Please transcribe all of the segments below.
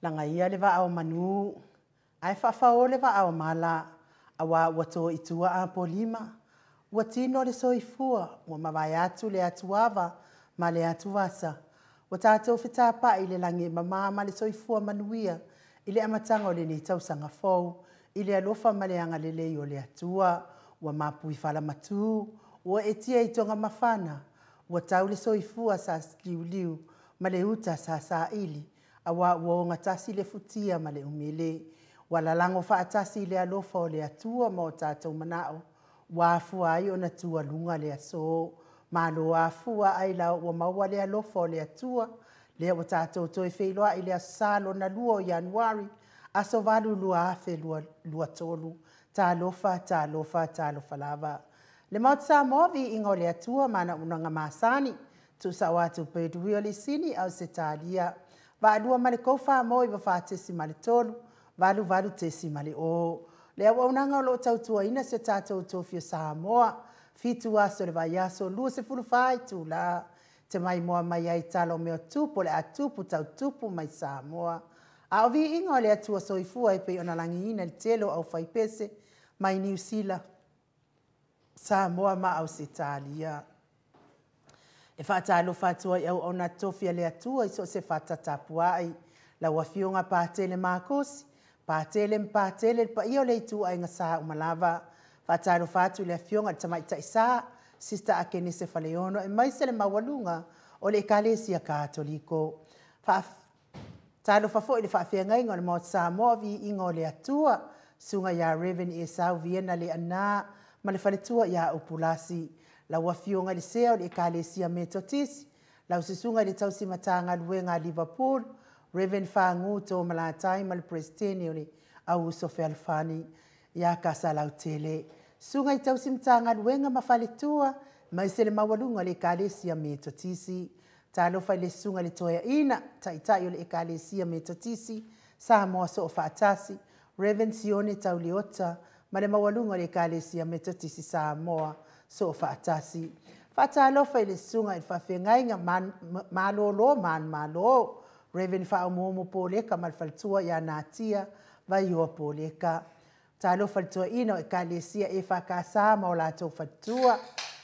Lagaia le vaa o manu, ae faafao le vaa o mala, auā ua to i tua Apolima, ua tino le soifua, ua mavae atu le atuava ma le atuvasa, ua tatou fetapai i le lagi e mama ma le soifua manuia i le amataga o lenei tausaga fou, i le alofa ma le agalelei o le Atua. Ua mapu i falamatu, ua eetia i togamafana, ua tau le soifua sa liuliu ma le uta sa saili, aua ua ogatasi le futia ma le umele. Ua lalago faatasi i le alofa o le Atua ma o tatou manao, ua afua ai ona tualuga le aso. Malo afua ailao ua maua le alofa o le Atua, lea ua tatou toe feiloai i le Aso Sa lona lua o Ianuari, aso 8, 2023. Talofa, talofa, talofa lava. Le Maota Samoa, viiga o le Atua ma ana auaunaga masani, tuusao atu pea i Sini, Ausetalia. Vaalua ma le 3 49.3 88.0. Le auaunaga o lo o tautuaina si o tatou tofi o Samoa, 7 aso o le vaiaso, 24 itula, te maimoa mai ai tala o mea tupu o le a tupu tau tupu mai Samoa. A o viiga o le Atua Soifua e pei ona lagiina i le tele o aufaipese mai Niu Sila, Samoa ma Ausetalia. E faatalofa atu ai i auauna totofi a le Atua i so o se fata tapuai. Lau Afioga Patele Makosi, Patele ma Patele, le paia o le ituaiga sa uma lava. Faatalofa atu i le Afioga i le Tamaitai Sa, Sister Akenese Faleono, aemaise le maualuga o le Ekalesia Katoliko. Faatalofa foi i le faafeagaiga o le Maota Samoa, viiga o le Atua, Susuga ia Reverend Esau Viena Leaana ma le faletua ia Upulasi. Lau Afioga i le Sea o le Ekalesia Metotisi, lau Susuga i le Tausi Matagaluega a Liverpool, Reverend Fagu Tomalatai ma le Peresetene o le Auuso Fealofani ia Kasalautele. Susuga i Tausi Matagaluega ma Faletua, aemaise le maualuga o le Ekalesia Metotisi. Talofa i le Susuga i le Toeaina, Taitai o le Ekalesia Metotisi, Samoa Soofaatasi, Reverend Sione Tauliota, ma le maualuga o le Ekalesia Metotisi Samoa Soofaatasi. Faatalofa i le Susuga i le Faafeagaiga Malolo Manumalo, Reverend Faaumuumu Poleka ma le faletua ia Natia Vaioa Poleka. Talofa i le toeaina o Ekalesia EFKS ma o latou faletua.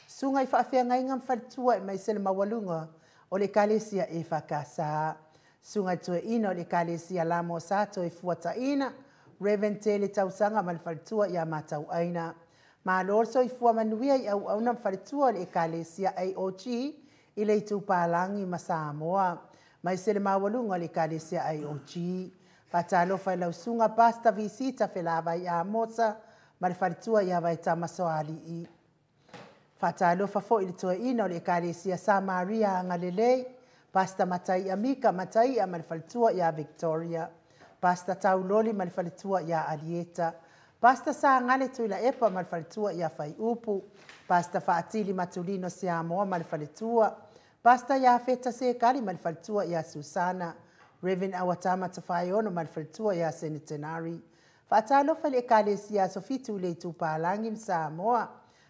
Susuga i faafeagaiga ma faletua aemaise le maualuga o le Ekalesia EFKS. Susuga i toeaina o le Ekalesia Lamosa Toefuataina, Reverend Tele Tausaga ma le faletua ia Matauaina. Malo le soifua manuia i auauna ma faletua o le Ekalesia AOG i le Itupalagi ma Samoa, aemaise le maualuga o le Ekalesia AOG. Faatalofa i lau Susuga Pastor Visita Felavai Amosa ma le faletua ia Vaitama Soalii. Faatalofa foi i le toeaina o le Ekalesia Samaria Agalelei, Pastor Mataia Mika Mataia ma le faletua ia Victoria, Pastor Tauloli ma le faletua ia Alieta, Pastor Sagale Tuilaepa ma le faletua ia Faiupu, Pastor Faatili Matulino Siamoa ma le faletua, Pastor Iafeta Sekali ma le faletua ia Susana, Reverend Awatama Tafaiono ma le faletua ia Senetenari. Faatalofa i le Ekalesia Aso Fitu i le Itupalagi ma Samoa,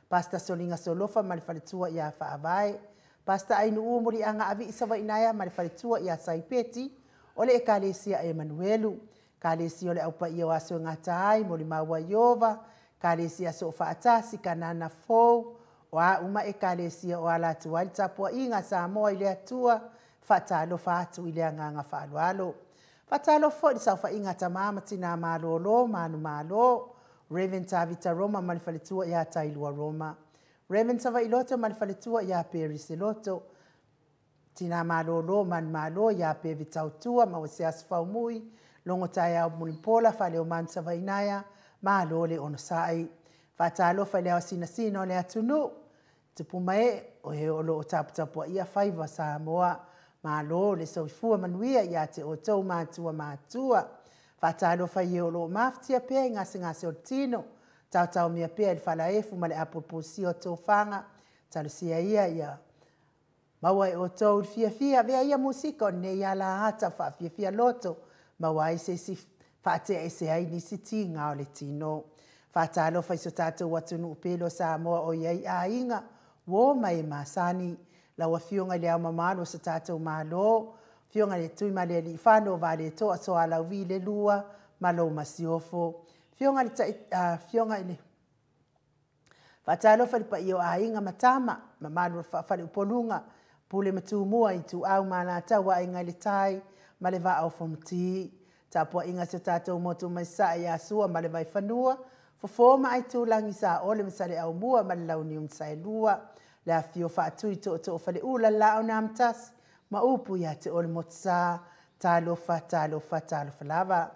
Pastor Soliga Solofa ma le faletua ia Faavae, Pastor Ainuu Muliaga Avii Savainaea ma le faletua ia Saipeti o le Ekalesia Emanuelu, Ekalesia o le Aupaia o Aso e Gata ai, Molimau a Ieova, Ekalesia Soofaatasi, Kanana Fou, o a uma Ekalesia o ala atu ai le tapuaiga a Samoa i le Atua, faatalofa atu i le agaga faaaloalo. Faatalofa foi i le saofaiga a tama ma tina malolo, manumalo, Reverend Tavita Roma ma le faletua ia Tailua Roma, Reverend Savailoto ma le faletua ia Peri Seloto, Tina malolo manumalo ia Pevi Tautua ma Uesiaso Faumui, Logo Taeao Mulipola, Faleomanu Savainaea, malo le onosai. Faatalofa i le ao sinasina o le atunuu, tupu mae o e o lo o taputapuaia faiva Samoa. Malo le soifua manuia ia te outou matua matua. Faatalofa i e o lo o mafatia pea i gasegase o le tino, taotaomia pea i le falaefu ma le apuapusia o tofaga, talosia ia ia maua e outou le fiafia, avea ia musika o lenei ala ata faafiafia loto, maua ai se isi faatea ai nisi tiga o le tino. Faatalofa i so tatou atunuu pele o Samoa o i ai aiga, uo ma e masani, lau Afioga i le Ao Mamalu o so tatou Malo, Afioga i le Tuimalealiifano Vaaletoa Sualauvi le Lua ma lou Masiofo. Afioga i le Afioga i le Faatalofa i le paia o Aiga ma Tama, mamalu o le Faleupoluga, Pule ma Tumua, Ituau ma Alataua, Aiga i le Tai ma le Vaa o Fonoti. Tapuaiga a si o tatou motu mai Sasae ia Sua ma le Vaifanua, Fofo ma Aitulagi, Saole ma Saleaaumua ma le Launiu na Saelua, le afifio o Faatui Tootoo o Faleula, le Laau na Amotasi ma upu ia te oe le Motusa. Talofa, talofa, talofa lava.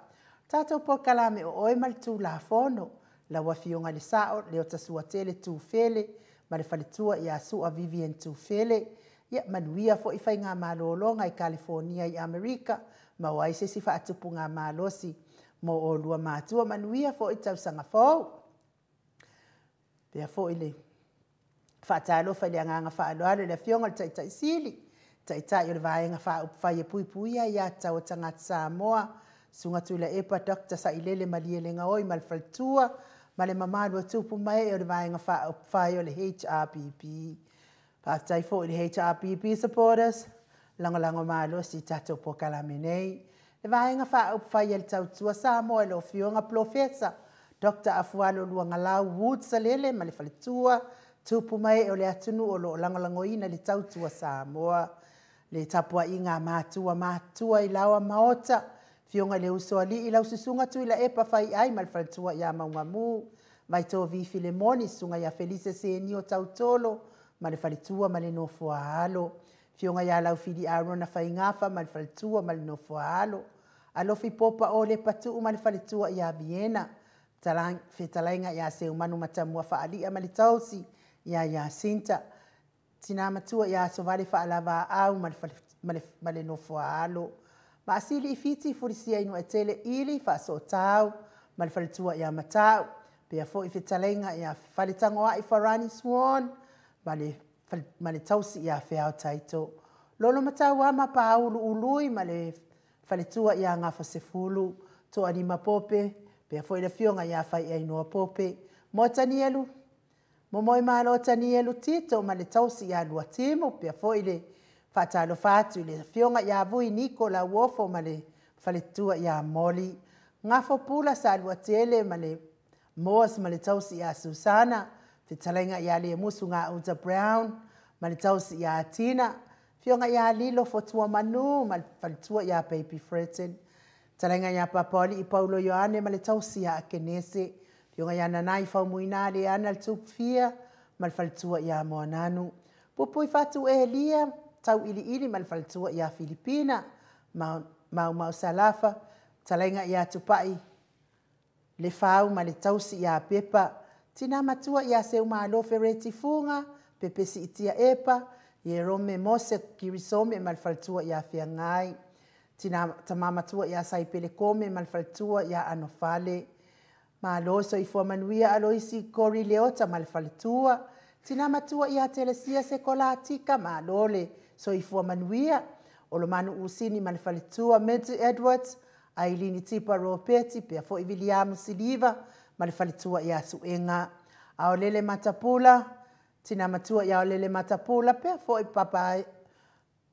Tatou polokalame o oe ma le Tulafono, lau Afioga i le Sao, Leotasuatele Tufele ma le faletua ia Sua Vivian Tufele. Ia manuia foi faigamalologa i Kalifonia i Amerika, maua ai se isi faatupugamalosi mo olua matua. Manuia foi tausaga fou. Pea foi le faatalofa i le agaga faaaloalo i le Afioga i le Taitai Sili, Taitai o le Vaega Faaupufai e Puipuia Aia Tatau a Tagata Samoa, Susuga Tuilaepa Dr. Sailele Malielegaoi ma le faletua, ma le mamalu o tupu ma ee o le Vaega Faaupufai o le HRPP. Faafetai foi i le HRPP supporters, lagolago malosi i tatou polokalame nei. Le Vaega Faaupufai a le Tautua Samoa i le Afioga Polofesa Dr. Afualo Luagalau Wood Salele ma le faletua, tupu ma ee o le atunuu o lo o lagolagoina le Tautua Samoa. Le tapuaiga a matua matutua i laoa maota, Afioga i le Usoalii, lau Susuga Tuilaepa Faiai ma le faletua ia Maugamu, Vaitovi Filemoni, Susuga ia Felise Senio Tautolo ma le faletua ma le nofo a alo. Afioga ia Laufili Arona Faigafa ma le faletua ma le nofo a alo. Alofi Popa Ole Patuu ma le faletua ia Viena. Fetalaiga ia Seumanu Matamua Faalia ma le tausi ia Iasinta. Tina matua ia Asovale Faalavaau ma le nofo a alo. Maasili i Fiti Fulisia Inuaitele Ili Faasootau ma le faletua ia Matau. Pea foi fetalaiga ia Faletagoai Farani Swan ma le tausi ia Feao Taito. Lolo Matauama Paulu Ului ma le faletua ia Gafosefulu. Toalima Pope, pea foi le afioga ia Faiainoa Pope. Moatanielu, Momoe Malo Tanielu Tito ma le tausi ia Luatimu, pea foi le faatalofa atu i le afioga ia Vui Niko Lauofo ma le faletua ia Moli. Gafo Pula Saluatele ma le Moas ma le tausi ia Susana, fetalaiga ia Lemusu Gauta Brown ma le tausi ia Atina, afioga ia Lilo Fotua Manu ma le faletua ia Baby Freton, fetalaiga ia Papaoli'i Paulo Ioane ma le tausi ia Akenese, afioga ia Nanai Faumuina Leana le Tupufia ma le faletua ia Moananu, Pupui Fatu Elia Tauiliili ma le faletua ia Filipina, Maumau Salafa, fetalaiga ia Tupai Le Fau ma le tausi ia Pepa, Tina matua ia Seumalo Fereti Fuga, Pepesi Itia Epa, Ierome Mose Kirisome ma le faletua ia Feagai, Tina tama matua ia Saipele Kome ma le faletua ia Anofale. Malo soifua manuia Aloisi Kori Leota ma le faletua, Tina matua ia Telesia Sekolatika, malo le soifua manuia. Olomanu Usini ma le faletua, Minty Edwards, Ailini Tipa Ropeti, pea foi Viliamu Siliva ma le faletua ia Suega. Aolele Matapula, tina matua ia Aolele Matapula, pea foi Papa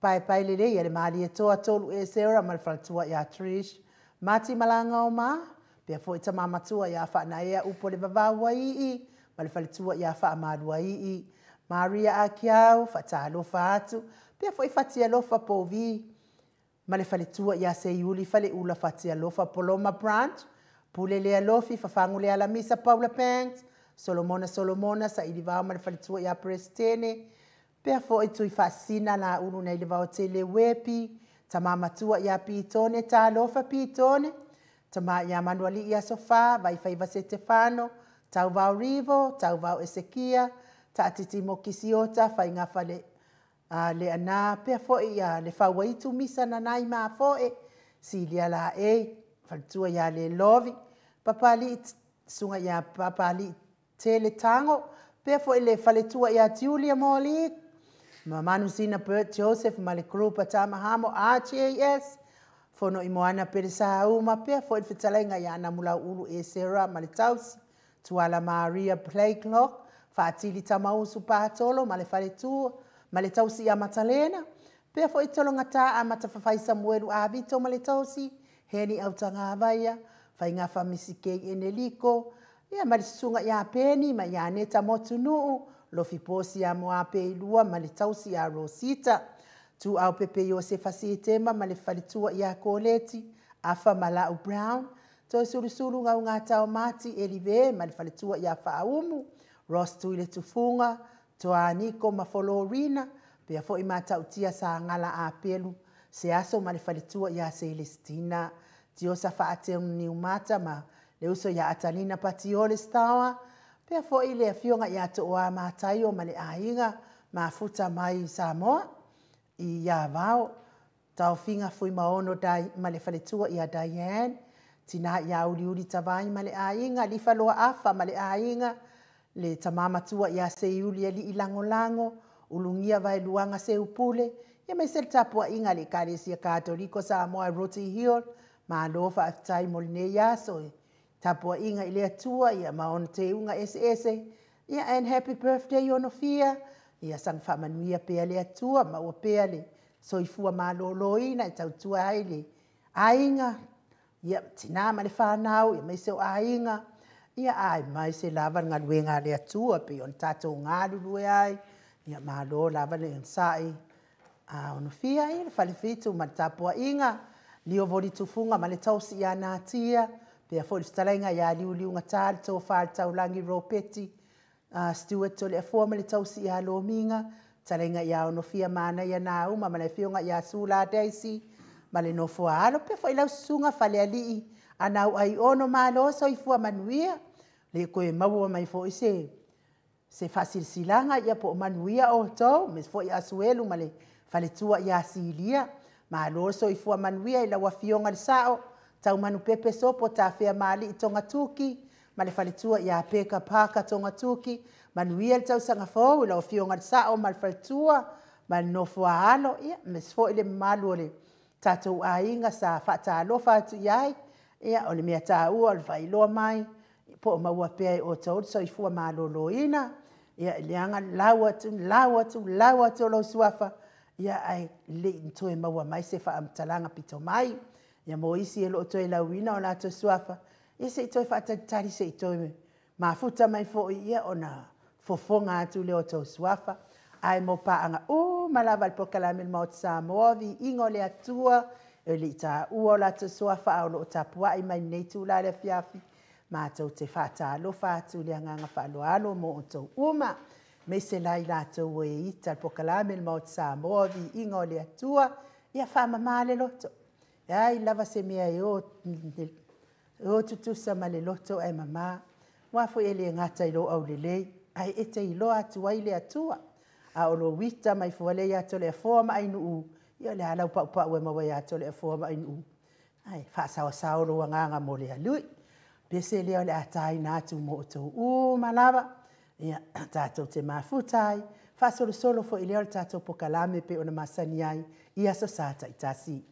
Paepae Lelei a le Malietoa Tolu e Sarah ma le faletua ia Trish. Mati Malanga o Ma, pea foi tama matua ia Faanaea Upo le Vavau Ii ma le faletua ia Faamalua Ii. Maria Akiau, faatalofa atu, pea foi Fatialofa Povi ma le faletua ia Seiuli Faleula Fatialofa Poloma Branch, Pule Lea Lofi, Fafagu le Alamisa Paula Banks, Solomona Solomona, Saili Vao ma le faletua ia Presidene, pea foi Tui Faasina Laulu nei le Vaotele Wepi, tama matua ia Pitone, Talofa Pitone, tama ia Manuali ia Sofa, Vaifaiva Setefano, Tauvao Rivo, Tauvao Esekia, Taatiti Mokisiota, Faiga Fale le ana, pea foi ia le Fauaitu Misa Nanai Mafoe, Silia Laei, faletua ia Le Lovi, Papali'i, susuga ia Papali'i Tele Tago, pea foi le faletua ia Julia Moli, ma Manusina Bert Joseph ma le group a Tamahamo RJS, Fono i Moana Pelesauma, pea foi le fetalaiga ia Namulauulu e Sarah ma le tausi, Tuala Maria Playclock, Faatili Tamausu Patolo ma le faletua, ma le tausi ia Matalena, Pea foi Tologata Amata Fafai Samuelu Avito ma le tausi, Heni Autagavaia, Faiga Famisikei Eneliko, ia ma le susuga ia Peni ma ia Neta Motunuu, Lofi Posi ia Moape Ilua ma le tausi ia Rosita, Tuau Pepe Iosefa Sitema ma le faletua ia Koleti, Afa Malau Brown, Toesulusulu Gaugata Mati Elive ma le faletua ia Faaumu, Ross Tui le Tufuga, Toaniko ma Folorina, pea foi Matautia Sagala Apelu, se aso ma le faletua ia Celestina, Tiosa Faateu Niumata ma le uso ia Atalina Patiole Stawa, pea foi le afioga ia Tooa Mataio ma le aiga mafuta mai Samoa i Iavao, Taofiga Fuimaono Dai ma le faletua ia Diane, Tina ia Uliuli Tavai ma le aiga, Lifaloa Afa ma le aiga, le tama matua ia Seiuli Alii Lagolago, Ulugia Vaeluaga Seupule, ia aemaise le tapuaiga a le Ekalesia Katoliko Samoa Rotary Hill. Malo faafetai mo lenei aso i tapuaiga i le Atua ia ma ona teuga eseese. Ia and happy birthday Onofia. Ia saga faamanuia pea le Atua, maua pea le soifua maloloina e tautua ai le aiga, ia tina ma le fanau, ia aemaise o aiga, ia aemaise lava le galuega a le Atua pei ona tatou galulue ai. Ia malo lava le onosai. A Onofia ia le Falefitu ma le tapuaiga, Lio Tufuga ma le tausi ia Natia, pea foi le fetalaiga ia Liuliugata le tofa i le taulagi Ropeti, Stewart Toleafoa ma le tausi ia Lomiga, fetalaiga ia Onofia Manaia Nauma ma le afioga ia Sula Daisy ma le nofo a alo, pea foi lau susuga Falealii Anau Aiono. Malo soifua manuia, le toe maua mai foi se faasilasilaga ia po o manuia outou, aemaise foi Asuelu ma le faletua ia Silia. Malo le soifua manuia i lau Afioga i le Sao, Taumanu Pepe Sopo Tafea Maali'i Togatuki ma le faletua ia Peka Paka Togatuki. Manuia le tausaga fou i lau Afioga i le Sao ma le faletua ma le nofo a alo, ia aemaise foi le mamalu o le tatou aiga sa faatalofa atu i ai. Ia o le mea taua o le faailoa mai po o maua pea e outou le soifua maloloina. Ia leaga le lau atu, lau atu, lau atu o lou suafa, ia ae le i toe maua mai se faamatalaga pito mai. Ia mo isi e le o toe lauina o latou suafa, ia se i toe faatalitali se i toe mafuta mai foi, ia ona fofoga atu lea o outou suafa. Ae mo paaga uma lava a le polokalame a le Maota Samoa, viiga o le Atua, e le i taua o latou suafa a o lo o tapuai mai lenei itula i le afiafi, matou te faatalofa atu i le agaga faaaloalo mo outou uma. Aemaise la i latou e ita le polokalame a le Maota Samoa, viiga o le Atua, ia faamama le loto. E ai lava se mea e o tutusa ma le loto ae mama. Aua foi e le gata i lou aulelei, ae e te iloa atu ai le Atua. A o lou ita mai fua lea ia Toleafoa ma Ainuu, ia o le a lau paupau e maua ia Toleafoa ma Ainuu, ae faasaosao lou agaga mo le Alii. Pese lea o le a taina atu mo outou uma lava, ia tatou te mafuta ai, faasolosolo foi lea o le tatou polokalame pei ona masani ai i aso Sa taitasi.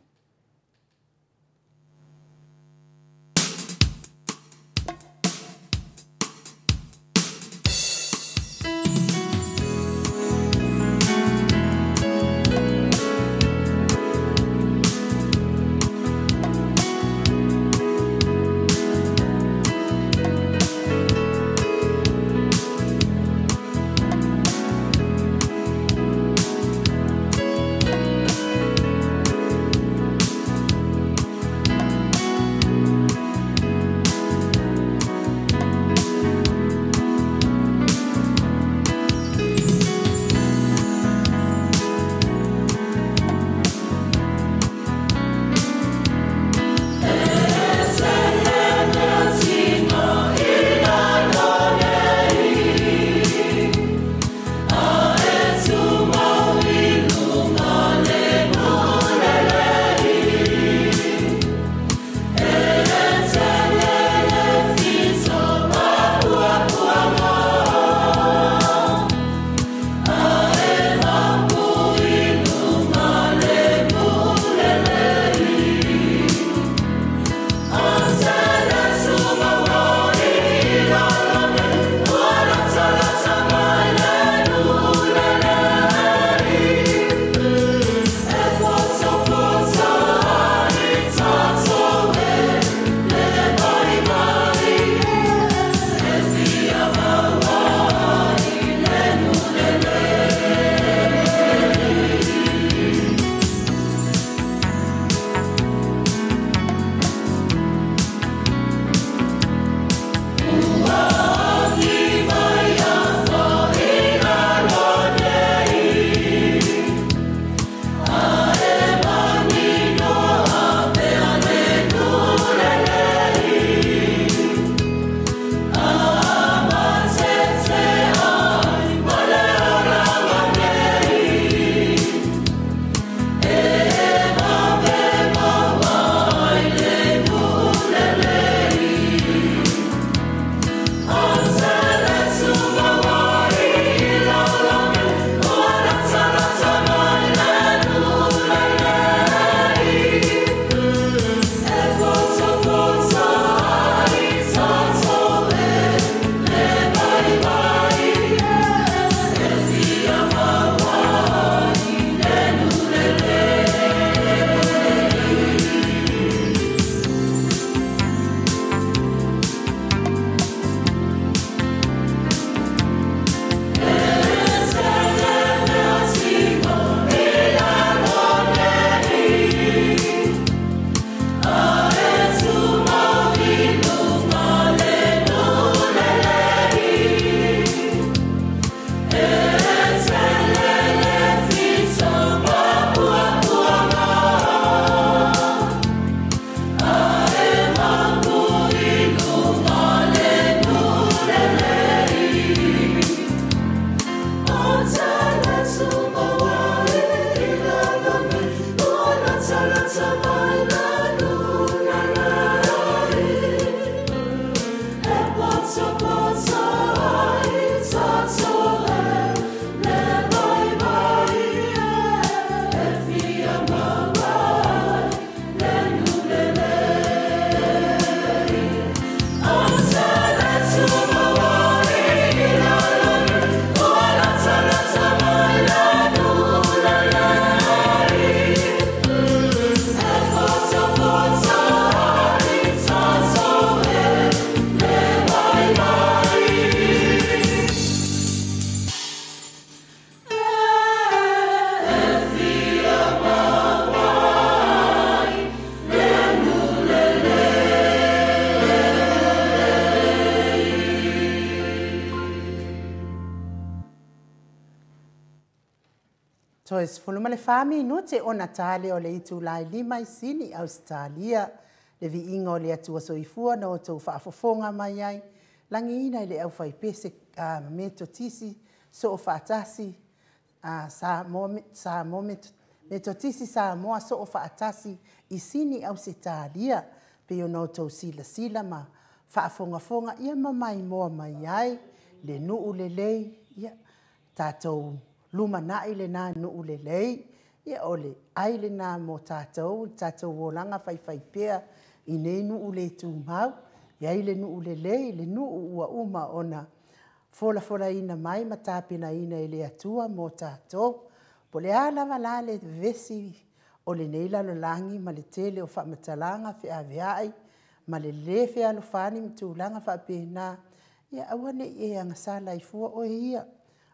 Toe 14 minute ona ta lea o le itula e 5 i Sini, Ausetalia. Le viiga o le Atua Soifua na outou faafofoga mai ai, lagiina i le aufaipese Metotisi Soofaatasi Samoa, Metotisi Samoa Soofaatasi i Sini, Ausetalia, pei ona outou silasila ma faafogafoga ia ma maimoa mai ai le nuu lelei, ia tatou lumanai lena nuu lelei. Ia o le ai lena mo tatou, tatou olaga faifaipea i nei nuu le tumau. E i ai le nuu lelei, le nuu ua uma ona folafolaina mai ma tapenaina e le Atua mo tatou. Po o le a lava la le vevesi o lenei lalolagi ma le tele o faamatalaga feaveai ma le le fealofani ma tulaga faapena, ia aua ne i e agasala ai fua oe ia.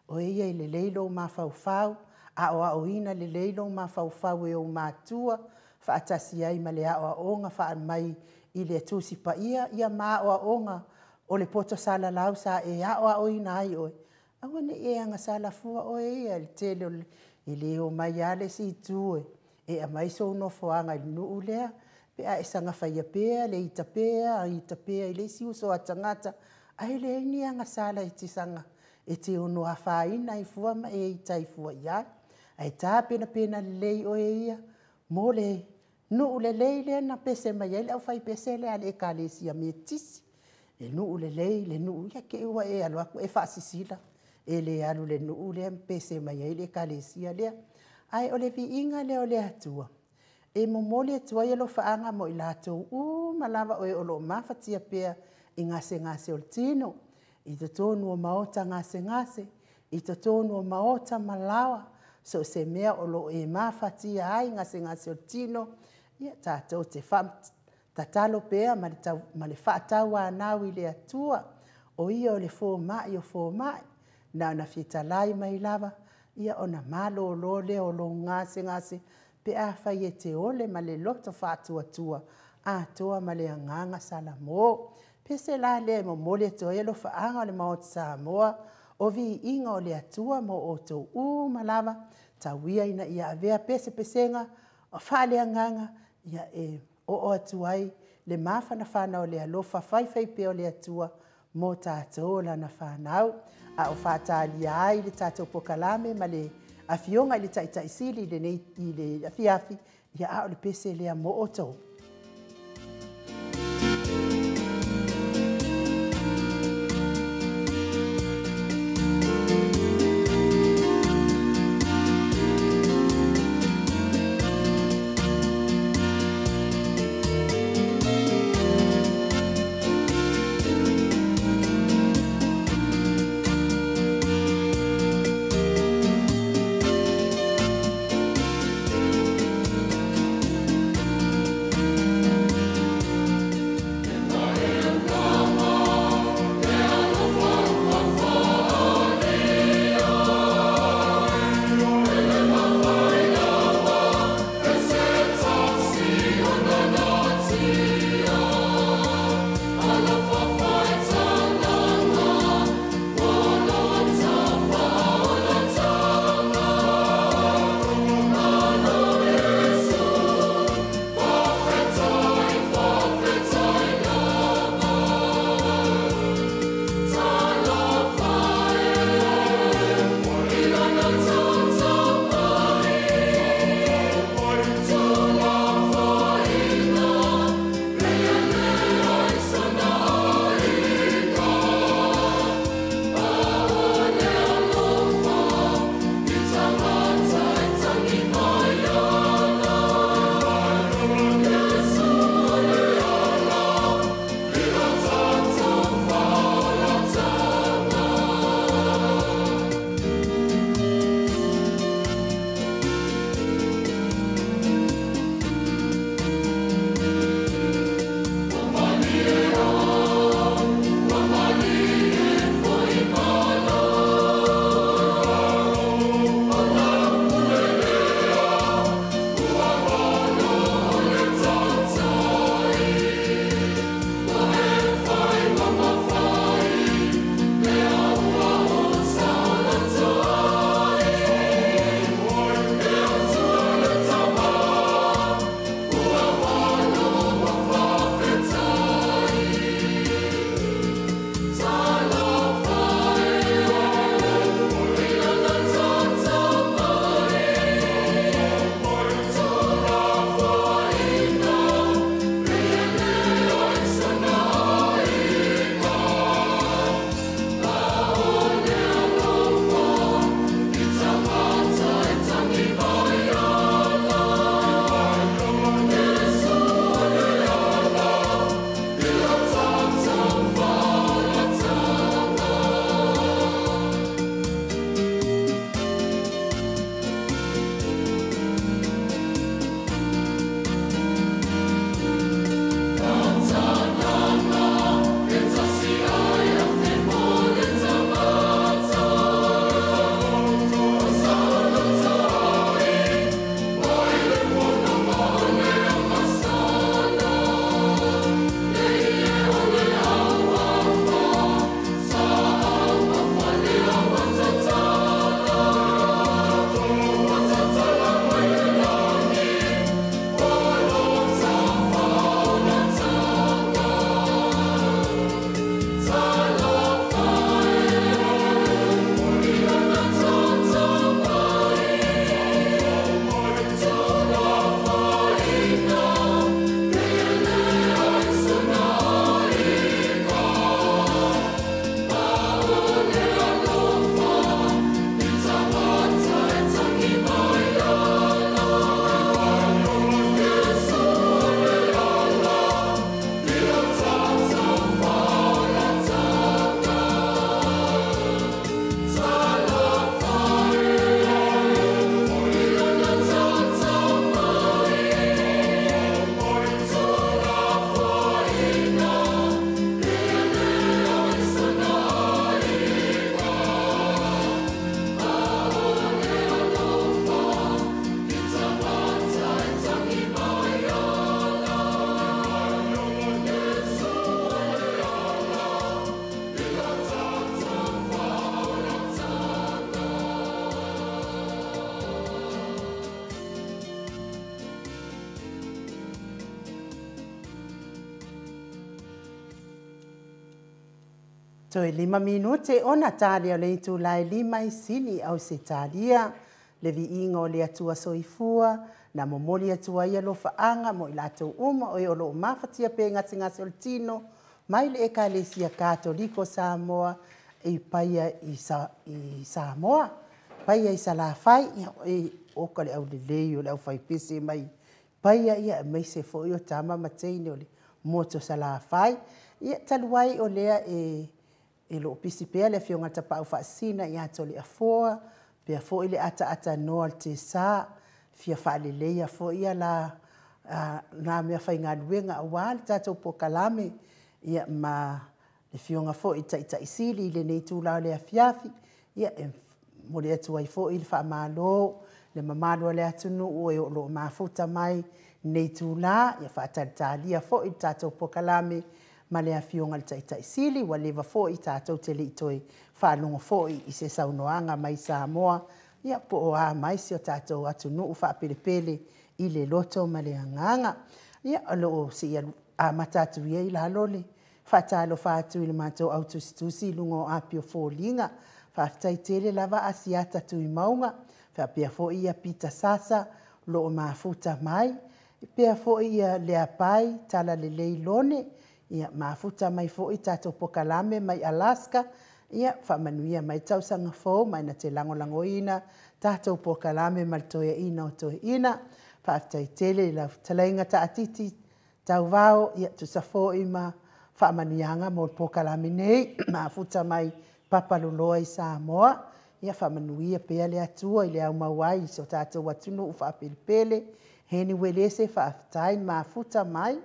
O oe ia e lelei lou mafaufau, aoaoina lelei lou mafaufau e ou matua, faatasi ai ma le aoaoga mai i le Tusi Paia ia ma aoaoga o le poto salalau sa e aoaoina ai oe, aua ne i e agasala fua oe ia i le tele o le... E le omai lava le isi itu e aumai sou nofoaga i le nuu lea, pe a e saga faia pea le ita pea ita pea i le isi uso a tagata, ae leai ni agasala e te saga, e te ono afaina ai fua ma e ita ai fua i ai. Ae tapenapena lelei oe ia mo le nuu lelei lea na pese mai ai le aufaipese lea a le Ekalesia Metotisi. Le nuu lelei, le nuu, ia te i ua e alu atu e faasisila, e le alu i le nuu lea na pese mai ai le Ekalesia lea. Ae o le viiga lea o le Atua, e momoli atu ai alofaaga mo i latou uma lava o e o lo o mafatia pea i gasegase o le tino, i totonu o maota gasegase, i totonu o maota ma laoa, so o se mea o lo o e mafatia ai gasegase o le tino, ia tatou te tatalo pea ma le faatauanau i le Atua, o Ia o le fomai o fomai, na ona fetalai mai lava ona malolo lea o lou gasegase pe afai e te ole ma le loto faatuatua atoa ma le agaga salamo. O le pese la lea e momoli atu ai alofaaga o le Maota Samoa, o viiga o le Atua mo outou uma lava, tau ia ina ia avea pesepesega faaleagaga e oo atu ai le mafanafana o le alofa faifaipea o le Atua mo tatou o lana fanau. A o faatalia ai le tatou polokalame ma le Afioga i le Taitai Sili i le afiafi, ia a o le pese lea mo outou. Toe 5 minute ona talia o le itula e 5 i Sini, Ausetalia. Le viiga o le Atua soifua, na momoli atu ai alofaaga mo i latou uma o e o loo mafatia pe gasegase o le tino, mai le Ekalesia Katoliko Samoa i Paia i Samoa, Paia i Salafai, ia e oka le aulelei o le aufaipese mai Paia, ia aemaise foi o tama ma teine o le motu o Salafai. Ia talu ai o lea e loo pisi pea le afioga i le Tapaau Faasisina ia Toleafoa, pea foi le ataata noa o le Tesa, fia faaleleia foi ia la na mea faigaluega aua le tatou pokalame, ia ma le afioga foi i le Taitai Sili i lenei itula o le afiafi. Ia e momoli atu ai foi le faamalo le mamalu o le atunuu e o loo mafuta mai lenei itula, ia fatalitalia foi le tatou pokalame ma le afioga i le Taitai Sili. Ua leva foi tatou te le i toe faalogo foi i se saunoaga mai Samoa, ia po o a mai si o tatou atunuu faapelepele i le loto ma le agaga. Ia o loo sei amata atu ia i lalo le faatalofa atu i le matou au tusitusi i luga o api o foliga. Faafetai tele lava Asiata Tuimauga, faapea foi ia Pita Sasa o loo mafuta mai, pea foi ia Leapai Talalelei Lone, ia mafuta mai foi tatou pokalame mai Alaska. Ia faamanuia mai tausaga fou ma na te lagolagoina tatou pokalame ma le toeaina o toeaina. Faafetai tele i lau fetalaiga Taatiti Tauvao, ia tusa foi ma faamanuiaga mo le pokalame nei, mafuta mai Papaloloa i Samoa. Ia faamanuia pea le Atua i le aumau ai i so tatou atunuu faapelepele. Heni Uelese, faafetai mafuta mai,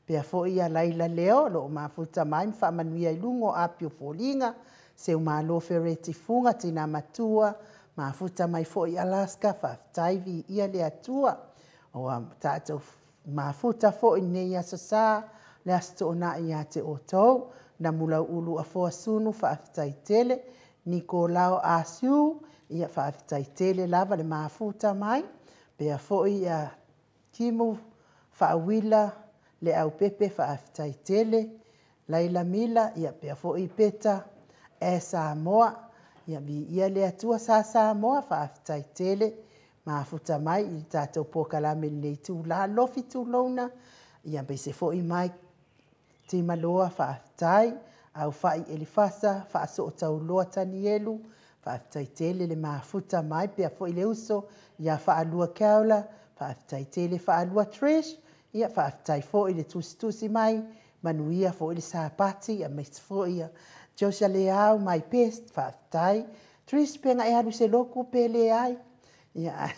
pea foi ia Laila Leo o loo mafuta mai ma faamanuia i luga o api o foliga. Seumalo Fereti Fuga, tina matua, mafuta mai foi Alaska, faafetai viia le Atua. Ua tatou mafuta foi lenei aso sa, le aso toonai ia te outou. Namulauulu Afoa Sunu, faafetai tele. Nikolao Asiu, ia faafetai tele lava le mafuta mai. Pea foi ia Kimu Faauila le Aupepe, faafetai tele. Laila Mila, ia pea foi Peta e Samoa, ia viia le Atua. Sa Samoa, faafetai tele mafuta mai i tatou pokalame lenei itula. Lofi tulouna, ia aemaise foi Mike Timaloa, faafetai. Aufai Elifasa, Faasootauloa Tanielu, faafetai tele le mafuta mai, pea foi le uso ia Faalua Keola, faafetai tele Faalua Trish, ia faafetai foi le tusitusi mai, manuia foi le Sapati, aemaise foi ia Josia Leao, my best, faafetai. Trish, pe na e alu se lotu pe le ai. Ia,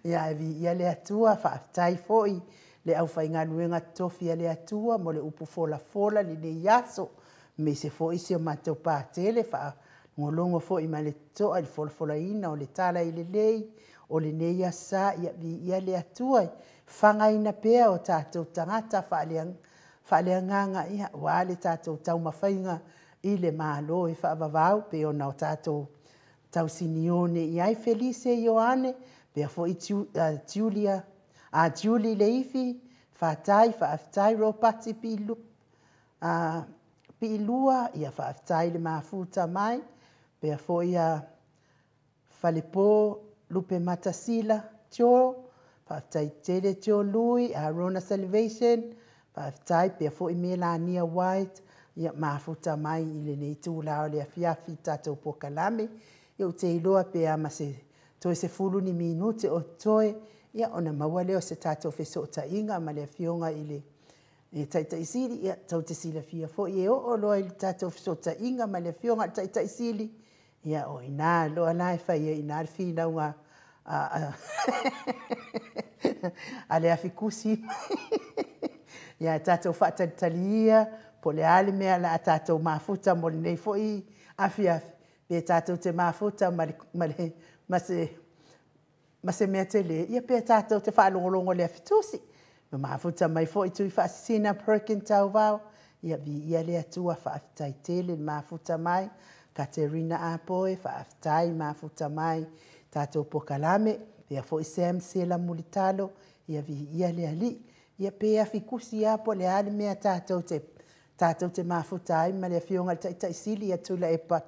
ia e viia le Atua, faafetai foi le aufaigaluega totofi a le Atua mo le upu folafola lenei aso. Aemaise foi si o matou patele, faalogologo foi ma le totoa i le folafolaina o le tala i lelei o lenei aso sa. Ia viia le Atua, fagaina pea o tatou tagata faaleagaga, ia ua le tatou taumafaiga i le Malo e faavavau pe ona o tatou tausinione i ai. Felise Ioane, pea foi Julia, Julie Leifi, Fatai, faafetai Ropati Piilua, ia faafetai le mafuta mai, pea foi ia Falepo Lupe Matasila, Tio, faafetai tele Tio Lui, Arona Salvation, faafetai pea foi Melania White, ia mafuta mai i lenei itula o le afiafi tatou pokalame. Ia ou te iloa pe ama se toe 10 ni minute o totoe, ia ona maua lea o se tatou fesootaiga ma le afioga i le Taitai Sili. Ia tou te silafia foi e oo loa i le tatou fesootaiga ma le afioga i le Taitai Sili, ia o ina loa la e fai ai ina le finauga a le afikusi. Ia tatou faatalitali ia, po o le a le mea o le a tatou mafuta mo lenei foi afiafi, pe tatou te mafuta ma se mea tele, ia pe tatou te faalogologo i le afitusi. Ma mafuta mai foi Tui Faasisina Perkin Tauvao, ia viia le Atua, faafetai tele le mafuta mai. Katerina Apoe, faafetai mafuta mai tatou pokalame, pea foi Sam Sela Mulitalo, ia viia le Alii. Ia pe afikusi lava po o le a le mea tatou te Tatou te mafuta ai ma le Afioga i le Taitai Sili ia Tuilaepa,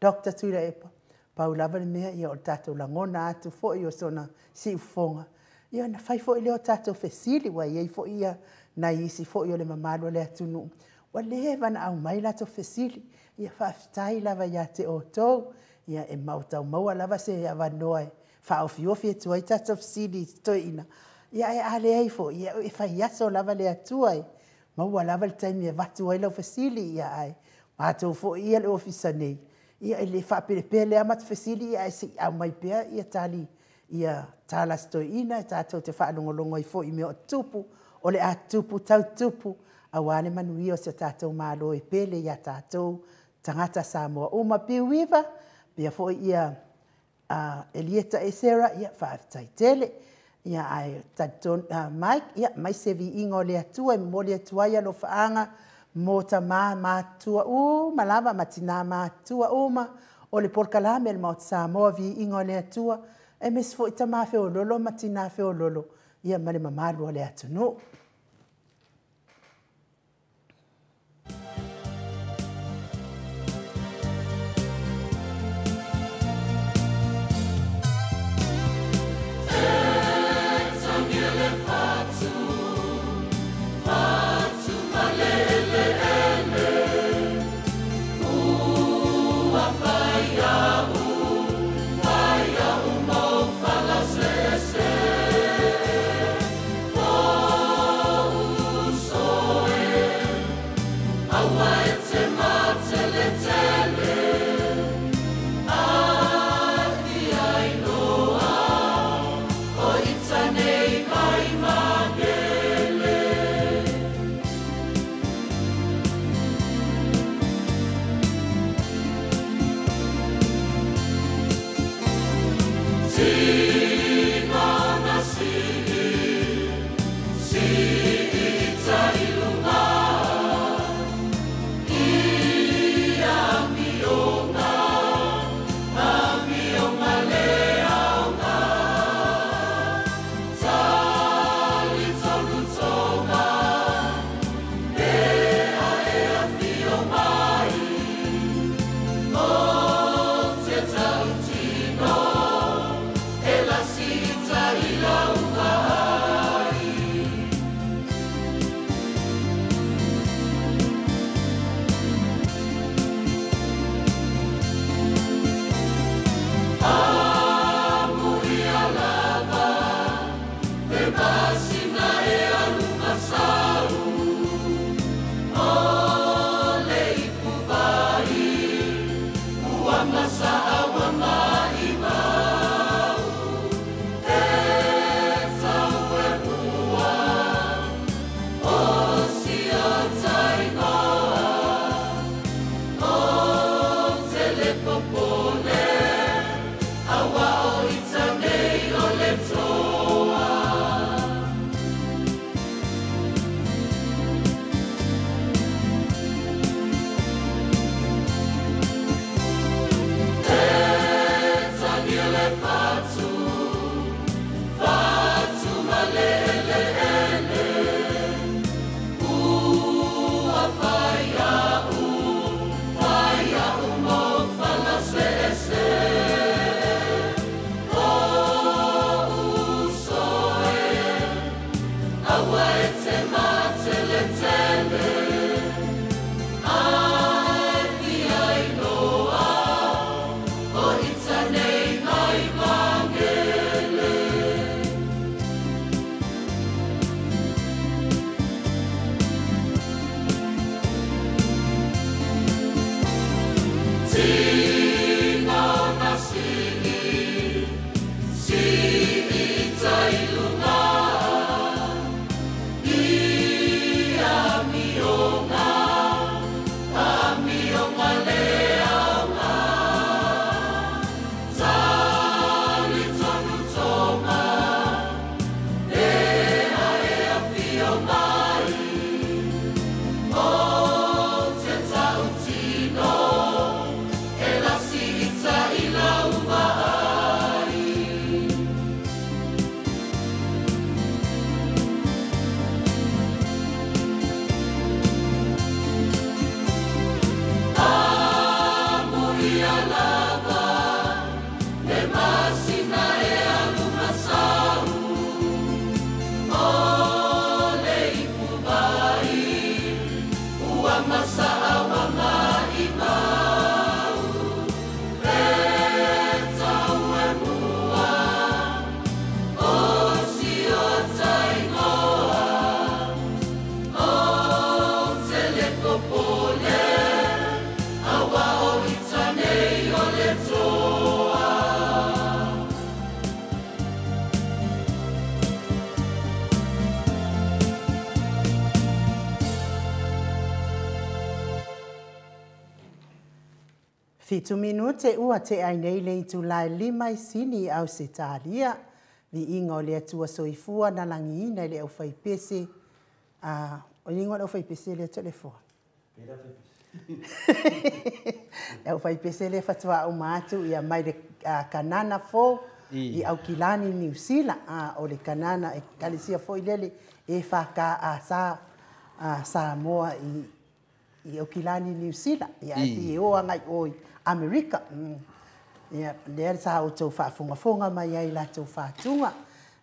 Dr. Tuilaepa, pau lava le mea ia o le tatou lagona atu foi o sona siufofoga, ia ona fai foi lea o tatou fesili, ua i ai foi ia nai isi foi o le mamalu o le atunuu ua leva ona aumai latou fesili. Ia faafetai lava ia te outou, ia e tau maua lava se avanoa e faaofiofi atu ai tatou fesili i toeaiina, ia ae a leai foi, ia e fai aso lava le Atua e maua lava le taimi e avatu ai lau fesili, ae o matou foi ia le Ofisa nei, ia e le faapelepele lava matou fesili, ae se i aumai pea tali i tala a si toeaina tatou te faalogologo ai foi i mea o tutupu, o le a tutupu tau tutupu, aua le manuia o si o tatou Malo e pele ia tatou tagata Samoa uma. Piuiva, faapea foi Elieta Esera, ia faafetai tele. Ia ae talitonu, Mike, ia aumai se viiga o le Atua e momoli atu ai alofaaga mo tama matutua uma lava ma tina matutua uma o le polokalame a le Maota Samoa, viiga o le Atua, aemaise foi tama feoloolo ma tina feoloolo, ia ma le mamalu o le atunuu. 7 minute ua tea ai nei le itula e 5 i Sini i Ausetalia. Viiga o le Atua soifua na lagiina i le aufaipese. O le igoa o le aufaipese lea Toleafoa. Le aufaipese lea faatoa uma atu ia mai le Kanana fou i Aukilani, Niu Sila. O le Kanana ekalesia foi lele e whaka a Samoa i Aukilani, Niu Sila. Ia e o agai o i Amerika. Ia, lea sa outou faafogafoga mai ai latou faatuga.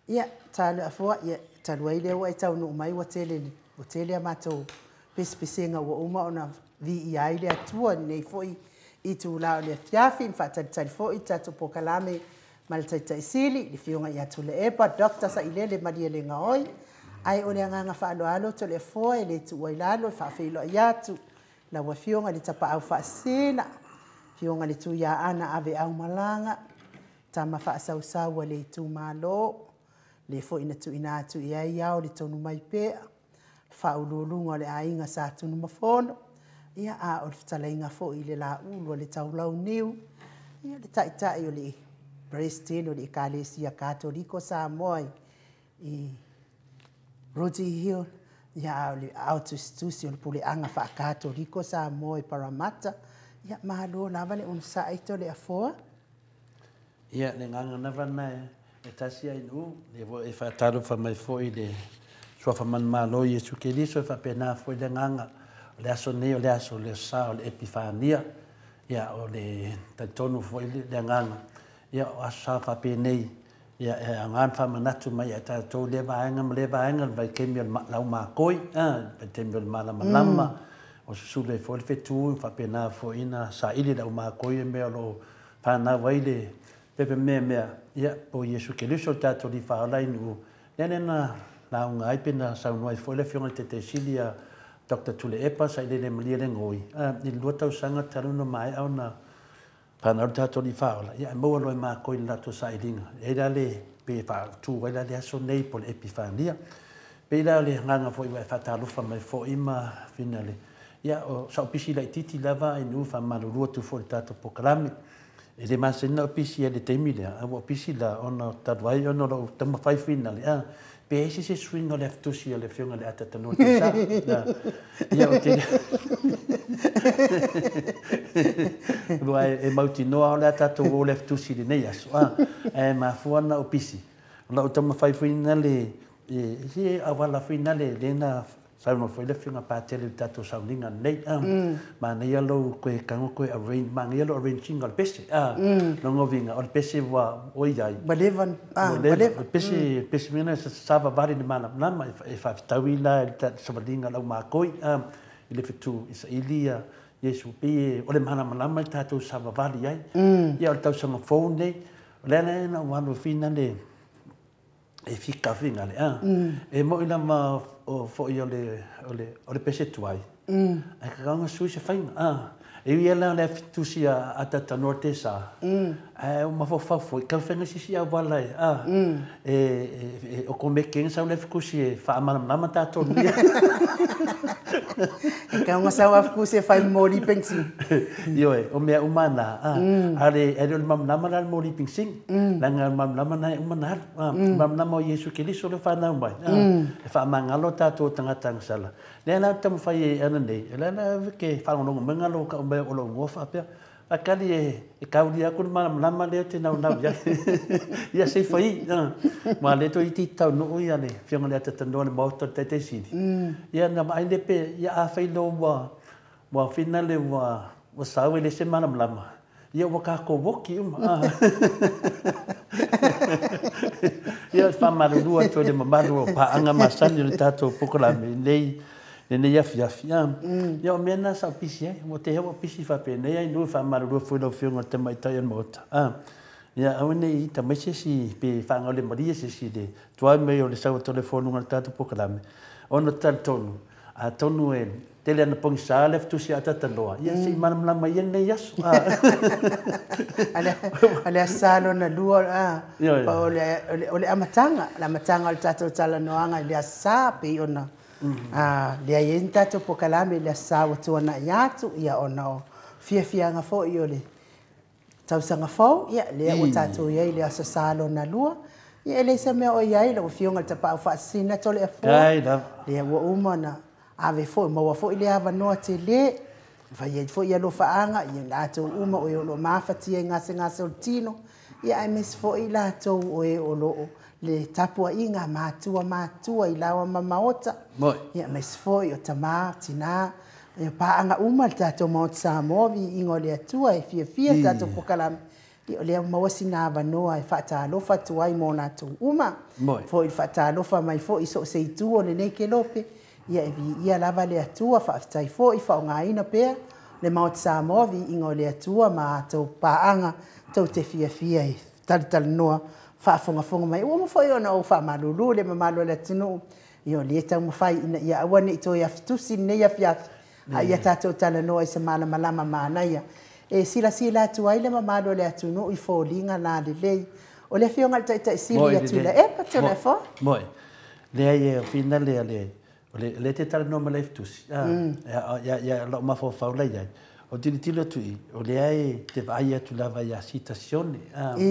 Ia, Toleafoa, ia, talu ai lea ua e taunuu mai ua tele a matou pesepesega ua uma ona viia ai le Atua nei foi itula o le afiafi, ma faatalitali foi tatou polokalame ma le Taitaisili, le Afioga ia Tuilaepa, Dr. Sailele Malielegaoi. Ai o le agaga faaaloalo Toleafoa e le tuua i lalo e faafeiloai atu lau Afioga i le Tapaau Faasisina, Afioga i le Tuiaana Aveaumalaga, tama faasausau a le itumalo, le foi na tuuina atu i ai ao le tonu mai pea, faauluuluga o le aiga Sa Tunumafono, ia a o le fetalaiga foi i le laulu o le Taulauniu, ia le taitai o le President o le Ekalesia Katoliko Samoa i Roti Hill, ia a o le ao tusitusi o le puleaga faakatoliko Samoa i Parramatta. Ia malo lava le onosai Toleafoa. Ia, le agaga lava lena e tasi ai nuu, le foi e faatalofa mai foi le suafa manumalo Iesu Keriso, e faapena foi le agaga o le aso nei o le aso o le sa o le Epifania. Ia, o le talitonu foi le agaga, ia, o aso sa faapenei, ia, e aoga na faamanatu mai ia tatou lea vaega ma lea vaega, le vaitaimi o le laumakoi, le vaitaimi o le malamalama, o susulu ai foi le fetu, faapena foi na saili le aumakoi e mea o lo o fanau ai le pepe mea, ia, po Iesu Keriso le tatou Alii Faaola i nuu, lea lea na lauga ai pe na saunoa ai foi le Afioga i le Taitaisili a Dr. Tuilaepa Sailele Malielegaoi, i le 2 tausaga talu ona maea ona fanau le tatou Alii Faaola, ia e maua loa e makoi le latou sailiga. E la le pe faatu ai la le aso nei po le Epifania. Pei la le agaga foi ua e faatalofa mai foi ma finale. Ia, o saupisi laitiiti lava ai nuu faamalulu atu foi le tatou polokalame. E le masani na o pisi e le taimi lea, a ua pisi la ona talu ai ona o lou taumafai finale. Pe ai se suiga o le afitusi o le Afioga i le Atatanoa Tesa. Ia, o te lua e mautinoa o le atatou o le afitusi lenei aso. E mafua na o pisi. O lau taumafai finale, e awala finale le na saunoa foi le Afioga Patele i le tatou sauniga nei. Manaia lou koe kago koe arrange, manaia lou arranging o le pese. Longa uiga, o le pese ua oi ai. Ua leva, ua leva. O le pese, pese mea sa savavali le malamalama, e faafetaui la i le savaliga o le aumakoi, i le fetu i saili ia Iesu. Pei o le malamalama i le tatou savavali ai. Ia, o le tausaga fou nei, o le ala na ua alu finale e fika finale. E moi lava o foi o le pese tuai. Ai ka sui se fainga. E ia la le fitusi a Atatanoa Tesa. Ai o mafofau foi ka fenga sisi a wala e. E o kome kenga sa le fikusi e faamalamalama tatou ni. E ka nga sa wa fikusi e fai moli pengsi. Ioe, o mea uma na. Ale ale o le malamalama la le moli pengsi. La nga malamalama na uma na. Malamalama o Iesu Keriso le whanau mai. E faamagalo tatou tagata sala. Le la taumafai e ana nei, le la ke whangonongo menga lo ka umea o lo ngofa apea. A kali e kaulia aku le malamalama lea te naunau ia. Ia sei fai. Ma le toi ti tau noo ia le Afioga le Atatanoa le maota le Taitaisili. Ia na maai le pe, ia a whai lo ua finale ua sau e le se malamalama. Ia ua kako woki uma. Ia whamaruru atu le mamalu o paanga masani o le tatou polokalame nei lenei afiafi. Ia o mea na sa pisi ai, mo te hewa pisi whapenei ai nui whamaruru foi lau Afioga o le Tamaitai o le Maota. Ia au nei tamai se si pe whaanga o le Maria se si le tuai mai o le sau telefonu nga le tatou polokalame. Ona talitonu, a tonu e tele ana pongisa le fitusi a Atatanoa. Ia sei malamalama ia nei aso. Ale salo na lua, o le amataga, le amataga o le tatou talanoaga i le asa pei ona lea i ai ni tatou polokalame i le asa ua tuanai atu, ia ona o fiafiaga foi o le Tausaga fou, ia, lea ua tatou i ai i le Aso Sa lona lua. Ia, e leai se mea o i ai lau Afioga i le Tapaau Faasisina Toleafoa. Lea ua uma ona ave foi, maua foi le avanoa tele e fai ai foi alofaaga i latou uma o e o lo o mafatia i gasegase o le tino, ia aemaise foi i latou o e o lo o le tapuaiga a matua matutua i laoa ma maota, ia aemaise foi o tama, tina, ia paaga uma le tatou Maota Samoa, viiga o le Atua e fiafia le tatou polokalame, ia o lea ua maua sina avanoa e faatalofa atu ai mo latou uma. Foi le faatalofa mai foi i so o se itu o lenei kelope, ia e viia lava le Atua, faafetai foi, faaaogaina pea le Maota Samoa, viiga o le Atua ma atou paaga tou te fiafia e talatalanoa faafogafoga mai. Ua uma foi ona ou faamalulu le mamalu o le atunuu, ia o lea e taumafai ina ia aua ne i toe afitusi lenei afiafi, a ia tatou talanoa i se malamalama manaia. E silasila atu ai le mamalu o le atunuu i foliga lalelei o le Afioga i le Taitai Sili ia Tuilaepa Toleafoa. Moe, leai e fina lea le o le le te talanoa ma le afitusi. Ia ia lou mafaufau la i ai. O tilotilo atu i, o lea e te vaai atu lava ia Sitasione,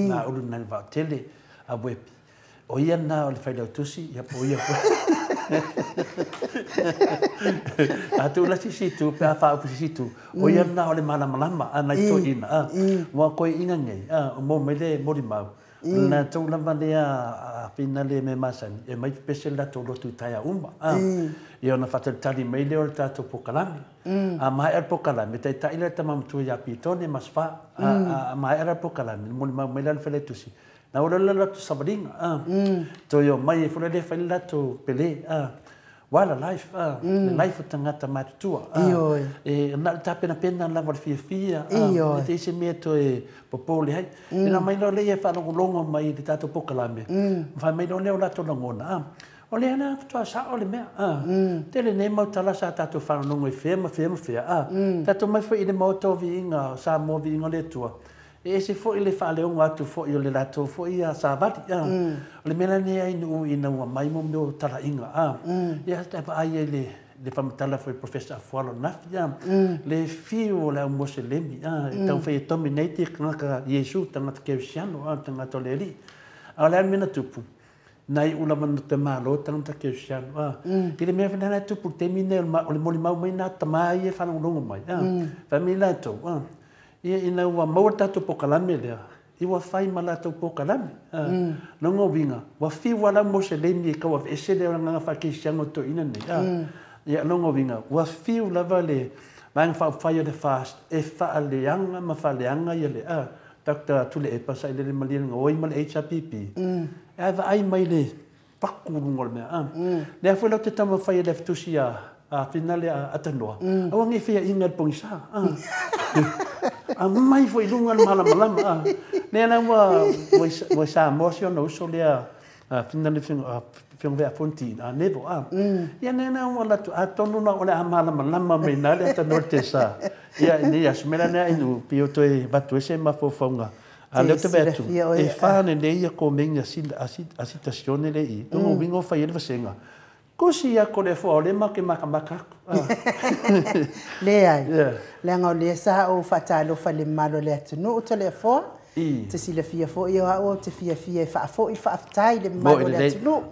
na ulu na le vaatele a Wepi. O ia na o le failautusi, ia po ia foi. A tu la sisi tu, pe a whaaupu sisi tu, o ia na o le malamalama, a nai toeaiina, a. Ua koe inga nei, a, o mo mai le molimau. Na tou lava lea a fina le mea masani, e mai pepese le latou lotu i taeao uma, a. Ia ona faatalitali mai lea o le tatou polokalame. A maea le polokalame, taitai lea le tama matua ia Pitone ma Asofa. A maea la le polokalame, molimau mai la le failautusi. Na ua le latou savaliga, a. Toe o mai e foi le fai le latou pele, a. Wala life, a. Le life o tagata matutua, a. E na o le tapenapena lava o le fiafia, a. E te isi mea toe popole ai. Ina mai loa lea e faalogologo mai i le tatou polokalame, ma fai mai loa lea o latou lagona, a. O lea la faatoa sao le mea, a. Tele nei mau tala sa tatou faalogologo i fea ma fea ma fea, a. Tatou mai foi i le Maota o Viiga, o Samoa Viiga o le Atua, e ese foi le faaleoga atu foi o le latou foi savali, a. O le mea la lenei ai nuu ina ua mai mo mea o talaiga, a. Ia te vaai ai le faamatala foi Professor Afualo Nafi, a. Le fiu o le au Moselemi, a, e taumafai e dominate tagata Iesu, tagata Kerisiano, a, tagata o le Alii. A o le a le mea na tupu? Na iu lava na te malo tagata Kerisiano, a. I le mea foi lena e tupu i le taimi lenei o le molimau mai na tama ia e faalogologo mai, a. Fai mai latou, a. Ia ina ua maua le tatou polokalame lea, i ua fai ma latou polokalame. Lona uiga, ua fiu lava la Moselemi e tauaveese le agaga faakerisiano o toeaiina nei. Ia lona uiga, ua fiu lava le Vaega Faaupufai o le FAST e faaleaga ma faaleaga ia le Dr. Tuilaepa Sailele Malielegaoi ma le HRPP. Ae vaai mai le paku luga o le mea. Lea foi la ou te taumafai e le afitusi a fina le Atanoa, aua ne i faiaina i le pogisa. Aumai foi i luga le malamalama. Lea la ua i Samoa si ona uso lea fina le Afioga Vea Fonti, a Nevo. Ia lea la ua latou, atonu la o le a malamalama mai na le Atanoa le Tesa. Ia nei aso mea la lea inu, pei o toe avatu ai se mafaufauga. A lea ou te vaai atu, e fa lelei ia komeni a Sitasione lea i i, lona uiga ua fai ai le vasega. Kusi ia ko le foa o lea matou te makamaka atu. Leai, leaga o lea sa ou faatalofa i le mamalu o le atunuu Toleafoa, te silafia foi o au ou te fiafia e faafoi le faafetai i le mamalu o le atunuu.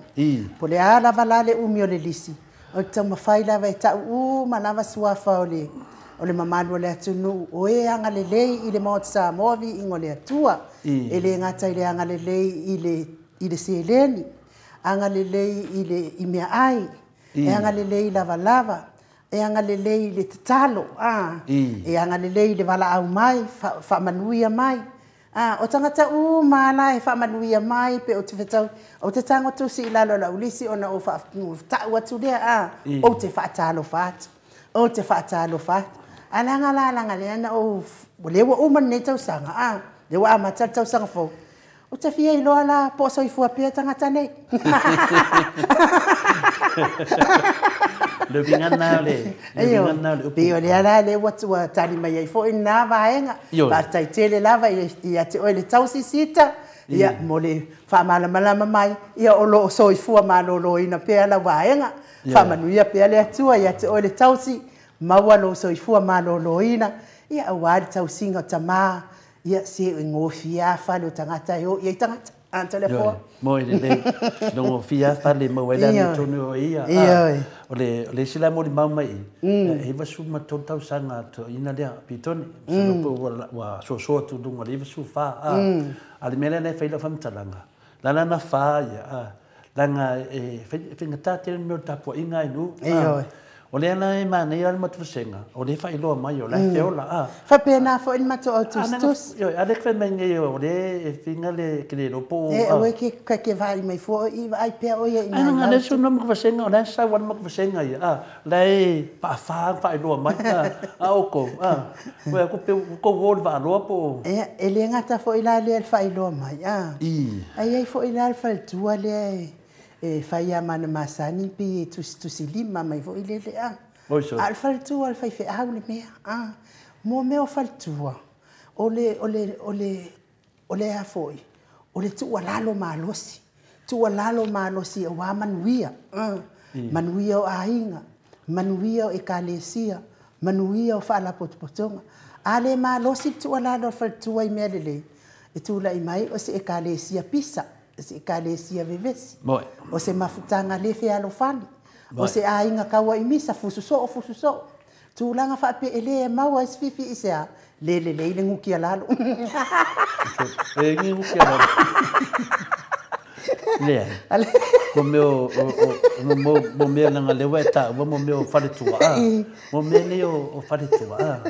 Po o le a lava la le umi o le lisi, ou te taumafai lava e tau uma lava suafa o le mamalu o le atunuu o e agalelei i le Maota Samoa viiga o le Atua. E le gata i le agalelei i le seleni, agalelei i meaai, e agalelei lavalava, e agalelei i le tatalo, e agalelei i le valaau mai, faamanuia mai. O tagata uma la e faamanuia mai pe ou te fetau, ou te tago tusi i lalo o lau lisi ona ou tau atu lea, ou te faatalofa atu, ou te faatalofa atu. Ae leaga la leaga lea na ou, lea ua uma lenei tausaga, lea ua amata le tausaga fou. Ou te fia iloa la po o soifua pea tagata nei. Le uiga na o le, le uiga na o le upu. Pei o lea la lea ua tali mai ai foi lena vaega. Faafetai tele lava ia te oe le tausisita, ia mo le faamalamalama mai, ia o lo o soifua maloloina pea lau vaega. Faamanuia pea le Atua ia te oe le tausi, maua lou soifua maloloina, ia aua le tausiga o tama. Ia, se e gofie lava fale o tagata e o i ai tagata. A, Toleafoa? Moe lelei. Gofie lava fale e maua ai le amiotonu o ia. Ioe. O le isi la molimau mai i, e 93 tausaga toeaina lea, Pitone. Masalo po ua soasoa atu i luga o le 94. A o le mea lea e fai ai lau faamatalaga, la la na fa ia, leaga e faigata tele le mea o le tapuaiga a i Ioe. O lea la e manaia le matou vasega, o lea e faailoa mai o la e feola. A. Faapena foi le matou au tusitusi. Ioe, a lea e fai mai nei o lea e finga le ke le iloa po o. E aua e ke vaai mai fua o i, vaai pea oe ia i nai lau. Ai, leaga o le vasega, o la e sau lava le matou vasega ia, a, o la e paafa ma faailoa mai, a o outou, a, ua tou o i le vaaloa po o. Ia, e le gata foi la lea i le faailoa mai, a, ae i ai foi la le faletua lea e fai lava ma ana masani pei e tusitusilima mai foi lele, a. A o le faletua o le faifeau le mea, a. Mo mea o faletua, o le, o le, o le, o le a foi, o le tuualalo malosi, tuualalo malosi aua manuia, manuia o aiga, manuia o ekalesia, manuia o faalapotopotoga. A le malosi le tuualalo a le faletua i mea lelei, e tulai mai o se ekalesia pisa, o se ekalesia vevesi, o se mafutaga le fealofani, o se aiga tauaimisa, fusu soo, fusu soo. Tulaga faapea e le maua ai se fiafia i se a, le lelei le guki a lalo. E ni guki a lalo. Leai. Mo mea o, mo mea leaga lea ua e taua mo mea o faletua, mo mea nei o faletua,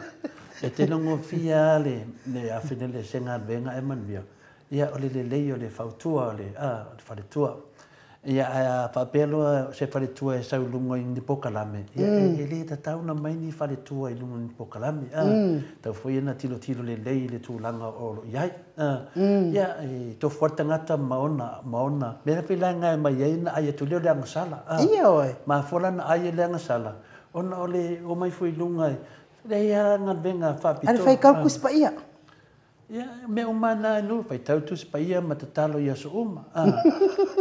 e te logofia lava le afine le se galuega ae manuia. Ia, o le lelei o le fautua o le faletua. Ia, ae a faapea loa se faletua e sau i luga i ni polokalame, ia, e le tatau ona aumai ni faletua i luga o ni polokalame. Tatau foi ona tilotilo lelei i le tulaga o lo o i ai. Ia, e tofu lava le tagata ma ona, ma ona. Mea foi la e aumai ai ona ai atu lea o le agasala. Ioe. Mafua la ona ai e le agasala, ona o le omai foi i luga, e leai lava galuega faapitoa. A le faitau Tusi Paia. Ia, mea uma lava na e faitau Tusi Paia ma tatalo i aso uma.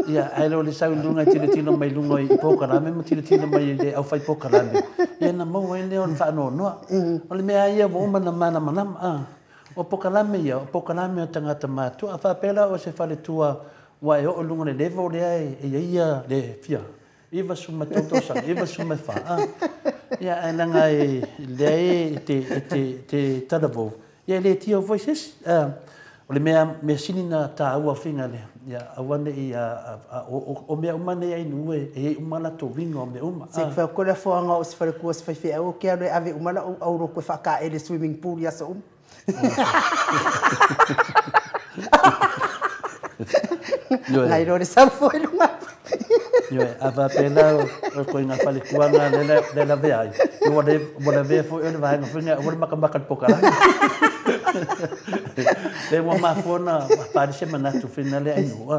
Ia, ae le o le sau i luga e tilotilo mai luga i polokalame ma tilotilo mai i le aufai polokalame, ia ona maua ai lea o le faanoanoa. O le mea lava ia ua uma ona malamalama. O polokalame ia, o polokalame a tagata matutua. A faapea la o se faletua ua e oo i luga o le level lea e i ai ia le fia 93 tausaga, 94, ia, ae leaga e lea e te talavou, ia e le tio foi se isi. O le mea sili ona taua faiga lea, ia aua ne i, o mea uma nei a Inoue, e i ai uma latou uiga o mea uma. Se fai atu le afoaga o se faletua o se faifeau ou te alu e ave uma lau aulotu e faataele i swimming pool i aso uma. Nai lo le sau foi luga. Ioe, a faapea la o ituaiga faletua na lea e lavea ai, ua lavea foi oe i le vaega foi lea aua le makamaka i le polokalame. Lea ua mafua ona faaali se manatu foi lea Ainuu,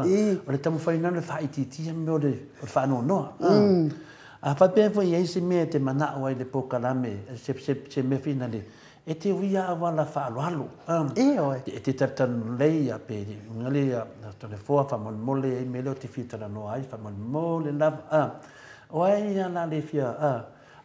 o le taumafaiga o le faaitiitia mea o le faanoanoa. A faapea foi e i ai se mea e te manao ai i le polokalame, se mea foi lea, e te uia auala faaaloalo. Ioe. E te talatalanoa lelei pe gale Toleafoa faamolemole e i ai mea lea ou te fia talanoa ai faamolemole lava. O ai ia la le fia,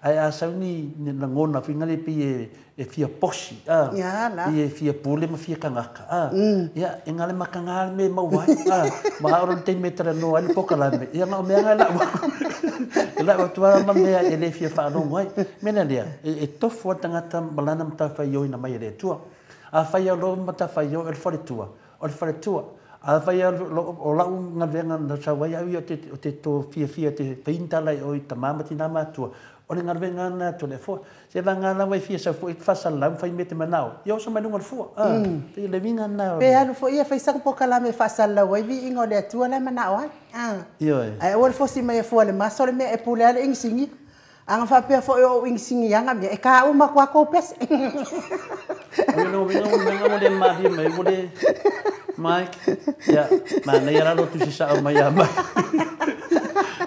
ae a sau ni lagona foi lea pei e fia posi, pei e fia pule ma fia tagata, ia e gale mataga le mea e maua ai. Ma oo loa i le taimi e talanoa ai le polokalame, ia na o mea na e lau atu. E lau atu lava ma mea e le fia faalogo ai. O le mea la lea, e tofu lava le tagata ma lana matafaioi na mai e le Atua. Afai o lou matafaioi o le faletua, o le faletua. Afai o lau galuega na sau ai au ia ou te fiafia ou te fai ni tala i o i tama ma tina matutua, o le galuega lena a Toleafoa. Se vagana lava e fia sau foi e faasalalau ma fai mea e te manao, ia oso mai luga o le fua. E pei o le uiga lena. Pe alu foi ia fai sana polokalame e faasalalau ai viiga o le Atua la e manao ai. Ioe. Ae aua le fosi mai e fua i le maso le mea e pule lava le inisinia. A na faapea foi o ou inisiniaga mea, e ta uma atu lava tou pese. O lona uiga o le mea ua le malie mai ua le Mike. Ia, manaia la lou tusi sao mai ia Mike.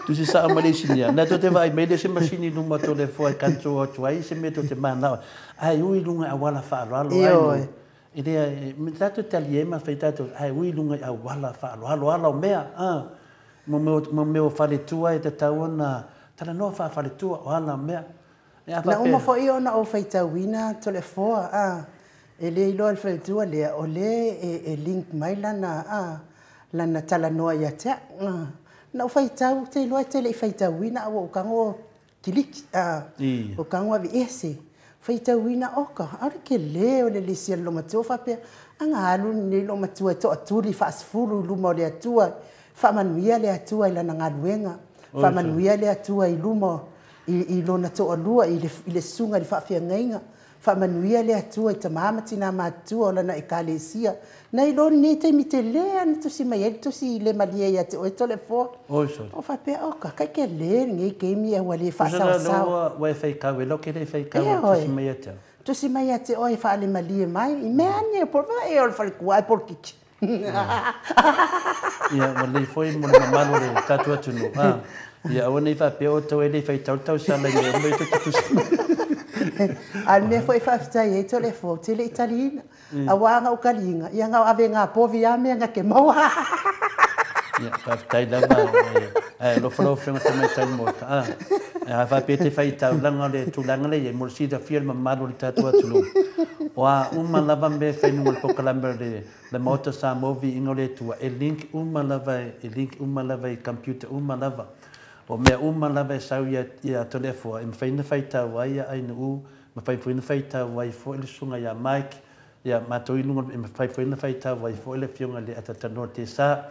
Tusi sao mai le isinia. Na tou te vaai mai le se masini i luma o Toleafoa e control atu ai se mea tou te manao ai. Ae ui i luga i auala faaaloalo ai. Ioe. E le, tatou te talie ma fai tatou, ae ui i luga i auala faaaloalo ala o mea. Mo mea o faletua e tatau ona talanoa faafaletua o ala o mea. Na uma foi ona ou faitauina Toleafoa, a, E le iloa e le faletua lea o lea e link mai lana lana talanoa ia te au. Na ou faitau, ou te iloa e te le i faitauina ae ua ou tago kiliki, ua tago aveese. Faitauina, oka, aole tele o le lisi a le loomatua faapea, aga alu lenei loomatua e toatuli faasefulu i luma o le Atua, faamanuia le Atua i lana galuega, faamanuia le Atua i luma i lona toalua, i le susuga i le faafeagaiga, faamanuia le Atua i tama ma tina matutua o lana ekalesia. Nai lo lenei taimi tele lava na tusi mai ai le tusi le malie ia te oe Toleafoa. O faapea, oka, kai tele lenei taimi ae ua le faasaosao. Ua e faitau e lo ke le faitau e tusi mai ia te au. Tusi mai ia te oe faalemalie mai. I mea ane, po o le faletua ai polokiki. Ia, ua lelei foi mo le mamalu o le tatou atunuu. Ia aua ne i faapea outou e le i faitau le tausala i mea uma ia tou te tusi mai. A o le mea foi e faafetai ai Toleafoa, ou te le i taliina. Aua a na ou taliina, ia na o ave na povi lava mea na te maua. Ia, faafetai lava. Ae alofa lau Afioga Tamaitai Maota. A faapea e te faitau, leaga o le tulaga lea e i ai, mo le silafia e le mamalu o le tatou atunuu, o a uma lava mea e fai i luga o le polokalame o le Maota Samoa Viiga o le Atua, e link uma lava, e link uma lava i computer uma lava. O mea uma lava e sau ia Toleafoa, e mafai ona faitau ai ia Ainuu, mafai foi ona faitau ai foi le susuga ia Mike, ia matou i luga, e mafai foi ona faitau ai foi le afioga i le Atatanoa Tesa.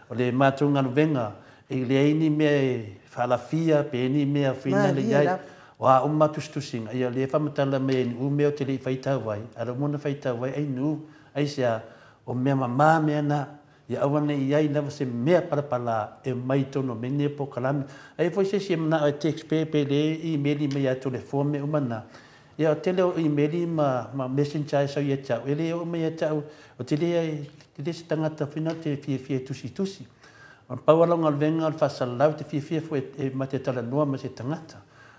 O le matou galuega, e leai ni mea e faalafia pe ni mea finale i ai. O a uma tusitusiga, ia lea e faamatala mai Ainuu mea ou te le i faitau ai, a o lea ua uma ona faitau ai Ainuu, aisea, o mea mamā mea na, ia aua ne i i ai lava se mea palapala e omai i totonu o mea nei o polokalame. A i ai foi se isi e manao e text pe pe le imeli mai ia Toleafoa mea uma na, ia o le tele o imeli ma messenger e sau ia te au, e le oo mai ia te au, ou te le se tagata foi lea ou te fiafia e tusitusi. O le pau lava o lau galuega o le faasalalau, ou te fiafia foi e ma te talanoa ma se tagata.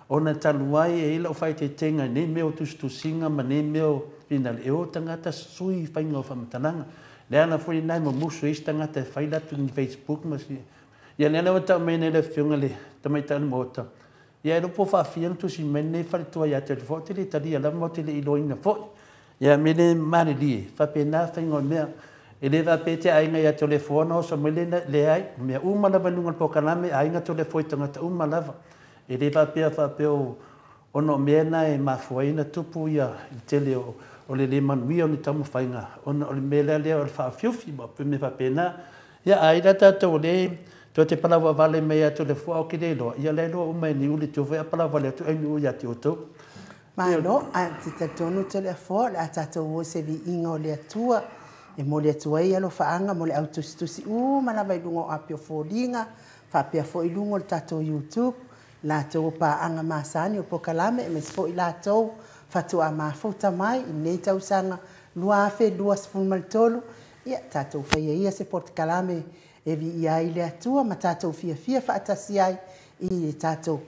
Ona talu ai e i ai lau faaeteetega i nei mea o tusitusiga ma nei mea o finale, e o tagata sui faiga o faamatalaga. Le ala foi lena e mumusu ai isi tagata e fai latou ni Facebook ma si... Ia lea ua tau mai nei le Afioga i le Tamaitai o le Maota, ia e le o po faafia ona tusi mai lenei faletua ia te au, ou te le talia lava ma ou te le iloaina foi. Ia me le malilie, faapena faiga o mea. E le faapea te aiga ia Toleafoa ona oso mai lea, leai, o mea uma lava i luga o le polokalame, aiga Toleafoa i tagata uma lava. E le faapea faapea ona o mea na e mafua ai ona tupu ia le tele o le le manuia o ni taumafaiga, ona o le mea lea o le faaofiufi ma mea faapena. Ia a i la tatou o lea tou te palauavale mai ia Toleafoa ou te le iloa, ia la e iloa uma e Niu le tou foi a palauavale atu ai Niu ia te outou. Malo, ae ou te talitonu Toleafoa o le a tatou o i se viiga o le Atua e momoli atu ai alofaaga mo le au tusitusi uma lava i luga o api o foliga, faapea foi i luga o le tatou YouTube, latou o paaga masani o polokalame, aemaise foi latou faatoa mafuta mai i lenei tausaga 2023. Ia tatou faia ia se polokalame e viia ai le Atua ma tatou fiafia faatasi ai i le tatou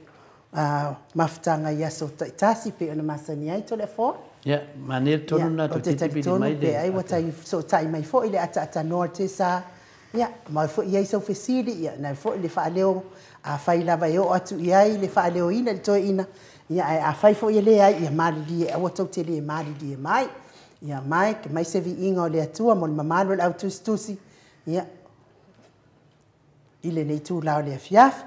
mafutaga i aso taitasi pei ona masani ai Toleafoa. Ia, manaia le tonu lena Ou te talitonu pe ai ua tai fesootai mai foi le ataatanoa o le Tesa. Ia, ma foi i ai sau fesili, ia, na foi le faaleo, afai lava e oo atu i ai le faaleoina i le toeaina, ia, ae afai foi e leai, ia malilie, aua tou te le malilie mai. Ia, Mike, mai se viiga o le Atua mo le mamalu o le au tusitusi, ia, i lenei itula o le afiafi.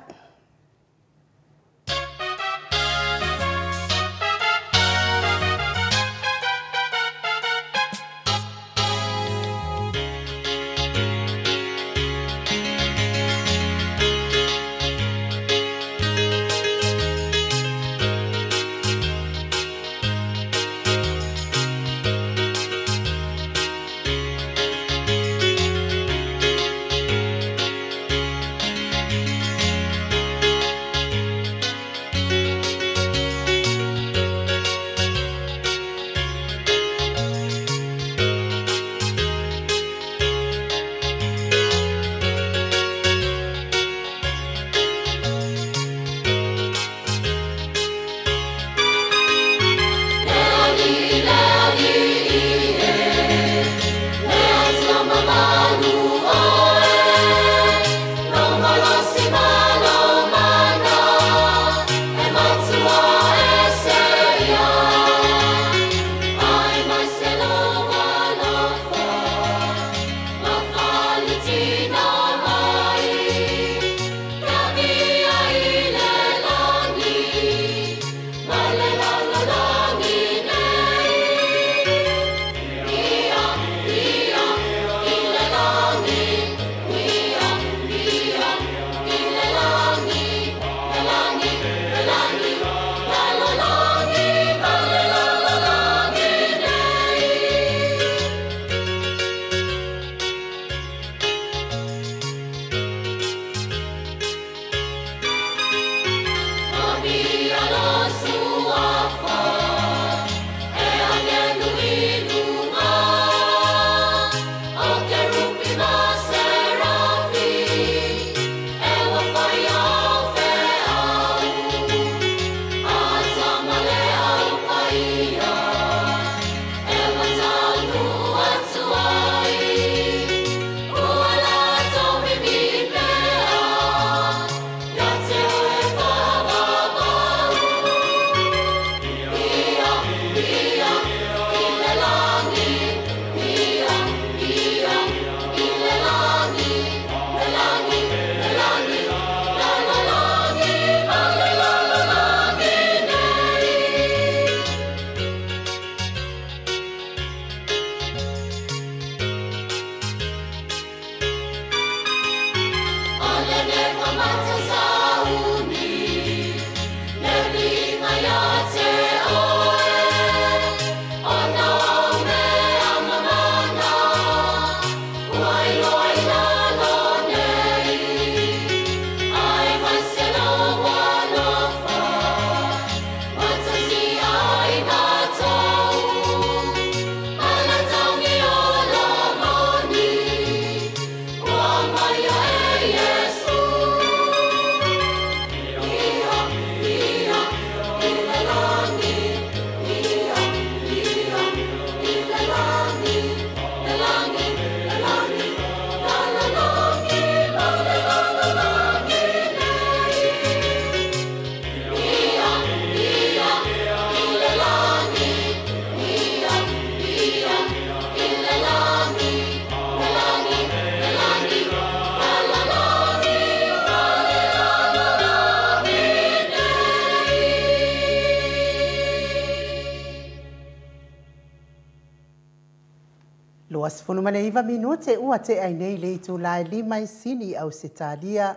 29 minute ua tea ai nei le itula e 5 e sini i Ausetalia.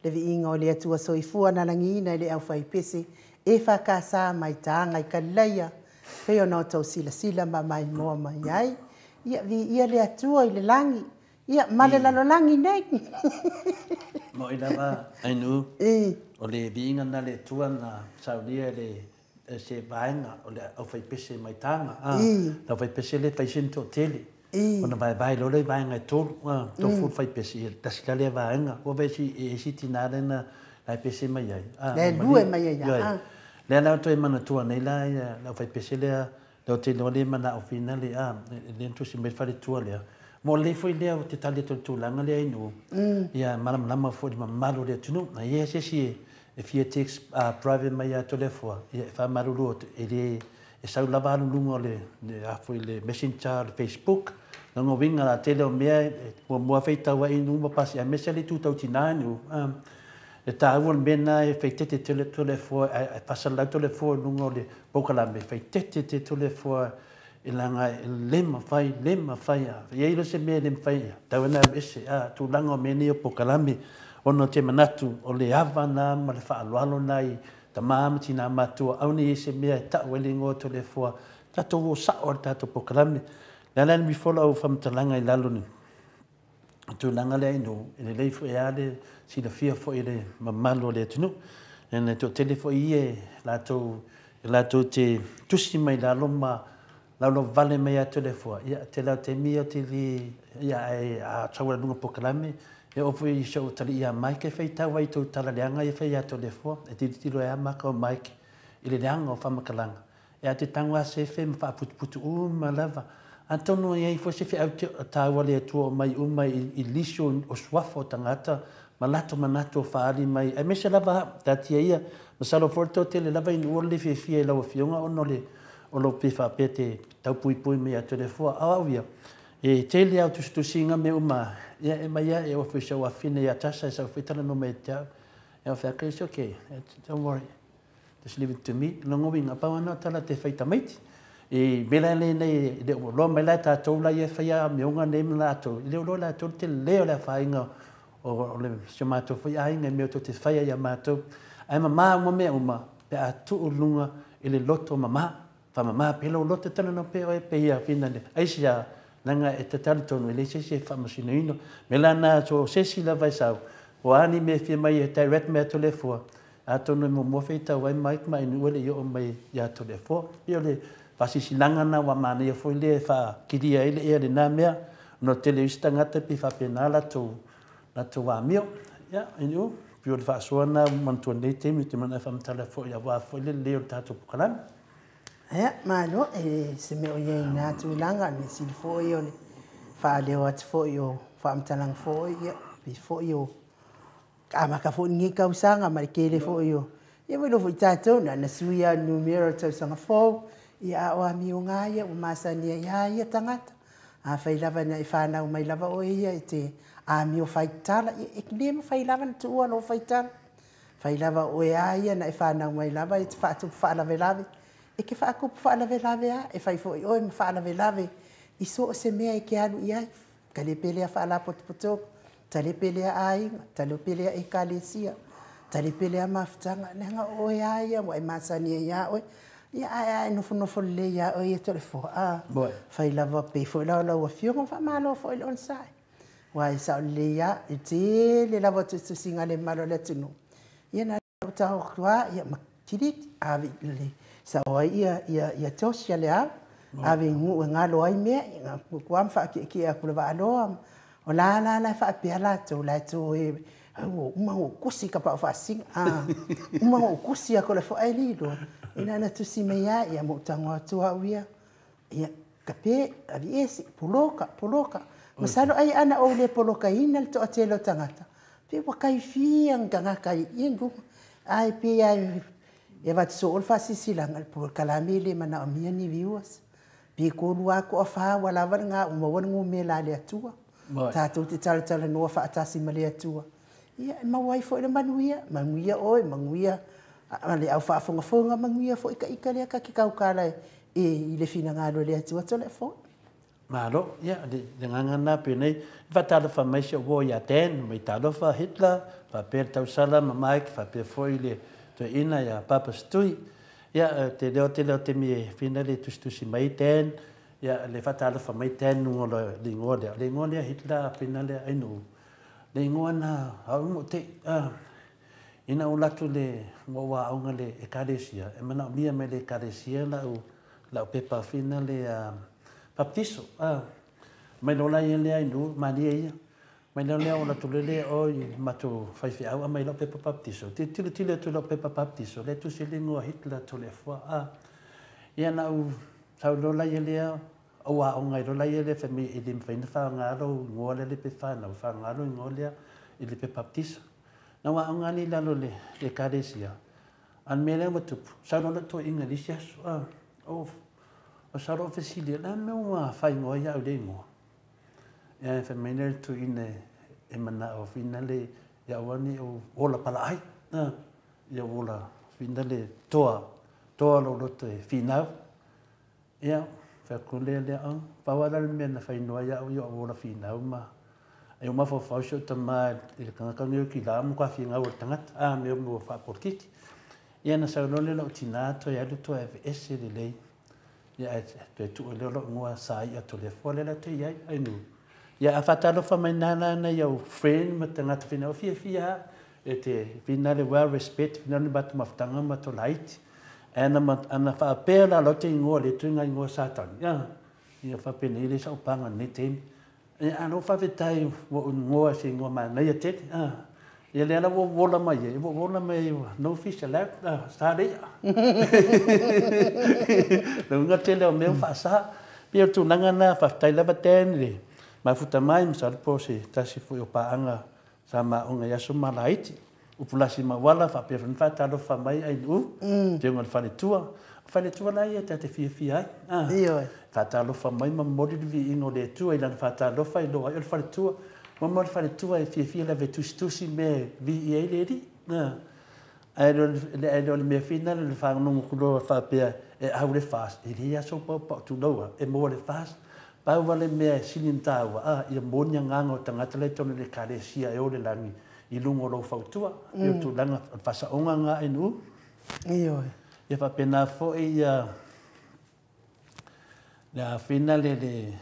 Le viiga o le Atua soifua na lagiina i le aufaipese EFKS mai Taga i Kalilaia, pei ona o tou silasila ma maimoa mai ai. Ia, viia le Atua i le lagi, ia, ma le lalolagi nei. Mo'i lava, Ainuu, o le viiga lena a le Atua na saunia e le se vaega o le aufaipese mai Taga, a, le aufaipese lea e fai sina toatele, ona vaevae loa lea i vaega e tolu, a, tofu le faipese, ia tasi la lea vaega. Ua vaai i isi tina lea na la e pese mai ai, a, lea e lue mai ai, a. Lea la toe manatua nei la ia le aufaipese lea, lea ou te iloa lea e manao finale, a, lea na tusi mai le faletua lea. Mo lelei foi lea ou te tali atu i le tulaga lea Ainuu, ia malamalama foi i le mamalu o le atunuu. A i ai se isi e fia text private mai ia Toleafoa, ia e faamalulu atu, e le, e sau lava alu i luga o le, a foi le messenger o le Facebook. Lona uiga la tele o mea e muamua faitau ai Ainuu ma pasi, aemaise le itu tau tina Ainuu. E taua le mea lena e faitete tele Toleafoa, ae faasalalau Toleafoa i luga o le polokalame, faitete tele Toleafoa e leaga e le mafai, le mafai a i ai loa se mea e le mafai, tau ina alu ese a tulaga o mea nei o polokalame, ona ou te manatu o le ava na ma le faaaloalo na i tama ma tina matutua, aua ne i i ai se mea e tau ai le igoa o Toleafoa, tatou o sao i le tatou polokalame. O le a la le mifo lau faamatalaga i lalo i le tulaga lea Ainuu, e lelei foi lava le silafia foi e le mamalu o le atunuu, e toatele foi ia e latou e latou te tusi mai lalo ma laulauvale mai ia Toleafoa, ia tele lava o taimi ia ou te le, ia ae a sau lava i luga o polokalame, e oo foi i si ou atalii ia Mike e faitau ai i tou tala leaga ia e fai ia Toleafoa, e tilotilo ai lava maka o Mike i le leaga o faamatalaga. E a te tago a sefe ma faaputuputu uma lava. Atonu e i ai foi se feau taua a le Atua o mai uma i lisi o suafa o tagata ma latou manatu o faaali mai, aemaise lava au, taatia ia, masalo foi o le toatele lava ina ua le fiafia i lau Afioga ona o le o lou pe faapea te taupuipui mai ia Toleafoa. A o au ia, e tele lava o tusitusiga mea uma, ia e mai lava e oo foi i si ou afafine ia Tasha e sau foi talanoa mai ia te au. Ia ou fai atu, it's okay, don't worry. Just leave it to me. Lona uiga, pau lava lena o tala te fai tamaiti. I mea la lenei, e le o iloa mai la e tatou la ia e faia amioga nei ma latou, e le o iloa e latou le tele o le afaina o le, si o matou foi aiga i mea tou te faia ia matou. Ae mama uma mea uma pe a tuu i luga i le loto mama. Faamama pea lou loto e talanoa pea oe pe ia fina le aisia, leaga e te talitonu e leai se isi e faamasinoina. O le mea la lena, so o se isi lava e sau, po o a ni mea e fia mai e direct mai ia Toleafoa, atonu e muamua faitau ai Mike ma Ainuu e le i oo mai ia Toleafoa. E pei o le faasilasilaga lena ua manaia foi lea e faakilia ai le ea i lena mea, ona o le tele o isi tagata e pei e faapena latou latou amio. Ia, Ainuu, pei o le faasoa lena ua manatua i lenei taimi, ou te manao e faamatala foi aua foi le lelei o le tatou polokalame. Ia, malo, e se mea o i ai i lena tulaga, o le mea sili foi o le faaleo atu foi o faamatalaga foi, ia, pei foi o amata foi lenei tausaga ma le tele foi o, ia ua iloa foi tatou, na ona sui lava o le numera o le tausaga fou, ia a o amioga lava ia ua masani ai lava ia tagata. Afai lava na e fanau mai lava oe ia e te amio faitala, ia e le mafai lava ona tuua lou faitala. Fai lava o oe a ia na e fanau mai lava e te faatupu faalavelave, e te faatupu faalavelave lava, e fai foi oe ma faalavelave i so o se mea e te alu i ai. Ka le pele a faalapotopotoga, Talepe lea aiga, talepe lea ekalesia, talepe lea mafutaga, leaga o oe lava ia ua e masani ai ia oe. Ia ae a e nofonofo lelei ia oe ia Toleafoa, a fai lava pei foi la o lau afioga, faamalo foi le onosai. Aua e sao lelei lava, i le tele lava o tusitusiga a le mamalu o le atunuu, ia na ona ou tago atu lava ia ma kiliki, ave i sao ai ia Josh ia Leao, ave i nuu e galo ai mea, ia alu atu lava ma faatietie atu i le vaaloa. O la la e faapea latou, o la e toe, ua uma ona ou tusi i Tapaau Faasisina, uma ona ou tusi atu ae le iloa, na ona tusi mai lava, ia ma ou tago atu au ia, ia, tape, aveese, poloka, poloka. Masalo ai ana ou le polokaina le toatele o tagata, pe ua tai fia ni tagata i luga. Ae pei lava e avatu soo le faasilasilaga, le polokalame e le manaomia ni viewers. Pe 3 lava toafa ua lava lena ua maua le numera a le Atua. Tatou te talatalanoa faatasi ma le Atua. Ia, e maua ai foi le manuia, manuia oe, manuia le au faafogafoga, manuia foi ita lea ta te tautala i le finagalo o le Atua Toleafoa. Malo, ia, le agaga lena penei, e faatalofa mai si ou uo ia Dan, mai talofa Hitler, faapea le tausala ma Mike, faapea foi le toeaina ia Papa Stui. Ia, te leo tele o taimi e fina le tusitusi mai Dan, ia, le faatalofa mai Dan luga o le igoa lea. O le igoa lea Hitler fina lea ainu. Le igoa na au mo te, ina ou alu atu le ua ou aoga i le ekalesia, e manaomia mai e le ekalesia lau pepa fina le baptiso. Mai loa la ia lea ainu, malie ia. Mai loa lea ou alu atu loa lea i o i matou faifeau aumai lau pepa baptiso. Te tilotilo atu i lau pepa baptiso, lea e tusi ai le igoa Hitler Toleafoa. Ia na ou sau loa la ia lea, ou aoga ai loa la ia lea fai mai e le mafai ona faaaoga lou igoa lea i le pepa fanau, e faaaoga lou igoa lea i le pepa baptiso. Na ou aoga lea i lalo o le ekalesia, a o le mea lea ua tupu, sau loa lou toeaina i le isi aso, o sau loa ou fesili, o le a le mea ua faaigoa ai au i lea igoa? Ia fai mai lea o le toeaina e manao fina le ia aua ne i ou ola palaai, ia ou ola fina le toa, toa lou loto e finau. Ia, fai atu lea lea, pau lava la le mea na faaigoa ai au ia ou ola finau ma ai ou mafaufau si ou tama i le tagata lenei o Kila, matua finau o le tagata, mea mo faapolokiki. Ia na sau loa lea lou tina toe alu toe aveese lelei. Ia ae toe tuu ai lea o lou igoa Saia Toleafoa lea la toe i ai, ainu. Ia a faatalofa mai nā la nai au friend ma tagata finau, fiafia lava e te fina le well respect, fina le matou mafutaga ma matou laiti. Ae ana faapea la lau te igoa le tuiga igoa Satani, ia faapenei le sau paga i lenei taimi. Ia a o lou faafetai ua ou igoa i se igoa manaia tele. Ia lea la ua ou ola mai ai, ua ou ola mai ai no fish allowed, sa le i'a. Le uiga tele o mea ua faasa. Pei o le tulaga lena, faafetai lava Dan i le mafuta mai, masalo po o se tasi foi o paaga sa ma aoga i aso ma laiti. Upulasi ma auala faapea foi ona faatalofa mai Ainuu, afioga i le faletua. O faletua la ia ta te fiafia ai. Ioe. Faatalofa mai ma momoli le viiga o le Atua i lana faatalofa i iloa ai o le faletua. Mo le faletua e fiafia lava e tusitusi mea e viia ai le Alii. Ae le o le mea fina le faalogologo atu loa faapea e au le FAST, e leai lava sou paopao tulou e maua le FAST. Pau lava le mea e sili ona taua, ia maua ni agaga o tagata la i totonu o le ekalesia e o le lagi i luga o lou fautua. E o tulaga o le faasaoga lena ainu. Ioe. Ia faapena foi ia le afina le le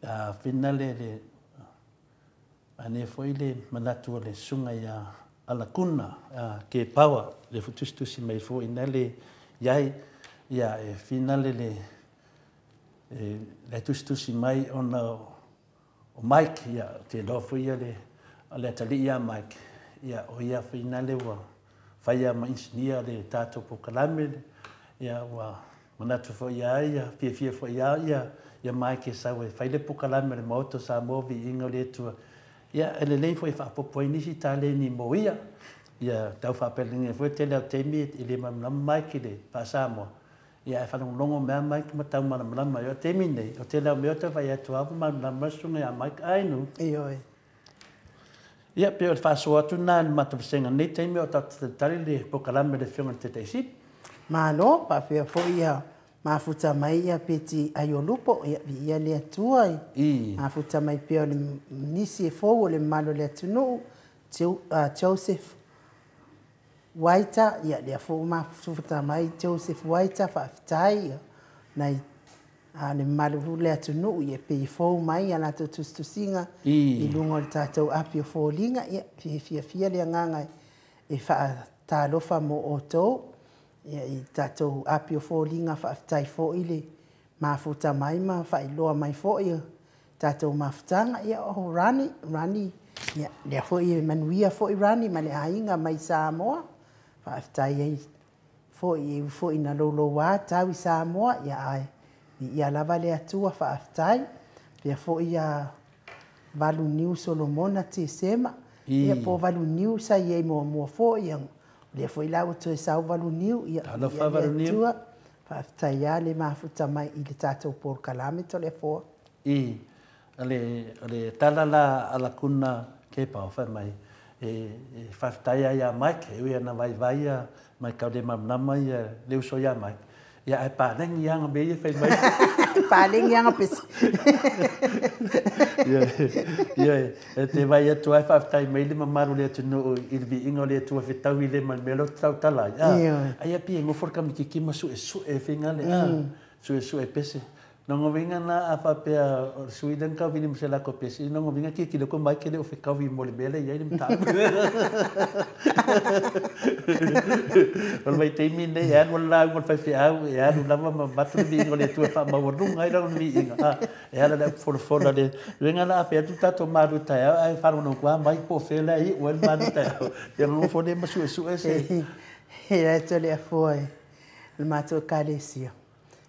afina le le ane foi le manatu o le susuga ia Alakuna Kepaua le foi tusitusi mai foi na le iai ia e fina le le le tusitusi mai ona o Mike ia te iloa foi ia le le atalii ia Mike ia o ia fina le ua faia ma inisinia le tatou polokalame ia ua manatu foi ia ia fiafia foi ia ia Mike e sau e fai le polokalame o le Maota o Samoa viiga o le Atua. Ia e lelei foi e faaopoopo ai nisi taleni mo ia. Ia tau faapelege foi tele o taimi e le malamalama Mike i le faa-Samoa. Ia ae faalogologo mai lava Mike ma tau malamalama ai. O le taimi nei, o tele o mea ou te vaai atu lava ua malamalama le susuga ia Mike Ainu. Ioe. Ia, pei o le faasoa atu lena i le matou vasega i lenei taimi o tatou talitali le polokalame a le Afioga i le Taitaiseat. Malo, faapea foi ia. Mafuta mai ia Peti Aiolupo, ia viia le Atua. Mafuta mai pea o le nisi e fou o le mamalu o le atunuu, Joseph Waita, ia lea foi ua mafuta mai Joseph Waita, faafetai nai le mamalu o le atunuu, ia pei e fou mai a latou tusitusiga i luga o le tatou api o foliga, ia fiafia le agaga e faatalofa mo outou. Ia i tatou api o foliga, faafetai foi le mafuta mai ma faailoa mai foi o tatou mafutaga. Ia o Rani, Rani, ia lea foi e manuia foi Rani ma le aiga mai Samoa. Faafetai ai foi e foi na louloua tau i Samoa, ia ae ia lava le Atua faafetai. Pea foi ia Valuniu Solomona Tesema, ia po Valuniu sa i ai muamua foi, ia lea foi la ua toe sau Valuniu, ia Talofa Valuniu. Atua faafetai ia le mafuta mai i le tatou polokalame Toleafoa. I o le tala la ala kuna ke pau fai mai e faafetai ai ia Mike e ui ana vaivai ia mai kau le malamalama ia le uso ia Mike. Ia ae palagi aga mea ia fai mai. Palagi aga pese. Ia, ia e te vai atu ai faafetai mai le mamalu o le atunuu i le viiga o le Atua fetaui le ma le mea lea ou te tautala ai. Ai pei e nofo le kamititi ma suesue faiga le suesue pese. Loga uiga na a faapea o le sui lea na tauvili ma se latou pese, loga uiga tilotilo ko mai ke le o fetaui mo le mea lea e i ai le mataupu. O le vaitaimi lenei e alu le lauga o le faifeau e alu lava ma avatu le viiga o le Atua e faamaualuga ai lona viiga. E ala i le aupufolafola le uiga la a fai atu tatou malu taeao ae faalogologo atu mai po o fea la e iu ai le malu taeao. Ia nofo lea ma suesue se. E la Toleafoa e le matou ekalesia.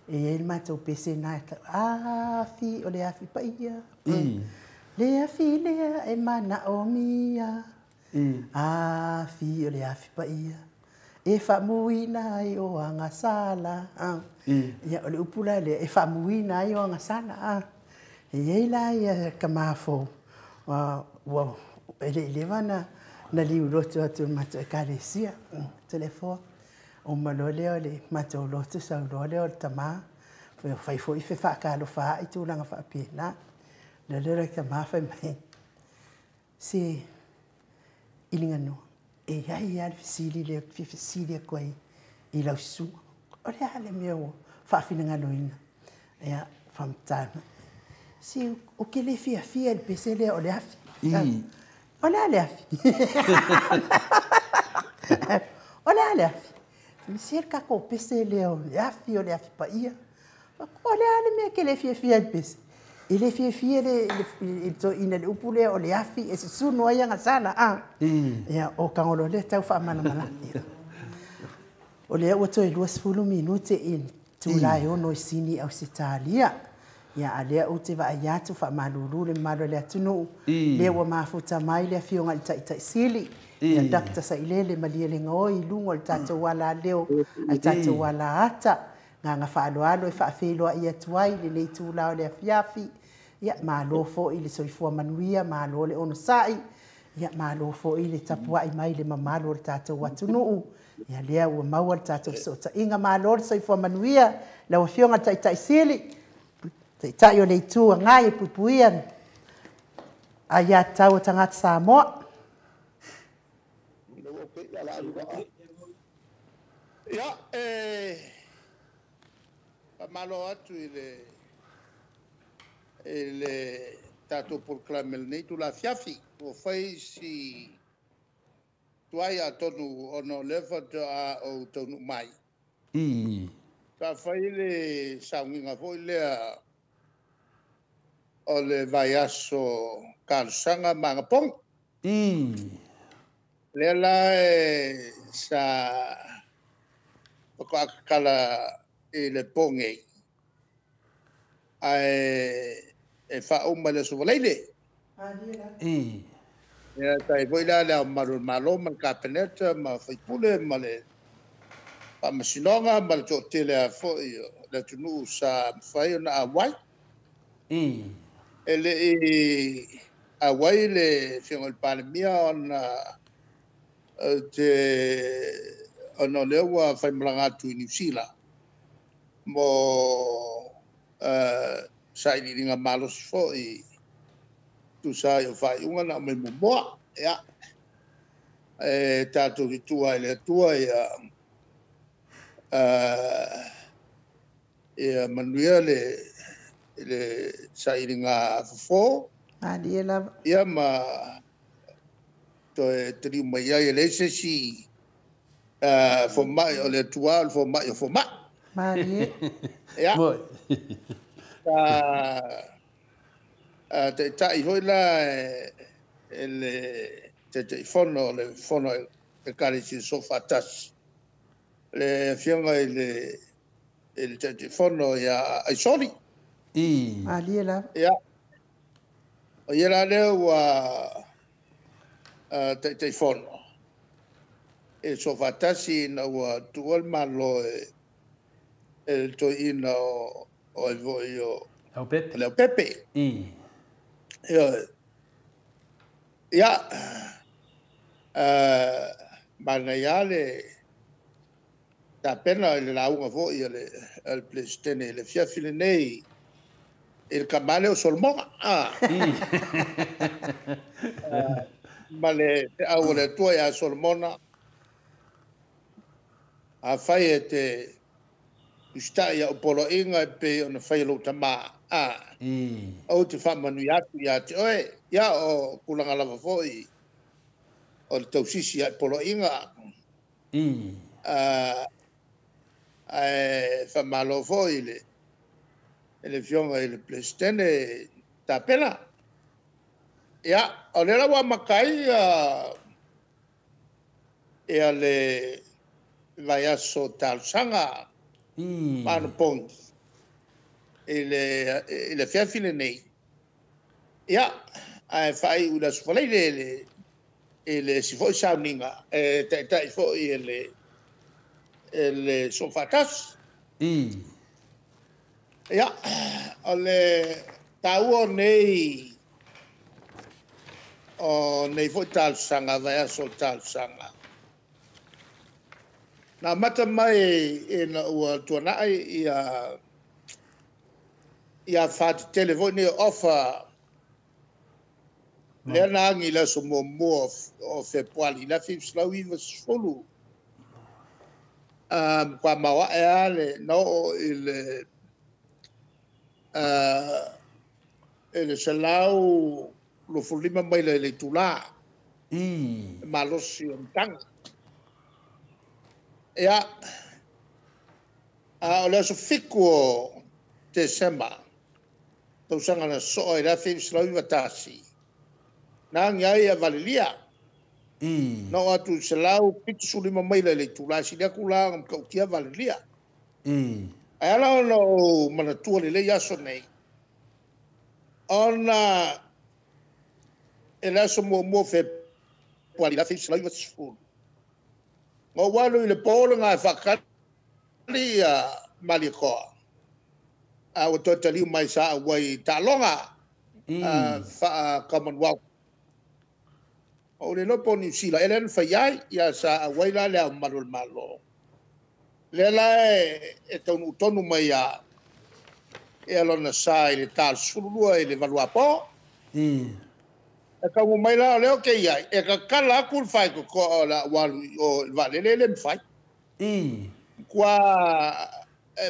E i ai le matou pese na e tau, afi o le afi paia. Le afi lea e manaomia. Afi o le afi paia. E faamuina ai o agasala. Ia, o le upu la lea, e faamuina ai o agasala. E i ai la ia kamafou, ua e le i leva na liulotu atu i le matou ekalesia. Toleafoa. Uma loa lea o le matou lotu sau loa lea o le tama. Fai foi fefaatalofa ai tulaga faapena. Lea lea le tama fai mai, se iligaroa, e i ai lava le fesili lea ou te fia fesili atu ai i lau susuga. O le a le mea ua faafinagaloina? Ia, faamatala mai. Se ou te le fiafia i le pese lea o le afi. O le a le afi? O le a le afi? Se le tatou pese lea o le afi o le afi paia. O le a le mea ke le fiafia i le pese? E le fiafia le toeaina le upu lea o le afi e susunu ai agasala. Ia, o tagolo lea tau faamalamalama. O lea ua toe 20 minute i itula e 6 i Sini, Ausetalia. Ia, a lea ou te vaai atu faamalulu le mamalu o le atunuu. Lea ua mafuta mai le afioga i le Taitai Sili, ia Dr. Sailele Malielegaoi i luga o le tatou alaleo a le tatou alaata. Agaga faaaloalo e faafeiloai atu ai lenei itula o le afiafi. Ia, malo foi le soifua manuia, malo le onosai. Ia, malo foi le tapuai mai le mamalu o le tatou atunuu. Ia, lea ua maua le tatou fesootaiga. Malo le soifua manuia, lau Afioga i le Taitai Sili, Taitai o le Itu Agai e puipuia aiatatau a tagata Samoa. Ia, e faamalo atu i le tatou polokalame i lenei itula afiafi. Ua fai si tuai atonu ona o lea faatoa ou taunuu mai. Sa fai le sauniga foi lea o le vaiaso talosaga ma anapogi. Lea la e sa faatoa tatala i le po nei, ae e faauma i le Aso Faraile. Ia, e foi la le Ao Mamalu o le Malo ma le Kapeneta ma sui usufono ma le Faamasinoga ma le toatele lava foi o le atunuu sa mafai ona auai. E le i auai le Afioga i le Palemia ona o lea ua faimalaga atu i Niu Sila. Mo sailiiliga malosi foʻi tusa ai o faaiuga na aumai muamua. Ia e tatou tutua i le Atua ia ia manuia le sailiga fofo. Malie lava. Ia ma toe taliu mai ai e leai se isi fomai o le Atua o le fomai o fomai. Malie. Ia. Sa taitai foi la e le Taitaifono o le Fono Ekalesia Soofaatasi, le Afioga i le Taitaifono ia Aisoli. Malie lava. Ia. O ia la lea ua Taitaifono e Soofaatasi ina ua tuua le Malo e le toeaina o ai foi o Leaupepe. Leaupepe. Ia, manaia le tapena i le lauga foi a le Peresetene i le afiafi lenei i le tama lea o Solomona. Ma le feau a le Atua ia Solomona, afai e te usitai i au poloaiga e pei ona fai e lou tama, ou te faamanuia atu ia te oe. Ia o tulaga lava foi o le tausisi ai poloaiga. Ae faamalo foi i le Afioga i le Peresetene tapena. Ia, o lea la ua amata ai ia le vaiaso talosaga anapogi i le afiafi lenei. Ia, ae faaiu i le Aso Faraile i le isi foi sauniga e taitai foi e le Soofaatasi. Ia, o le taua nei o nei foi talosaga, vaiaso o talosaga, na amata mai ina ua tuanai ia whātetele foi nei o ofa lea na agi le aso muamua o Fepuari, le 1990. Kwa maoae a le na oo i le 125 maila i le itula. Malosi o matagi. Ia, o le aso 7 o Tesema, tausaga na soa i le 1991, na agi ai a Valelia. Na o atu 175 maila i le itula, sili atu la ona matautia Valelia. Ae ala ona o manatua lelei aso nei, ona e le aso muamua o Fepuari 1990, na ou alu i le po lena e faatali Malietoa, a ua toe taliu mai sa auai i taaloga faa-Commonwealth. O le iloa po o Niu Sila ea lea na fai ai, ia sa auai la le Ao Mamalu o le Malo. Lea la e taunuu tonu mai ia lona sa i le 12 i le 8 apo. E taunuu mai la o lea o te i ai, e tatala atu le faitotoa o le a ou alu i o i le vaalele e le mafai.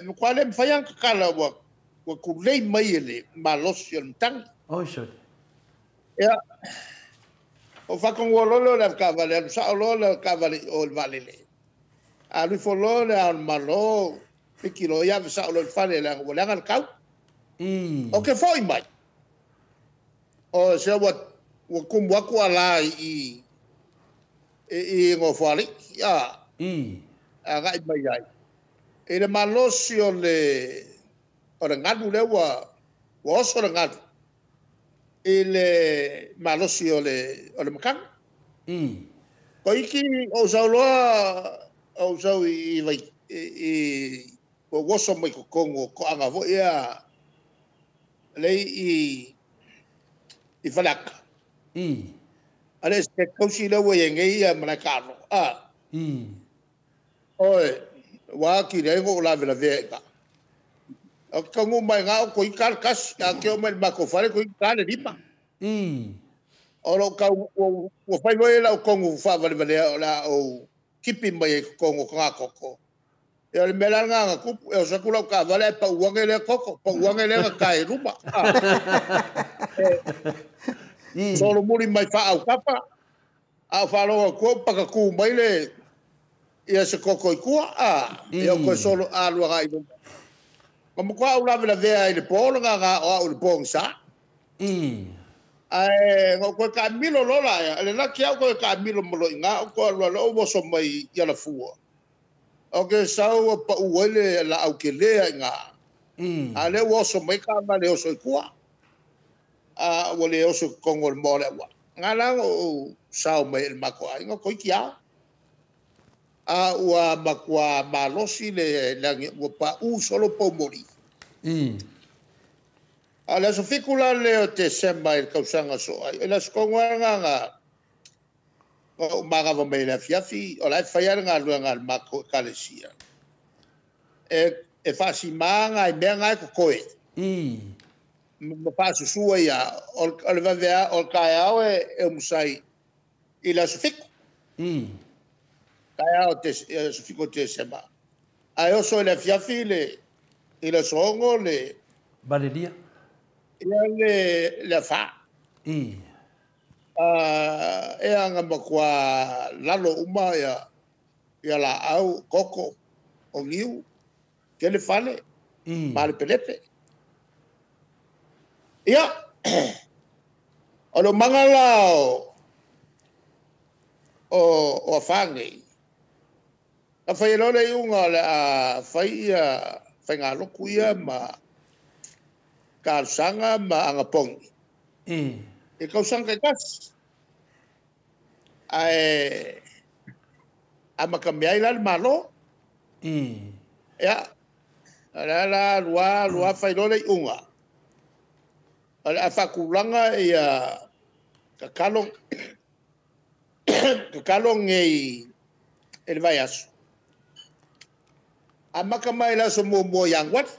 Matua le mafai ona tatala ua tulei mai e le malosi o le matagi. Ia, o faatonuga loa lea o le avetaavale, alu sao loa le avetaavale i o i le vaalele. Alu ifo loa le Ao o le Malo, piki loa ia ave sao loa i le fale leaga ua leaga le tau. O te foi mai, o se ua tumu atu ala i Nofoalii, agai mai ai. I le malosi o le galu lea ua oso le galu i le malosi o le matagi. Koiki o sau loa, o sau i ua oso mai totonu o toaga foi ia lei i Faleata. A le se tausi lea ua i ai nei ia Malaekaalo. Oe, ua atili ai ona ou lavelavea i ina. O ke kaunuu mai iga o toeitiiti lava le 1, ae ou te oo mai i le matou fale toeitiiti lava le 5. O lou tau ua fai foi lau tonu faavalevalea o le a ou tipi mai ai i totonu o togatogo. Ia o le mea la lena na tupu, e oso atu lau taavale ae pau ane lea toto, pau ane lea na ta i luma. E solomuli mai faaautapa, a ou faalogo atu ua patatu mai le ia se toto i tua, ia ou toe solo alu agai i luma. Na matua ou lavelavea ai i le po le gaga o au i le pogisa. Ae na ou toe taamilo loa la ea, le laki lava ou toe taamilo ma loa i ina, ou toe alu loa ou oso mai i Alafua. Ou te sau ua pau ai le laau tele lava i ina. A o lea ua oso mai taavale e oso i tua. A ua le oso i totonu o le moa o le auala. Na ala ona ou sao mai ai i le matou aiga, toeitiiti ao. A ua matua malosi le lagi ua paǔ solo poumoli. A o le aso 7 la lea o Tesema i le tausaga soo ai, o le aso tonu lava lena na ou manava mai ai i le afiafi, o la e fai lava le galuega a le matou Ekalesia, e faasima nai mea na e totoe ma faasusu ai lava, o le vave o le taeao e omusai i le aso 7. Taeao o aso 7 o Tesema. Ae oso i le afiafi i le aso 6 le Valelia. Ia le afa. E aga matua lalo uma ia laau, koko, o niu, tele fale, malepelepe. Ia, o le omaga la o afa nei, na fai ai loa le iuga o le a fai ia faigalotu ia ma talosaga ma agapogi i tausaga taitasi. Ae amatamea ai la le Malo. Ia, o le a la alu alu lava fai loa le iuga, o le a faatulaga ia tatalo tatalo nei i le vaiaso, amata mai le aso 1 o Ianuari.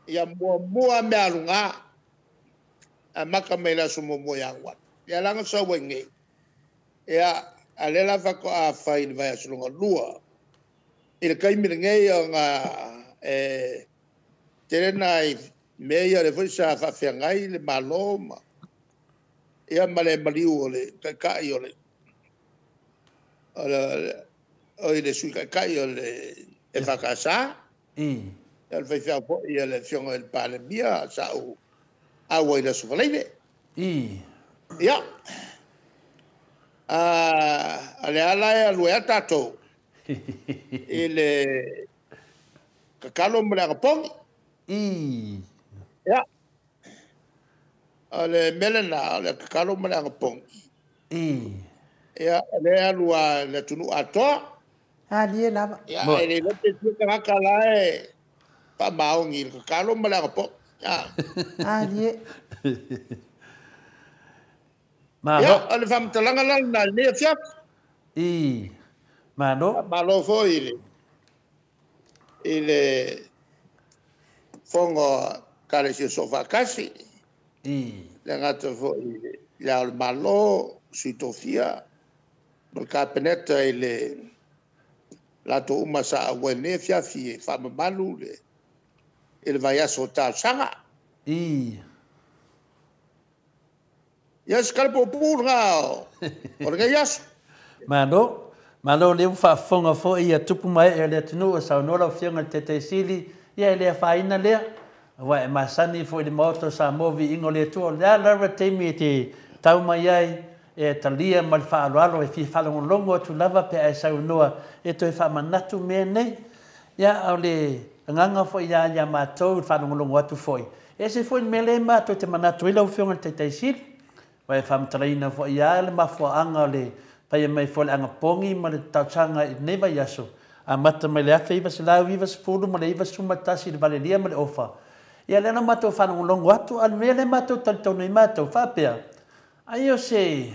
Ia muamua meaaluga, amata mai le aso 1 o Ianuari. Ia la na sau ai nei. Ia, a o lea la faatoa fai i le vaiaso lona lua. I le taimi lenei ona e tele nai mea ia o lea foi sa faafeagai le Malo ma, ia ma le maliu o le Taitai o le Sui Taitai o le EFKS, ia o le faifeau foi a le Afioga i le Palemia sa ou auai i le Aso Faraile. Ia, o lea la e alu ai lava tatou i le tatalo ma le agapogi. Ia, o le mea lena, o le tatalo ma le agapogi. Ia, o lea e alu lava i le atunuu atoa. Alie lava. Ia, ae le iloa pe fia tagata la e faamaoni i le tatalo ma le agapogi. Alie. Malo. Ia, o le faamatalaga la lena i lenei afiafi. Malo. Malo foi i le Fono a Ekalesia Soofaatasi. Le gata foi i le Ao o le Malo, Sui Tofia, ma le Kapeneta i le latou uma sa auai i lenei afiafi e faamamalu i le vaiaso o talosaga. Ia, se tala puupuu lena o lenei aso. Malo. Malo, lea ua faafofoga foi ia tupu ma ee o le atunuu e saunoa lau Afioga i le Taitaisili, ia e le afaina lea, aua e masani foi i le Maota o Samoa viiga o le Atua, o le a lava le taimi e te tau mai ai, e talia ma le faaaloalo e fia faalogologo atu lava pe a e saunoa e toe faamanatu mea nei. Ia, a o le agaga foi ia matou i le faalogologo atu foi, e ese foi le mea lea matou te manatu ai lau Afioga i le Taitaisili, aua e faamatalaina foi lava le mafuaaga o le faia mai foi o le agapogi ma le talosaga i lenei vaiaso, amata mai le 1990 ma le 91 i le valelia ma le ofa. Ia lea na matou faalogologo atu, a o le mea lea matou talitonu ai matou, faapea, ai o se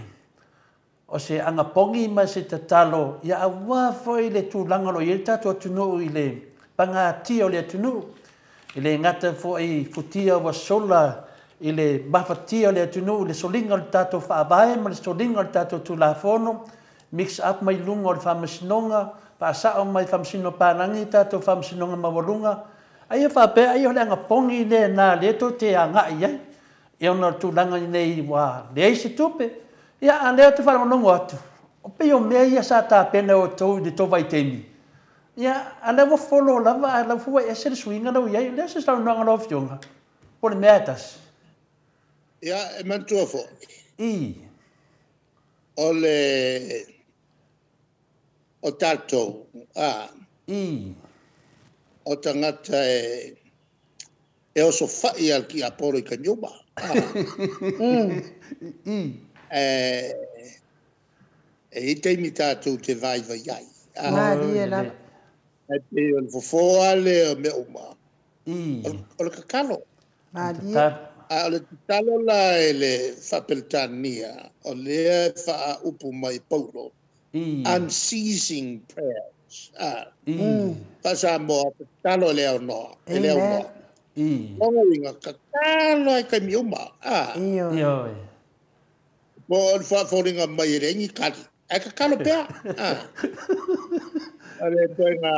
agapogi ma se tatalo, ia aua foi le tulaga o lo o i ai le tatou atunuu i le Pagatia o le atunuu, e le gata foi futia ua sola i le mafatia o le atunuu i le soliga o le tatou faavae ma le soliga o le tatou Tulafono, mix up mai luga o le Faamasinoga, faasao mai Faamasino Palagi tatou Faamasinoga Maualuga, ai e faapea ai o le agapogi lena lea tou te agai i ai, e ona o le tulaga nei ua leai se tupe, ia a lea ou te faalogologo atu, o pei o mea ia sa tapena e outou i le tou vaitaimi, ia a lea ua follow lava ae lau foi ua ese le suiga lea ua i ai. O le a se saunoaga a lau Afioga? Po o le mea e tasi? Ia, e manatua foi. I. O le o tatou, a. I. O tagata e osofai al ki apolo i kanyuma. I. E i taimi tatou te vaivai ai. Malie lava. E pei o le fofoa lea o mea uma. I. O le kakalo. Malie. A o le tatalo la e le Faapeletania, o lea faaupu mai Paulo. I. Unceasing prayers. I. Faasamoa, tatalo e le aunoa. E le aunoa. I. Ona uiga, tatalo ai taimi uma. Ioe. Ioe. Po o le faafoliga mai e le ingi kali. Ai kakalo pea. O le toega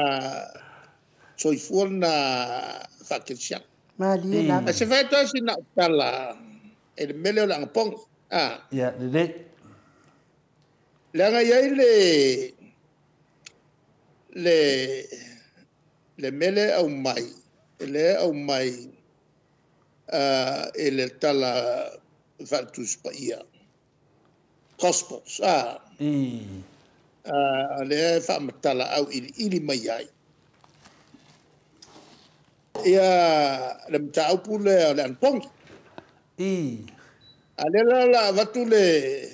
soifua na faakelisiana. Malie lava. A se fai tosi na tala e le mele o le agapogi. Ia, lelei. Leaga i ai le mele au mai, le au mai e le tala faaletusipaia. Gospels. I. Le faamatala au iliili mai ai. Ia le mataupu lea o le anapogi. I. A lea la la avatu le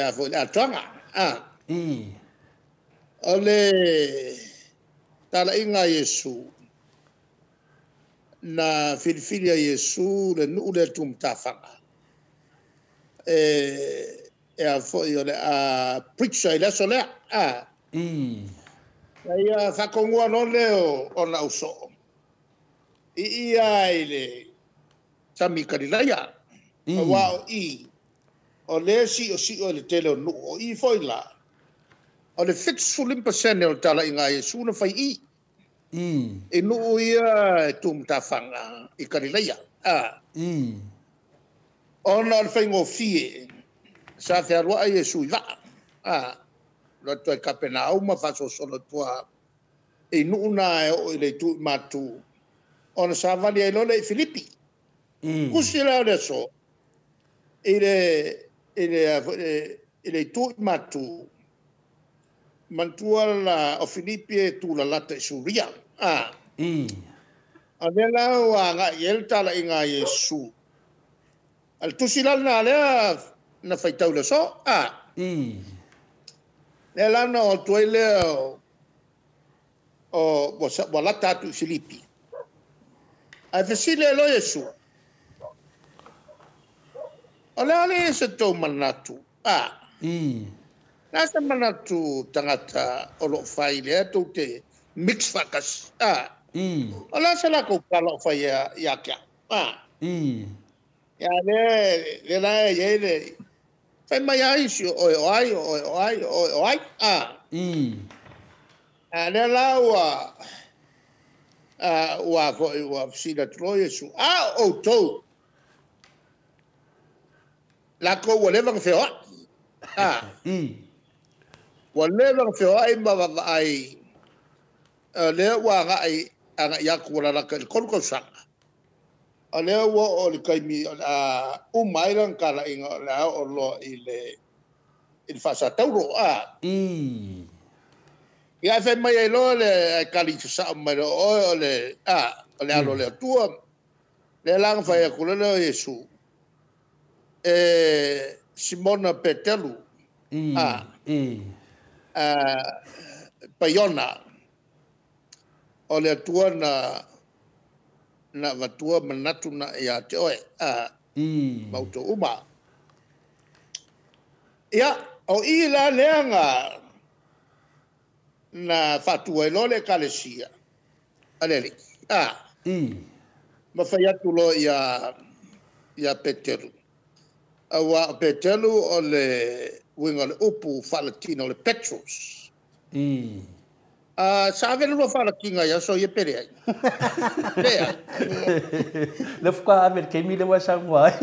a foi le atoaga. I. O le talaiga a Iesu, na filifili a Iesu le nuu lea tumatafaga. E a foi o le a preacher i le aso lea. I. Ia faatogua loa lea o ona ausoo. I ia i le sami Kalilaia. I. Aua o i, o le siosio i le tele o nuu. O i foi la, o le 75% o le talaiga a Iesu na fai i. I. I nuu ia e tumatafaga i Kalilaia. I. Ona o le faigofie, sa fealuai Iesu i vaa. Lo atu ai Kapenauma faasosolo tua i nuu na e oo i le itu i matu. Ona savali ai loa lea i Filipi. I. Kusi la o le aso, i le itu i matu, manatua la o Filipi e tulalata i Suria. I. A lea la ua agai i ai le talaiga a Iesu. A le tusi la lena lea na faitau le aso. I. Lea la na o atu ai lea o ua lata atu i Filipi. Ae fesili ai loa Iesu. O le a le se tou manatu? I. Na se manatu tagata o loo fai lea tou te mix faatasi. I. O le a se latou tala o fai ia te au? I. Ia le la e i ai le fai mai ai isi o oe o ai, o oe o ai, o oe o ai. I. A lea la ua ua foi ua fesili atu loa Iesu. A o outou lakou ua leva ona feoai. I. Ua leva ona feoai ma vaavaai lea ua agai atu ua lalata i le 3 tausaga. O lea ua oo i le taimi o le a uma ai lana talaiga o le a oo loa i le faasatauro. I. Ia e fai mai ai loa le ai kali sasao mai loa oe o le o le alo o le Atua. Lea la na fai atu lea o Iesu. E Simona Petelu. I. I. Paiona. O le Atua na avatua manatu na ia te oe. I. Ma outou uma. Ia, o i la lea na faatua ai loa le ekalesia. a le alii. Ma fai atu loa ia Peteru. Auā o Peteru o le uiga o le upu faalatina o le Petros. Sa ave le lua faalatiga i aso ia pe leai? Leai. Le faatoa ave i le taimi lea ua e saunoa ai.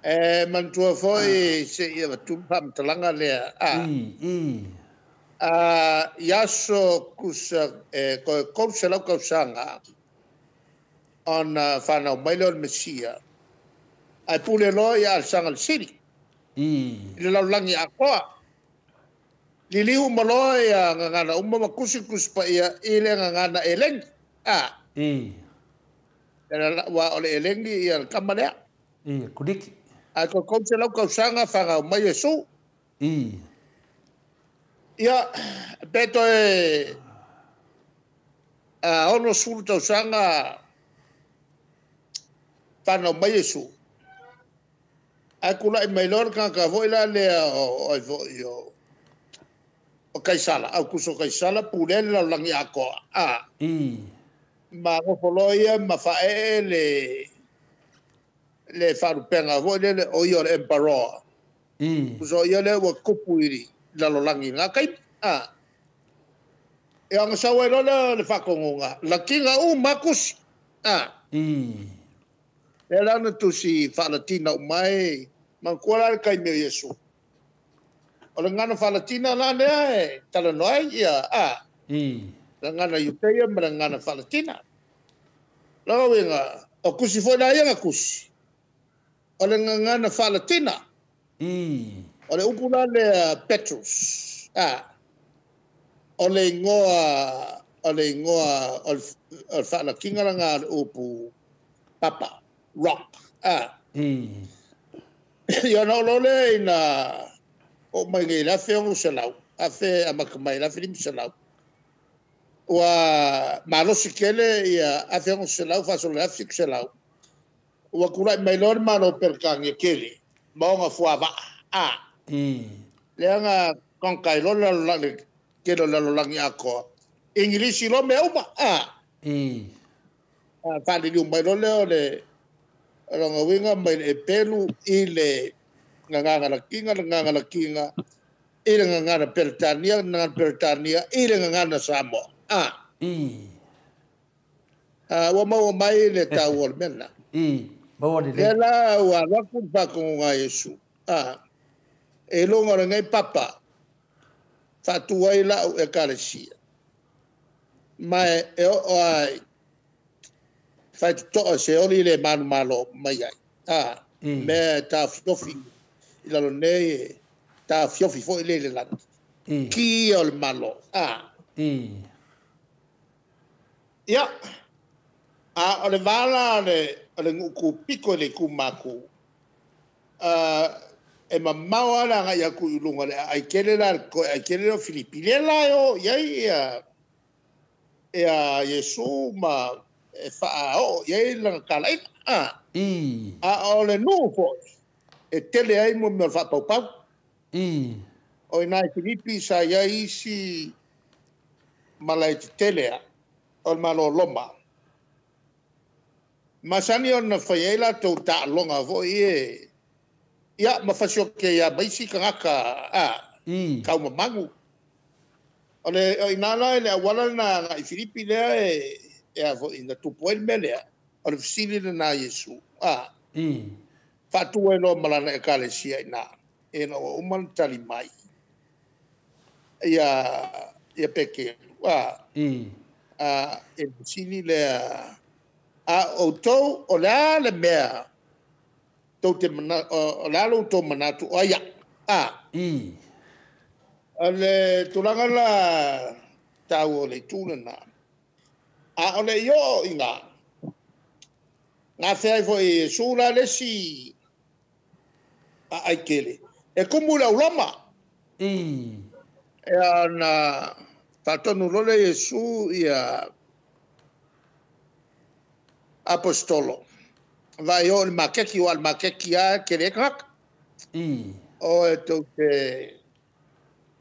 E manatua foi se i avatu le faamatalaga lea. I aso kusa e toe 300 tausaga ona fanau mai lea o le Mesia, ae pule loa ia Alesana le Sili i le lalolagi atoa. Liliu uma loa ia gagana uma ma tusi Tusi Paia i le gagana elegi. Ua o le elegi ia le tama lea. Kuliki. Ae toe 300 tausaga fanau mai Iesu. Ia, pe toe 60 tausaga fanau mai Iesu. Ae tulai mai loa le tagata foi la lea o ai foi o Kaisala, Aukuso Kaisala, pulea le lalolagi atoa. Ma nofo loa ia ma faaee le faalupega foi lele o ia o le emperor. Kuso ia lea ua tupu i lalolagi i lena taimi. Ia ona sau ai loa lea o le faatonuga, latiga uma tusi. Lea la na tusi faalatina uma ai, manatua la le taimi o Iesu. O le gagana faalatina la lea e talanoa ai ia, le gagana Iuteia ma le gagana faalatina. Lona uiga, o tusi foi la ia na tusi, o le gagana faalatina. O le upu la lea Petrus, o le igoa, o le igoa o le faalatina lena o le upu papa, rock. Ia ona oo loa lea ina oo mai nei i le 1600, afe amata mai i le 1500, ua malosi tele ia 1600 faasolo i le 1700, ua tulai mai loa le Malo o Peretania tele ma ona fuavaa. Lea na conquer ai loa le tele o le lalolagi atoa. Igilisi loa mea uma. Faaliliu mai loa lea o le lona uiga mai le Epelu i le gagana latina, le gagana latina i le gagana Peretania, le gagana Peretania i le gagana Samoa. Ua maua mai le taua o le mea lena. Maua lelei. Lea la ua alu atu le faatonuga a Iesu. E luga o lenei papa faatu ai lau ekalesia. Ma e oo ai faitotoa se oli le manumalo mai ai. Mea e taofiofi i lalo nei e taofiofi foi le i le lagi. Ki ia o le Malo. Ia, a o le vala o le nuu kūpito i le itu maku, e mamao lava le agai atu i luga o le aai tele la, le toe aai tele lea o Filipi. Lea la e o i ai ia Iesu ma e faaoo i ai lana talaiga. A o le nuu foi e tele ai mo mea o le faapaupau. O i ina i Filipi sa i ai isi malae tetele a o le Malo o Roma. Masani ona fai ai latou taaloga foi e ia ma fasioki ai lava ma isi tagata taumamanu. O le o i ina la i le auala lena agai i Filipi lea e a foi na tupu ai le mea lea, o le fesili lena a Iesu, faatu ai loa ma lana ekalesia i ina, ina ua uma ona tali mai ia Peteru, i le fesili lea, a o outou, o le a le mea tou te o le a lo outou manatu o ai au? O le tulaga la taua o le itu lena. A o le i oo i ina, gafea ai foi e Iesu la le isi aai tele, e tumu i le auloma. Ia ona faatonu loa lea e Iesu ia aposetolo, vaai o i le maketi, aua o le maketi lava e tele ai tagata. O e tou te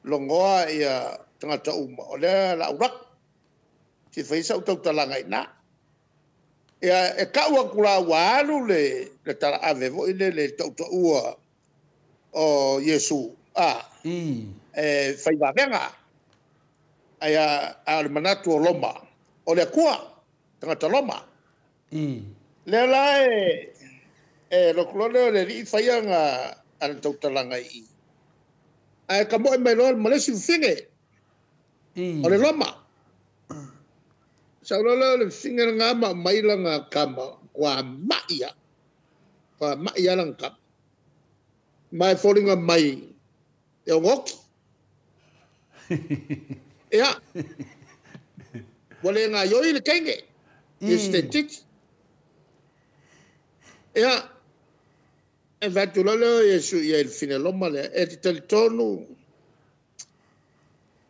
logoa ia tagata uma, o lea o le a ou alu atu. Se i fai sau tautalaga i ina. Ia, e tau atu la ua alu le talaave foi lele i le tautaua o Iesu, e fai vavega. Ae a o le manatu o Roma, o le Atua, tagata Roma. Lea la e lotu loa lea o le alii fai ana tautalaga i i. Ae tamoe mai loa ma le isi fafine o le Roma. Sau loa lea o le fafine lena ma aumai lana tama, ua mai lava. Ua mai lava lana tama. Ma e foliga mai e ogoki. Ia, ua le gaioi le teine, i se titi. Ia, e fai atu loa lea o Iesu i ai i le fafine Roma lea, e te talitonu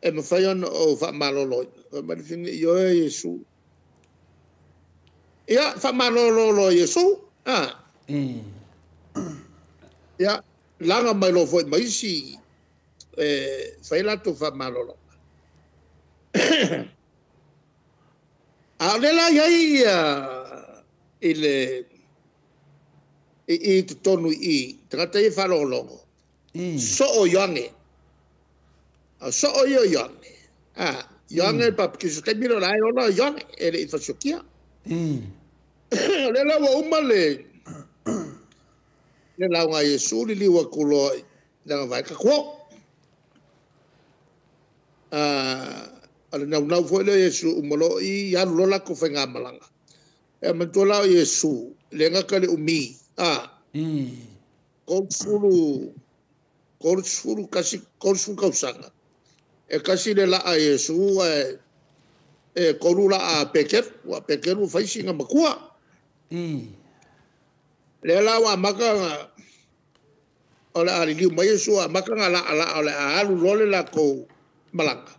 e mafai ona ou faamaloloina. Fai mai le fafine, ioe Iesu. Ia, faamalolo loa Iesu. Ia, laga mai loa foi ma isi e fai latou faamalologa. A o lea la i ai i le i totonu i tagata ia faalogologo, soo Ioane. A soo ia o Ioane. Ioane Bapetiso taimi lea o la e ola Ioane e le i fasiokia. O lea la ua uma le lauga a Iesu liliu atu loa i lana vae tatuo. O le naunau foi lea o Iesu uma loa i alu loa latou faigamalaga. E manatua la o Iesu le gata le umi. 31 tausaga. E kasi le laa a Iesu e 3 laa a Peteru. Ua Peteru ua fai sina matua. Lea la ua amata na o le a liliu mai Iesu amata na laa laa o le a alu loa le latou malaga.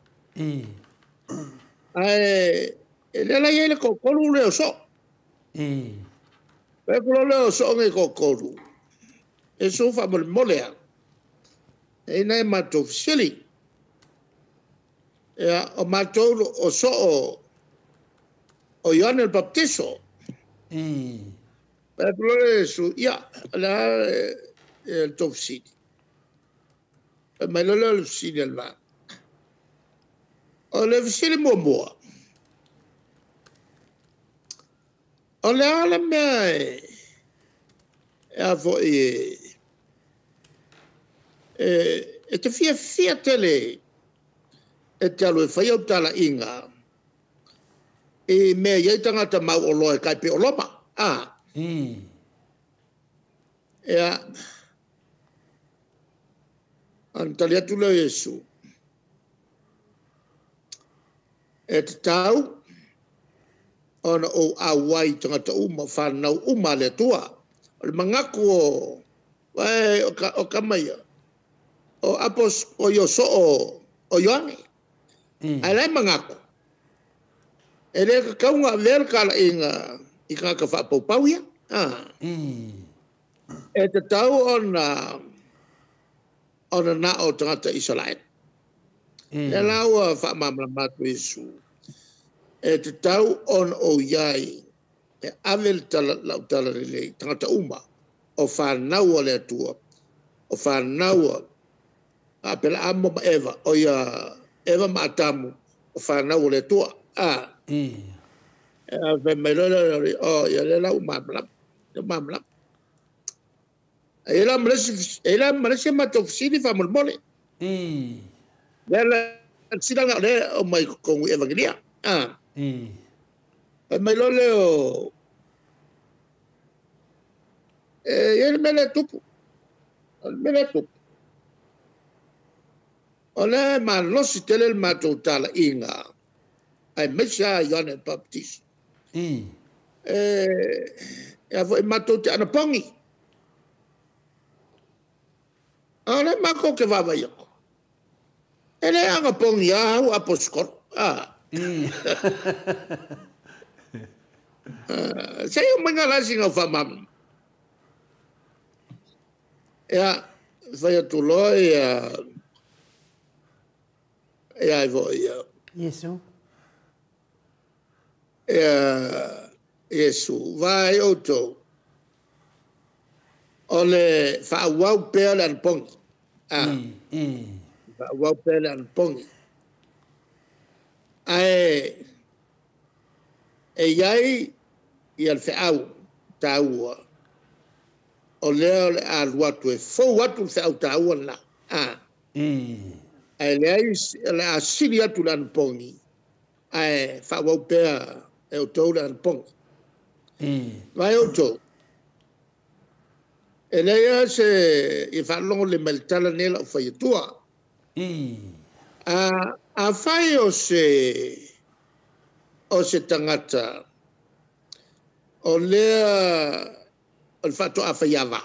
Ae e lea la i ai le toatolu lea o soo. Fai atu loa lea o soo nei toatolu. Iesu faamolemole a. E ina e matou fesili. Ia, o matou o soo o Ioane le Bapetiso. Fai atu loa lea Iesu, ia, o le a le tou fesili. Fai mai loa lea o le fesili a le vaega. O le fesili muamua, o le a le mea e a foi e te fiafia tele e te alu e fai au talaiga i mea i ai tagata mauoloa e tai pei o Roma. Ia, ona tali atu lea o Iesu, e tatau ona ou auai tagata uma, whanau uma le Atua. O le manatu o wae o kama ia, o apos o Ioso o Ioane. Ae lai manatu. E le kakaunga avea le talaiga i tagata faapaupau ia. E tatau ona na o tagata Isaraelu. Lea la ua faamalamalama atu Iesu. E tatau ona ou iai e ave le lau tala lelei tagata uma o whanau a le Atua, o whanau a pela amo ma Eva, o ia Eva ma Atamu, o whanau a le Atua. E fai mai loa lea, o ia lea la ua malamalama, ia malamalama. E la ma le isi matou fesili faamolemole. Lea la sila o lea o mai totonu i Evangelia. Fai mai loa lea o e i le mea lea tupu. O le mea lea tupu. O lea malosi tele le matou talaiga ae maise a Ioane Bapetiso. E a foi matou te anapogi. O lea matou te vaavaai atu. E le anapogi a au aposikolo. Se i o mai ngā lasi ngau whaamama. Ia, fai atu loa ia ia ai foi ia. Iesu. Iesu, vaai outou, o le faaauau pea le anapogi. Faaauau pea le anapogi. Ae e iai ia le feau taua, o lea o le a alu atu e fou atu le feau taua lena. Ae leai, o le a sili atu le anapogi, ae faaauau pea e outou le anapogi. Vaai outou, e leai lava se i faalogo le mai le tala nei lau fai atua. Afai o se tagata o lea o le faatoa faiava.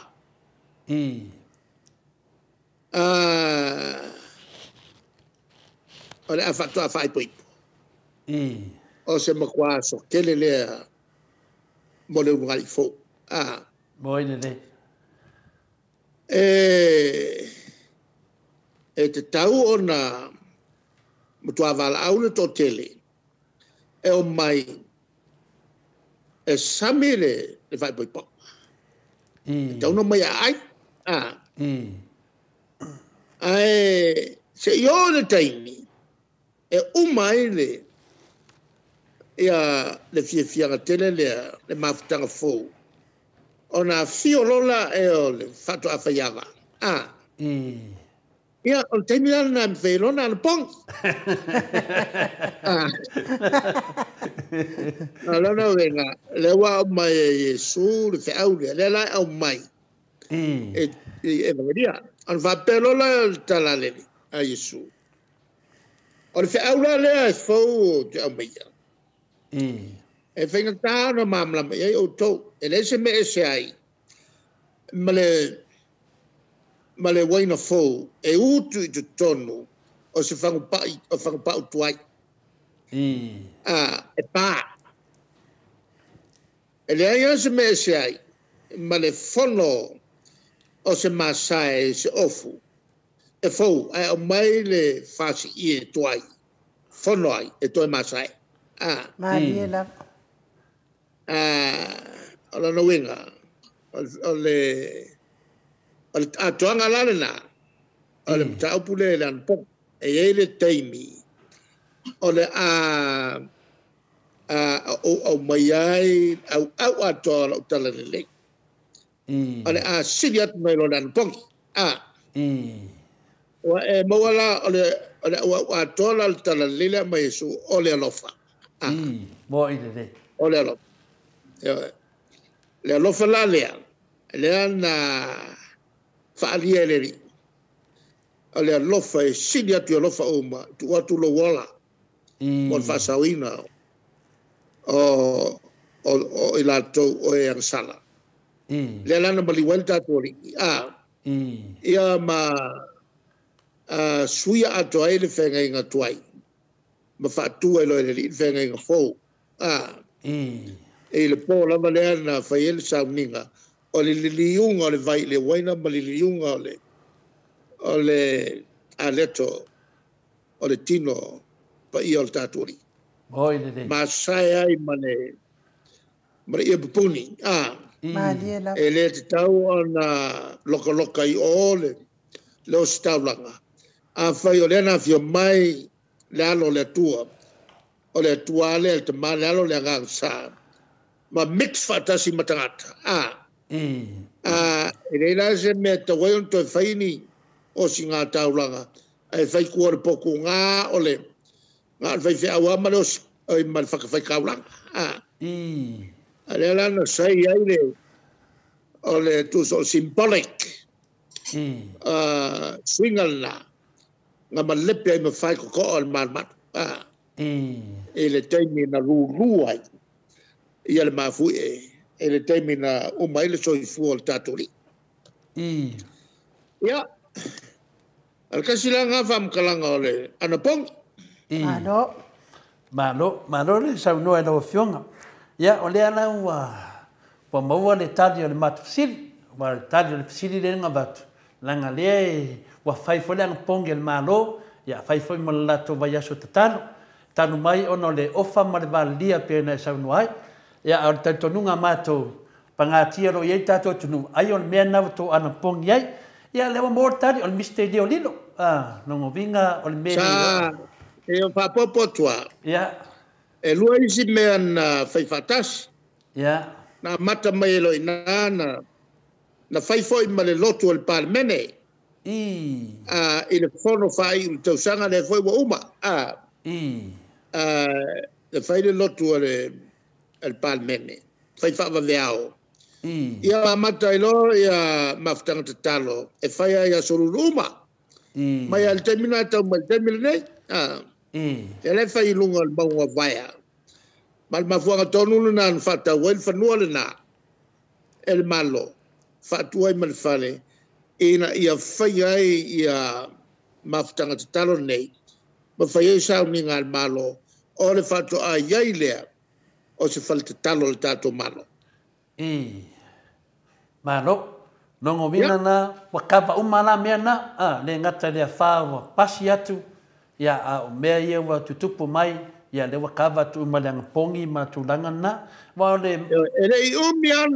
O le a faatoa faaipoipo. O se matua aso tele lea mo le ulugalii fou. Moi lelei. E tatau ona matua valaau le toatele e o mai e sami le faaipoipoga. E tatau ona mai aai. Ae se i oo le taimi e uma ai le ia le fiafiaga tele lea, le mafutaga fou, ona afio lola e o le faatoa faiava. Ia, o le taimi la lena e mafai ai loa ona anapogi. A lona uiga, lea ua aumai e Iesu le feau lea, lea la e aumai e Evagelia. Ona faapea loa la le tala a Iesu, o le feau la lea e fou ou te aumaia, e faigata ona malamalama i ai outou, e leai se mea ese ai ma le uaina fou e utu i totonu o se fagupau tuai. E pa. E leai lava se mea ese ai ma le fono o se masae se ofu e fou ae aumai le fasiie e tuai, fono ai e toe masae. Malie lava. O lona uiga, o le atoaga la lena, o le mataupu lea i le anapogi. E i ai le taimi o le a ou aumai ai auau atoa o lau tala lelei. O le a sili atu mai lo le anapogi. Ua e maua la o le auau atoa la le tala lelei lea mai Iesu, o le alofa. Moi lelei. O le alofa. Le alofa la lea, lea na faalia e le Alii. O le alofa e sili atu i alofa uma, tuu atu lou ola mo le faasaoina o i latou o e agasala. Lea la na maliu ai le tatou Alii. Ia ma suia atoa ai le feagaiga tuai ma faatu ai loa e le Alii le feagaiga fou. E le po lava lea na fai ai le sauniga o le liliuga o le vai i le uaina ma le liliuga o le aleto o le tino paia o le tatou Alii. Moi lelei. Masae ai ma le ia pupuni. Malie lava. E le tatau ona lokaloka i o le ositaulaga. Afai o lea na afio mai le alo o le Atua, o le Atua lea le Tama, le alo le Agaga Sa, ma mix faatasi ma tagata. E leai la se mea tau ai ona toe fai ni osiga taulaga, ae fai tua o le potu gā o le faifeau lava ma le osi, ma le fatafaitaulaga. A lea la na sai ai le o le tusa o symbolic suiga lena na malepe ai ma fai kokoo o le malumalu. I le taimi na lulu ai ia le mafuie, i le taimi na uma ai le soifua o le tatou Alii. Ia, o le kasi la ngā faamatalaga o le anapogi. Malo. Malo, malo le saunoa e lau Afioga. Ia, o lea la ua maua le tali o le matou fesili. Ua le tali o le fesili lea na avatu. Leaga lea ua fai foi le anapogi a le Malo, ia fai foi ma le latou vaiaso tatalo. Tanu mai ona o le ofa ma le valilia pei ona e saunoa ai. Ia, a o le talitonuga matou, pagatia o lo o i ai le tatou atunuu, ai o le mea lena ua outou anapogi ai. Ia, lea ua maua le tali, o le misitelio lilo. A, lona uiga o le mea Sa, e faaopoopo atu lava. E lua isi mea na fai faatasi. Na amata mai e loa i ina na fai foi ma le lotu o le Palemene. I le fono faaiu i le tausaga lea foi ua uma. Na fai le lotu a le Palemene, fai faavaveao. Ia amata ai loa ia mafutaga tatalo e fai ai aso lulu uma. Mai lava i le taimi lena e tau mai i le taimi lenei. Ia lea e fai i luga o le mauga o Vaea. Ma le mafuaaga tonu lena na faatau ai le fanua lena e le Malo, faatu ai ma le fale, ina ia fai ai ia mafutaga tatalo nei, ma fai ai sauniga a le Malo, o le faatoa i ai lea o se fale tatalo o le tatou Malo. Malo. Lona uiga na, ua kava uma la mea na, a, le gata i le afa ua pasi atu, ia, a o mea ia ua tutupu mai, ia, lea ua kava atu uma i le anapogi ma tulaga na. Aua o le. E le i umi lava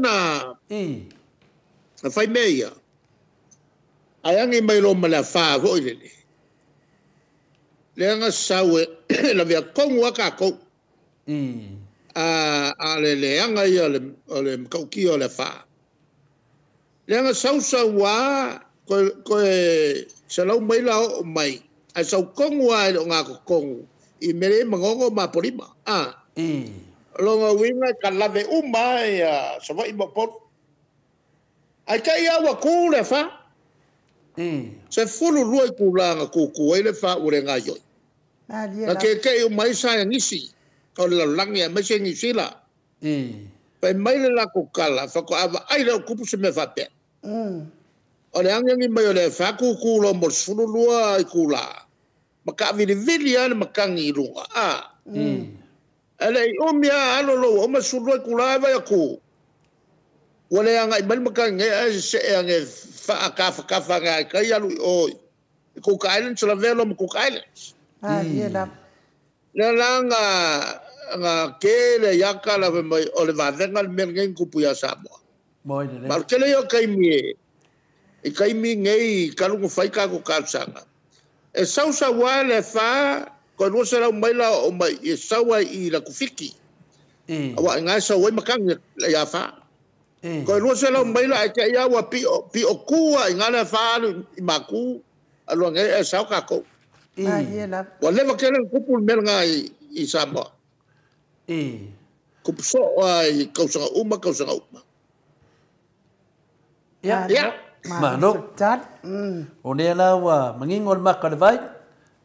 na fai mea ia, ae agi mai loa ma le afa foi lele, lea na sau e lavea tonu lava tatou. A o le leaga ia o le matautia o le afa. Lea na sau sau lava, toe 100 maila oo mai, ae sau tonu lava i le ogatotonu i mea lea e i ai Manono ma Apolima. O lona uiga e talave uma lava ia Savaii ma Upolu. Ae te i lava ua tu le afa. 12 itula na tutu ai le afa ua le gaoioi. Na tietie uma ai saienisi o le lalolagi aemaise Niu Sila. Fai mai le latou tala, faatoa vaai lea o tupu se mea faapea. O le agiagi mai o le afa tutu loa mo le 12 itula, ma taavilivili lava le matagi i luga. Ae le i umi lava alo loa ua uma le 12 itula ae vaai atu, ua le agai mai le matagi nei ae sesee ane faatafatafa ane lava i tai alu i o i Cook Islands, lavea loa ma Cook Islands. Lea la na tele ai lava tala fai mai o le vavega le mea lenei na tupu ia Samoa. Ma o le tele ia o taimi i taimi nei talu ona fai tatou talosaga, e sau sau lava le afa toe 200 maila oo mai e sau ai i Lakufiki. Aua i ina e sau ai matagi i afa. Toe 200 maila ae te i lava ua pio tu lava i ina le afa alu i Matu, alu ane ai ae sao tatou. Ua leva tele ona tupu le mea lena i Samoa. Tupu soo lava i tausaga uma, tausaga uma. Ia. Malo. O lea la ua manino le maka o le vai,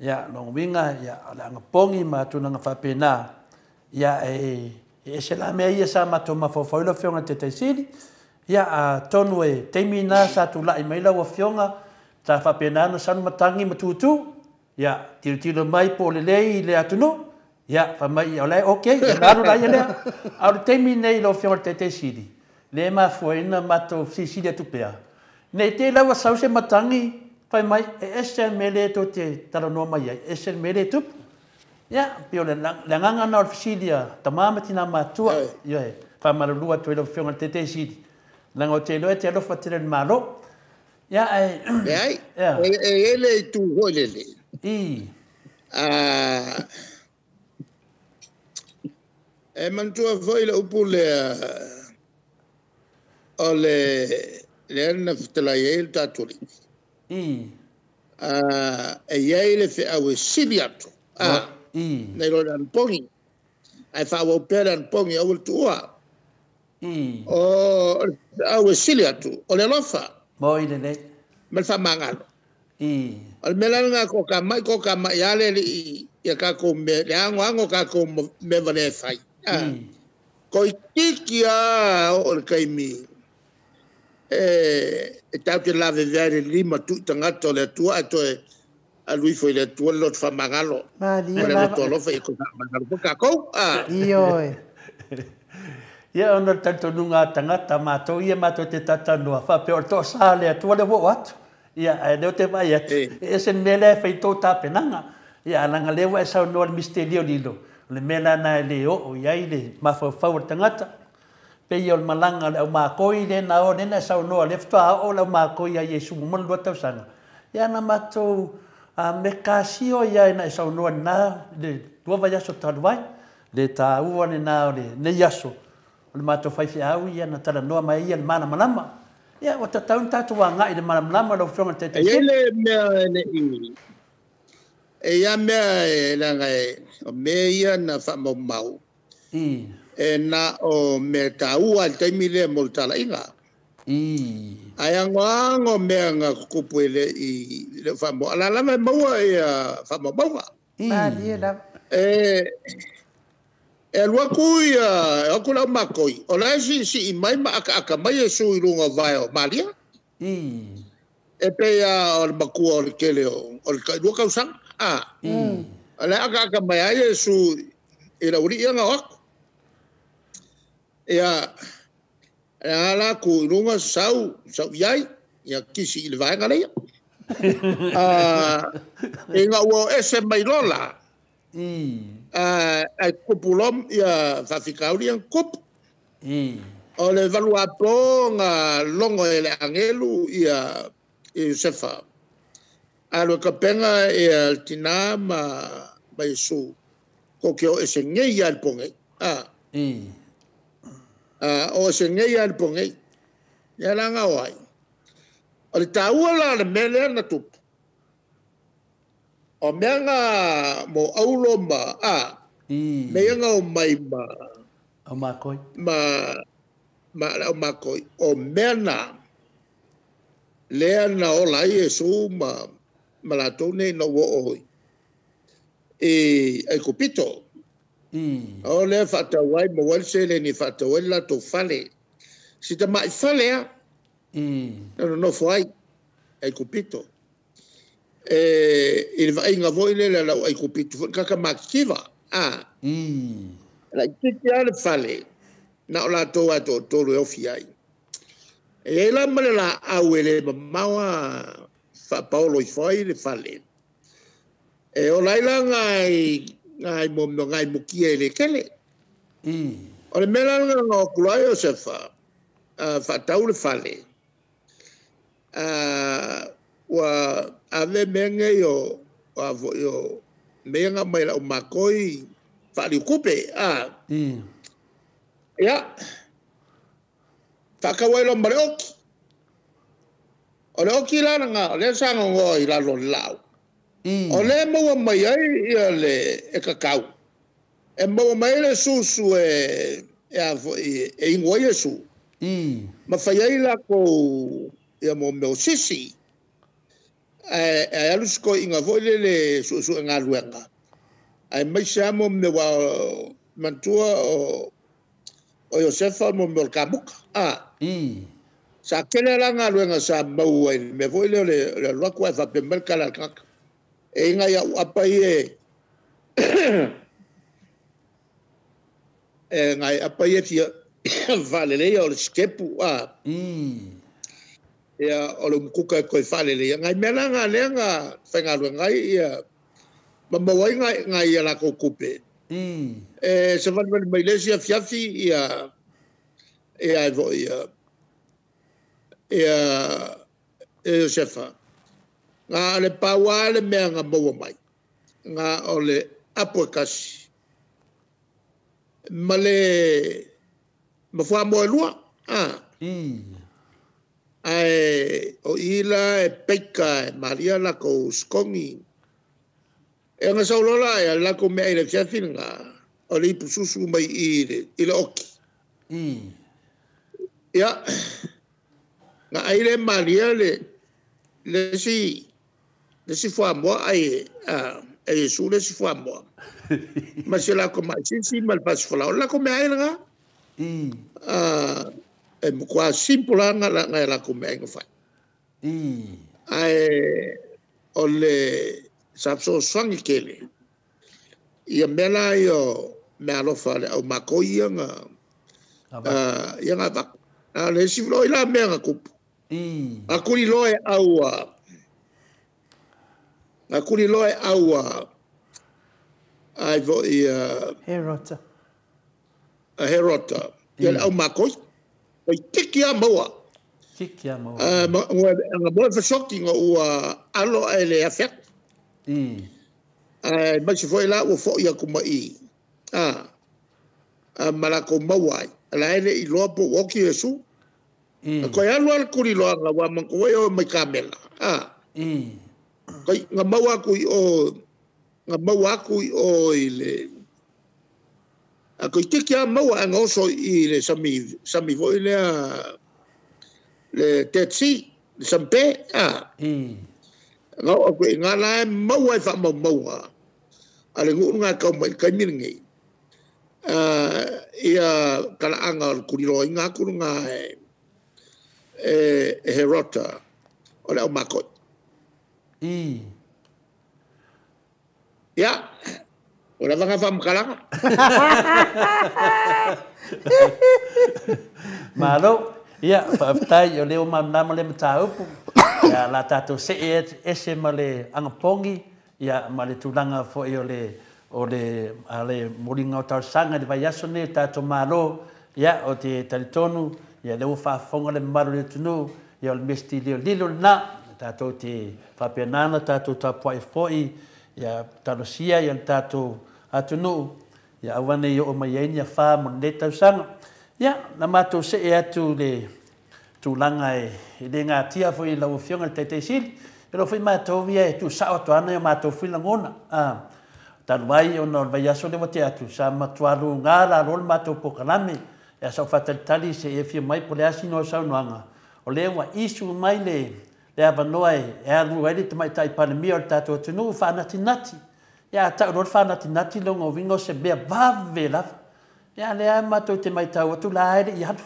ia, lona uiga, ia, o le anapogi ma tulaga faapena, ia, e ese la mea ia sa matou mafaufau ai lau Afioga i le Taitaisili, ia, atonu e taimi na sa tulai mai lau Afioga, sa faapena ona sau le matagi ma tutu, ia, tilotilo mai po o lelei i le atunuu, ia, fai mai, o la e okay, ia ona alu laia lea. A o le taimi lenei lau Afioga i le Taitaisili, lea e mafua ai ona matou fesilisili atu pea, ne i te i la ua sau se matagi, fai mai, e ese le mea lea tou te talanoa mai ai, ese le mea lea e tupu. Ia, pei o le agaga lena o le fesili a tama ma tina matutua, ioe, faamalulu atu ai lau Afioga i le Taitaisili, leaga ou te iloa e te alofa tele i le Malo. Ia, ae... Leai, e i ai le itu foi lele. E manatua foi le upu lea o le lea na fetalai ai le tatou Alii. E i ai le feau e sili atu nai lo le anapogi, ae faaauau pea le anapogi aua le tuua. O le feau e sili atu o le alofa ma le faamagalo. O le mea la lena toatamai, toatamai lava le alii ia tatou mea, le anoano o tatou mea valea e fai. Toeitiiti lava oo i le taimi e tatou te lavevea ai le lima tui tagata o le Atua ae toe alu ifo i le Atua le loto faamagalo. Ma le loto alofa ia toe faamagalo foi tatou. Ioe. Ia, ona o le talitonuga a tagata, matou ia matou te talatalanoa, faapea o le toasa o le Atua lea ua oo atu. Ia, ae o lea ou te vaai atu, e ese le mea lea e fai i tou tapenaga. Ia alaga lea ua e saunoa i le misitelio lilo, o le mea lana e le oo i ai le mafaufau o le tagata. Pei o le malaga o le aumakoi lea na o lea na e saunoa lea faatoa oo le aumakoi ia Iesu mo le 2 tausaga. Ia na matou mekasio ia ina e saunoa lena le 2 vaiaso talu ai. Le taua lena o lenei aso, o le matou faifeau ia na talanoa mai ia le malamalama. Ia ua tatau ona tatou agai i le malamalama lau Afioga i le E iai Taitaifono. Le mea e le'i e ia mea e leaga e o mea ia na faamaumau e na o mea taua i le taimi lea mo le talaiga. Ae agoago mea na tutupu e le'i le faamo ala lava e maua ia faamaumauga. Malie lava. E alu atu ia e o atu lau makoi o la e siisii mai ma akaaka mai Iesu i luga o vae o Malia. E pei a o le matua o le tele o le 2 tausaga. A. O le akaaka mai ai Iesu i le aualii ia na o atu. Ia, e ala ku i luga sau, sau i ai, ia kisi i le vaega leia. Ina ua ese mai lola, ai kupu lom, ia faafitauli ia kupu. O le 8 apo na logo e le agelu ia Iosefa. Alu e kapega ia le tina ma Iesu. Ko ke o ese ngei ia le pongei. Ah, o ese ngei ia le pongei. Ia la ngā o ai. O le taua la le mea lea na tupu. O mea ngā mo aulo ma a. Mea ngā o mai ma Au makoi. Ma le au makoi. O mea na lea na ola ai Iesu ma latou nei na ua oo i Aikupito. O lea faatau ai ma ai le seleni e faatau ai le latou fale. Si tama'i fale a na nonofo ai Aikupito. E i le vaaiga foi lele a lau Aikupito foi kaka makikiva. A. Laitiiti lava le fale na o latou a toatolu e ofi ai. E iai la ma le laau e le mamao a faapaolo ifo ai le fale. E ola ai la ngai ngai mo mo ngai mukia e le kele. O le mea la na o kula ai Iosefa faatau le fale. Ua ave mea nei o a foi o mea nga mai lau makoi faaliukupe. A. Ia. Faatau ai loa ma le oki. O le oki la lena, o lea sa gogoa i lalo o le laau. O lea maua mai ai ia le e kakau. E maua mai le susu e a foi e inu ai Iesu. Ma fai ai lakou ia mo mea o sisi. Ae alu se toeaina foi lele suesue galuega. Ae maise lava mo mea ua manatua o Iosefa mo mea o le kamuta. A. Sa tele la galuega sa maua i le mea foi lea o le alu atu ae faapea mai le tala a le tagata. E i nai au apa ia e ngai apa ia fia faaleleia o le sikepu a. Ia o le umukuka e toe faaleleia. Ngai mea la nga lea na faigaluega ai ia ma maua ai ngai ngai ia latou tupe. E savalivali mai le isi afiafi ia ia ai foi ia ia e Iosefa. Nga le paua le mea na maua mai. Nga o le apo e kasi. Ma le ma fuamoa e lua. Ah. Ae o i la e peika e malia lakou sikogi. E na sauloa la e lakou mea i le afiafi lena, o le ipu susu mai i le oki. Ia, na ai le malia le isi fuamoa ai a e Iesu le isi fuamoa. Ma se lakou maisisi ma le pasifalaoa. O le lakou mea ai lena. E matua simple lava nga lakou mea ai na fai. Ae o le sa fesoasoani tele ia mea la ia o mea alofa le au makoi ia na ia na avatu. A o le isi o i la mea na tupu. A kuli loa e au a na kuli loa e au a Ai fo'i Herota. A Herota. Ia le au makoi. Oi tiki a maua. Tiki a maua. Nga moe fasoki nga ua alo e le afe atu. Ai mai se fo'i la ua fo'i aku mai. Ma lakou maua ai. La ele i loa po oki Iesu. Koe alu ala kuri loa nga wa manku e o mai kamela. Koi nga maua aku i o nga maua aku i o i le a koi tiki a maua a ngoso i le sami sami foi lea le Dead Sea le sampe nga o koe nga la e maua e wha mau maua a le nguu nga kau mai kai miri ngei ia kalaanga o le kuriroa i ngā kuru ngā e Herota o le au makoi. Ia, o la vanga whamkalanga. Malo, ia, whaaftai o leo mamnama le mataupu. Ia, la tātou se e ese ma le angapongi, ia, ma le tūlanga foi o le o le ale moringa o tausaga le vaiaso nei tātou malo, ia, o te talitonu, ia, le ua faafofoga le mamalu o le atunuu, ia, o le mesti leo lilo lena, tātou te faapenana, tātou tapuai foi, ia, talosia, ia, le tātou atunuu, ia, aua nei oo mai ai ni afa mo lenei tausaga. Ia, na matou see atu le tulaga e le gatia foi i lau Afioga i le Taitaisili, e loo foi matou ia e tuusao atu ana i o matou foi lagona. Talu ai ona o le vaiaso lea ua tea atu, sa matua luga lalo le matou polokalame, ia sa ou faatalitali se i afio mai po o le a sina o saunoaga, o lea ua issue mai le avanoa e alu ai le Tamaitai Palemia o le tatou atunuu faanatinati. Ia a tau loa le faanatinati lona uiga o se mea vave lava. Ia lea matou te matau atu la e le i alu.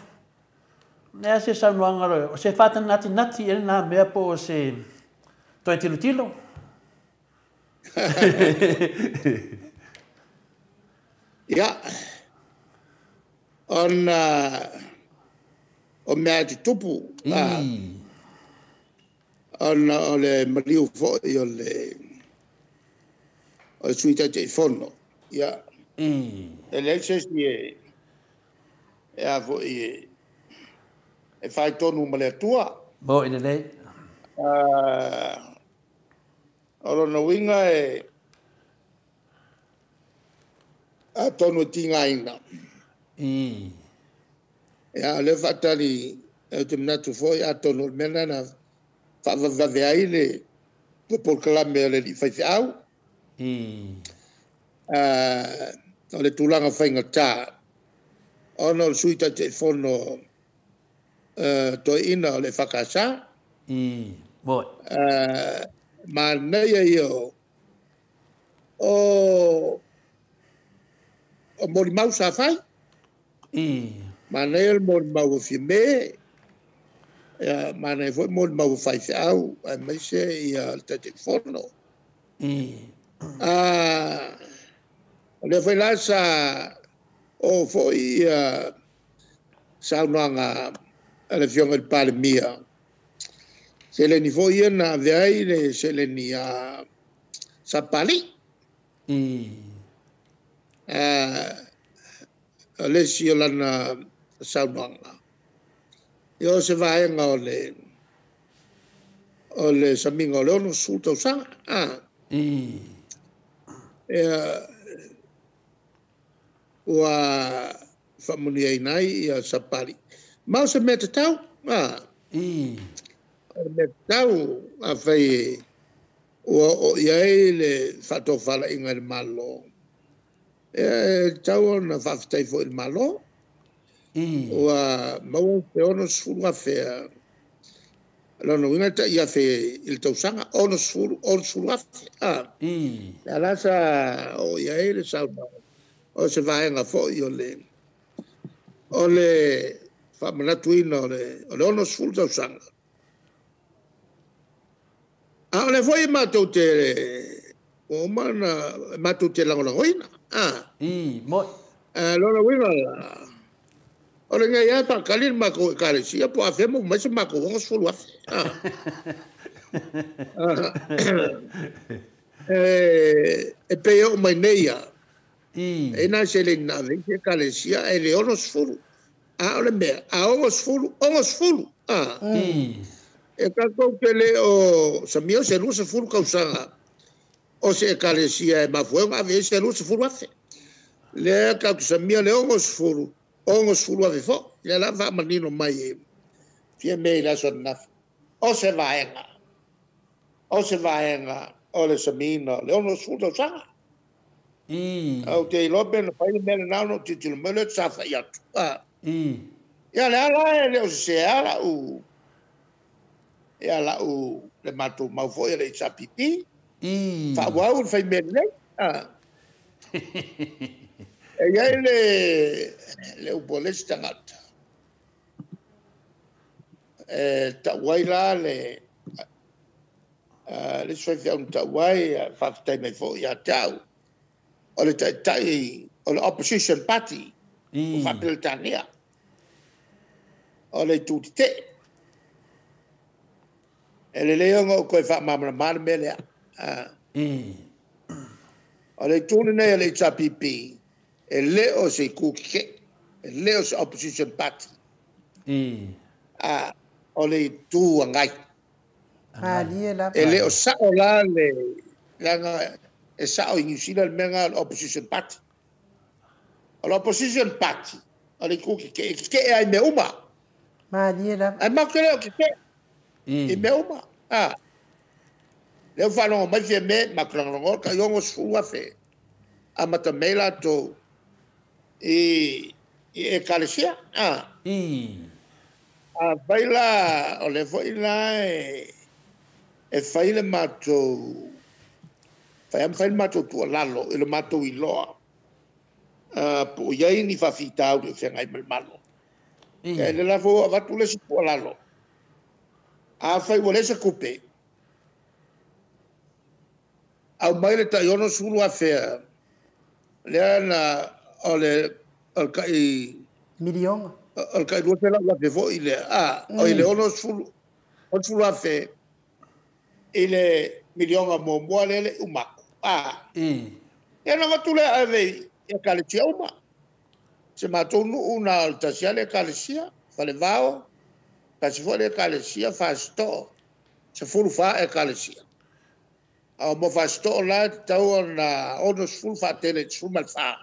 Lea se saunoaga o se faatanatinati e lena mea po o se toe tilotilo. Ia, ona o mea e tutupu, ona o le maliu foi o le Sui Taitaifono. Ia, e leai se isi e a foi e faitonu ma le Atua. Mo i lelei. O lona uiga e atonu e tigaina. Ia, o lea faatali e te manatu foi atonu o le mea lena na faavavevave ai le polokalame o le alii faifeau. O le tulaga faigata ona o le Sui Taitaifono toeaina o le EFKS. Moi. Manaia ia o molimau sa fai. Manaia le molimau o Fiame, ia, manaia foi molimau o faifeau, aemaise ia le Taitaifono. O lea foi la sa o foi ia saunoaga a le Afioga i le Palemia. Seleni foi ia na ave ai le seleni a Sapali. O le isi o lana saunoaga. Ia o se vaega o le samiga o le 60 tausaga. Ia, ua faamuniaina ai ia Sapali. Ma o se mea tatau. O le mea tatau a fai ua o i ai le faatofalaiga i le Malo. E tatau ona faafetai foi i le Malo. Ua maua se 60,000. Lona uiga tai afe i le tausaga, 60,000. Lea la sa o i ai le saunoaga. O se vaega foi o le faamanatuina o le 60 tausaga. A o le foi matou te ua uma ona matou te lagolagoina. Moi. Lona uiga o le ngai a faakali le matou ekalesia po o afea mo mai se matou 60,000. E pei oo mai nei ia. E nai seleni na ave i isi Ekalesia ae le 60. A o le mea, a 60, 60. E tatou te le o samia se 20 tausaga o se Ekalesia e mafua ai ona ave i ai se 20,000. Lea tatou te samia le 60, 60,000 foi. Lea la faamanino mai e Fiame i le aso ananafi. O se vaega, o se vaega o le samiina o le 60 tausaga. Ou te iloa pe na fai le mea lena ona ou tilotilo mai lea ou te saofai atu. Ia le ala e le o sese lava lau, ia lau, le matou mau foi a le HRPP. Faaauau le fai mea lelei. E i ai le, le upu a le isi tagata, e tau ai la le, le isi faifeau na tau ai, faafetai mai foi ia te au, o le taitai o le opposition party o Faa-Peretania, o le itu tetee. E lelei ona ou toe faamalamalama le mea lea. O le itu lenei o le HRPP, e le o se itu tetee, e le o se opposition party. O le Itu Agai. E le o sao la le, leaga e sao i Niu Sila le mea lena o le opposition party. O le opposition party, o le itu tetee, e tetee lava i mea uma. Ae matou te le o tetee i mea uma. Lea ua faalogo mai Fiame, matou lagolagoa tai 60,000 amata mai ai latou i Ekalesia. Afai la o lea foi la e fai le matou, fai lava ma fai le matou tuualalo i le matou iloa, po o i ai ni faafitauli o feagai ma le Malo. Ia o lea la foi ua avatu le isi tuualalo, afai ua leai se tupe, aumai le tai 60,000 lea na o le tai miliona, o le tai 200,000 foi lea, o i le 60,000 i le miliona muamua lea le uma atu. Ia ona avatu lea ave i Ekalesia uma. Se matou nuu na o le tasi lava le Ekalesia, Falevao, tasi foi le Ekalesia, Fasitoo, 14 Ekalesia. A o mo Fasitoo la e tatau ona 60 faatele i le 14.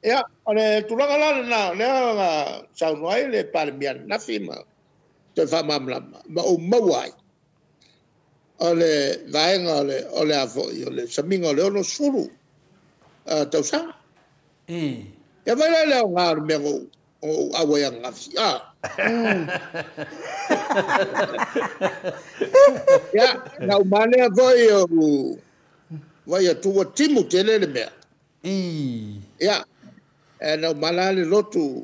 Ia, o le tulaga la lena, o lea na saunoa ai le Palemia ananafi ma toe faamalamalama, ma ou maua ai o le vaega o le a foi, o le samiga o le 60 tausaga. Ia vai la le aoga o le mea na ou auai ananafi. Ia, na uma ane foi ou vai atu ua timu tele le mea. Ia, na uma la le lotu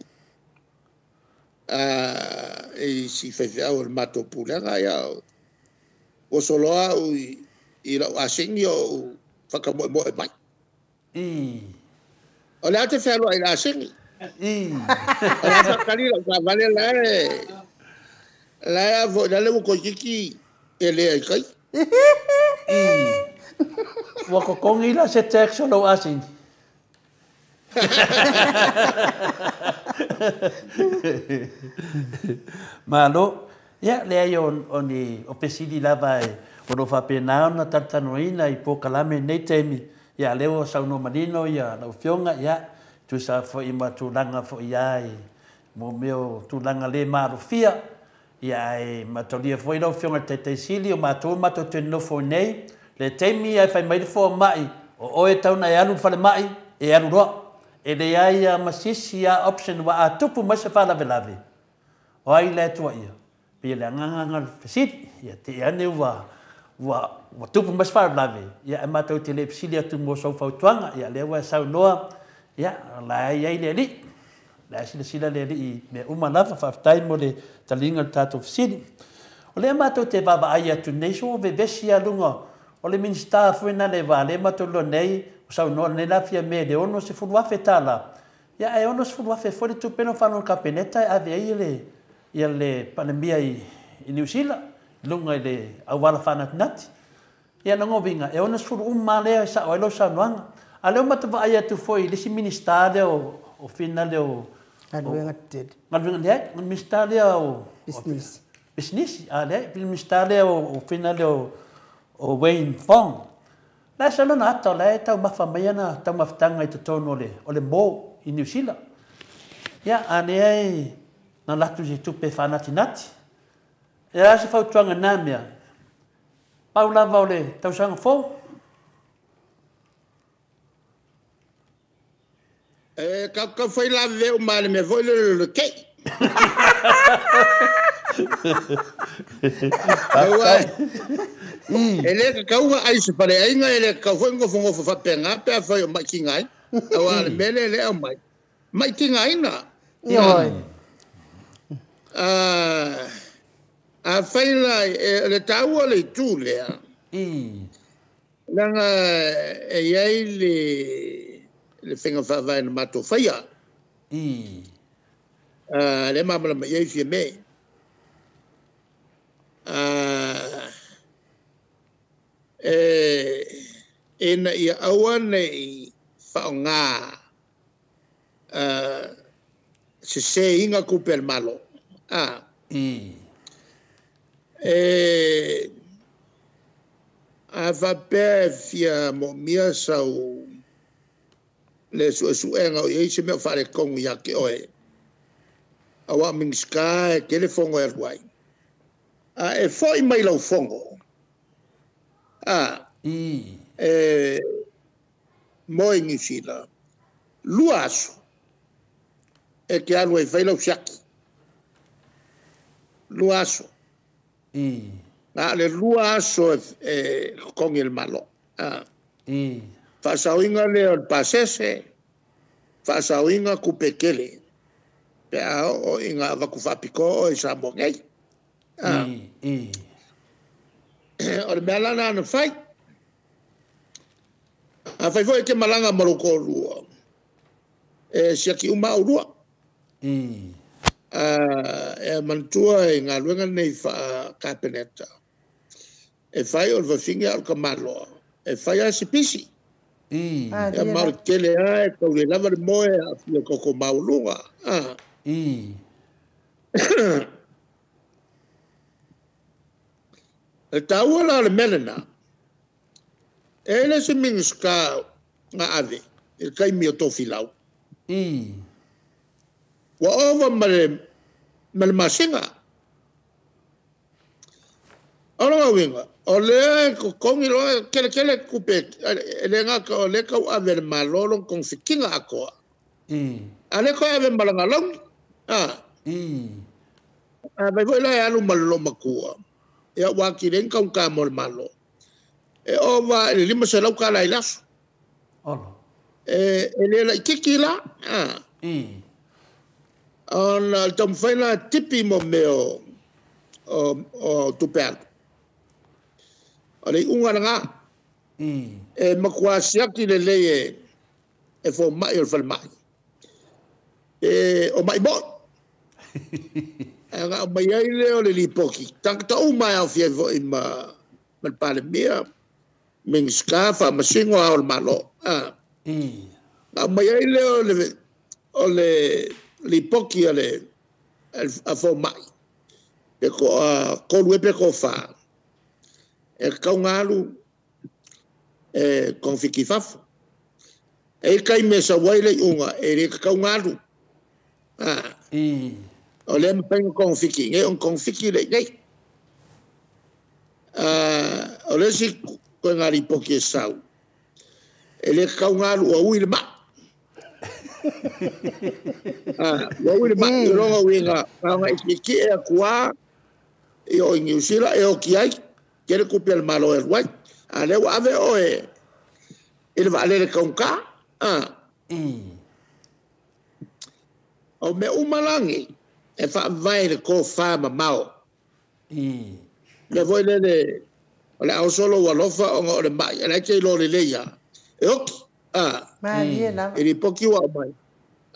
i si faifeau o le matou pulega, ia, ua soloa au i lau asegi o ou whakamoemoe mai. O le a te whealoa i le asegi. O le a whakari lau taavale la e a foi la le ua koikiki e lea i kai. Ua totogi la se tax o lou asegi. Malo. Ia, leai o ni o fesili lava e o lo o faapena ona talatalanoaina i polokalame i lenei taimi, ia lea ua saunoa manino ia lau Afioga, ia, tusa foi ma tulaga foi lava i mo mea o tulaga le maalofia, ia ae mataulia foi lau Afioga i le Taitai Sili o matou matou te nonofo i nei, le taimi ae fai mai le fomai, o oe e tatau ona e alu i le falemai, e alu loa. E leai lava ma se isi lava option aua a tupu mai se faalavelave, O ai la e tuaia? Pei o le agaga o le fesili, ia te i ane ua, ua, ua tupu mai se faalavelave, ia ae matou te le fesili atu mo sou fautuaga, ia lea ua e saunoa, ia o la e i ai le Alii. O la e silasila le Alii i mea uma lava. Faafetai mo le taliga o le tatou fesili. O lea matou te vaavaai atu nei, so ua vevesi lava luga o le Minisita foi na le va lea matou iloa nei, ua saunoa nei la Fiame i le $60,000. Ia ae $60,000 foi le tupe lea ua faalogo le Kapeneta e ave ai le ia le Palemia i Niu Sila i luga i le auala faanatinati. Ia lona uiga, e 60 uma lava lea e sao ai lau saunoaga. A lea ua matou vaai atu foi i le isi Minisita lea o Fina lea o Galuega Tetele. Galuega, leai, o le Minisita lea o Pisinisi. Pisinisi, a leai, le Minisita lea o Fina lea o Wayne Fong. La e sau lona ata o la e taumafa mai ana taumafataga i totonu o le mall i Niu Sila. Ia, a lea e na alu atu i se tupe e faanatinati. E a se fautuaga i na mea? Pau lava o le tausaga fou. E kau fai la veu ma le mea foi le le kei. Aua e le kauga ai se pale ainga e le kau foi ngofo ngofo fa penga pe fa o mai kingai. Aua le mele le au mai. Mai kingai na. Ioi. A fai la le taua le tu lea. Langa e iai le fenga whaavae na mātou whaia. Le mamala mai ai fia me. E na ia aua nei whaonga se se inga kupe al malo. E a whapea fia mo mia sau le suesuega o iai se mea o faalekogu ia ke oe. Auā Minisita e tele fogo e alu ai. A e fo'i mai lau fogo. A e mo i Niu Sila. 2 aso e ke alu ai fai lau siaki. 2 aso. Na le 2 aso e kokogi le Malo. A faasaoiga lea o le pasese, faasaoiga kupekele. Pe a oo i ga avaku faapitoa oe i Samoa nei. O le mea lana na fai. A fai foi ke malaga ma lou toalua. E siaki uma aulua. E manatua i galuega nei faa-Kapeneta. E fai o le fafine a o le tamaloa. E fai a se pisi. Ia ma o le tele lava e tau le lava le moe e aafia toto maualuga. E taua la o le mea lena. E le se Minisita na ave i le taimi o Tofilau. Ua ova ma le masina. O lona uiga, o lea e totogi loa kele kele kupe e le gata o lea tau ave e le Malo lona togafitiga atoa. A lea toe ave ma lana launi. A fai foi la e alu ma le loomatua. Ia ua atili ai ni taugata mo le Malo. E ova i le $500 tala i le aso. E le laitiiti la. Ona o le taumafai la tipi mo mea o tupe alu. O le iuga lena. E matua siaki lelei e fomai o le falemai. E o mai moi. E nga o mai ai lea o le lipoti. Tagata uma e aofia ai foi ma le Palemia, Minisita, faamasino a o le Malo. Na aumai ai lea o le lipoti a le a fomai. Pe ko a kolu e pe ko wha. E kaunga alu e konfiki fafo. E kai me sa wai le unga e le kaunga alu. O le mapainga konfiki, ngai on konfiki le nei. O le si koe ngā ripoki e sau. E le kaunga alu ua ui le maa. Ua ui le maa, i ronga uiga, nga i ki e akua, i o i Niu Sila, e o ki ai, ke le kupi a le Malo e alu ai. A lea ua ave oe i le vaalele kaunga. O mea uma lagi, e faavae le tofa mamao. Mea foi lele, o le aosolo ua alofa ona o le mai, e lai te ilo lelei ia. E oki. E ripoki ua aumai.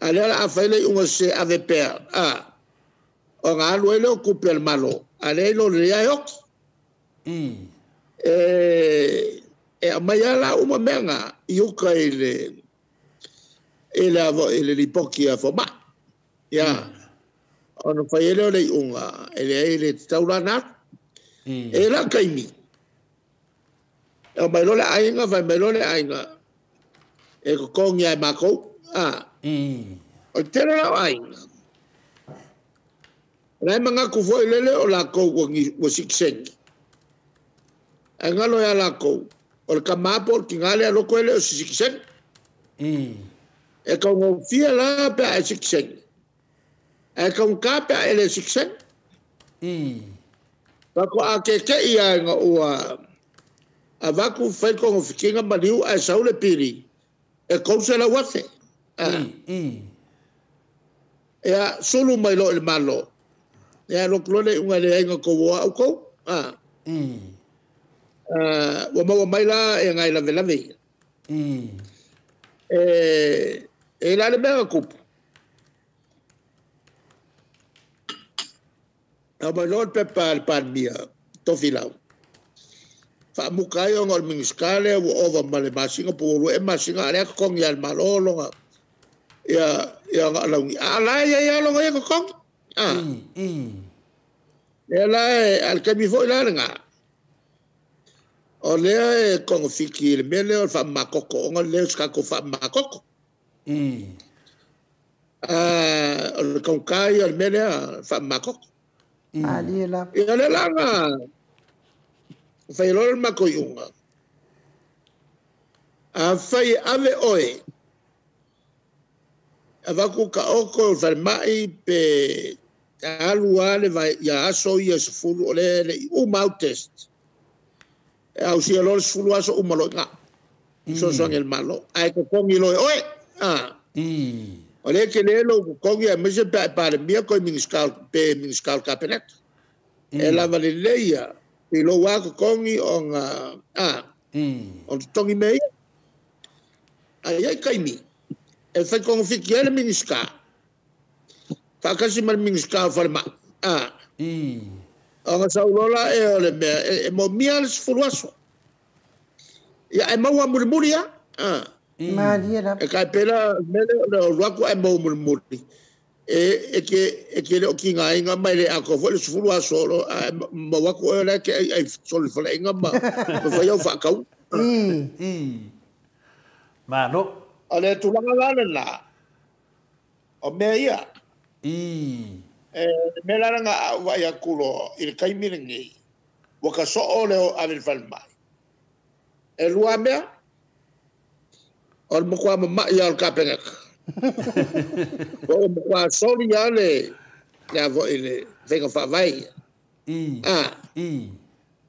A lea o le a fai le iuga se ave pea. Ona alu ai lea o kupe a le Malo. A lea ilo lelei ia e oki. E E aumai lava la uma mea na i uka i le i le i le lipoti a fomai. Ia, ona fai ai lea o le iuga, e leai e le tatau la ona alu. E la taimi, e aumai loa le aiga, fai mai loa le aiga, e totogi lava e matou. O le tele la o aiga, o la e manatu foi lele o latou ua sitiseni. Ae galo ia latou, o le tama po o le tina lea loto e le o se sitiseni. E taugofie la pe a e sitiseni. Ae taugata pe a e le sitiseni. Faatoa keke'i lava ina ua avatu fai le togafitiga maliu ae sau le pili e $300,000. Ia sulu mai loa i le Malo. Ia alu atu loa le iuga e leai na outou o lava outou. Ua maua mai la e nai lavelave ia. E la le mea na tupu. Aumai loa le pepa a le Palemia, Tofilau, faamuta ai ona o le Minisita lea ua ova ma le masina po ua 2 ea masina a o lea e totogi lava e le Malo lona ia ia ona alauni. A o la e i ai lava lona ia totogi. Lea la e, a o le taimi foi la lena, o lea e togafiti i le mea lea o le faamamatoto ona le o se tatou faamamatoto. O le taugata ia o le mea lea faamamatoto. Malie lava. Ia lea la na fai loa le matou iuga. Afai e ave oe, avatu taoto i le falemai pe alu lava le vai, ia aso ia 10 o lea e le i uma au test. E ausia loa le 10 aso uma loa i ina. Fesoasoani a le Malo. Ae totogi loa e oe. O lea e tele lou totogi aemaise pe a e Palemia koe Minisita pe Minisita o le Kapeneta. E lava lelei ia i lou lava totogi ona ona totogi mea ia. Ae i ai taimi e fai togafiti ai le Minisita faatasi ma le Minisita o Falemai. Ona sau loa la ea o le mea e moomia le 10 aso. Ia ae maua mulimuli lava. Malie lava. E tai pei la o le mea lea o le alu atu ae maua mulimuli e te le o tigaina ma e le atoa foi le 10 aso o lo o ae maua atu oe o la e te aiai soli faleaiga ma fai au faatauga. Malo. O le tulaga la lena, o mea ia. E mea la lena a ou vaai atu loa i le taimi lenei, ua ta soo le o ave i le falemai. E lua mea, o le matua mamai lava o le Kapeneta. Po o le matua soli lava le a foi le faiga faavae ia.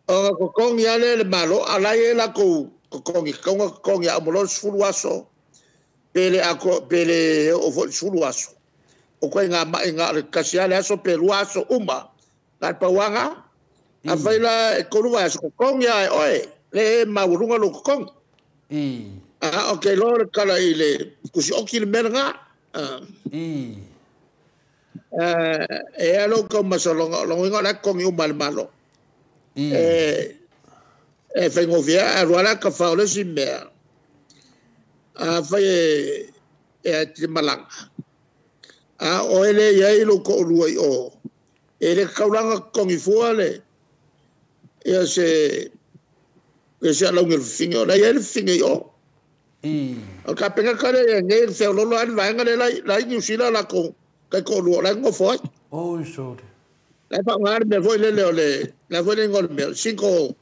Ona totogi lava lea e le Malo, a o la e i ai latou totogi, tatau ona totogi a uma loa le 10 aso, pe le atoa, pe le oo foi i le 10 aso. O ituaiga mai na o le tasi lava le aso pe lua aso uma, na o le pau lava lena. Afai la e 3 vaiaso, totogi lava e oe, lea e maualuga lou totogi. A ou te iloa o le tala i le tusioti le mea lena. E i ai lou taumasaloga, o lona uiga o la e totogi uma e le Malo. E faigofie lava, alu lava la tafa o le isi mea, afai e te malaga, a o oe lea e i ai lou toalua i o, e le tatau la ona totogi fua le ia se ia se alauni o le fafine, o la e i ai le fafine i o. O le Kapeneta lea e i ai nei, e feoloolo lava le vaega lea la i Niu Sila latou taitoalua o la e nonofo ai. Oi sole. La e faaaoga le mea foi lele o le, le a foi le igoa o le mea, o le single,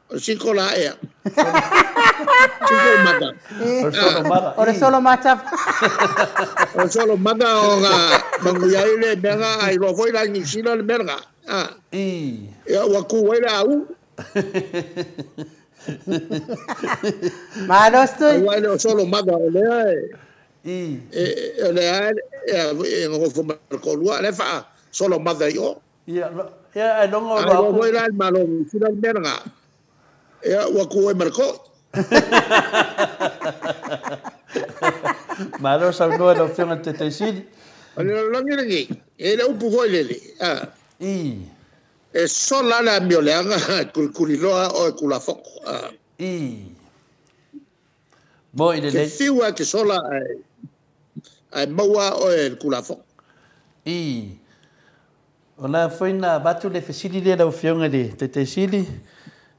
o le single la ea. Single mother. O le solo mother. O le solo mother. O le solo mother ona manuia ai le mea na, a iloa foi la i Niu Sila le mea lena. Ia ua tu ai le au. Malo Stui. Aua e le o solo mother o lea e o lea e nonofo ma le toalua, a o lea e faa solo mother i o. Ia, ia, ai loga o A iloa foi la e le Malo o Niu Sila le mea lena, ia ua tu ai ma le toi. Malo saunoa i lau Afioga i le Taitaisili. O le lalolagi lenei, e i ai le upu foi lele, e sola lava le amioleaga e tulituliloa oe Tulafono. I. Mo i le Ke fiu a ke sola ai maua o e le kulafono. I. O la foi na avatu le fesili lea lau Afioga i le Taitaisili,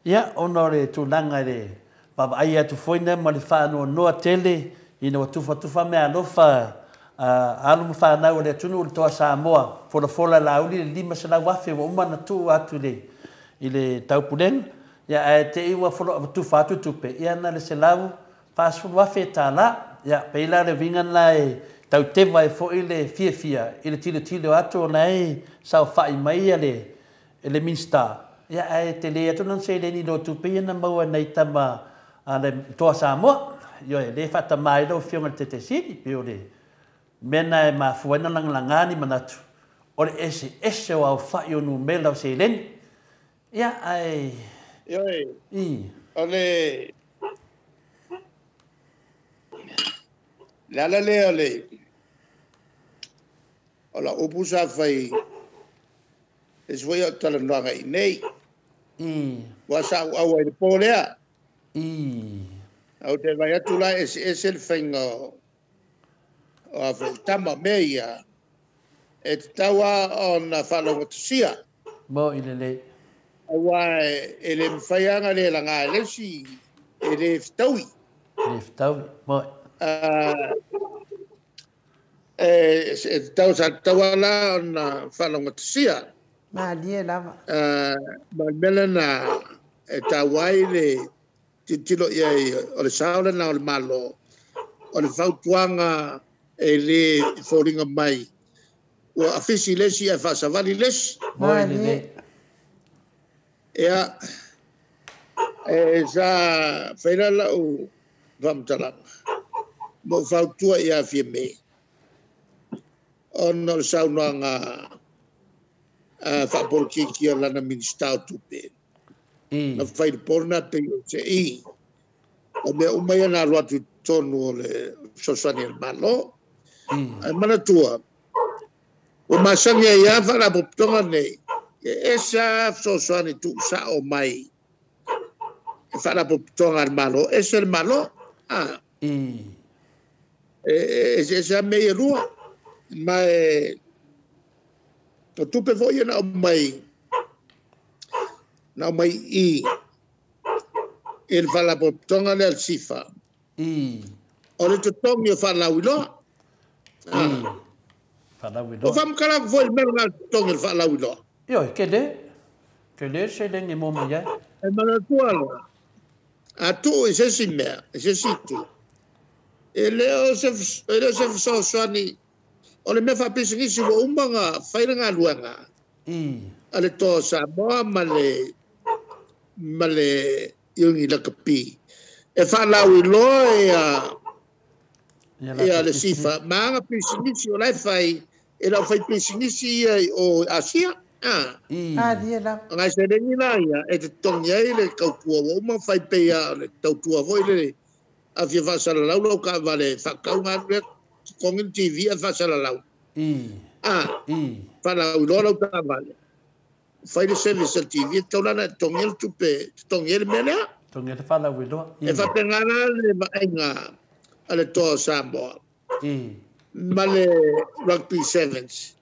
ia, ona o le tulaga i le vaavaai atu foi lea ma le faanoanoa tele ina ua tufatufa meaalofa a alo ma fanau a le atunuu i le Toa Samoa, folafola lauli le 500,000 ua uma ona tuu atu i le taupulega, ia, ae te i ua tufa atu tupe, ia, na le $140,000. Ia, pei la le uiga lena e tauteva ai foi le fiafia i le tilotilo atu o la e saofai mai le Minisita, ia, ae tele atu lana seleni i lo tupe ia na maua nei tama a le Toa Samoa. Ioe, le faatama ai lau Afioga i le Taitaisili, pei o le mea na e mafua ai na lagalaga ni manatu o le eseese o aofai o numera o seleni. Ia, ae Ioe, i. o le ala lea o le o la upu sa fai e se foi o talanoaga i nei. I. Ua sa au au ai le po lea. I. Au te vai atu la ese ese le faiga o a foi tama mea ia e te taua ona faalaugatasia. Mo i le lei. Aua e le mafai lava le laga e le isi e le fetaui. Le fetaui, mo. E tau sa taua la ona faalaugatasia. Malie lava. Ma le mea lena e taua ai le tilotilo i ai o le sao lena o le Malo, o le fautuaga e le foliga mai ua afisi le isi ae faasavali le isi. Mo i le lei. Ia, e sa faila lau faamatalaga mo fautua ia Fiame ona o le saunoaga faapolokiki o lana Minisita o Tupe. I. Na fai le pona pe o se i. O mea uma ia na alu atu i totonu o le fesoasoani a le Malo. I. Ae manatua, ua masani ai lava faalapotopotoga nei, e ese lava fesoasoani tuusao mai e faalapotopotoga a le Malo, ese le Malo. I. E ese lava mea ia lua. Ma e o tupe foi ia na aumai i i le faalapotopotoga lea le SIFA. I. O le totogi o faalauiloa. I. Faalauiloa. O faamatalaga foi le mea lena le totogi o le faalauiloa. Ioe, ke le seleni mo mai ai. E manatua la, a tuu i se isi mea, i se isi itu, e le o se fesoasoani, o le mea faapisinisi ua uma ona fai le galuega I. a le Toa Samoa ma le Iuni Lakapi. E faalauiloa ia le SIFA, ma aga pisinisi o la e fai, e lau fai pisinisi ia o Asia. I. Malie lava. Ngai seleni la ia, e totogi ai le tautua ua uma fai pei a o le tautua foi le afia faasalalau lau taavale faatau galu lea totogi le TV ae faasalalau. I. I. Faalauiloa lau taavale. Fai le service a le TV, e tatau la ona e totogi ai le tupe, totogi ai le mea lea. Totogi ai le faalauiloa. E faapena la le vaaiga a le Toa o Samoa. I. Ma le Rugby Sevens.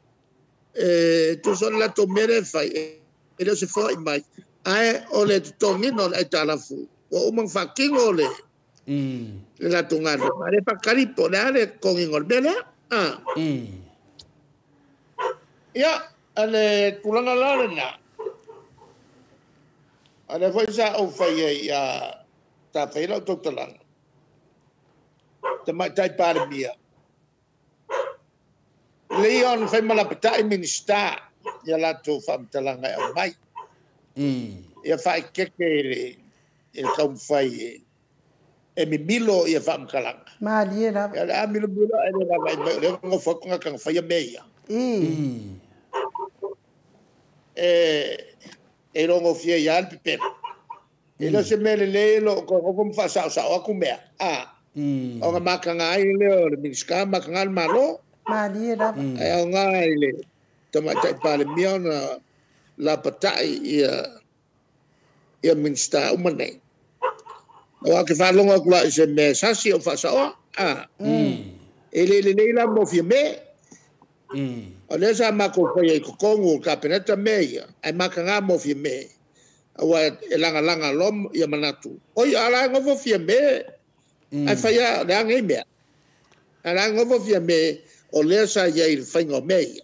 E tusa o le latou mea lea e fai, e le o se foai mai, ae o le totogiina o le aitalafu, ua uma ona faatino le I. le latou galuega. A le faatali po o le a le totogiina o le mea lea. I. Ia, a le tulaga la lena, a lea foi sa ou fai ai ia sa fai lau tautalaga, Tamaitai Palemia, le ia ona fai ma lapatai Minisita ia latou faamatalaga e aumai. I. Ia faaeteete i le taumafai e mimilo ia faamatalaga. Malie lava. Ia o le a milomilo ae le vaavaai mai o lea ua nofo atu tagata na faia mea ia. I. I. E iloagofie ai lava le pepelo. E le o se mea lelei lo o toe nofo ma faasaosao atu mea. I. Ona mataga ai lea o le Minisita, mataga le Malo. Malie lava. I. Ae aoga i le Tamaitai Palemia ona lapatai ia Minisita uma nei. Aua ke faalogo atu la i se mea sasi o faasaoa. E le lelei la mo Fiame. O lea sa matou faia i totonu o le Kapeneta mea ia, ae mataga mo Fiame. Aua e lagalaga loa ia manatu. Oi, a la e nofo Fiame, ae faia le a nei mea. A la e nofo Fiame, o lea sa i ai i le faiga o mea ia.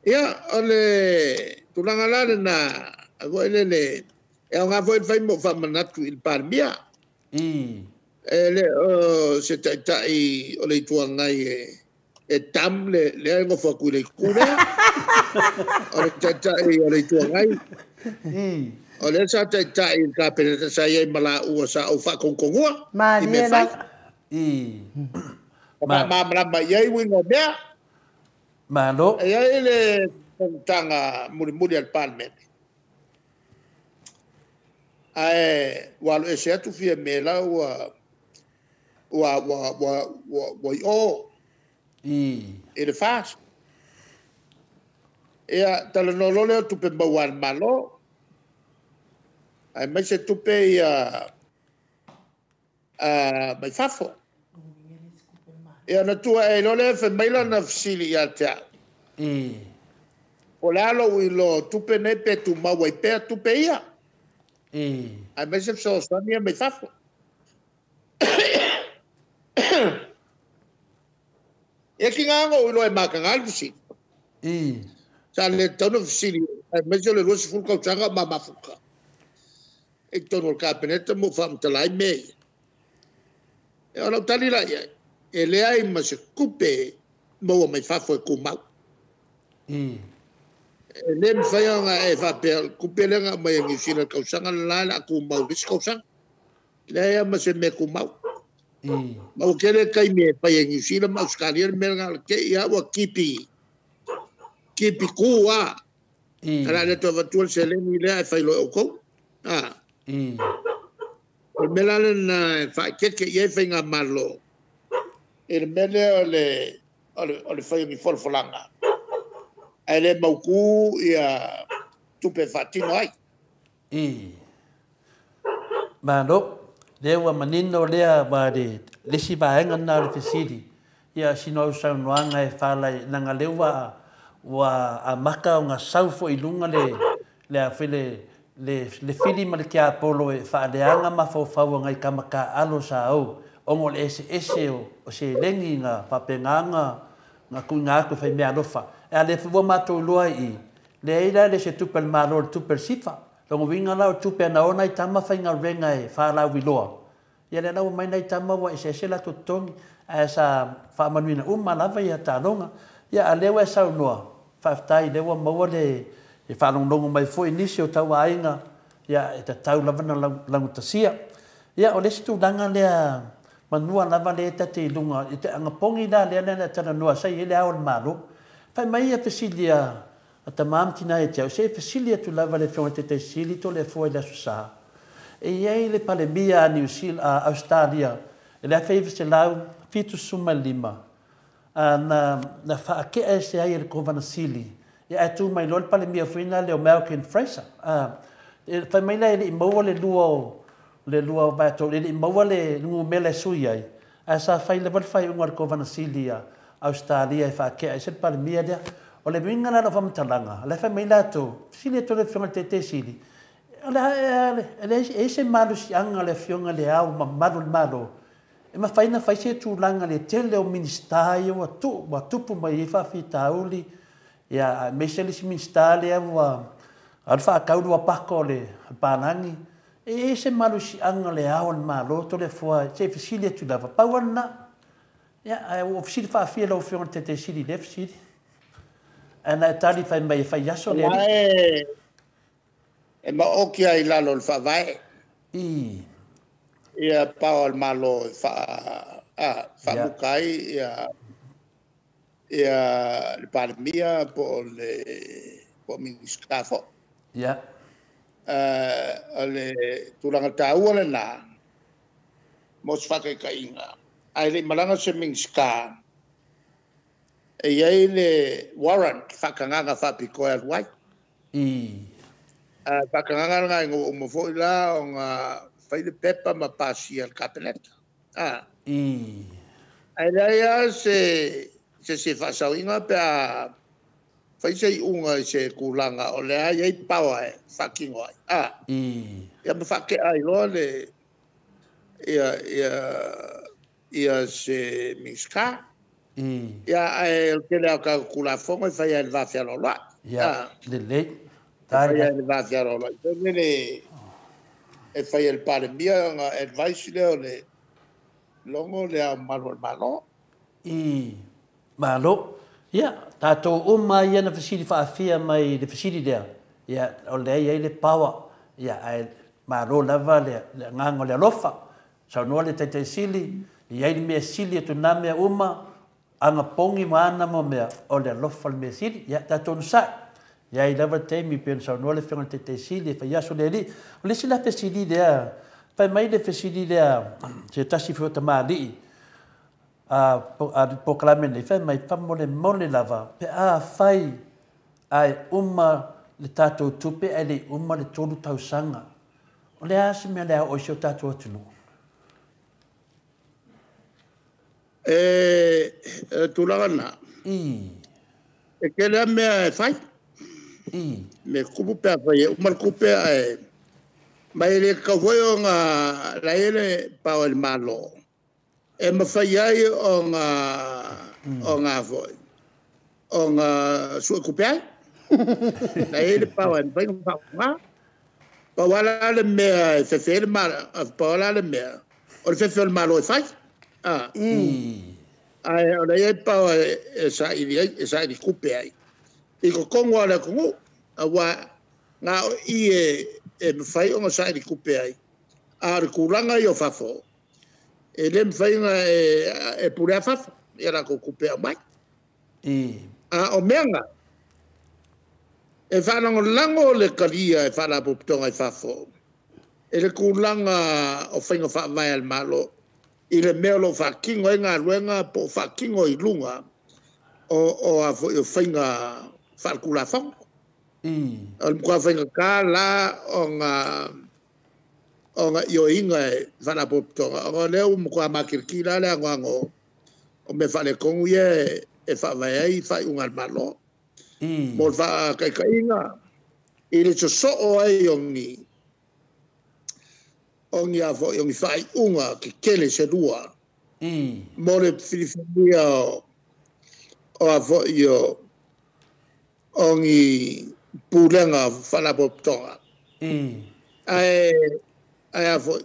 Ia, o le tulaga la lena, foi lele, e aoga foi le fai mo faamanatu i le Palemia. E le o se taitai o le Itu Agai e tam le lea e nofo atu i le itu lea. O le taitai o le Itu Agai. O lea sa taitai i le Kapeneta sa i ai ma laua sa ou faatonutonu i mea fai. Faamalamalama i ai uiga o mea. Malo. E i ai le fonotaga mulimuli a le Palemene. Ae ua alu ese atu Fiame la ua i o i le FAST. Ia, talanoa loa lea o tupe maua a le Malo. Aemaise tupe ia mai fafo. Ia, na tua e loa lea fai mai lana fesili ia te au. O le a lou iloa tupe nei pe tumau ai pea tupe ia. Aemaise fesoasoani ia mai fafo. Ia ki ngā ngō iloa e mataga le fesili. Sa le tatau na fesili, aemaise o le 20 tausaga o mamafuta. I totonu o le Kapeneta mo faamatala ai mea ia. E o lau tali la i ai, e leai ma se tupe maua mai fafo e tumau. E le mafai ona e faapea, o le tupe lea na aumai e Niu Sila i le tausaga le la o le a tumau i le isi tausaga. Leai ma se mea tumau. Ma ua tele taimi e fai e Niu Sila ma Ausetalia le mea lena o le tei lava ua tipi tu lava. O le a le toe avatua le seleni lea ae fai loa e outou. O le mea la lena e faaeteete i ai faigamalo i le mea lea o le fai o ni folafolaga ae le mautu ia tupe faatino ai. Malo, lea ua manino lea ua le isi vaega lena o le fesili. Ia sina au saunoaga e faalai leaga lea ua amata ona sau foi i luga le le fili ma le tiapolo e faaleaga mafaufau o nai tama taalo sa ou ona o le eseese o seleni na faapena na tuuina atu e fai meaalofa. E a le foi ua matou iloa i i, leai la le se tupe a le Malo o le tupe a le SIFA. Lona uiga la o le tupe ana o nai tama faigaluega e faalauiloa. Ia lea la ua mai nai tama ua eseese latou totogi ae sa faamanuina uma lava ia taaloga. Ia a lea ua e saunoa, faafetai lea ua maua le faalogologo mai foi nisi o tauaiga, ia e tatau lava na laugatasia. Ia o le isi tulaga lea manua lava lea ta te i luga, i te agapogi la lea na talanoa sa i ai le ao o le Malo. Fai mai ia fesili a tama ma tina e te au, se e fesili atu lava le Afioga i le Taitaisili to le afua i le Aso Sa. E i ai le Palemia a New Zealand, a Australia, e le 1975, na faakea ese ai e le Kovana Sili. Ia ae tu mai loa le Palemia foi na lea o Malcolm Fraser. Fai mai la e le i maua le lua o vaetou, e le i maua le numera e sui ai, ae sa fai lava le faaiuga a le Kovana Sili a Australia e faakea ese le Palemia lea. O le uiga la o lau faamatalaga, o le fai mai latou, fesili atu le Afioga i le Taitaisili, o le e ai se malosiaga o le Afioga i le Ao mamalu o le Malo, e mafai na fai se tulaga le tele o Minisita ia ua tupu mai ai faafitauli, ia aemaise le isi Minisita lea ua alu faatau lua pako o le palagi. E ai se malosiaga o le Ao o le Malo to le afua se fesili atu lava, pau lava lena. Ia, ae ua fesili faafia lau Afioga i le Taitaisili i lea fesili. Ae na e tali fai mai e fai aso le alii. E maoki ai lalo o le faavae. Ia pao o le Malo e faamuka ai ia le Palemia po o le Minisita foi. O le tulaga taua lena mo se faataitaiga. Ae le i malaga se Minisita e i ai le warrant faatagaga faapitoa e alu ai. Faatagaga lena ina ua uma foi la ona fai le pepa ma pasia e le Kapeneta. Ae leai lava se isi e faasaoina pe a fai se iuga i se tulaga o lea e i ai power e faatino ai. Ia ma faatea ai loa le ia se Minisita. Ia, ae o le tele lava o tatou Tulafono e fai lava i le vafealoaloai. Ia, lelei. E fai lava i le vafealoaloai. Foi lele e fai e le Palemia ona advice lea o le logo le Ao Mamalu o le Malo. Malo. Ia, tatou uma ia na fesili faafia mai i le fesili lea, ia, o lea e i ai le power, ia, ae malo lava le agaga o le alofa. Saunoa le Taitai Sili, e i ai le mea sili atu na mea uma, agapogi ma ana mo mea, o le alofa le mea sili. Ia, tatou onosai. E i ai lava le taimi pei ona saunoa le Afioga i le Taitai Sili e fai aso le alii. O le isi la fesili lea, fai mai le fesili lea, se tasi foi o tamalii, a le polokalame nei, fai mai, faamolemole lava, pe a fai ae uma le tatou tupe ae le i uma le 3 tausaga. O le a se mea o le a oo i si o tatou atunuu? E tulaga na. E tele a mea e fai. Me tupu pe a fai e uma le tupe ae mai le tatau foi ona la e le pao e le Malo. E mafai ai ona foi ona sue tupe ai. La e le pao e mafai ona faaaoga. Pau lava le mea e fefe le Malo, pau lava le mea o le fefe o le Malo e fai. Ae o le i pao e saili ai, e saili tupe ai. I totonu o le atunuu, aua na o i e mafai ona saili tupe ai. A o le tulaga i o fafo, e le mafai ona e pule a fafo, ia latou tupe aumai. A o mea na, e faalagolago le talia e faalapotopotoga i fafo, e le tulaga o faiga faavae a le Malo, i le mea o lo o faatino ai galuega po o faatino i luga o faiga faaletulafono. O le matua faigata la ona ioeina e faalapotopotoga, ona o lea ua matua makilatila le anoano o mea faaletonu ia e faavae ai faaiuga a le Malo. Mo le faataitaiga, i le sosoo ai o ni faaiuga tetele se lua mo le filifilia o ni pulega faalapotopotoga. Ae a foi,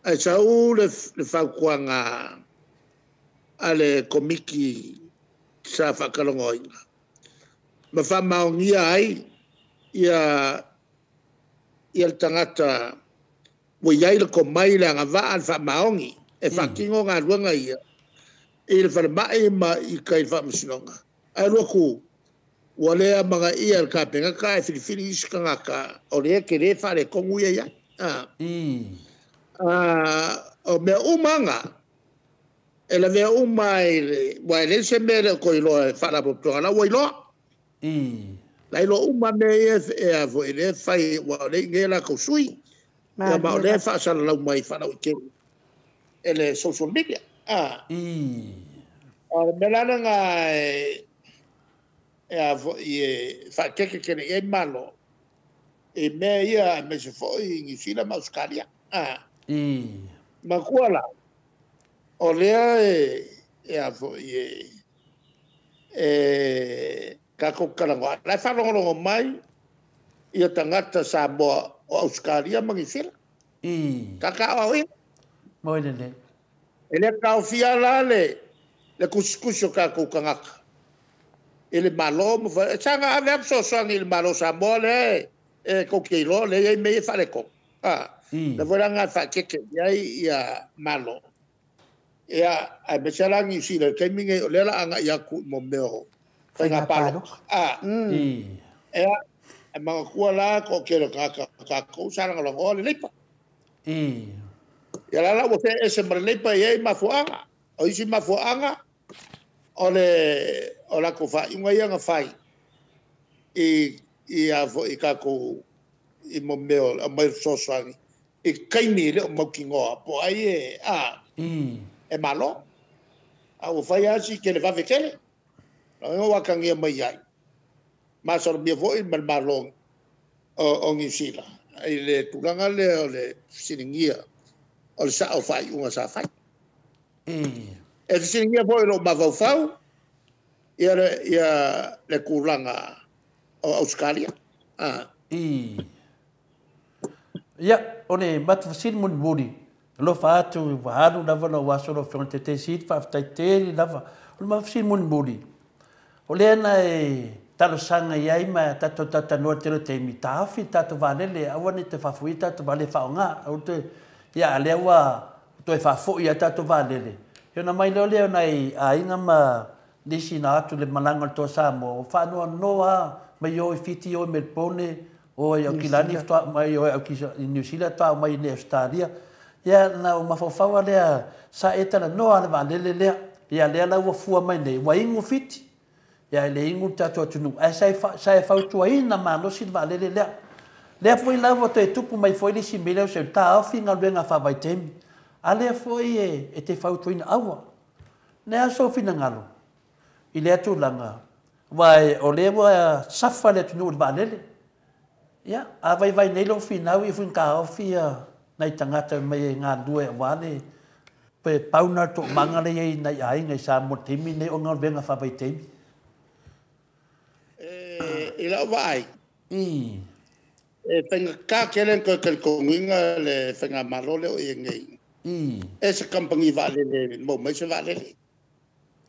ae sau le fautuaga a le komiti sa faatalanoaina ma faamaonia ai ia le tagata ua i ai le tomai le agavaa le faamaoni e faatino galuega ia i le falemai ma i tai i le faamasinoga. Ae alu atu ua le amanaia e le Kapeneta ae filifili isi tagata o lea tele faaletonu ia i ai. O mea uma na e lavea uma i le ua e leai se mea le o toe iloa e faalapotopotoga la ua iloa. La iloa uma mea ia e a foi le fai ua o le i latou sui. Ia ma o lea faasalalau mai faalauaitele e le social media. O le mea la lena e a foi e faatetetele tele i ai Malo i mea ia aemaise foi i Niu Sila ma Ausetalia. Matua la, o lea e a foi e tatou talanoa. La e faalogologo mai ia tagata Samoa o Ausetalia ma Niu Sila. Tata aoaoina. Moi lelei. E le taofia la le tusitusi o tatou tagata i le Malo ma fai. E saga ave atu fesoasoani i le Malo Samoa lea e tou te iloa lea e i ai mea ia e faaletonu. Le foi la lena e faaeteete i ai ia Malo. Ia, aemaise la Niu Sila i le taimi nei o lea o le a agai atu i mea o faiga palota. Ia, e manatua la toatele o tagata tatou sa lagolagoa le Leipa. Ia la ua feese ma le Leipa e i ai mafuaaga. O isi mafuaaga o le o latou faaiuga ia na fai i a foi tatou i mo mea o mai fesoasoani i taimi e le o mautinoa po o ai e e malo. A ua fai lava si televave tele. O ua atagia mai ai, masalomia foi ma le Malo o Niu Sila i le tulaga lea o le fesiligia o le sao o faaiuga sa fai. E fesiligia foi i lou mafaufau ia le tulaga o Ausetalia. Ia, o le matou fesili mulimuli, alofa atu ua alu lava lou aso lau Afioga i le Taitaifono, faafetai tele lava. O le matou fesili mulimuli, o lea na e talosaga i ai ma tatou talatalanoa i le tele o taimi, taofi le tatou vaalele, aua ne i toe faafoia tatou vaalele e faaaoga. Ia, a o lea ua toe faafoi lava tatou vaalele. Ia ona mai loa lea o nai aiga ma nisi na o atu i le malaga o le Toa Samoa, ua faanoanoa lava mai o i Fiti, o i Melbourne, o i Aukilani faatoa mai o i Niu Sila faatoa omai i Ausetalia. Ia, na ou mafaufau lava lea, sa e talanoa lava i le vaalele lea. Ia, lea la ua fua mai nei, ua inu Fiti, ia e le inu le tatou atunuu, ae sa e fautuaina malosi le vaalele lea. Lea foi la ua toe tupu mai foi le isi mea lea ua taofi galuega faavaitaimi. A lea foi e te fautuaina aua. O le a sou finagalo i lea tulaga, aua o lea ua safa le atunuu i le vaalele. Ia, a vaivai nei lou finau ia foi na taofi nai tagata mai e galulue aua le pe pau na o le toomaga lea e i ai nai aiga i Samoa i le taimi lenei o galuega faavaitaimi. I lau vaai, e faigata tele ona toe talitonuina le faigamalo lea o i ai nei. E se kamupani vaalele e maua mai se vaalele.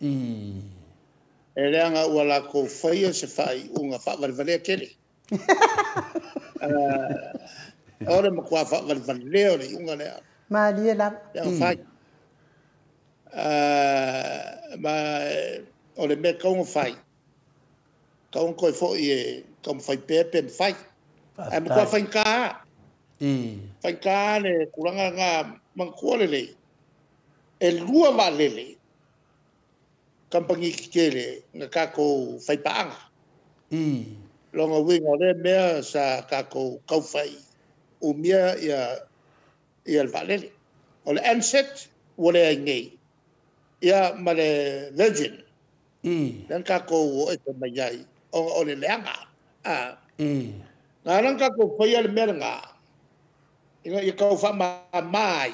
E leaga ua latou faia se faaiuga faavalevalea tele. O le matua faavalevalea o le iuga lea. Malie lava. Lea fai. Ma o le mea tatau ona fai, tatau ona toe foi e taumafai pea pe mafai. Ae matua faigata lava. Faigata le tulaga lena, manatua lelei, e 2 vaalele kamupani tetele na tatou faipaaga. Lona uiga o lea mea sa tatou taufai umia ia le vaalele. O le Ansett ua leai nei, ia ma le Virgin. Lea na tatou o ese mai ai, ona o le leaga. Na ala ona tatou faia le mea lena, ina ia tau faamama ai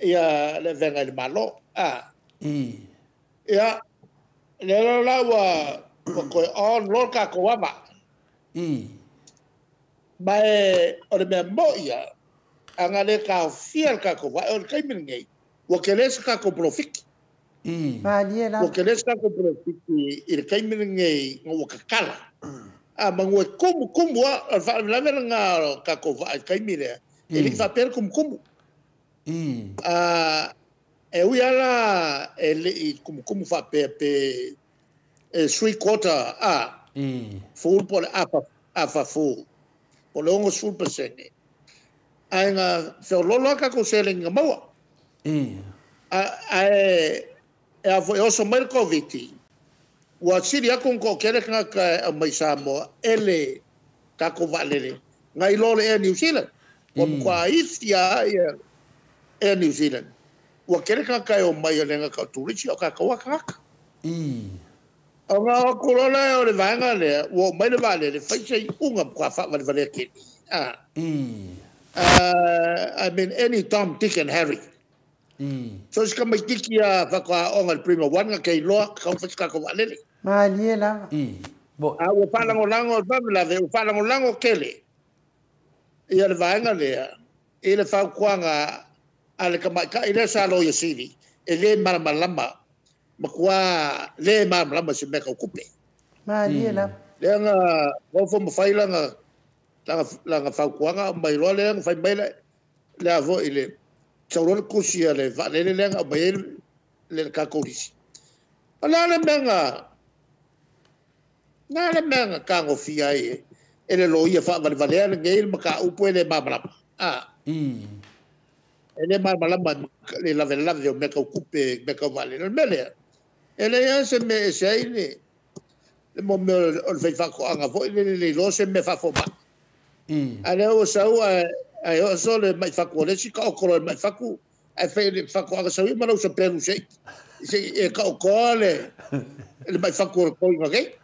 ia le avega i le Malo. Ia, lea la ua toe on loa le tatou ava. Ma o le mea moi ia, a na le taofia le tatou vaa, o le taimi lenei, ua tele se tatou polofiki. Malie lava. Ua tele se tatou polofiki i le taimi lenei ina ua tatala. Manu e tumutumu lava, o le faalavelave lena o le tatou vaa i le taimi lea, e le i faapea le tumutumu. E ui lava la e le i tumutumu faapea pe 3/4 full po o le afa full, po o le 60%. Ae na feoloolo lava tatou seleni na maua. Ae a foi e oso mai le Koviti, ua sili atu ona toatele tagata e aumai Samoa e le tatou vaalele nai lo le Air New Zealand. Ua matua isi lava ia Air New Zealand. Ua tele tagata e omai e le gata o turisi o tatou lava tagata. Ona o atu loa lea o le vaega lea, ua oo mai le vaalele, fai se iuga matua faavalevalea tele. I mean, any Tom, Dick and Harry. So se tamaititi a faatoa aoga i le Prima 1 na te iloa tatau ona fai se tatou vaalele. Malie lava. A ua faalagolago le faalavelave, ua faalagolago tele ia le vaega lea i le fautuaga a le tamaitai lea sa loia sili, e le malamalama, matua le malamalama i se mea tau tupe. Malie lava. Lea na nofo ma fai lana fautuaga mai loa lea na fai mai lea foi le sau loa le tusi a le vaalele lea na aumai ai le tatou lisi. O le a le mea na le mea na tagofia ai e le loia faavalevalea lenei le mataupu e le malamalama. E le malamalama le lavelave o mea tau tupe, mea tau vaalele. O le mea lea, e leai lava se mea e ese ai le mea o le faifaatoaga foi le iloa se mea faafomai. A lea ua sau ae oso le mai faku o le isi taotolo le mai faku ae fai le faatoaga sau ia ma lau sapelu se i e taotoa le mai faku o le toina nei.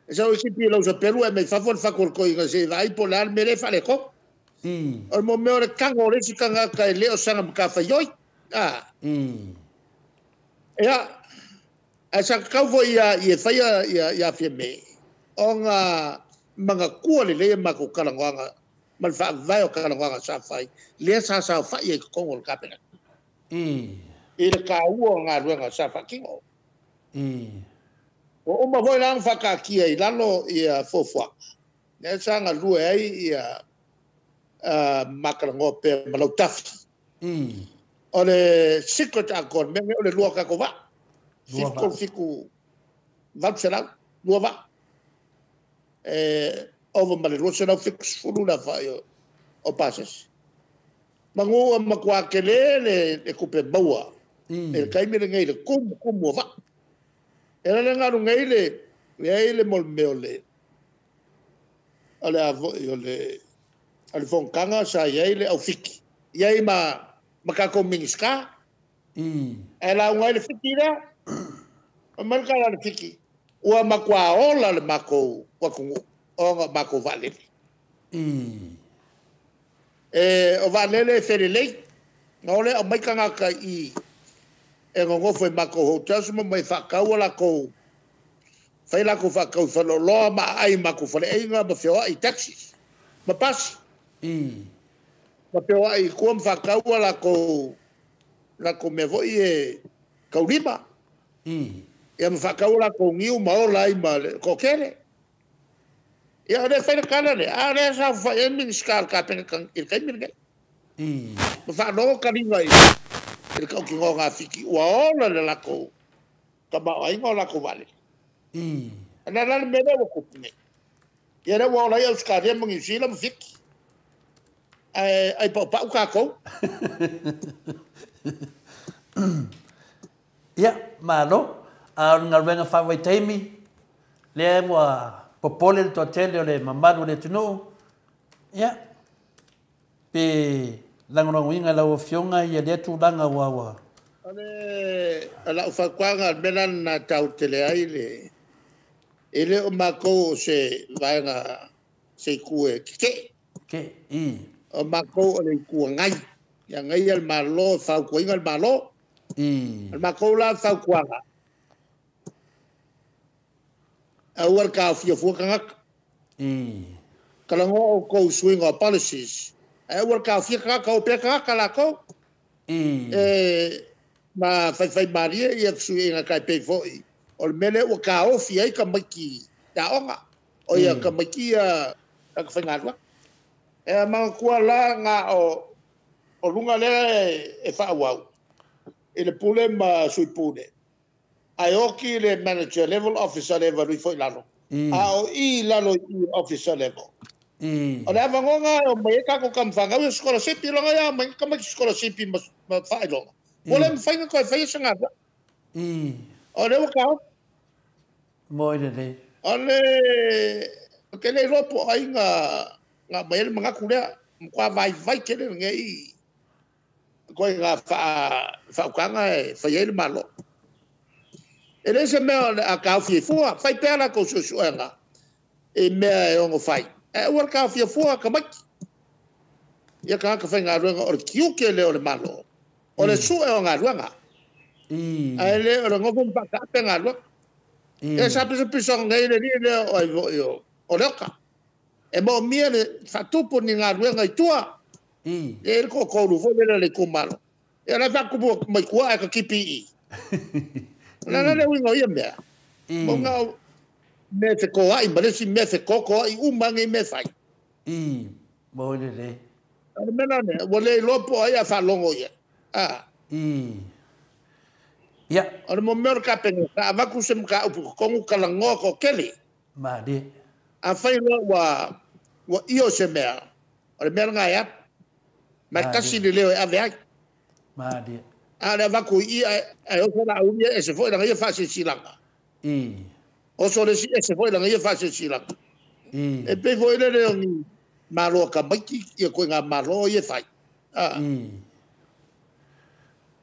E sau i sipi lau sapelu ae mai fafo le faku o le toina se i vaai po o le a le mea lea e faaletonu. O le mea o le tago o le isi tagata e le o sana matafaioi. Ia, ae sa tatau foi ia e faia ia Fiame ona manatua lelei a matou talanoaga ma le faavae o talanoaga sa fai lea sa saofai ai i totonu o le Kapeneta. I le taua o galuega sa faatino. Ua uma foi la ona faataatia i lalo ia fuafuaga lea sa galue ai ia matalanoa pea ma Lautafi. O le secret atoa le mea o le lua o tatou vaa. 77 800 lua vaa. Ova ma le 270 le afa'i o pasese. Manu o matua tele le tupe maua i le taimi lenei i le tumu o vaa. E le galu nei le i ai le mea o le avo'i o le fonotaga sa i ai le aufiki. I ai ma tatou Minisita. Ae lauga ai le Fiti lea. O mai le tala a le Fiti. Ua matua ola le matou atunuu ona o matou vaalele. O vaalele e felelei. Na o lea aumai tagata i e nonofo i matou hotels ma mai faatau latou fai latou faatau i faleoloa ma aai matou faleaiga ma feoai i taxis ma pasi. Ma feoai i tua ma faatau latou mea foi e taulima. Ia ma faatau latou niu ma ola ai ma le toatele. Ia o lea fai le tala lea, a o lea sa fai ai Minisita o le Kapeneta i le taimi lenei. Ma faalogo taliga i le tautinoga a Fiti ua ola le latou tamaoaiga o latou vaalele. A la le mea lea ua tupu nei. Ia lea ua ola ai Ausetalia ma Niu Sila ma Fiti. Ae paupau tatou. Ia, malo. A o le galuega faavaitaimi, lea ua popole le toatele o le mamalu o le atunuu. Ia, pe lagolagoina e lau Afioga ia lea tulaga ua. O le lau fautuaga o le mea la lena e taua tele ai le e le o matou o se vaega se itu e tetee. O matou o le Itu Agai. E agaia le Malo, e fautuaina le Malo. O le matou la fautuaga, aua le taofia fua tagata. Talanoa outou i suiga o policies, ae aua le taofia tagata, o pea tagata latou. Ma faifaimalie ia fesuiaiga tai pei foi. O le mea lea ua taofi ai tamaiti aoga. O ia tamaiti ia tagata faigaluega. E manatua la na o luga lea e faaauau i le pule ma sui pule. Ae oti le manager level, officer level i foi lalo. A o i lalo i officer level. O le avanoga o mai e tatou tamafanau ia sikolasipi loga ia mai tamaiti sikolasipi ma faailoga. Ua le mafai ona toe faia se galuega. O lea ua taofi. Mo i lelei. O le ou te le iloa po o ai na aumai ai le manatu lea. Matua vaivai tele lenei ituaiga faautaga e fai ai le Malo. E le se mea o le a taofi ai fua. Fai pea latou suesuega i mea e ono fai. Ae aua le taofia fua tamaiti. Ia tagata faigaluega o le tiute lea o le Malo. O le sue o galuega. Ae le o le nofo ma faataape galuega. E sa pisopiso nei le alii lea o ai foi o Leoka. E moomia le faatupu ni galuega i tua. E le toatolu foi lea le itumalo. Ia la faatupu mai tua ae ka tipi i. O le ala le uiga o ia mea. Mo ngā o mea fetoai ma le isi mea fetotoai uma nei mea fai. Mo i lelei. O le mea la lea, ua le iloa po o ai a faalogo ia. Ia. O le mea o le Kapeneta, a avatu se mataupu i totonu talanoa toatele. Malie. Afai loa ua io se mea, o le mea lena e alu. Ma e tasi le leo e ave ai. Malie. A o le avatu i i ae oso Laauli e ese foi lana ia faasilasilaga. Oso le isi ese foi lana ia faasilasilaga. E pei foi lele o ni malo ka maiki ia koe ngā malo i e whai.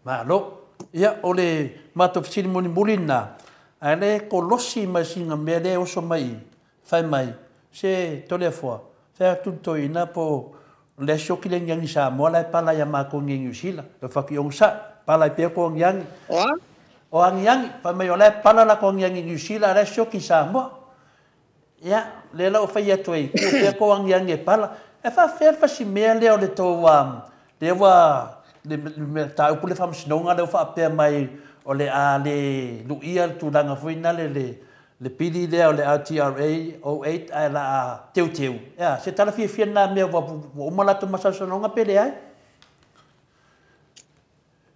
Malo. Ia, o le matou fesili mulimuli lena, ae le kolosi mai sina mea lea e oso mai i, fai mai, se Toleafoa, fai atu le toeaina po o le sioki le agiagi Samoa la e pala ia matou nei i Niu Sila. E fai atu i onosai, pala ai pea tou agiagi. O a? O agiagi, fai mai o la e pala latou agiagi i Niu Sila a o la e sioki i Samoa. Ia, lea la ua fai atu ai, tuu pea tou agiagi e pala. Ae faafefea le fasimea lea o le tou, lea ua, le mataupu lea faamasinoga lea ua faapea mai o le a le luia le tulaga foi lea le pili lea o le LTRA 08 ae la a teuteu. E a, se tala fiafia lena mea ua uma latou masalosaloga pe leai?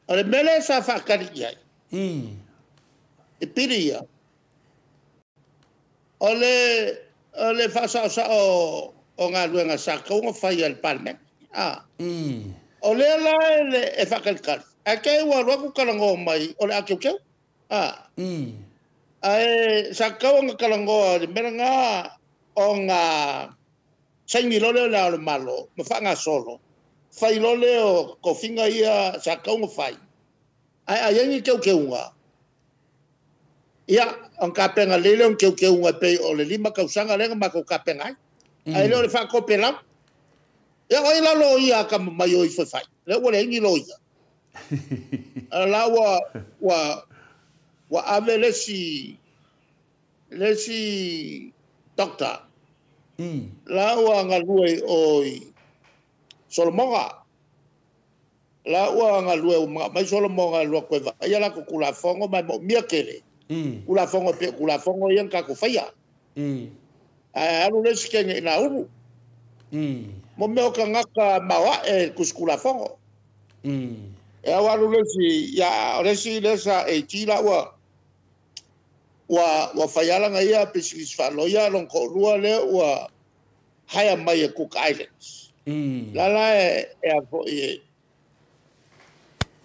O le mea lea sa faatali i ai, i pili ia, o le faasaosao o galuega sa tatau ona fai e le Palemene. O lea la e faatalitali, ae te i ua alu atu talanoa mai o le a teuteu. Ae sa tatau ona talanoa i le mea lena ona saini loa lea o le Ao o le Malo ma faagasolo, fai loa lea o tofiga ia sa tatau ona fai, ae a i ai ni teuteuga, ia, ona tapena lelei lea o ni teuteuga e pei o le 5 tausaga lea na matou tapena ai. Ae le o le faatopelau. Ia, o ai la loia atamamai o ifo e fai? Lea ua leai ni loia. La ua ave le isi doctor. La ua galue o Solomoga. La ua galue ua manao mai Solomoga e alu atu e vaaia latou Tulafono ma e moomia tele. Tulafono e pei o Tulafono ia na tatou faia. Ae alu le isi teine i Nauru. Mo mea o tagata maoae i tusi Tulafono. E au alu le isi, ia, o le isi lea sa AG la ua fai ala ia pisinisi faaloia lona toalua lea ua hire mai e Cook Islands. La la e a foi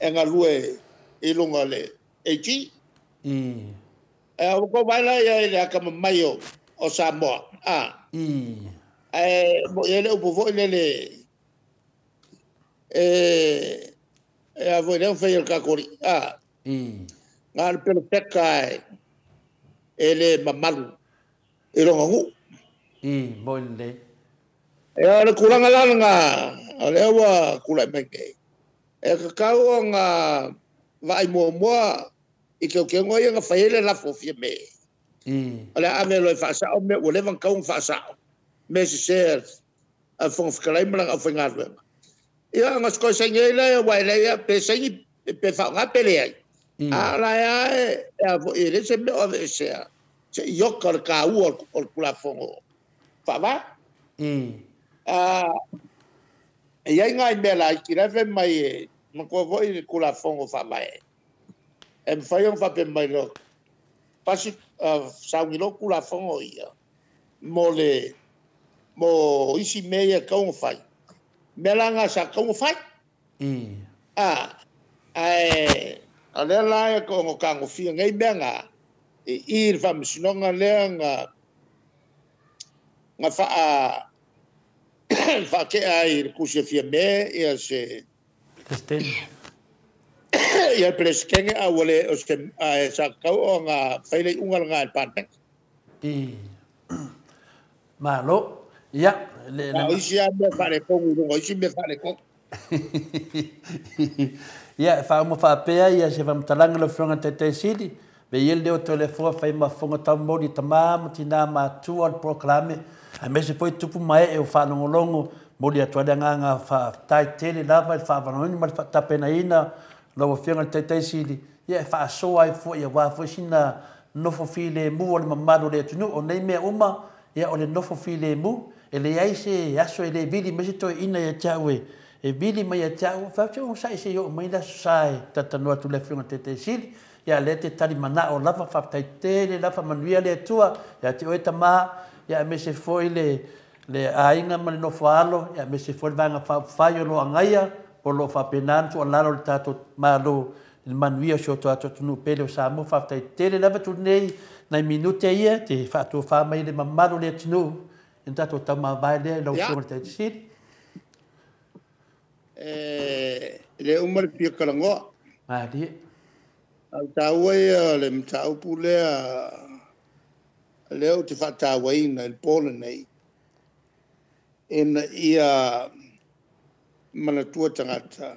e galue i luga le AG. E au ko vai la ia i le akamamai o Samoa. Ae mo i ele upu foi lele e a foi lea fai o le kakori. Ngā le pele peka e le mamalu i longa nuu. Mo i le. E o le kulanga la nga o lea ua kulai mai nei. E kakau o ngā vaai muamua i keukeuga ia nga fai ai le lafo fia me. O le ave loa e faasao mea ua leva ona tatau ona faasao. Mea sese a le Fofoga Fetalai ma lana aufaigaluega. Ia, ona sikoe saini ai lea, aua e leai pe saini pe faaaoga pe leai. A o la e a foi e leai se mea o aveesea se i oka o le taua o le Tulafono Faavae. E i ai nai mea laiti la e fai mai e manatua foi le Tulafono Faavae. E mafai ona faapea mai loa, pasi sauni loa Tulafono ia mo le mo isi mea ia e tatau ona fai. Mea la nga sa tatau ona fai. Ae o lea la e ono tagofia nei mea nga i le faamasinoga lea nga faatea ai le tusi e fia me ia se Presidente. Ia le Presidente a ua le o se sa tatau ona fai le iuga lena e le Palemene. Malo. Ia, le O isi lava mea faaletonu i luga o isi mea faaletonu. Ia, e faauma faapea ia se faamatalaga lau Afioga i le Taitaisili, me ia le leo Toleafoa fai ma fofoga taumoli tama ma tina matua o le polokalame, aemaise foi tupu mae e o faalogologo, momoli atu ai le agaga faafetai tele lava i le faavanoaina ma le faatapenaina lau Afioga i le Taitaisili, ia e faasoa ai foi aua foi sina nofo filemu o le mamalu o le atunuu. O nei mea uma, ia o le nofo filemu, e leai se aso e le vili mai se toeaina ia te au e vili mai ia te au, fai atu onosai se i oo mai le aso sa e talatalanoa atu le Afioga i le Taitaisili. Ia lea te tali manao lava, faafetai tele lava, manuia le Atua ia te oe tama, ia aemaise foi le aiga ma le nofo alo, ia aemaise foi le vaega faaupufai o lo o agaia, o lo o faapena ona tuualalo le tatou Malo i le manuia o si o tatou atunuu pele o Samoa. Faafetai tele lava tu nei nai minute ia te faatofa mai le mamalu o le atunuu Ina tātou taumavae lea i lau Afioga i le Taitaisese'i. E le uma le fia talanoa. Malie. A o le taua ia o le mataupu lea, lea ou te faatauaina i le po lenei, ina ia manatua tagata.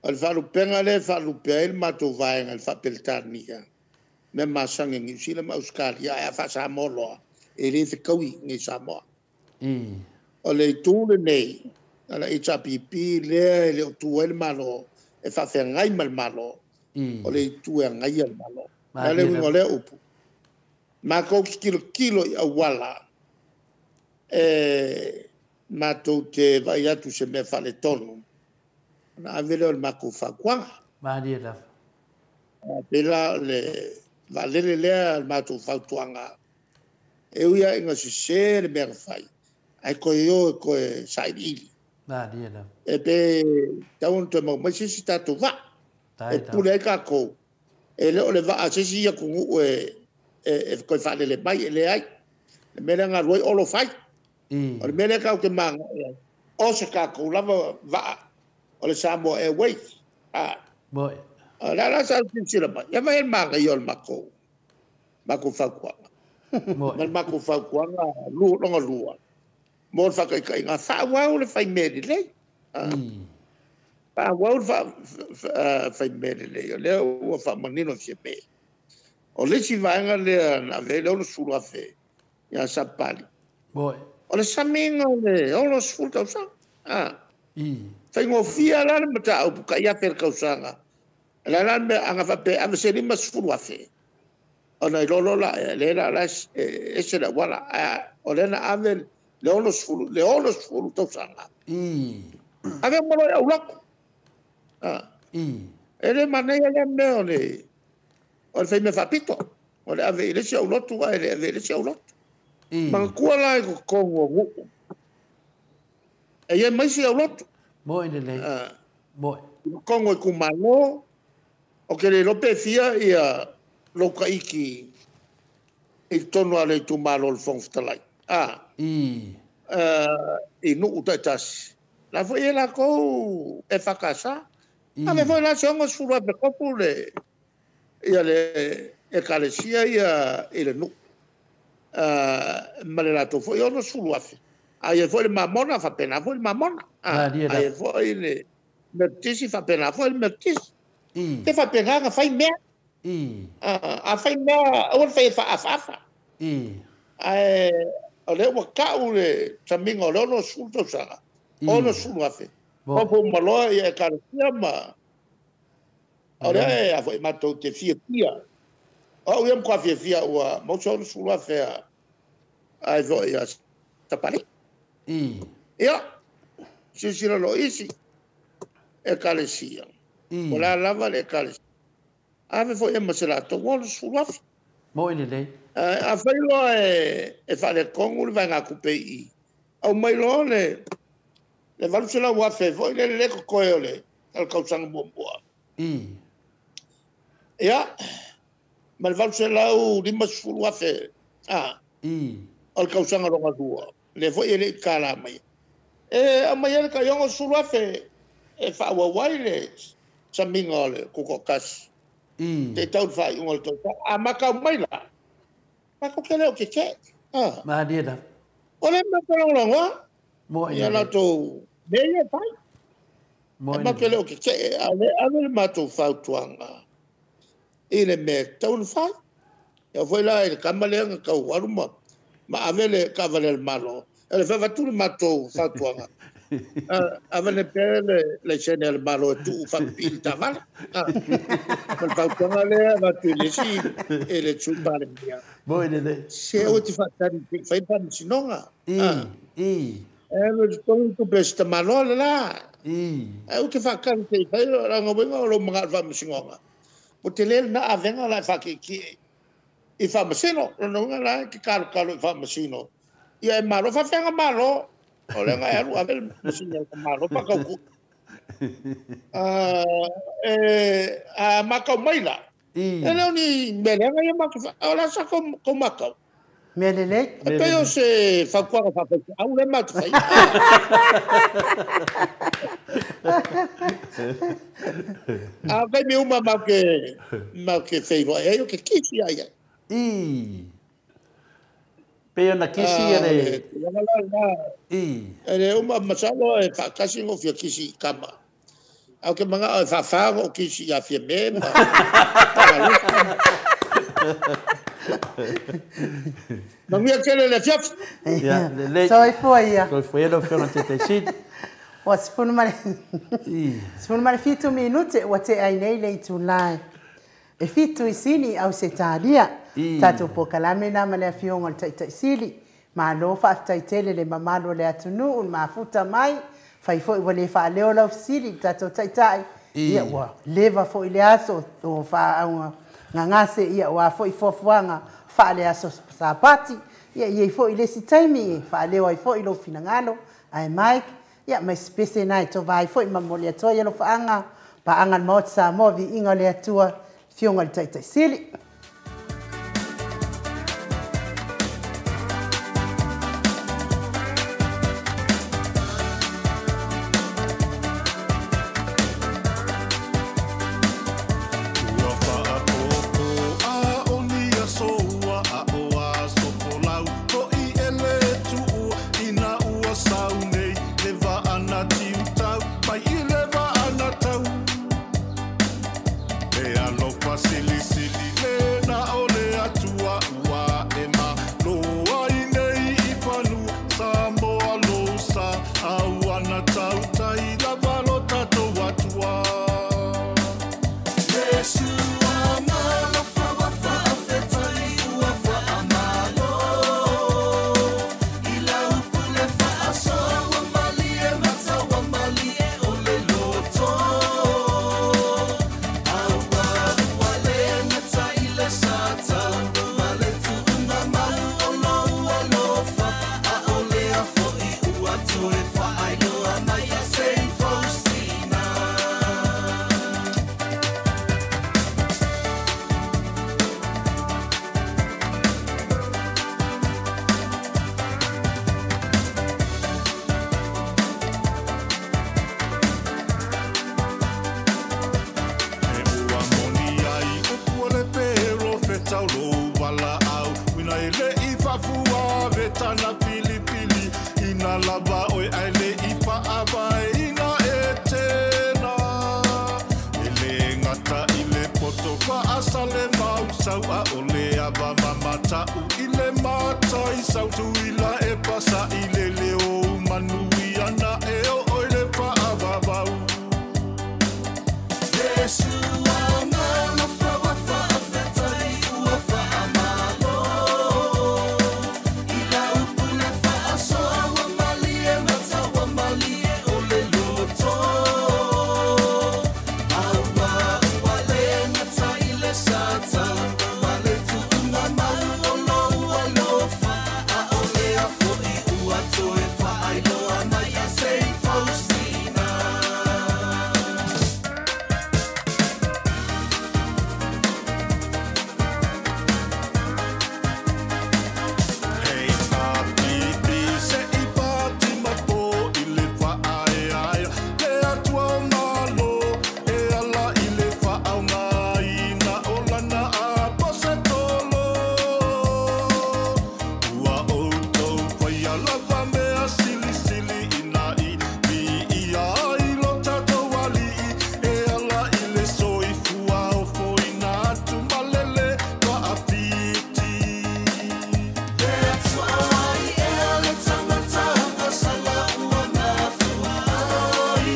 O le faalupega lea e faalupe ai le matou vaega i le faa-Peretania, mea masani a Niu Sila ma Ausetalia, ae a faa-Samoa loa, e le fetaui nei Samoa. O le itu lenei, o le HRPP lea e le o tu ai le Malo, e faafeagai ma le Malo, o le itu e agaia le Malo. O le a le uiga o lea upu? Matou te tilotilo i auala e matou te vaai atu se mea faaletonu, ona ave lea o le matou fautuaga. Malie lava. Pei la o le vaalele lea le matou fautuaga, e ui lava ina sese le mea na fai, ae toe o e toe sailiili. Malie lava. E pe tatau ona toe maua mai se isi tatou vaa e pule ai tatou. E le o le vaa a se isi atunuu e toe faalele mai, e leai. Le mea lea na alu ai Olo fai. O le mea lea tatou te manao ai, o se tatou lava vaa, o le Samoa Airways. O le a la sa silasila mai, ia vai le manaia o le matou fautuaga. Ma le matou fautuaga lona lua, mo le faataitaiga, faaauau le fai mea lelei. Faaauau le fai mea lelei, o lea ua faamanino Fiame. O le isi vaega lea na ave ai le 60,000 ia Sapali. O le samiga o le 60 tausaga. Faigofie la le mataupu tai 1,000 le tausaga. La la mea anga faapea ave se 50,000. Ona i lolo la le la la e se la wala. O le na ave le 60 le 60 tausaga. Ave mo le au lako. E le manai le mea o le o le fai mea faapito. O le ave i le si au lotu ae le ave i le si au lotu. Manatua la i totonu o nuu. E ia mai si au lotu. Moi lelei. Moi. Totonu o itumalo, o ke le lope fia ia loukaiki i totonu a le itumalo o le Fofoga Fetalai. I nuu taitasi. La foi e latou e whakasa. Ave foi la se 60,000 kopu le ia le ekalesia ia i le nuu. Ma le latou foi 60,000. Ai foi le mamona faapena foi le mamona. Ai foi le Metisi faapena foi le Metisi. Te faapena na fai mea. A fai mea aua le fai e faafaafa. Ae o lea ua tau le samiga o le 60 tausaga. 60,000. Fau maloa ia ekalesia ma o lea a foi matou te fiafia. O ia mkoa fiafia ua mau se 60,000 ai foi ia Sapali. Ia, silasila loa isi ekalesia. O la lava le ekalesia. Ave foi e ma se latou 60,000. Moi lelei. A fai loa e faaletonu le vaegatupe i i. Au mai loa le 800,000 foi le le totoe o le tausaga muamua. Ia, ma le 850,000 o le tausaga lona lua. Le foi e le i tala mai. E aumai ai le tai 60,000 e faaauau ai le samiga o le tutoatasi. Te tau le faaiuga o le tausaga. A matau mai la, matou te le o tetee. Malie lava. O le matou lagolagoa. Moi ia latou mea ia e fai. E matou te le o tetee. A o le ave le matou fautuaga i le mea e tatau ona fai. Ia foi la i le kama lea na tau alu ma ave le taavale a le Malo. E le faavatu le matou fautuaga. Ave le pea le laisene a le Malo e tuu faapipii i le taavale. Ma le fautuaga lea avatu i le isi e le Sui Palemia. Moi lelei. Se aua te faatali te fai faamasinoga. E alu i totonu tupe se tamaloa le la. Ae aua te faatali te fai laga uiga o lou manao i le faamasinoga. Ua tele lena avega la e faakiekie i faamasino. Lona uiga la e te kalokalo i faamasino. Ia e malo, faafeaga malo. O lea na e alu ave le masini a le malo faatautuu. A matau mai la, e le o ni mea leaga ia matou o la sa kou matau. Mea lelei. E pei o se fautuaga faafaifeau lea matou te faia. A o taimi uma matou te feiloai ai, ou te kisi lava i ai. Ii. Pei ona kisi A le... o le tulaga la lena. Ii. E le uma, masalo e faatasi ona ou fia kisi i tama. Ae ou te manao e faafa ona ou kisi ia Fiame ma Alofa. Manuia tele le afiafi. Ia, lelei. Soifua ia. Soifua ia lau Afioga i le Taitaisili. Ua 17 minute ua tea ai nei le itula e 7 i Sini, Ausetalia. Tatou polokalame na ma le Afioga i le Taitaisili. Malo faafetai tele le mamalu o le atunuu i le mafuta mai. Fai foi ua le faaleo lau fesili i le tatou Taitai. Ia ua leva foi le aso o faauga gagase, ia ua foi fuafuaga faale aso Sapati. Ia i ai foi le isi taimi e faaleo ai foi lou finagalo. Ae Mike, ia ma isi pese na e tova ai foi ma momoli atu ai alofaaga paaga le Maota Samoa, viiga o le Atua, Afioga i le Taitaisili. Ua faapopo a o ni aso ua a o aso folau hoʻi e le tuua ina ua sau nei le vaa na tiutau mai i le vaa na tau. E alofa silisili le na o le Atua ua e malo ai nei i fanua Samoa lou sa a ua na tautai lava lo tatou Atua. Yesu alofa wa faafetai ua faamalo i lau pule faasoa ua malie mata ua malie o le loto. Aua ua le gata i le sa tau ma le tuuga mau o lou alofa a o lea foʻi ua toe faailoa mai ia Saint Faustina. E ua moni ai upu o le pero fetau lou valaau uina e le i faafua vetana filifili ina lava oe ae le i faavaeina e tena. E le gata i le poto faasale mausau a o le ava mamatau i le matai sau tuila e pasa i le leo manui ana e o oi le faavavau. Yesu alofa wa faafetai ua faamalo i lau pule faasoa ua malie mata ua malie o le loto. Aua ua le gata i le sa tau ma le tuuga mau o lou alofa a o lea foʻi ua toe faailoa mai ia Saint Faustina. Hei tāpipi se i pati ma po i le faaeaea le Atua o malo e ala i le faaaogaina o lana aposetolo. Ua outou faia lava mea silisili ina i viia ai lo tatou alii e ala i le soifua ofoina atu ma lele faafiti. Le Atua ai ea le tagataga sala ua gafua ai.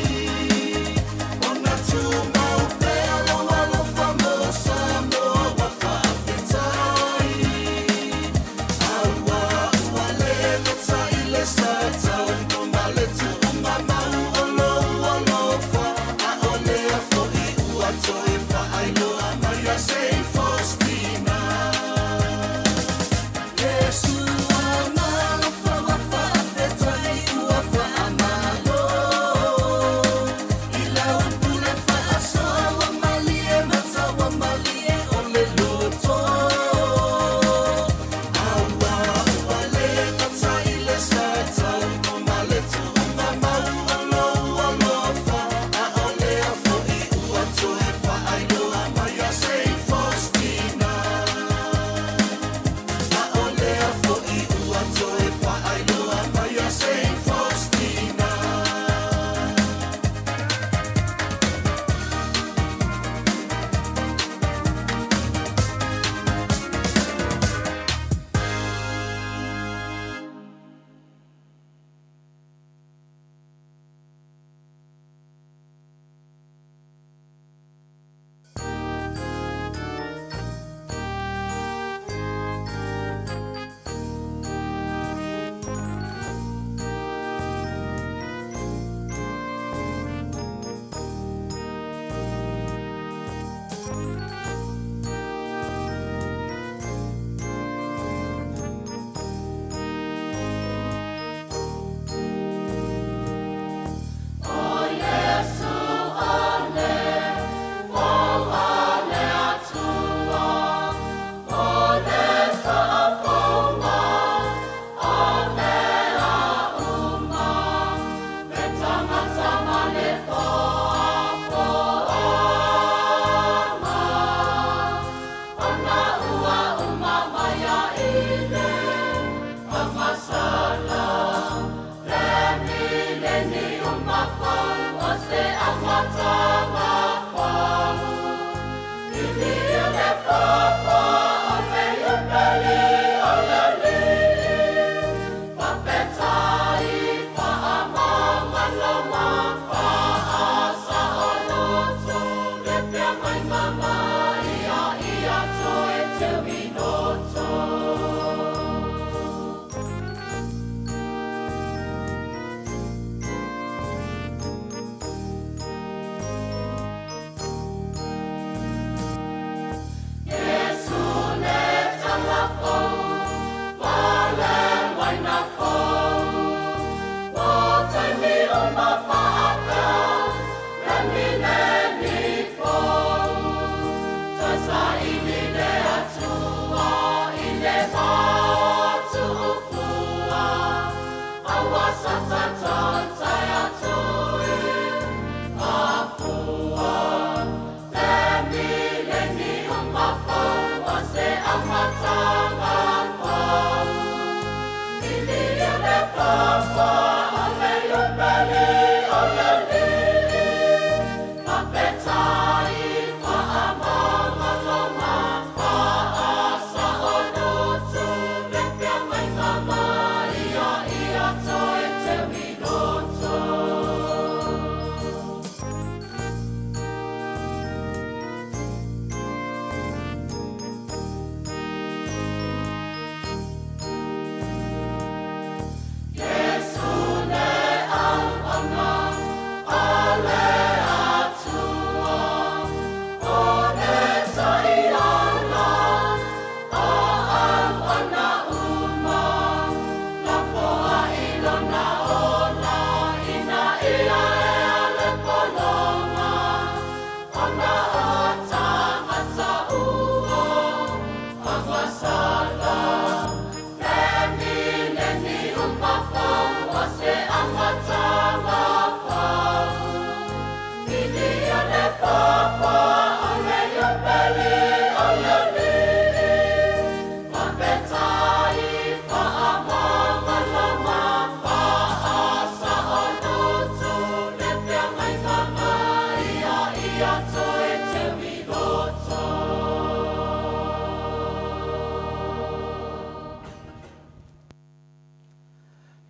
Ona tumau pea lou alofa mo Samoa ua faafetai. Aua ua le gata i le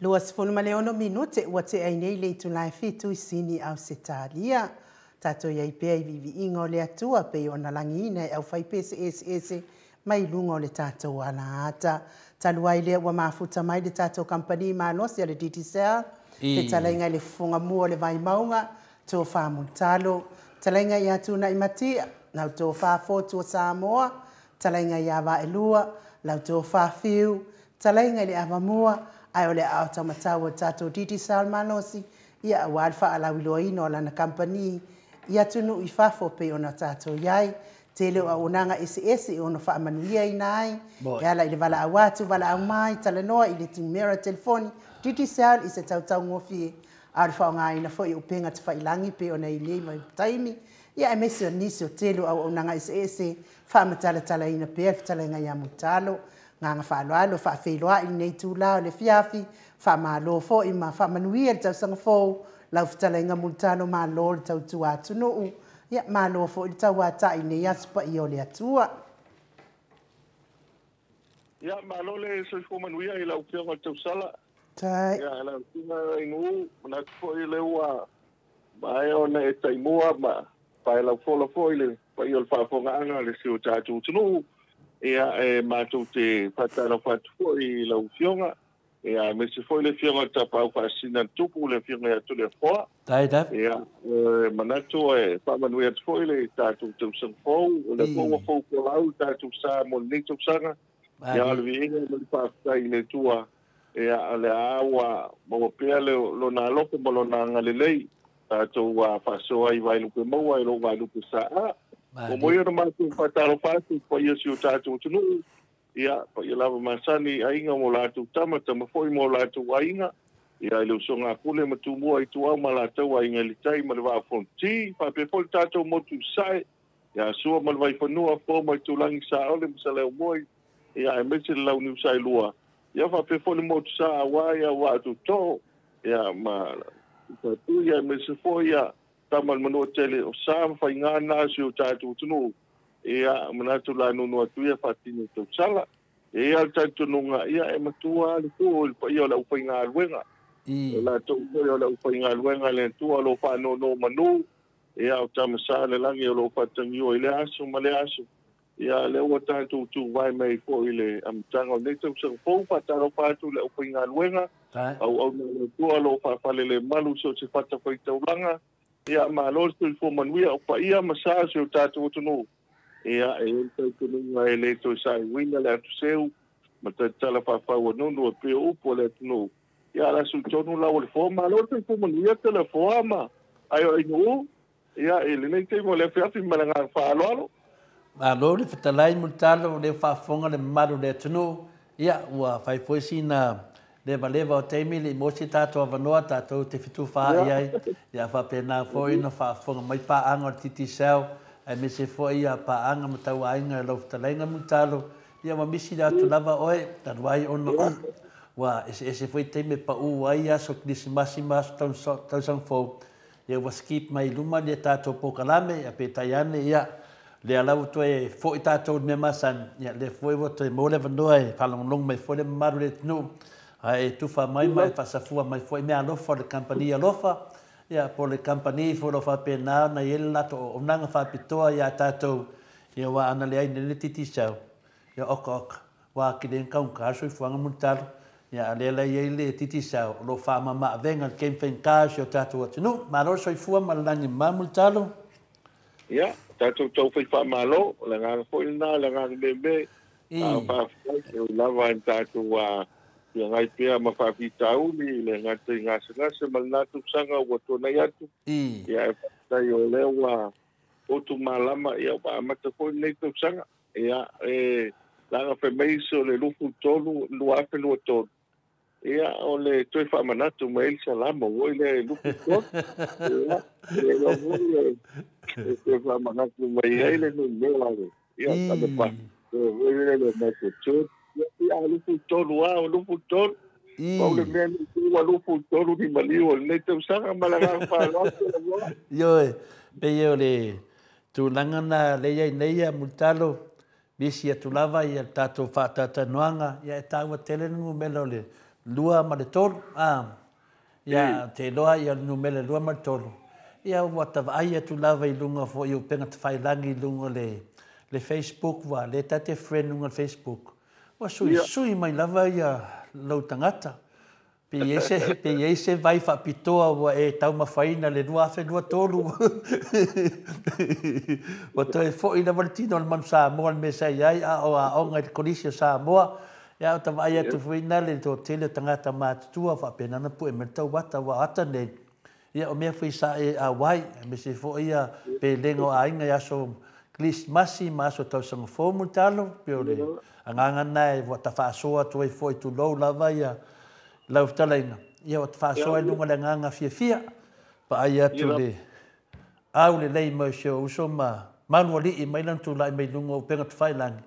26 minute ua tea ai nei le itula e 7 i Sini, Ausetalia. Tatou i ai pea i viiviiga o le Atua pei ona lagiina e aufaipese eseese mai luga o le tatou alaata. Talu ai lea ua mafuta mai le tatou kamupani malosi a le Digicel, fetalaiga i le fofoga mua o le Vaimauga, Tofa Mulitalo, fetalaiga ia Tunai Matia, lau Tofa Fotu o Samoa, fetalaiga ia Vaelua, lau Tofa Fiu, fetalaiga i le Avamua, ae o le aao taumatau o le tatou Digicel malosi, ia aua le faalauiloaina o lana kamupani i atunuu i fafo pei ona tatou i ai. Tele o auaunaga eseese e ono faamanuiaina ai, e ala i le valaau atu, valaau mai, talanoa i le numera telefoni, Digicel i se tautaugofie, a o le faaaogaina foi o upega tafailagi pei ona i nei vaitaimi, ia aemaise o nisi o tele o auaunaga eseese, faamatalatalaina pea le fetalaiga ia Mulitalo. Agaga faaaloalo faafeiloai lenei itula o le afiafi, faamalo foi ma faamanuia le tausaga fou, lau fetalaiga Mulitalo, malo le tautua atunuu, ia malo foi le tauatai i lenei aso paia o le Atua. Ia, malo le soifua manuia i lau Afioga i le Tausala. Tai. Ia, lau Afioga Inu, manatu foi lea ua maea ona e taimua ma paelaufola foi le paia o le faafofogaaga a le si o tatou atunuu. Ia, e matou te faatalofa atu foi i lau Afioga, ia, aemaise foi le Afioga i le Tapaau Faasisina a le Tupu, le Afioga ia Toleafoa. Tai lava. Ia, e manatu e faamanuia atu foi le tatou tausaga fou, o lea foi ua fou folau le tatou sa mo lenei tausaga. Ia, o le viiga ma le faafetai i le Atua, ia, o lea ua maua pea lona alofa ma lona agalelei, tatou faasoa ai i Vaelupe maua e lou Vaelupe saa. Ua moi ona matou faatalofa atu i paia o si o tatou atunuu, ia, paia lava masani i aiga ma o latou tama, tama foi ma o latou aiga, ia, i le usoga a Pule ma Tumua Ituau ma latou aiga i le tai ma le Vaa o Fonoti, faapea foi le tatou motu i Sasae, ia Sua ma le Vaifanua, Fofo ma Aitulagi, Saole ma Saleaaumua, ia, aemaise le Launiu Saelua, ia, faapea foi le motu sa aua ia Vaa Tootoo, ia, ma Faatui, aemaise foi ia Tama le Manuatele o sa ma faiga na o si o tatou atunuu, ia, manatu la nuunuu atu ia faatino tausala. E i ai le talitonuga, ia, e matua lava le tuu i le paia o le aufaigaluega. O latou foi o le aufaigaluega a le Atua o lo o faanonomanu, ia, o Tama Sa o le lagi o lo o faatagiua i lea aso ma lea aso. Ia, lea ua tatou tuvae mai ai foi i le amataga o lenei tausaga fou, faatalofa atu i le aufaigaluega, auauna a le Atua o lo o faafalelemalu i so o se fatafaitaulaga. Ia, malo le soifua manuia, o paia ma sa o si o tatou atunuu. Ia, e i ai le talitonuga e le toe saeuina le atuseu ma talatala faafauanunu e pei o upu a le atunuu. Ia, a sui tonu lau o le foa, malo le soifua manuia Toleafoa ma Aioainuu. Ia, i lenei taimi o le afiafi ma le agaga faaaloalo. Malo le fetalai Mulitalo, o lea ua faafofoga le mamalu o le atunuu, ia ua fai foi sina levaleva o taimi le i maua si tatou avanoa tatou te fetufaai ai, ia faapena foi ona faafofoga mai paaga o le Digicel aemaise foi ia paaga ma tauaiga i lau fetalaiga Mulitalo, ia ua misi atu lava oe talu ai ona ua eseese foi taimi e pau ai aso Kerisimasi ma aso tausaga fou. Ia ua skip mai i luma le tatou polokalame, ia peitai ane, ia, lea la ua toe foi tatou i le mea masani, ia lea foi ua toe maua le avanoa e faalogologo mai foi le mamalu o le atunuu, ae tufa mai ma e faasafua mai foi meaalofa o le kamupani alofa, ia, po o le kamupani foi o lo o faapena ona i ai le latou auaunaga faapitoa ia tatou, ia aua ana leai nei le Digicel, Ia oka oka, ua atili ai ona taugata le soifuaga mo le talo. Ia a o lea la e i ai le Digicel o lo o faamama-avega i le taimi faigata o si o tatou atunuu. Malo le soifua ma le lagi mama mo le talo. Ia, tatou tau fai faamalo, o le agaga foi lena, o le agaga meme, a o faafetai, e ui lava ina tatou feagai pea ma faafitauli i le gata i gasegase ma lena tausaga ua tuanai atu, ia ae faafetai o lea ua potu malama, ia ua amata foi lenei tausaga. Ia, e laga fai mai isi o le 23, 2023, ia, o le toe faamanatu mai ai le salamo foi lea e 23. Ia, e iloa foi e toe faamanatu mai ai le numera, ia, le pa, foi lea le Michael Jordan. Ia, a 23 lava, o 23. Pau le mea nei ua 23 ni maliu o lenei tausaga ma le agaga faaaloalo. Ioe, pei o le tulaga na lea i ai nei a Mulitalo, misi atu lava ia le tatou faatalatalanoaga, ia e taua tele le numera o le 2 ma le 3. Ia, te iloa ia le numera 2 ma le 3. Ia, ua tavaai atu lava i luga fo'i o upega tafailagi i luga o le Facebook, ua lea ta te friend luga o le Facebook. Ua suisui mai lava ia lou tagata. Pe i ai se, pe i ai se vai faapitoa ua e taumafaina le 2023. Ua toe fo'i lava le tino o le manu Samoa i le mea sa i ai, a o aoga i le Kolisi o Samoa. Ia, o tavaai atu foi na le toatele o tagata matutua faapena ona pue mai le tauata ua ata nei. Ia, o mea foi sa e auai, aemaise foi ia pelega o aiga i aso Kerisimasi ma aso tausaga fou Mulitalo, pei o le agaga lena e ua ta faasoa atu ai foi tulou lava ia lau fetalaiga. Ia ua ta faasoa i luga o le agaga fiafia, vaai atu le aulelei mai o si ou uso ma malualii mai lana tulai mai luga o upega tafailagi.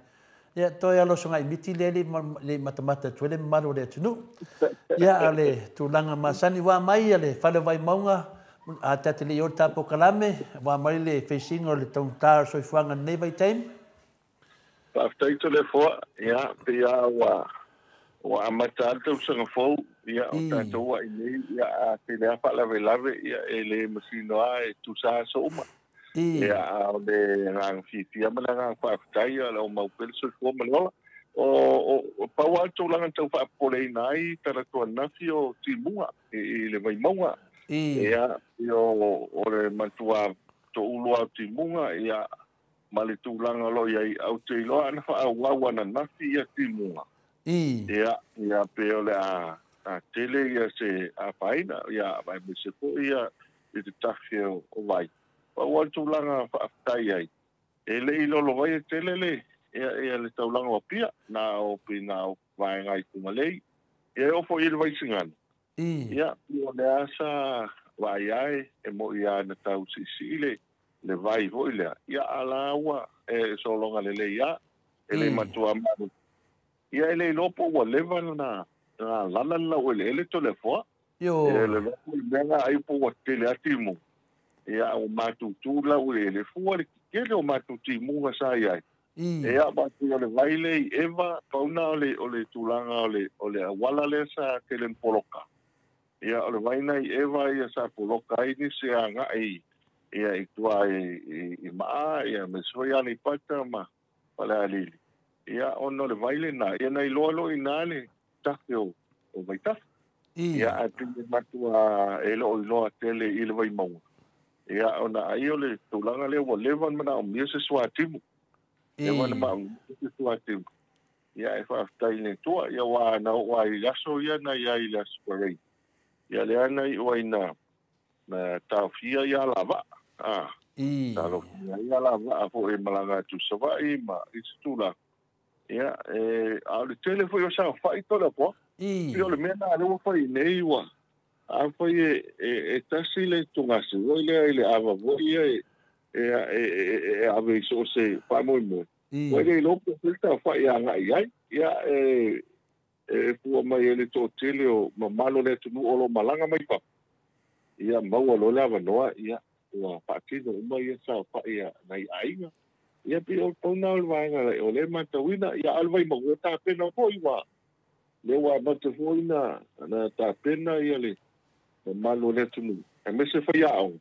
Ia, toe alosoga miti lea le i matamata atu ai le mamalu o le atunuu. Ia, a o le tulaga masani, ua aumai le fale o Vaimauga, a ta te le i o le tapokalame, ua aumai le feisiga o le taugata o le soifuaga i lenei vaitaimi. Faafetai Toleafoa, ia, pei lava ua amata lava le tausaga fou, ia, o tatou ai nei, ia, a tele lava faalavelave, ia, e le masino lava e tusa aso uma. Ia, a o le agaga fiafia ma le agaga faafetai, o le a mau pea le soifua ma le ola. O pau lava le tulaga na tau faapopoleina ai talaatu ananafi o timuga i le Vaimauga. Ia, o le matua toulu lava o timuga, ia, ma le tulaga o lo o i ai, ou te iloa ana faaauau ananafi ia timuga. Ia, ia pe o le a tele ia se afaina, ia, aemaise foi ia i te tafe o vai. Pau lava le tulaga faafetai ai, e le i lolovai e tele le ia le taulaga o Apia, na o pei na o vaega i Fugalei. Ia e oo foi i le Vaisigano. Ia, o le a sa vaai ai e moi lava na tau siisii le vai foi lea. Ia a la ua e sologa lelei lava, e le matua malu. Ia e le iloa po ua leva na lala le laueleele Toleafoa. E le iloa po o le mea na ai po ua tele lava timuga. Ia ua matutu laueleele fua le tele o matou timuga sa i ai. Ia ma o le vai le i Eva, pauna o le tulaga o le auala lea sa tele na poloka. Ia o le vai na i Eva ia sa poloka ai nisi agai ia i tua i Maa, ia me foi Aleipata ma Falealili. Ia ona o le vai lena, ia na iloa loa i ina le tafe o Vaitafe. Ia ae pei e matua e le o iloa tele i le Vaimauga. Ia ona ai o le tulaga lea ua leva ona manaomia se suatimu. Leva ona manaomia se suatimu. Ia e faafetai i le Atua. Ia aua na oo lava i aso ia na i ai i le Aso Parade. Ia lea na iu ai na taofia ia alavaa. Taofia ai alavaa foi e malaga atu i Savaii ma isi tulaga. Ia, a o le tele foi o saofai Toleafoa. Pei o le mea lena lea ua fai nei ua afai e tasi le tugasi foi lea i le ava foi ia e ave i so o se faamoemoe. Ua le iloa po o fea le saofai e agai i ai. Ia, e fua mai e le toatele o mamalu o le atunuu o lo o malaga mai fafo. Ia, maua loa le avanoa, ia, ua faatino uma ia saofai a nai aiga. Ia, pei o le pau lena o le vaega o lea e matauina. Ia, a o le Vaimauga e tapena foi ua lea ua amata foi na tapena ia le mamalu o le atunuu, aemaise faiaoga.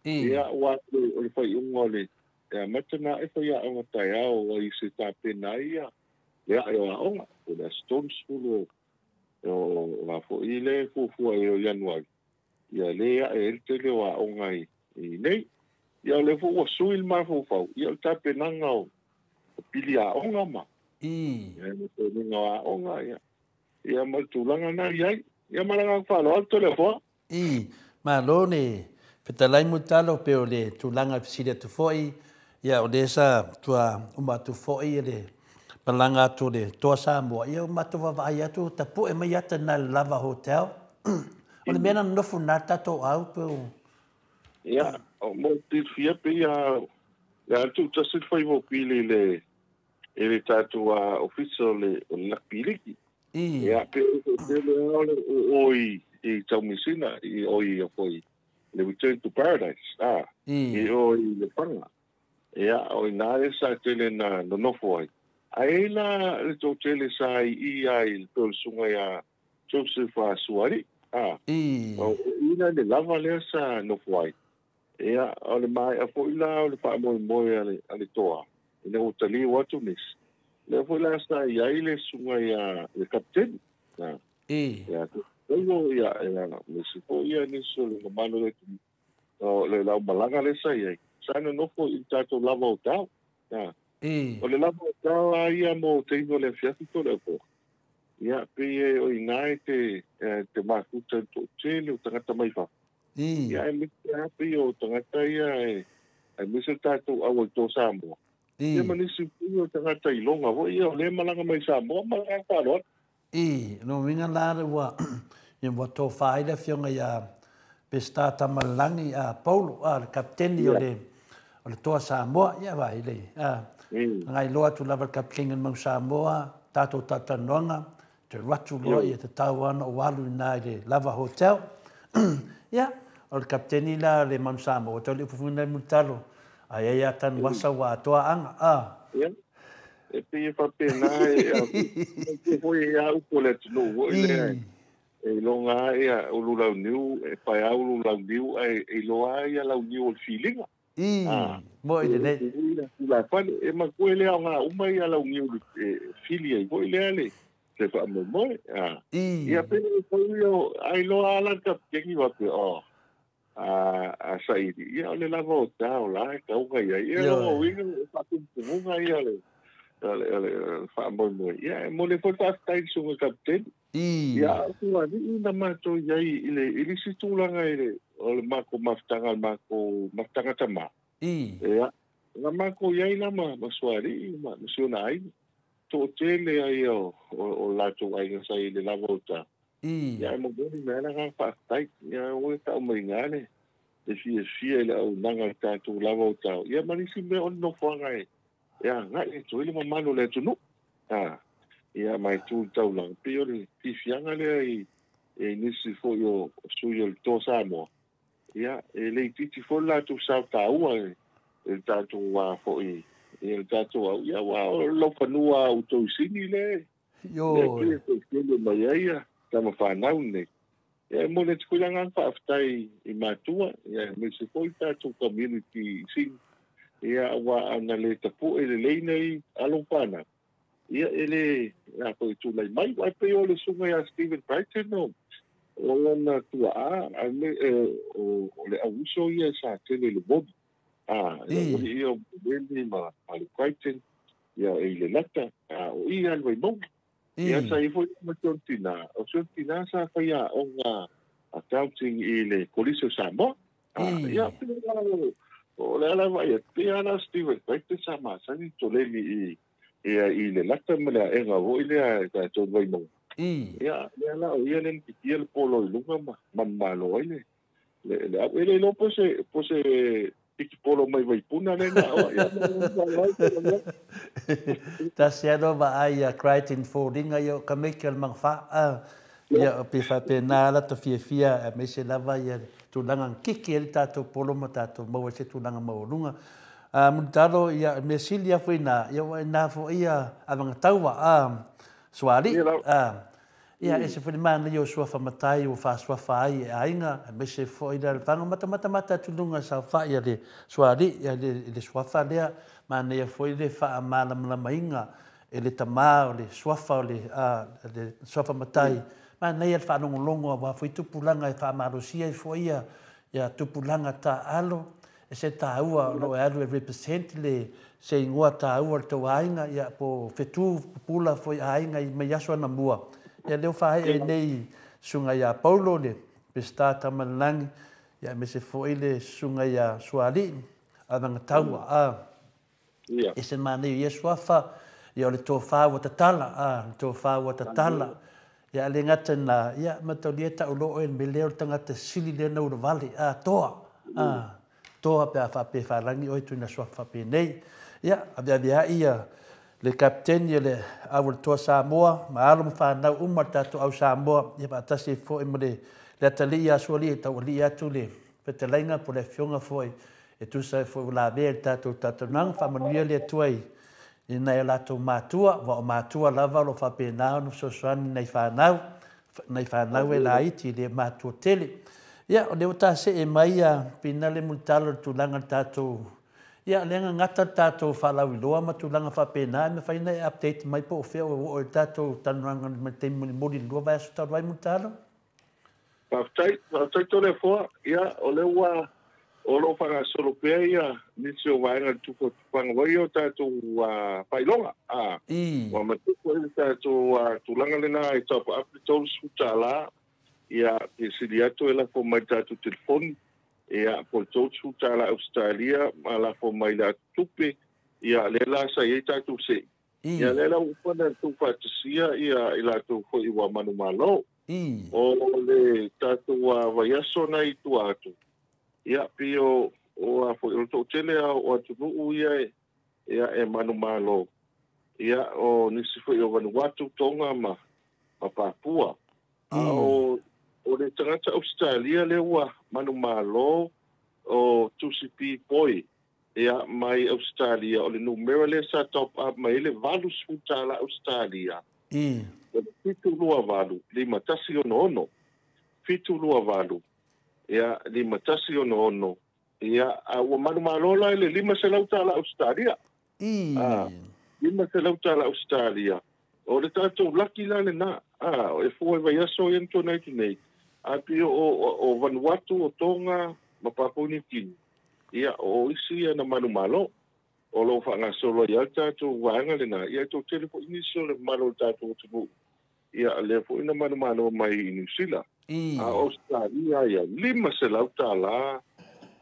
Ia, aua o le faaiuga o le e amata na ae faiaoga taeao ai se tapena ai ia le ae o aoga. O le aso 30 o la foi le fuafua i o Ianuari, ia le ae ai le tele o aoga i nei. Ia o lea foi ua sui le mafaufau, ia o le tapenaga o pili aoga ma ia le toluga o aoga, ia, ia ma le tulaga na i ai. Ia ma le agaga faaaloalo Toleafoa. Malo le fetalai Mulitalo, pei o le tulaga e fesili atu foi, ia o lea sa tua uma atu foi le malaga atu o le Toa Samoa, ia ua matou vaavaai atu tapue mai ata na le Lava Hotel. O le mea na nonofo na tatou au pe o. Ia, o mo silafia pei lava le a tuutasi le faiva o pili i le tatou ofisa o le Rugby League. Ia, pe o tele lava o le o i Taumeasina, i o i foi le Return to Paradise, i o i Lefaga. Ia, o ina le sa tele na nonofo ai. Ae ai la le toatele sa i i ai le pei o le susuga ia Joseph Suali. O i ina le lava lea sa nofo ai. Ia, o le maea foi la o le faamoemoe a le Toa, ina ua taliu atu nisi. Lea foi la sa i ai le susuga ia le kapiteni. Ia, ia, ia, nisi foi ia nisi o le mamalu o le o le laumalaga lea sa i ai. Sa nonofo i le tatou lava o tao. O le lava o tao a ia mo taimi o le afiafi po o le aupo. Ia, pei e o ina e te mafuta i toatele o tagata mai fafo. Ia, aemaise lava pei o tagata ia e aemaise le tatou au i Samoa. Ia ma nisi foi o tagata i loga foi ia o lea malaga mai Samoa ma le faaaloalo. No uiga la le ua ia ua tofa ai le afioga ia Peseta Tamalelagi a Paulo, le kapiteni o le Toa Samoa. Ia vai le ngai loa atu lava le kapiteni o le Mau Samoa, tatou talatalanoaga, te alu atu loa ia tatau lava ona ou alu i ina i le Lava Hotel. Ia, o le kapiteni la o le Manu Samoa, tau le upu foi lena Mulitalo, ai ai a Tanuvasa ua atoa aga. Ia, e pei e faapena e foi e a upu o le atunuu foi lea e iloga lava ia ulu launiu, e pae lava ulu launiu, ae e iloa lava ia launiu o le filiga. Mo i lenei. Tulafale, e matua e le aoga uma ia launiu e fili ai foi lea le faamoemoe. Ia pe le foi ia, ai loa ala le kapiteni faapea, oh, a saili, ia o le lava o tao la e tauga ia. Ia loa uiga e faatumutumuga ia le faamoemoe. Ia e mo le foi faafetai i le susuga kapiteni. Ia, atu na matou i ai i le isi tulaga i le o le matou mafutaga, le matou mafutaga tama. Ia, na matou i ai la ma Sualii ma si ona aiga. Toatele ai o latou aiga sa i le lava o tao. Ia, e momoli mai le agaga faafetai. Ia, ua tau mai ina le fiafia i le auaunaga i le tatou lava o tao. Ia, ma nisi mea o le nofoaga e agai atu ai le mamalu o le atunuu. Ia, ma e tu i le taulaga. Pei o le fiafiaga lea i nisi foi o sui o le Toa Samoa. Ia, e le itiiti foi le latou sao taua i le tatou foi, i le tatou au. Ia, aua o laufanua au Toisini le le pei e mai ai ia tama fanau nei. Ia, e momoli atu foi le agaga faafetai i matua, ia, aemaise foi le tatou community i Sini. Ia, aua ana le tapue lelei nei alo fanau. Ia, e le a foi tulai mai. Ai pei o le susuga ia Stephen Brighton o lona tuaa, o le auuso ia sa tele le moni. Le moni ia o Meli ma le Brighton, ia e i le lata, o ia le Vaimauga. Ia sa i foi ma si ona tina, o si ona tina sa faia aoga accounting i le Kolisi o Samoa. Ia, o le ala vai, pei ala Stephen Brighton sa masani toleni i i le lata ma le aega foi lea e tatou Vaimauga. Ia, lea la o ia le nikitia le polo i luga ma manumalo ai le au. E le iloa po se piki polo mai Vaipuna le na o ia. Tasi alo ma ai ia Crichton foliga ia o ka meiki o le magafa. Ia o pe faapena ala ta fiafia aemaise lava ia tulaga kiki ai le tatou polo ma tatou maua ai se tulaga maualuga. Mulitalo ia mea sili lava foi ina ia ua ina foi ia avagataua Sualii. Ia ese foi le manaia o suafa matai ua faasuafa ai e aiga aemaise foi le alofaaga matamatamata atu i luga saofai a le Sualii ia le suafa lea manaia foi le faamalamalamaina e le tamā o le suafa o le suafa matai manaia le faalogologo aua foi tupulaga e faamalosia ai foi ia tupulaga taaalo e se taua o lo o e alu e represent le se igoa taua o le tou aiga ia po o fetu pupula foi aiga i mai aso anamua. Ia lea ua faaee ai nei susuga ia Paulo le Peseta Tamalelagi ia aemaise foi le susuga ia Sualii Avagataua. Ese manaia o ia suafa ia o le tofa ua tatala, le tofa ua tatala. Ia le gata i lena, ia mataulia e tau loa oe i le mea lea o le tagata sili lea ona ulavale, toa. Toa pe a faapea e faalagi oe tuina suafa faapenei. Ia, aveaveai ia le kapiteni o le au o le Toa Samoa, ma alo ma fanau uma le tatou au Samoa, ia faatasi ai foi ma le atalii ia Sualii e taualii atu le fetalaiga po o le afioga foi e tusa ai foi ua lavea i le tatou talanoaga. Faamanuia le Atua i nai o latou matua, aua o matua lava o lo o faapena ona fesoasoani i nai fanau. Nai whanau e laiti le mātua tele. Ia, o le o tā se e mai a pina le mulitalo le tūlanga le tātou. Ia, le nga ngata le tātou whalauiloa ma tūlanga whapena, me whaina e update mai po o whea o e tātou tanuranga me te moli lua vai aso taru ai mulitalo. Whaatai tō le foa, ia, o le ua o lo whangasolo pea ia nisi o vaenga le tupu whangawai o tātou whailonga. Wa matupu e tātou tūlanga lena e taupa up le $30, ia, pe sili atu e lafo mai tātou telefoni, ia, po le $30 Australia, ma lafo mai le atu tupe, ia, le la sa i tātou se. Ia, le la upana tū whaatasia, ia, i lātou foi wa manu malo. O le tātou vaiaso nei tua atu. Ia, pio o a foi o tō tele a o atunuu ia e, ia e manu malo. Ia, o nisi foi o Vanuatu, Tonga ma Papua. A o le tangata Australia le ua manu malo o Tusipi Poi. Ia, mai Australia, o le numera le sa top up mai le $80 Australia. O le 728, 5166. 728. Ia, 5166. Ia, a ua manu malo la le $500 Australia. $500 Australia. O le tātou laki la le nā. E fua e vaiaso i anto nei nei. A pio o Vanuatu, o Tonga, ma Papua New Guinea. Ia, o isi ia na manu malo. O lo whangasolo i au tātou waanga le nā. Ia, tō tele po inisi o le malo tātou o. Ia, le fo ina manu malo mai i New Zealand. A Australia ia, $500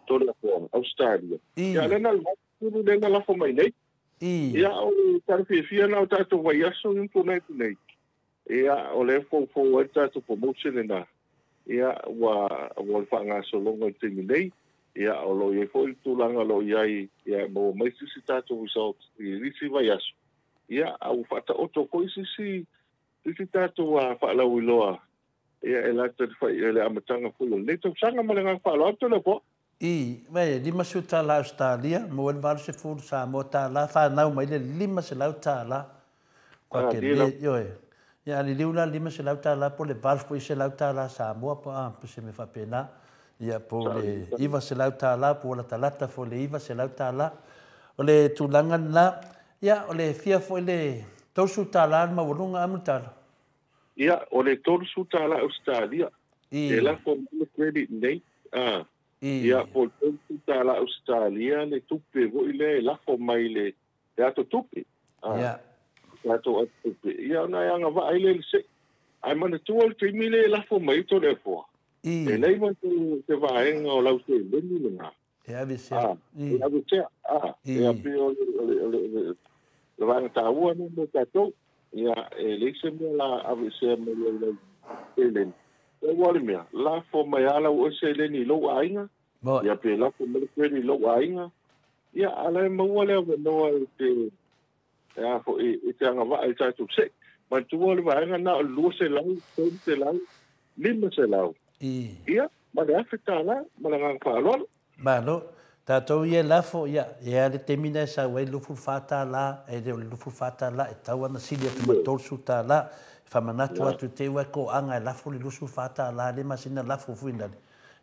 tō le apoa, Australia. Ia, lena lena lafo mai nei. Ia, o le tarifia na o tātou vaiaso i unto nei nei. Ia, o le fōfō ai tātou promotion lena. Ia, ua le whangasolonga i tini nei. Ia, o lo i fo i tūlanga lo i ai, ia, mo mai sisi tātou results i risi vaiaso. Ia, au whata oto ko i sisi, sisi tātou whaalauiloa. Ia, e lata whai e le amatanga fui o le tau sanga ma le ngā whaalo atu le po. Wei, $500 Australia, mo el 80 Samoa tāla, whanau mai le $500. Kwa ke le, ioe. Ia, ali liula $500 po le $80 Samoa po a, po se me whapena. Ia, po le $900 po la talata fo le $900. O le tūlanga nā, ia, o le fia fo le $30 ma walunga amutala. Ia, o le $30 Australia. E lafo mai credit nei. Ia, po le $30 Australia, le tupe voi le lafo mai le ato tupe. Ia. Le ato tupe. Ia, na anga vai le se. Ai mana tua le taimi le lafo mai tō le foa. E lei ma te vaenga o lau te leni le ngā. E ave sea. E ave sea. E api o le vaenga tāua nei mo tātou. Ia, e leise mea la ave sea mai au lau te leni. E wale mea, la fo mai ala o se leni lou ainga. Ia pe la fo mai le lou ainga. Ia, ala e maua lea wanoa e te, e a fo e te anga waa e tātou se. Ma tua le vaenga na o 200, 300, 500. Ia, ma le afe tāla, ma le ngā whaalolo. Malo, tātou ia lafo, ia, ia le temina e sa wai lufu whātāla, e le lufu whātāla, e tau ana sili atu ma $30, whamanatu atu te ua ko anga e lafo le lusu whātāla, le masina lafo fuinale.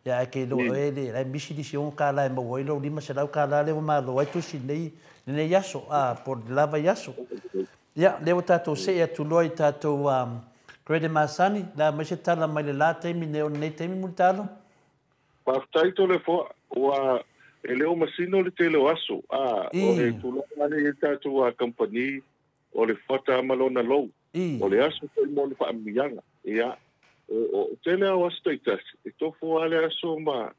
Ia, e ke lo e le, lai misi lisi on kāla e mawai lo 500 kāla le malo ai tusi nei, nei aso, a, po lava iaso. Ia, le o tātou se e atu loa i tātou Grete Masani, la mai se tala mai le la teimi ne o nei teimi mulitalo? Whaatai tō le foa, ua e leo masino le tele o aso. O le tūlanga le i tātou a company, o le whata amalona lou. O le aso toi mo le whaamianga. Ia, o tele au aso taitasi. E tō ale aso ma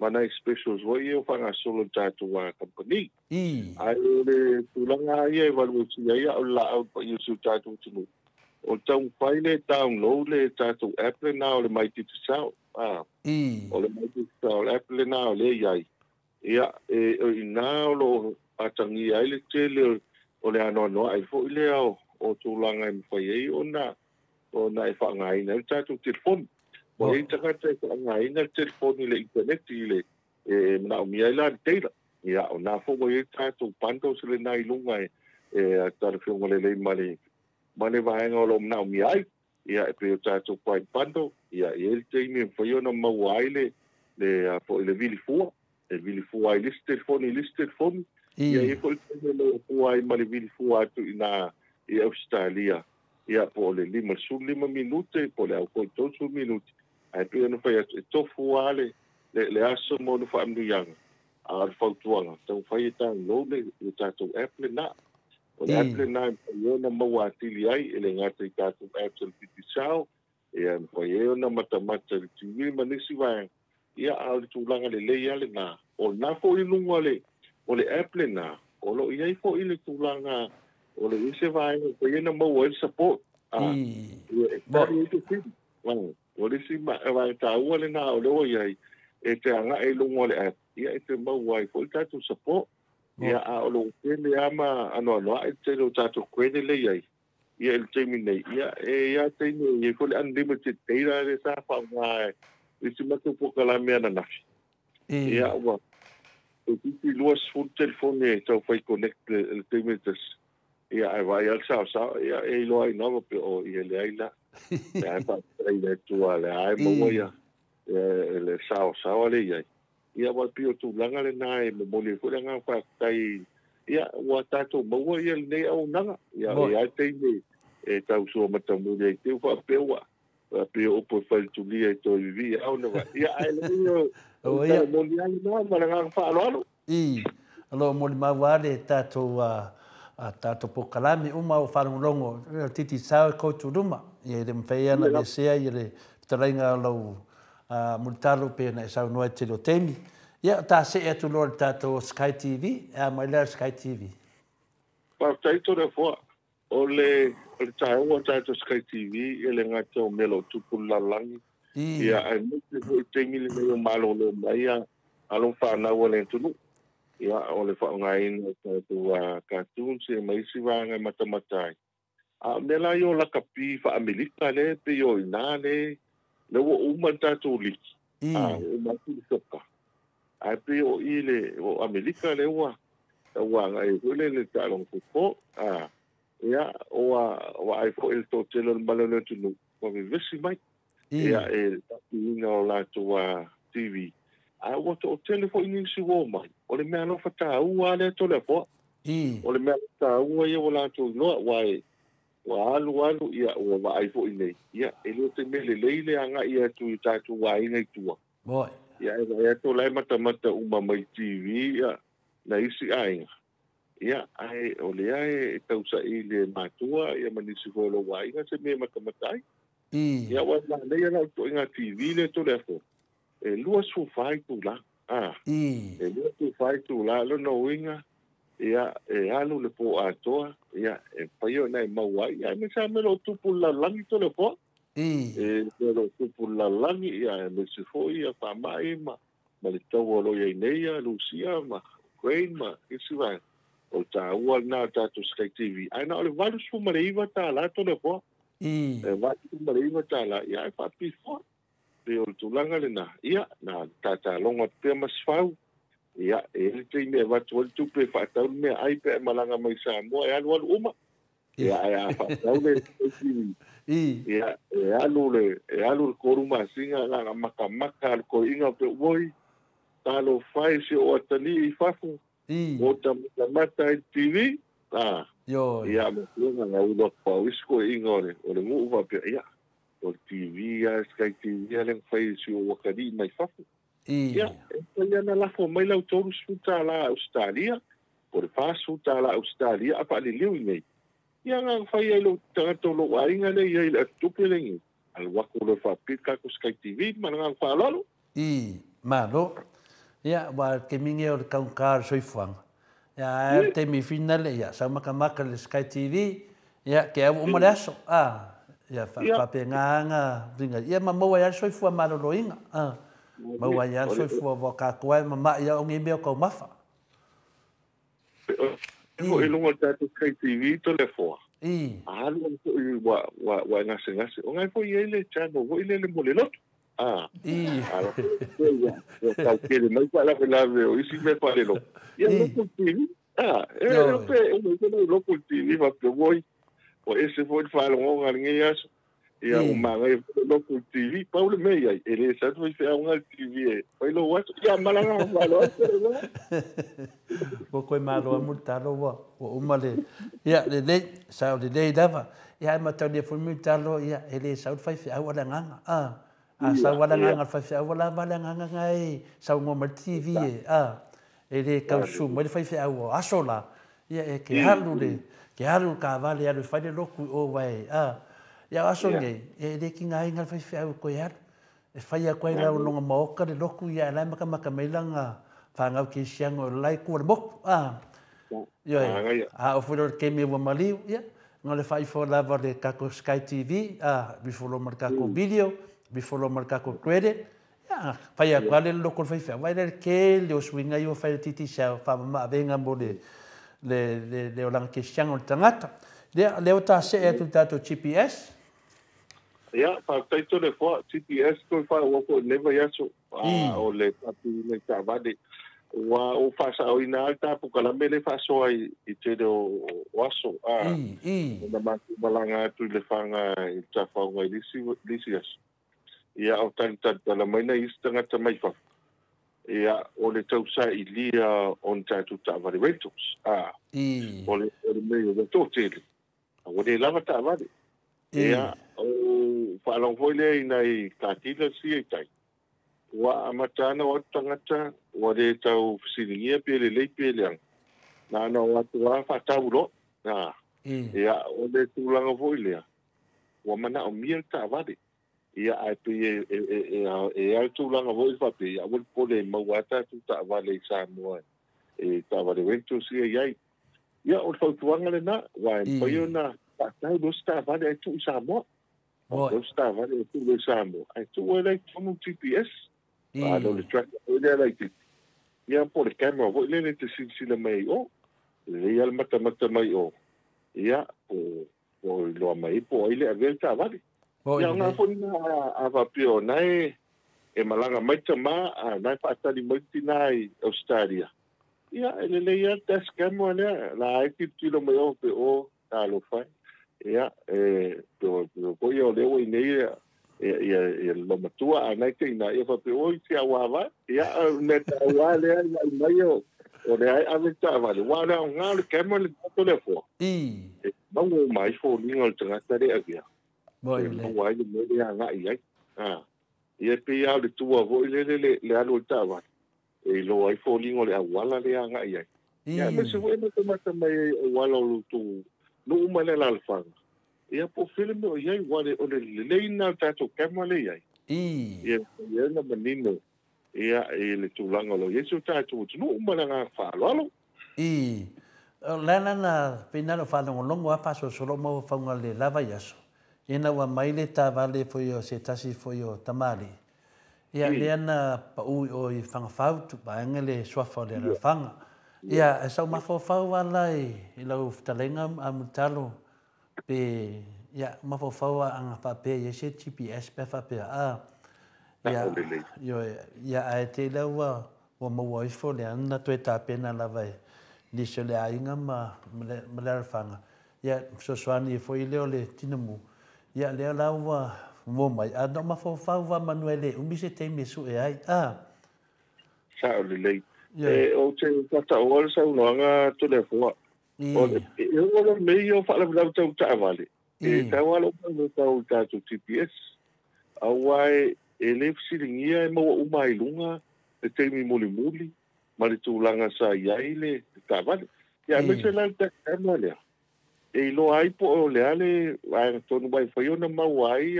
nai specials wai e o whangasolo tātou a company. Ai o le tūlanga ia e waluetia ia o la au pa i o tātou tunu. O tau whai le download le tātou app le nā o le mai Digicel. O le mai Digicel app le nā o le iai. Ia, e i nā o lo atangi ai le tele o le anoanoa ai fo i le au o tūlanga e mwhai ei o nā e whaangaina le tātou telefoni. O e takata e whaangaina le telefoni le internet i le e mana o mia i la le teila. Ia, o nā fo i tātou bundles le nā i lunga e tātou whionga le lei ma le vaenga o lo mana o mia ai. Ia e pei o tatou Prime Bundle, ia e i ai le taimi e mafai ona maua ai le foi le vilifua, e vilifua ai le isi telefoni i le isi telefoni. Ia e i ai foi le taimi e maua fua ai ma le vilifua atu i ina i Ausetalia, ia po o le 55 minute po o le au foi 30 minute, ae pei ona fai atu, e tofu lava le aso mo le faamanuiaga. A o le fautuaga, taumafai e download le tatou app lena. O le app lena e mafai ona maua atili ai, e le gata i tatou apps o le Digicel, ia e mafai ai ona matamata i le TV ma nisi vaega, ia a o le tulaga lelei lava lena. O lena foi i luga o le app lena, o lo o i ai foi le tulaga o le isi vaega e mafai ona maua ai le support. Ia e tali ai te fili. O le isi vaega taua lena o lea ua i ai, e te agai i luga o le app, ia e te maua ai foi le tatou support. Ia a o lo o tele lava ma anoanoai le tele o tatou credit lea i ai, ia i le taimi nei, ia e i ai taimi e i ai foi le unlimited data lea sa faaaoga e isi matou polokalame ananafi. Ia ua toeitiiti 20 telefoni e taufai connect le taimi e tasi. Ia ae vaai lava le saosao, ia e iloa ai lava pe o ia leai la. Lea e faafetai i le Atua lea e maua ia le saosaoa lea i ai. Ia ua pei o tulaga lena e momoli ai foi le agaga faafetai, ia ua tatou maua ia lenei auaunaga. Ia e i ai taimi e tausua matamuli ai te faapea ua pei o upu e fai le tulia i toe vivii au na vai. Ia ae le o le moni lava lena ma le agaga faaaloalo. I, o lo o molimau lava le tatou tatou polokalame uma o faalogologo o Digicel e koutou luma. Ia e le mafai lava ona aveesea ia le fetalaiga o lau mulitalo pei ona e saunoa i le tele o taimi. Ia, ta see atu loa i le tatou Sky TV. E a mai lea Sky TV? Faafetai Toleafoa. O le taua o tatou Sky TV e le gata o mea o lo o tupu i le lalolagi, ia aemaise foi taimi lenei o malolo mai alo ma fanau a le atunuu. Ia o le faaaogaina o tatou cartoons ma isi vaega e matamata ai. A o mea la ia o lakapi faa-Amerika lea e pei o i ina lea ua uma le tatou liki, ua uma atu le soka. Ae pei o i le o Amerika lea ua agai ai foi le taaloga football. Ia, ua vaai foi le toatele o le male o le atunuu ua vevesi mai. Ia, e le tapiina o latou TV. Ae ua toatele foi nisi ua omai. O le mea alofa taua lea Toleafoa. O le mea taua ia ua latou iloa, ua alu alu, ia, ua vaai foi nei. Ia, e le o te mea lelei le agai atu i tatou aiga i tua. Ia, e vaai atu la e matamata uma mai TV, ia, na isi aiga. Ia, ae o lea e tausa'i le matua, ia ma nisi foi o lou aiga se mea e matamata ai. Ia, ua manaia lau ituaiga TV lea Toleafoa. E 24 itula. E 24 itula lona uiga, ia, e alu le po atoa, ia, e mafai ona e maua ai. Ia, aemaise lava mea o lo o tupu i le lalolagi Toleafoa. E mea o lo o tupu i le lalolagi, ia, aemaise foi ia faamai ma le taua o lo o i ai nei, ia, Rusia ma Ukraine ma isi vaega. O le taua lena o tatou Sky TV. Ae na o le $89 Toleafoa. E $89, ia, ae faapifoa. Pei o le tulaga lena, ia, na tatalogo atu pea ma Masefau. Ia, e i ai le taimi e avatu ai le tupe e faatau le meaai pe a e malaga mai Samoa e alualu uma. Ia, ae a faatau le TV, ia, e alu le 3 masina na matamata a le toeaina pe oi, talofa e si o atalii i fafo, o ta matamata ai le TV, ia, ma tulaga na ulo atu pau isi toeaina o le nuu faapea, ia, o le TV a Sky TV a lea na fai e si o atalii mai fafo. Ia, e mafai ona lafo mai lau $30 Ausetalia, po o le $40 Ausetalia a faaliliu i nei. Ia, na fai ai lou tagata o lou aiga lea i ai le atutupe lea i alu atu loa e faapili tatou Sky TV ma le agaga faaaloalo. Malo. Ia, ua te mingi o le taugata o le soifuaga. Ia, ae o le taimi finale, ia, sau matamata le Sky TV, ia, ke au uma le aso. Ia, faapena ringa. Ia, ma maua ai le soifua maloloina. Maua ai le soifua ua tatou ai mama'i au nei mea o taumafa. O i luga o le tatou Sky TV Toleafoa. Alu alu foi ua e gasegase. O ngai foi i ai le channel foi lele mo le loto. Ala foi ua tau tele mai faalavelave o isi mea faaleloto. Ia, local TV. E pe e local TV faapea oi. Ua ese foi le faalogoga i lenei aso. Ia o magai loku TV pau le mea ai e le sa tu faifeau le TV e fai lou aso ia malaga malo Ua koe malo a Mulitalo ua uma le ia lelei sao lelei lava ia ae mataulia foi Mulitalo ia e le sau le faifeau a le agaga a sau a le agaga le faifeau ua lava le agaga na e saunoa mai le TV e e le taususu mai le faifeau o aso la ia e ke alu le ke alu le taavale alu e fai le lotu i o wae ia o aso nei e le tigaina le faifeau e toe alu e fai atu ai lau loga maoka le lotu ia e la e matamata mai lana fanau kerisiano o le la itu o le motu ioe a o foi le taimi ua maliu ia na o le faaifo lava le tatou Sky TV before ma le tatou video before ma le tatou credit ia fai atu lava le lotu o le faifeau vai le tele o suiga ia ua fai le Digicel faamamaavega mo le le olaga kerisiano o le tagata lea lea ua tasee atu i le tatou GPS. Ia, faafetai tole foa GPS toe faaua foi i lenei vaiaso o le faatuina i taavale ua ou faasaoina lava le tapukalame lea e faasoa i tele o aso ona matou malaga atu i Lefaga i le tafaoga i le isi aso ia o talitalitala mai nai isi tagata mai fafo ia o le tausailia o ni tatou taavale rentals o le mea ua toatele ua le lava taavale ia o faalogo foi lea i nai car dealers ia i tai ua amata ana o atu tagata ua le tau fesiligia pe lelei pe leaga na ona o atu lava faatau loa ia o le tulaga foi lea ua manaomia le taavale ia ae pei e a le tulaga foi faapea ia aua le popole e maua lava tatou taavale i Samoa e taavale rentals ia i ai ia o le fautuaga lena ua e mafai ona faatau loa se taavale ae tuu i Samoa faatau se taavale ae tuu i Samoa ae tuu ai la i totonu GPS o le tracker foi lea laitiiti ia po o le camera foi lea e te silasila mai ai o lelei lava le matamata mai o ia po o iloa mai po o ai le avea le taavale ia o ngā foi na a faapea o na e malaga mai tama a na e faatali mai tina i Australia ia e lelei lava le dash camera lea la ai tilotilo mai o pe o talofa ia e pe foi o lea ua i nei ia le matua a nai te ina ia faapea oi si au ava ia me taua lea mai mai o le ai ave taavale wa le aoga o le camera le tatou le foa e maua mai foliga o le tagata le avea e maua ai le mea le agai ai ia pei lava o le tua foi lele le alu o le taavale e iloa ai foliga o le auala le agai ai ia aemaise foi e matamata mai ai auala o lo outou nuu ma le alaalafaga ia po o fea le mea o i ai ua o le lelei lena o le tatou camera le i ai ia ia na manino ia i le tulaga o lo o i ai si o tatou atunuu ma le agaga faaaloalo. O le ala na pei na o faalogologo a faasolosolo maua fauga le lava i aso ina ua mai le taavale foi o se tasi foi o tamalii ia lea na pau i o i Fagafau vaega le suafa o le alaalafaga ia e sau mafaufau ala i lau fetalaiga a Mulitalo pe ia mafaufau aga faapea i ai se GPS pe faapea ia ia ae te lea ua maua ifo le ana toe tapena lava e nisi o le aiga ma le alaalafaga ia fesoasoani foi lea o le tinomu ia lea la ua mo mai a no mafaufau va manu e le umi se taimi e sue ai Sao lelei e ou te fataoa le saunoaga Toleafoa o le e oo le mea ia o faalavelave tau taavale e tau lava lou tau tatou GPS aua e le fesiligia e maua uma ai luga le taimi mulimuli ma le tulaga sa i ai le taavale ia aemaise la le camera lea e iloa ai po o le a le vaega tonu mai fai ona maua ai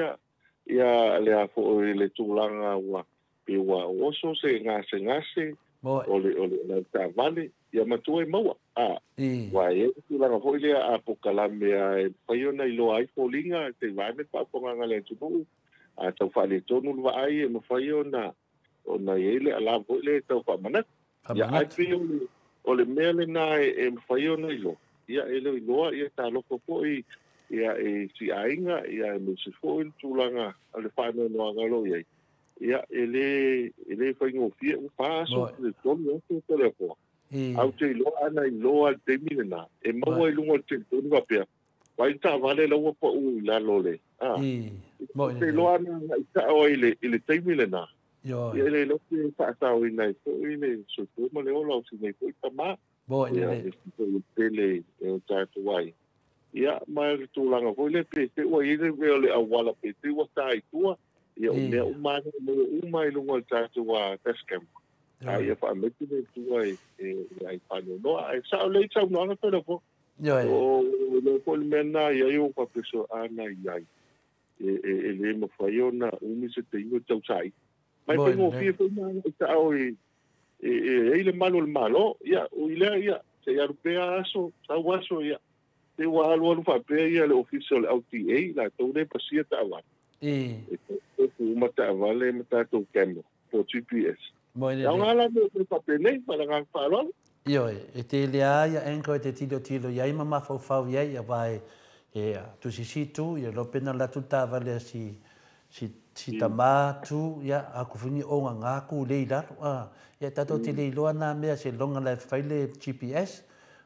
ia le a foi le tulaga ua pe ua oso se gasegase o le taavale ia matua e maua ua e ai tulaga foi lea a pokalame a e mafai ona iloa ai foliga te vae me faafofogaga a le atunuu a tau faaletonu le vaai e mafai ona i ai le alarm foi lea e tau faamanatu ia ae pei o le mea lena e mafai ona iloa ia e le iloa ia talofa foi ia e si aiga ia aemaise foi le tulaga o le faanoanoaga o lo o i ai ia e le faigofie ua 4 aso le 3 aso Toleafoa. Ae ou te iloa ana iloa le taimi lena e maua i luga o le telefoni faapea Vai taavale la ua pa'u i lalo le a. Mo'i Te lelei. iloa ana agai sa'o ai i le taimi lenā. Ioe. Ia e le iloa pe fa'asaoina ai fo'i le soifua ma le ola o sinai fo'i tamā. Mo'i Ia lelei. le foi o pele e o tatou ai. Ia ma le tulaga foi lea pe te ua i ai le mea o le auala pe te ua tā i tua. Ia o mea uma lava na maua uma i luga o le tatou dashcam. A Ioe. ia faamaite le Atua e ai faanoanoa. Ae sa'o lelei saunoaga Toleafoa. Ioe. O iloa foi le mea lena i ai o faapea a na i ai. E lē mafai ona umi se taimi o tausaili. Ma e Mo'i faigofie lelei. foi na agai sa'o i e ai le malu o le Malo. Ia, ui lea, ia, se i alu pea aso, sau aso, ia. Te ua alu alu faapea ia le ofisa o le LTA, latou lea e pasia taavale. E tofu uma taavale ma tatou camera po o GPS. Mo'i E lelei. aoga la mea o faapenei ma le agaga faaaloalo. Ioe, e tele lava ia anchor e te tilotilo i ai ma mafaufau i ai, aua e tusisi tu, ia loa pe na alu atu le taavale a si si si tamā tu, ia, a ku fini o ngā ku lei lalo, a, ia tatou te le iloa nā mea se longa la e fai le GPS,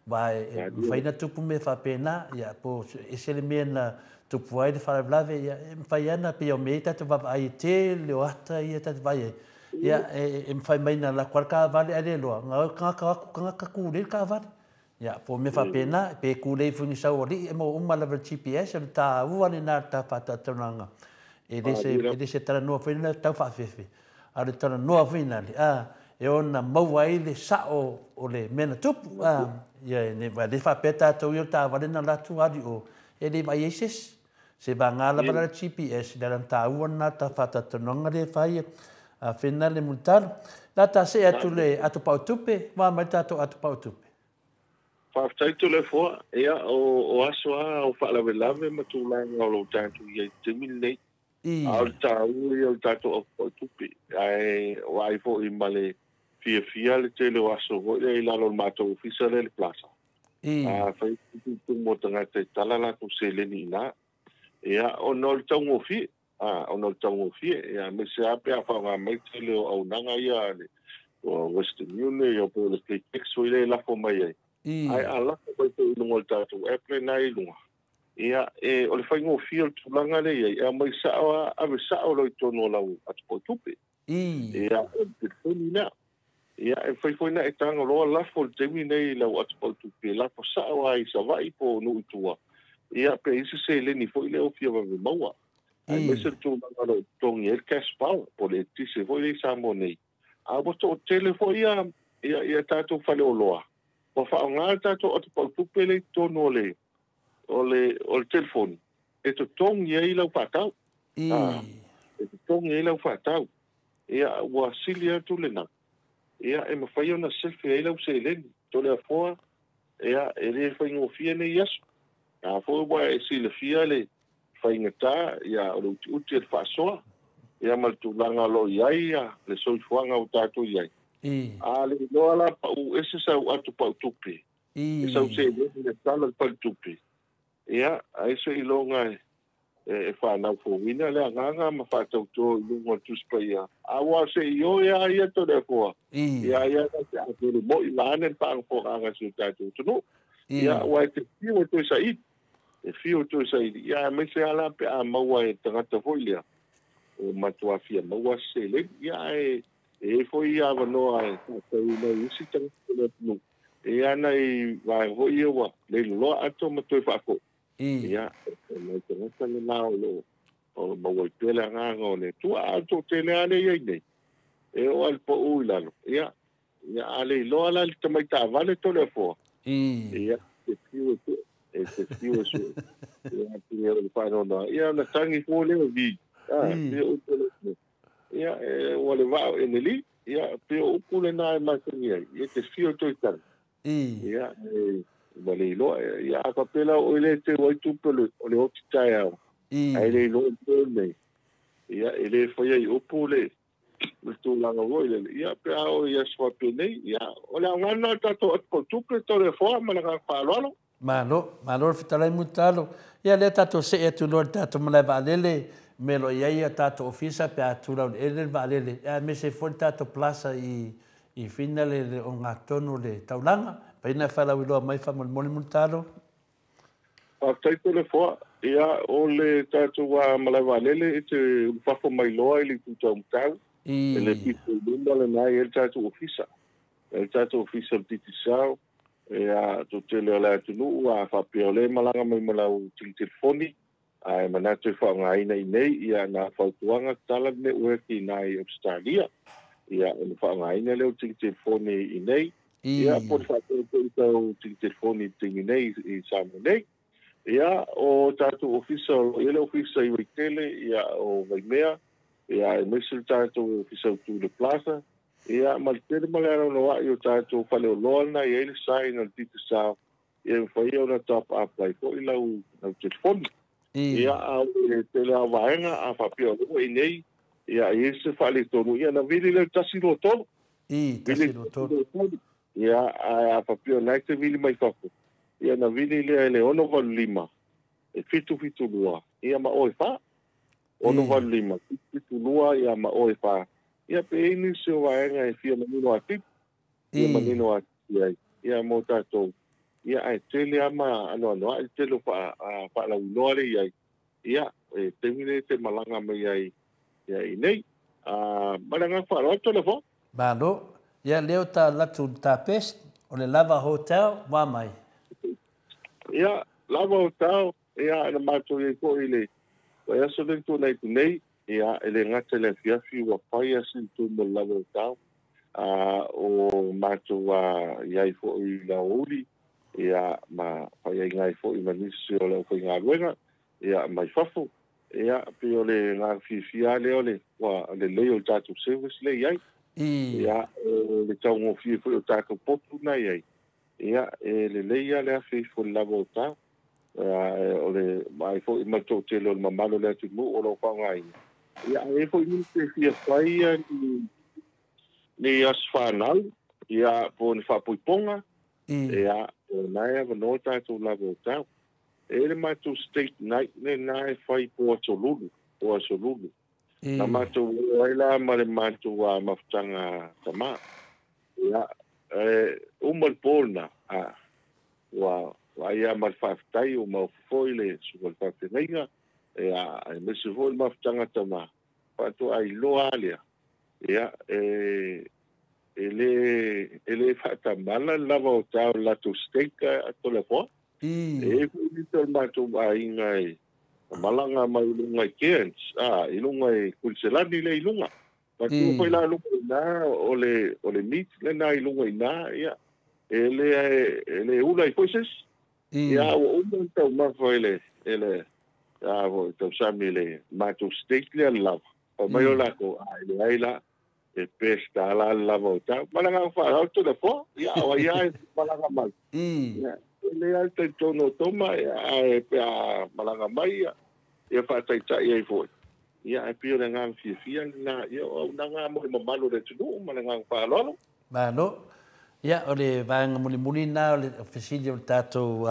wa e mawhai na tupu me whapena, ia, po ese le mea na tupu ai le faalavelave, ia, e mawhai ana pe o me i tatou vaavaai e tele o ata ia tatou vaai ai. Ia, e mawhai mai na la koa le kaavale a le loa, ngā kangaka aku, kangaka kūlei le kaavale. Ia, po mea faapena, pe kūlei foi ni sau ali'i e maua uma lava i le GPS, o le tāua lenā le tā whātātaunanga. E le se, e le se talanoa foi lena tau whaafefe. A o le talanoa foi nale, a, e ona maua ai le sa'o o le mea na tupu, a, ia, e ne, wa le whaapea tātou i o tāwale na latu ali o, e le vai ai se isi. Se vāngā lava la le GPS, le ala tāua nā tā whātātaunanga le whaia, a whena le mulitalo. La tā se atu le atu pau tupe, wā mai tātou atu pau tupe. Faafetai Toleafoa, ia o aso lava o faalavelave ma tulaga o lo tatou i ai i le taimi lenei. A o le taua ia o le tatou aufaitupe, ae vaai foi ma le fiafia le tele o aso foi lea i lalo o le matou ofisa lea i le Plaza. A fai tumu o tagata e tala latou seleni i ina, ia ona o le taugofie, ona o le taugofie, ia aemaise lava pe a faaaoga mai le tele o auaunaga ia a le Western Union ia po o le Paytex foi lea e lafo mai ai. Ae a lafo mai foi i luga o le tatou app lena e i luga, ia, e, o le faigofie o le tulaga lea e i ai, e aumai sa'o lava, ave sa'o loa i totonu o lau atopautupe. Ia, o le telefoni lea. Ia, e mafai foi ona e tago loa lafo i le taimi lenei i lau atopautupe, lafo sa'o lava i Savaii po o nuu i tua, ia, pe i ai se seleni foi lea o fia vave maua. Aemaise le tulaga o lo o totogi ai le cash power, po o le eletise foi lea i Samoa nei. A ua toatele foi ia, ia, ia tatou faleoloa, ua faaaoga le tatou atopautupe lea i totonu o le, o le, o le telefoni e totogi ai lau faatau. E totogi ai lau faatau. Ia, ua sili atu lenā. Ia, e mafai ona sefe ai lau seleni. Toleafoa, ia, e le faigofie nei aso. A foi ua e silafia le faigata, ia, o le utiuti o le faasoa, ia ma le tulaga o lo o i ai ia le soifuaga ua tatou i ai. A le iloa la pau ese sau atu pau tupe, e sau seleni le tala le faletupe, ia, ai se iloga e whānau fōwina le agaga ma whātauto i luga o le Tusi Paia. A ua se i o ia ia Toleafoa, ia ia na te ake le mo'i vaeane le faafofogaga a si o tatou atunuu. Ia, aua e te fiu e toe saili, e fiu e toe saili, ia aemaise lava la pe a maua e le tagata foi lea, ua matuā fia maua se seleni. Ia, ae e i ai foi ia avanoa e faatauina ai isi tagata o le atunuu, e i ai lava nai vaega foi ia ua leiloloa ato ma toe faafoi. Ia, o nai tagata lena o lo o maua ai pea le agaga o le Atua. A o le toatele lava lea e i ai nei, e oo lava i le pau i lalo, ia, ia a le iloa la i le tamai taavale Toleafoa, ia, e te fiu e sue, e te fiu e sue. Ia, pei o le faanoanoa, ia ona tagi fua lea o vi, a, pei o upu o le atunuu. Ia, e, ua le vaa o Eneli, ia, pei o upu lena e masani ai, ia te fiu e toe tagi. Ia, e, ua le iloa, ia, a faapea la o oe lea e teu ai tupe o le, o le oti taeao, ae le iloa i le po lenei, ia, e le faia i upu le, le tulaga foi lele, ia, pe a oo i aso faapenei, ia, o le aoga lena o le tatou atu-pau-tupe, Toleafoa, ma le agaga faaaloalo. Malo, malo le fetalai Mulitalo. Ia lea tatou see atu loa i le tatou malae vaalele, me o lo o i ai a tatou ofisa pe a tu laueleele le vaalele, aemaise ai foi le tatou plaza i i Fina le le ogatotonu o le taulaga. Paina e faalauiloa mai faamolemole Mulitalo. Faafetai Toleafoa. Ia, o le tatou malae vaalele e te ulufafo mai loa i le itu taumatau, e le pito i luma lena e i ai le tatou ofisa. E i ai le tatou ofisa o le Digicel, ia, toatele o le atunuu a faapea o lea e malaga mai ma lau telefoni, ae manatu e faaaogaina i inei, ia, na o fautuaga tatala le network i ina i Ausetalia, ia, ona faaaogaina lea o le telefoni i inei, ia, po o le faapea foi tau telefoni i le taimi nei i Samoa nei. Ia, o tatou ofisa, o lo o i ai le ofisa i Vaitele, ia, o Vaimea, ia, aemaise le tatou ofisa autu i le Plaza, ia, ma le tele ma le anoanoai o tatou faleoloa na i ai le sign a le Digicel, ia, e mafai ona top up ai foi lau telefoni. Ia, a o le tele lava o vaega, a faapea o lea ua i inei, ia, e i ai se faaletonu, ia, ona vili lea i le 123. Vili i le 123. Ia, ae a faapea o lena e te vili mai fafo, ia ona vili lea i le 685 e 772, ia ma o e 4. 685 772 ia ma o e 4. Ia pe i ai nisi o vaega e fia manino atili, fia manino atili ai, ia mo tatou. Ia ae tele lava ma anoanoai le tele o faalauiloa lea e i ai. Ia, e taimi lenei e te malaga mai ai ia i inei. Ma le agaga faaaloalo Toleafoa. Malo. Ia lea o ta alu atu i ta best, o le Lava Hotel, ua mai. Ia, Lava Hotel, ia na matou i ai foi i le vaiaso lea na tuanai atu nei, ia e le gata i le afiafi ua fai lava sina tumu o le Lava Hotel, o matou i ai foi i le aoauli, ia ma faiaiga ai foi ma nisi o le aufaigaluega, ia mai fafo. Ia, pei o le agaga fiafia lava lea o le ua lelei o le tatou service lea e i ai. Ia, o le taugofie foi o tatou potu na e i ai, ia, e lelei lava le afe ifo i le lava o tau. O le vaai foi ma le toatele o le mamalu o le atunuu o lo o faaaogaina. Ia, a i ai foi nisi e fia fai ni aso fanau, ia, po o ni faaipoipoga, ia, o lena e avanoa tatou lava o tau. E i ai le matou state night lena e fai po aso Lulu, po aso Lulu. Na matou o ai la ma le matou mafutaga tama. Ia, e uma le po lena, a, ua vaai lava ma le faafetai, ua maofa foi le susuga i le faafeagaiga, ia, aemaise foi le mafutaga tama, faatoa iloa lava lea, ia, e e le e le faatamala le lava o tao i le latou steak a Toleafoa. E i ai foi nisi o le matou aiga e malaga mai i luga i Cairns, a, i luga i Kuiniselani lea i luga. Matua foi la luga i ina, o le, o le meat lena i luga i ina, ia, e le, e le ula ai foi se isi. Ia, a ua uma ona taumafa i le, i le, a foi, tausami i le matou steak lea le lava. Fai mai o latou, a, e leai la, e best lava la le lava o tau. Ma le agaga faaaloalo Toleafoa, ia, o ai lava e malaga mai. Ia, e lelei lava le talitonu o Toma, ia, ae pe a malaga mai, ia, ia faataitai ai foi. Ia, ae pei o le agaga fiafia lena, ia, o auaunaga lava mo le mamalu o le atunuu ma le agaga faaaloalo. Malo. Ia, o le vaega mulimuli lena o le fesili o le tatou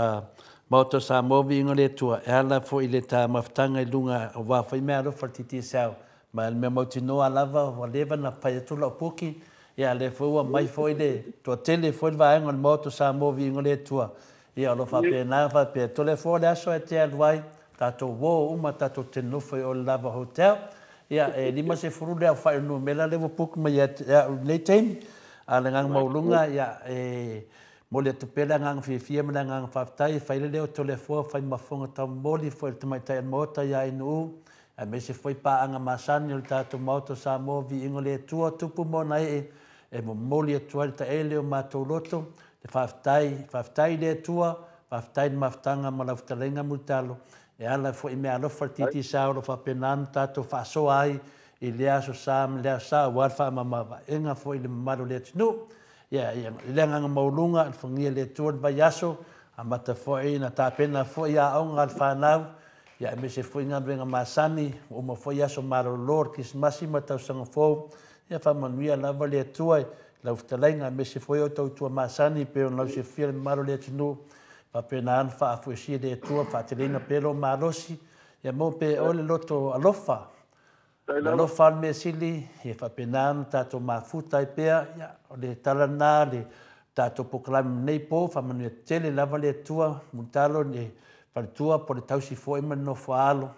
Maota o Samoa, viiga o le Atua, e ala foi i le ta mafutaga i luga aua foi meaalofa a le Digicel. Ma o le mea mautinoa lava ua leva ona fai atu lau puki, ia a o lea foi ua aumai foi le toatele foi le vaega o le Maota o Samoa, viiga o le Atua. Ia o lo o faapena faapea, Toleafoa le aso e te alu ai, tatou uo uma tatou te nofo i o i le Lava Hotel. Ia, e 50 le aofai o numera lea ua book mai ia te au i lenei taimi. A o le agaga maualuga, ia, e momoli atu pea le agaga fiafia ma le agaga faafetai e fai le leo o Toleafoa, fai ma fofoga taumomoli foi o le tamaitai o le Maota ia Ainu'u, aemaise foi paaga masani o le tatou Maota o Samoa, viiga o le Atua, tupu ma ona ee, e momoli atu ai le taele o matou loto, le faafetai, faafetai i le Atua, faafetai i le mafutaga ma lau fetalaiga Mulitalo, E ala foi i meaalofa le Digicel o lo o faapena ona tatou faasoa ai i lea aso sa ma lea aso sa aua le faamamaavaega foi i le mamalu o le atunuu. Ia, ia, i le agaga maualuga, alofagia e le Atua le vaiaso, amata foi ona tapena foi aoga a le fanau, ia aemaise foi galuega masani, ua uma foi aso malolo o le Kerisimasi ma le tausaga fou. Ia faamanuia lava le Atua i lau fetalaiga aemaise foi o tautua masani pei ona lausilafia le mamalu o le atunuu. Faapena ona faafoesia le Atua, faateleina pea lou malosi, ia maua pea e oe le loto alofa. Le alofa o le mea sili, ia faapena ona tatou mafuta ai pea. Ia, o le tala lena a le tatou polokalame i lenei po, faamanuia tele lava le Atua, mulitalo le faletua po o le tausi foi ma le nofo a alo,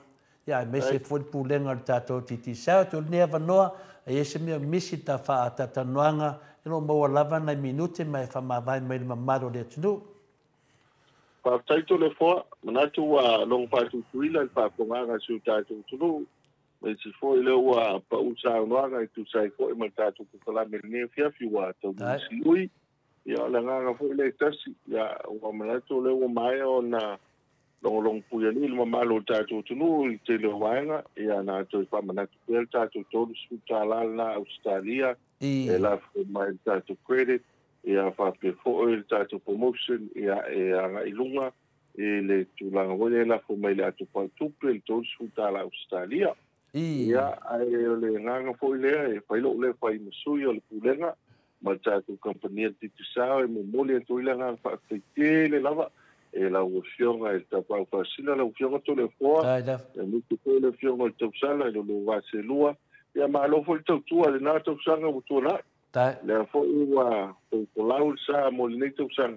ia aemaise foi le pulega o le tatou Digicel. Tuu lenei avanoa, e i ai se mea o misi i le ta faatalatalanoaga, e lo o maua lava nai minute ma e faamavae mai i le mamalu o le atunuu. Faafetai Toleafoa, manatu ua logo faatutuila i le faafofogaaga a si o tatou atunuu, aemaise foi lea ua pau saunoaga e tusa ai foi ma le tatou polokalame i lenei afiafi ua taunuu siui. Ia o le agaga foi lea e tasi, ia ua manatu o lea ua maea ona logologo puialii le mamalu o le tatou atunuu i le tele o vaega, ia na toe faamanatu pea le tatou $30 lena Ausetalia e lafo mai le tatou credit, ia faapea foi le tatou promotion ia e agai i luga i le tulaga foi lea e lafo mai le ato faletupe le $30 Ausetalia. Ia, ae o le agaga foi lea e fai lou lea fai ma sui o le Pulega ma le tatou kamupani a le Digicel e momoli atu ai le agaga faafetai tele lava e lau Afioga i le Tapaau Faasina, lau Afioga Toleafoa, aemaise foi le Afioga i le Tausala i lo lua va selua. Ia malo foi le tautua i lena tausaga ua tuanai. Lea foi ua toufolau le sa mo lenei tausaga.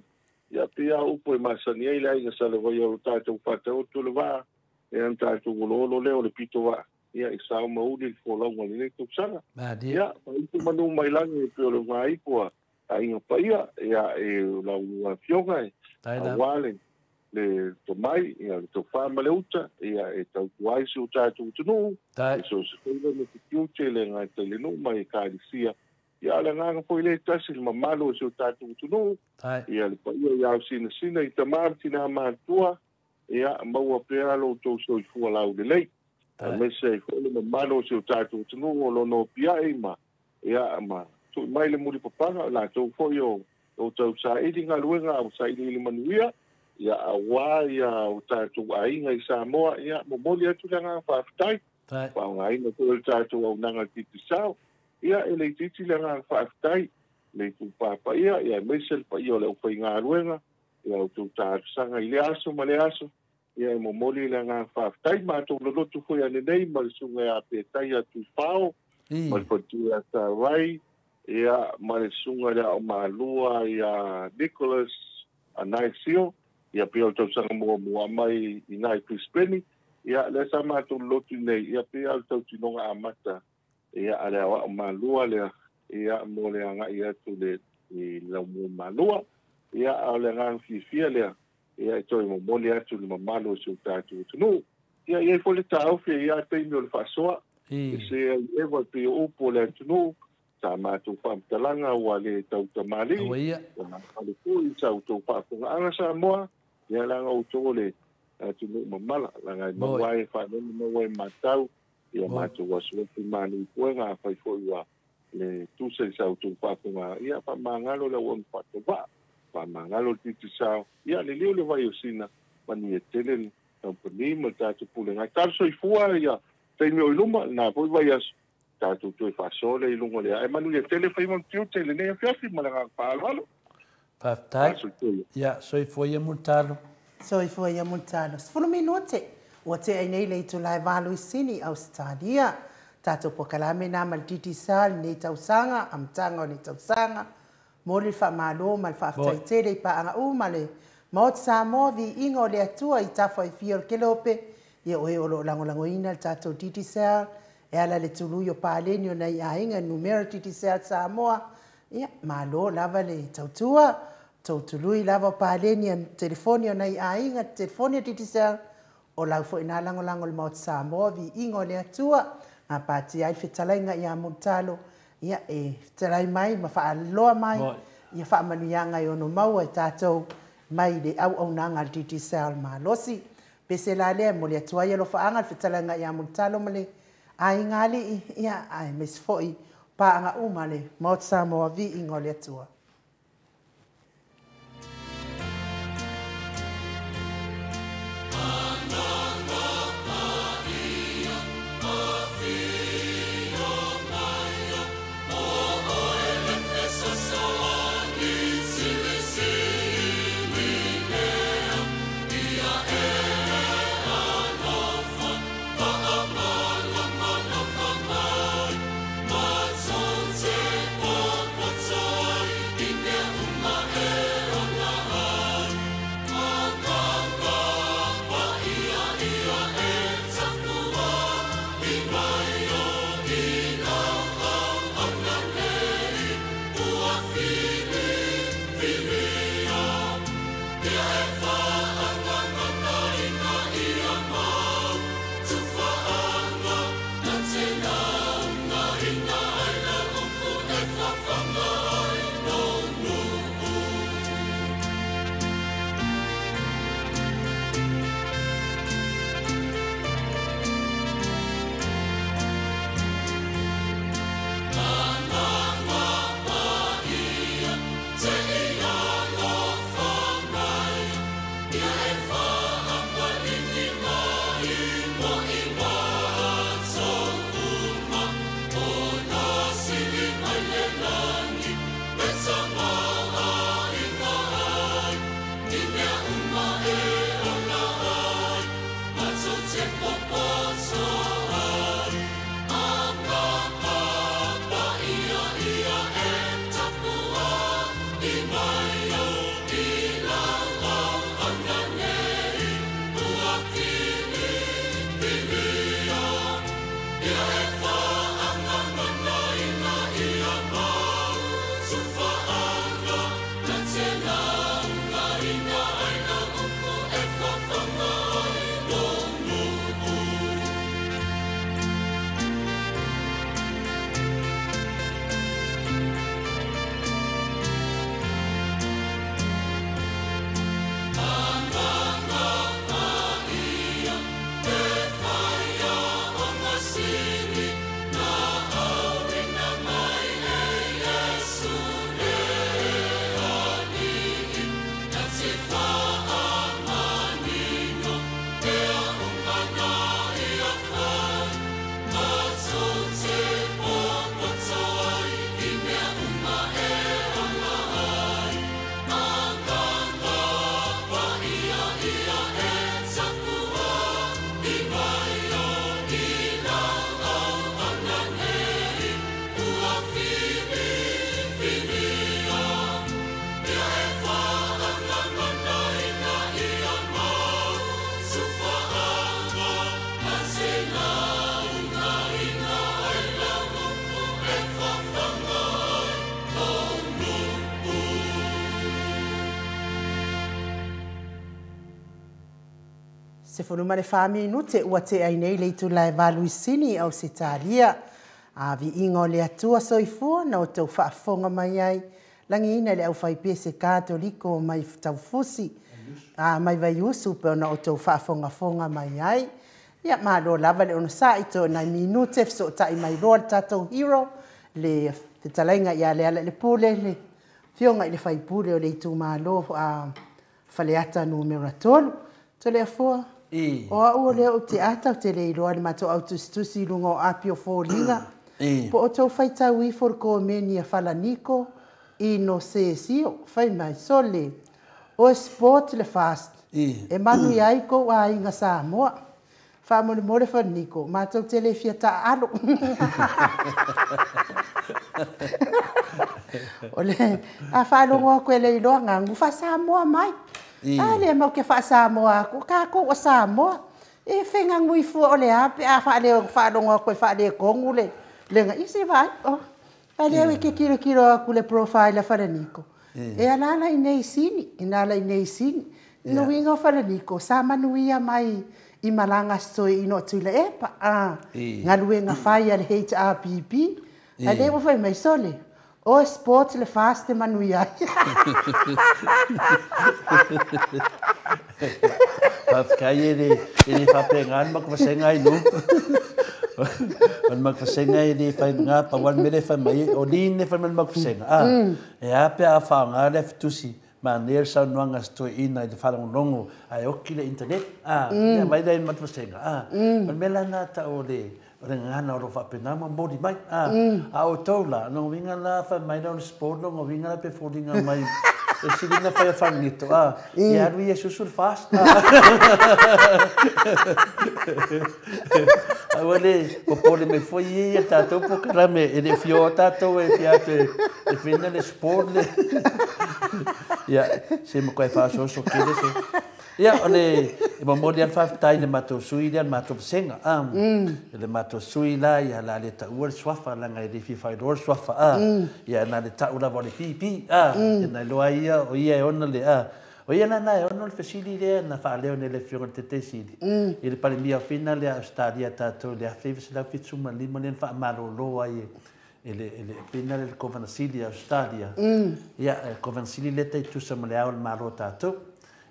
Ia pei lava o upu e masani ai le aiga Salevaia o lo tatou faataoto le vaa, ia ona tatou oloolo lea o le pitovaa, ia i sao ma uli le folauga o lenei tausaga. Ia, faaitu manu mai lagi e pei o le ugaipu a aiga paia, ia e lau Afioga e aua le le tomai, ia le tofa ma le uta, ia e tautua ai si o tatou atunuu, e so o se faiva ma se tiute le gata i le nuu ma Ekalesia. Ia, o le agaga foi lea e tasi le mamalu o si o tatou atunuu, ia le paia i ao sinasina i tama ma tina matutua, ia maua pea lo outou soifua laulelei. Aemaise ai foi le mamalu o si o tatou atunuu o lo o nopiai ma, ia, ma tui mai le mulipapaga, o latou foi o lo o tausaili galuega o sailiili manuia, ia aua ia o tatou aiga i Samoa, ia momoli atu le agaga faafetai. Faaaogaina foi le tatou auaunaga Digicel, ia e le itiiti le agaga faafetai, le itupa paia, ia aemaise le paia o le aufaigaluega, ia outou talosaga i lea aso ma lea aso, ia e momoli le agaga faafetai. Matou lolotu foi anenei ma le susuga ia Petaia Tuifao, ma le faletua ia Sarai, ia ma le susuga i le Aomalua ia Nicholas Anaisio, ia pei o le tausaga muamua mai i ina i Brisbane, ia lea sa matou lolotu nei, ia pei lava o le tautinoga amata ia a le Aoaomalua lea, ia mo le agai atu le i Laumuamalua, ia a o le agaga fiafia lea, ia e toe momoli atu i le mamalu o si o tatou atunuu. Ia e i ai foi le taofi e i ai taimi o le faasoa, e se ai eva e pei o upu o le atunuu, sa matou faamatalaga ua le tautamalii, ua gafale foi i sa outou faafofogaaga Samoa, ia leaga outou o le atunuu mamala, leaga e maua ai e faanono maua ai matau, ia matou asuafu i manu i puega, afai foi ua le tusa i sa outou faafofoga, ia faamagalo le auauna faatauvaa, faamagalo le Digicel, ia liliu le vai o Sina, manuia tele le kamupani ma le tatou pulega. Talo soifua ia taimi o i luma, lena foi vaiaso, tatou toe faasoa lea i luga o le ae. Manuia tele faiva ma tiute i lenei afiafi ma le agaga faaaloalo. Faafetai. Ia, soifua ia Mulitalo. Soifua ia Mulitalo. 10 minute ua tea ai nei le itula e 8 i Sini, Ausetalia. Tatou polokalame na ma le Digicel i lenei tausaga, amataga o lenei tausaga. Momoli le faamalo ma le faafetai tele i paaga uma le Maota Samoa, viiga o le Atua i tafa e fia o le kelope, ia o e o lo o lagolagoina le tatou Digicel, e ala i le tului o paleni o nai aiga numera Digicel Samoa, ia malo lava le tautua, tou tului lava o paleni a telefoni o nai aiga, telefoni a Digicel, o lau foi na lagolago le Maota Samoa, viiga o le Atua, gapatia ai le fetalaiga ia Mulitalo, ia e fetalai mai ma faaloa mai ia faamanuiaga e ono maua e tatou mai le auaunaga a le Digicel malosi. Pese la lea e momoli atu ai alofaaga le fetalaiga ia Mulitalo ma le aiga alii, ia aemaise foi paaga uma le Maota Samoa, viiga o le Atua. 14 minute ua tea ai nei le itula e 8 i Sini, Ausetalia. A viiga o le Atua soifua na outou faafofoga mai ai. Lagiina le aufaipese Katoliko mai Taufusi, a mai Vaiusu pe ona outou faafogafoga mai ai. Ia malo lava le onosai to nai minute fesootai mai loa le tatou hero, le fetalaiga ia Lealailepule, le afioga i le faipule o le itumalo a Faleata numera 3. Toleafoa, o au o lea ou te ata ou te le iloa le matou au tusitusi i luga o api o foliga. Po o tou faitau ifo le komeni a Falaniko i no se sio, fai mai, sole, o sport le fast, e manuia ai kou aiga Samoa. Faamolemole Falaniko, matou te le fia taaalo. O le a faalogo atu e le iloa gagu faa-Samoa mai. A lea mau ke faa-Samoa aku, kākou o Samoa. E faigagu ifua o le a pe a faalogo atu e faaletonu le lega. Ia se vaai, oh. A lea e ke kilokilo aku le profile a Falaniko. E alaala i nei Sini, e nala i nei Sini. No uiga o Falaniko, sa manuia mai i malaga soi ino atu i le epa. A, galuega fai a le HRPP. A lea ua fai mai sole, o sport le fast e manuia ai. Faafetai e le faapena le matou ai nu. O le matou e le fai nga pa wan mele fai mai o line fai mai le matou Ah, e a pe a whaanga le fitusi ma ne saunoaga se toeaina i le faalogologo ae oki le internet. Ah, ia mai lea i le matou vasega. Ah, o le mea lana ta'u o le gagana o lo faapena ma momoli mai. Ah, a outou la loga uiga la fai mai la o le sport loga uiga la pe foliga mai e silina fai a fagito. Ah, ia alu ia susu le fast. Aua le popole mai foi ia tatou pokalame e le fio tatou e fia atu e fina le sport le. Ia se ma koe faasoaso kele se. Ia o le e momoli a le faafetai le matou sui lea le matou vasega. E le matou sui la ia la le taua le suafa laga e le fia faailoa le suafa. Ia na le ta'u lava o le pipi. E na iloa ia o ia e ona le o ia lana e ono le fesili lea na faaleo nei le afioga le Tetesili i le Palemia o fina lea Australia tatou le 1975 lea na faamalōlō ai e le fina le Kovanasili Australia. Ia Kovanasili lea taitusa ma le ao o le Malo tatou.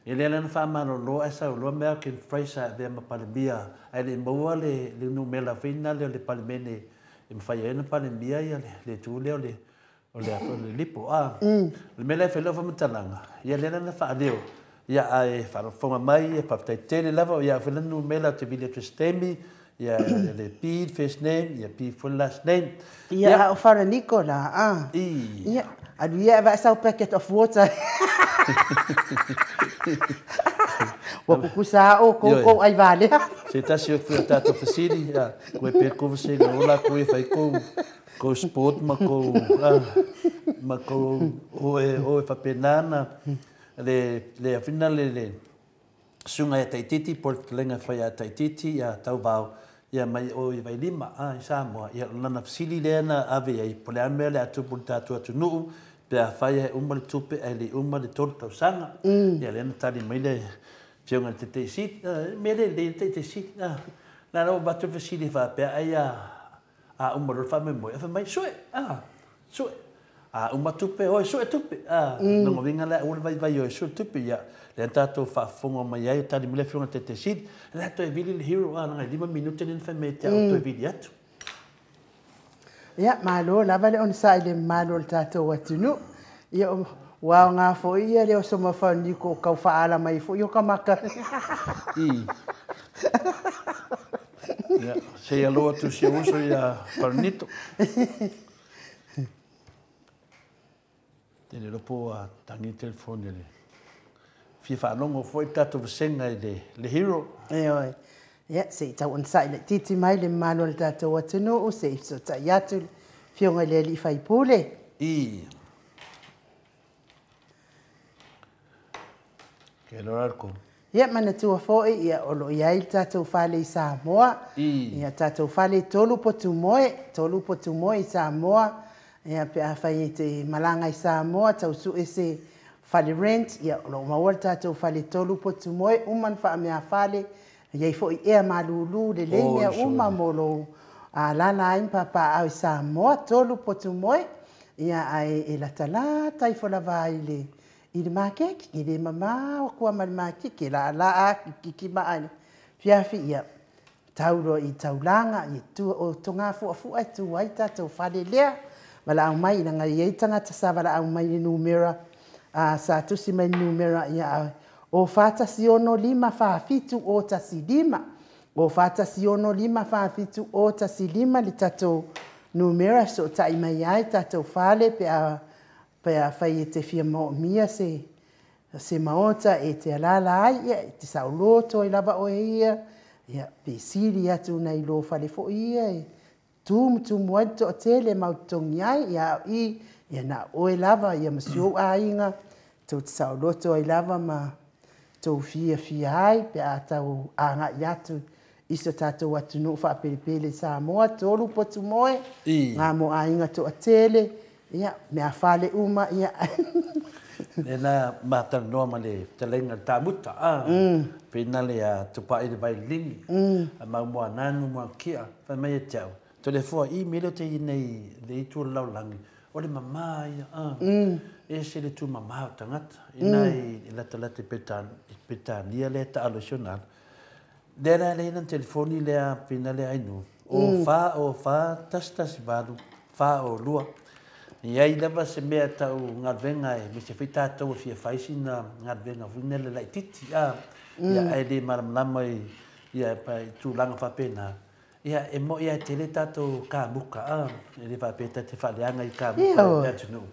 E lea lana faamalōlō ae sauloa mea o Ken Fraser avea ma Palemia ae le maua le numera fina lea o le Palemene e mafai ai ona Palemia ia le itu lea o le o le lipo. Le mea lea e fai lau faamatalaga, ia lea lana faaleo ia ae faafofoga mai e faafetai tele lava ia foi le numera o te vili atu se taimi ia le P first name ia P full last name. Ia o Falaniko la, a. Ia, alu ia e sau packet of water. Ua kukusa o kou ai valea. Se tasi o fua tātou fesili, ia, koe pe kou vasega o la koe fai kou sport ma kou, ma kou o e whapenana, le awhina le sunga ia Taititi, po le fetalaiga fai ia Taititi, ia Tauvao, ia mai o i Vailima, i Samoa, ia lana fesili lea na ave ai, po le a mea le atupu le tātou atunuu, pe a fai e uma le tupe, ae le uma le 3 tausaga. Ia lea na tali mai le fioga le Teteisili, mea le le Teteisili, na lau vatu fesili faapea ai a uma loa le faamoemoe, e fai mai, sue, sue. A uma tupe, oi, sue tupe. Loga uiga lea aua le vaivai o e sue tupe, ia lea tatou faafofoga mai ai tali mai le afioga Teteisili, lea toe vili le hero, laga e 5 minute lea na fai mai te au toe vili atu. Ia, malo lava le onosai le mamalu o le tatou atunuu. Ia, ua aoga foi ia le oso ma Falaniko o kau faaala mai foi o ka maka. Ia, se aloa atu si uso ia Falanito. Te le lopo a tangi telefone le fia faalogo foi tatou vasega i le hero. E oe. Ia, se i tau onosai le titi mai le mamalu o le tatou atunuu, se i fesootai atu le Afioga i le alii faipule. I. Ke loa le ko. Ia, manatua foi, ia, o lo o i ai le tatou fale i Samoa. Ia, tatou fale 3 potu moe, 3 potu moe i Samoa. Ia, pe afai e te malaga i Samoa, tau sue se fale rent, ia, o lo o maua le tatou fale 3 potu moe, uma ona faameafale, i ai foi ea malulu lelei mea uma mo lou alaala ai ma papaaao i Samoa, 3 potu moe, ia, ae e latalata ifo lava ai i le makeki, i le mamao atu lava ma le makeki, e laalaa kikiki maa i le fiafi, ia, tau loa i taulaga, i tua, o Togafuafua e tu ai tatou fale lea. Valaau mai, leaga e i ai tagata sa valaau mai i le numera, sa tusi mai i le numera, ia, o 416 547 o 15, o 416 547 o 15 le tatou numera e fesootai mai ai tatou fale pe a fai e te fia maoomia se maota e te alaala ai, ia, e te saoloto ai lava oe ia, ia, pe sili atu nai lo fale foi ia, e tumutumu ai le toatele mau totogi ai, ia, o i, ia, na oe lava, ia, ma si ou aiga, tou te saoloto ai lava ma tou fiafia ai, pe a tau agai atu i so tatou atunuu faapelepele i Samoa, 3 potu moe, ngā mo aiga toatele, ia, mea fale uma, ia. Le la mātalanoa ma le fetalaiga le tamuta, pena le a tupai le vaililingi, a mau moa nanu moa kia, whai mai e te au. Telefua i mele te i nei le itu o le laulagi, o le mamā ia, e se le tu mamā o tangata, ina i latalata i Petania le ta alo si o nalo. Le la le ina telefoni le a pina le ainu, o 4 o 4, 1 1 8, 4 o 2. Ia ai lava se mea tau galuega e me se foi tatou e fia fai sina galuega foi lea laitiiti a ia ae le malamalama i ia pa i tulaga faapena. Ia e mo'i lava e tele tatou kamuka a e le faapea ta te faaleaga i kamuka i le atunuu.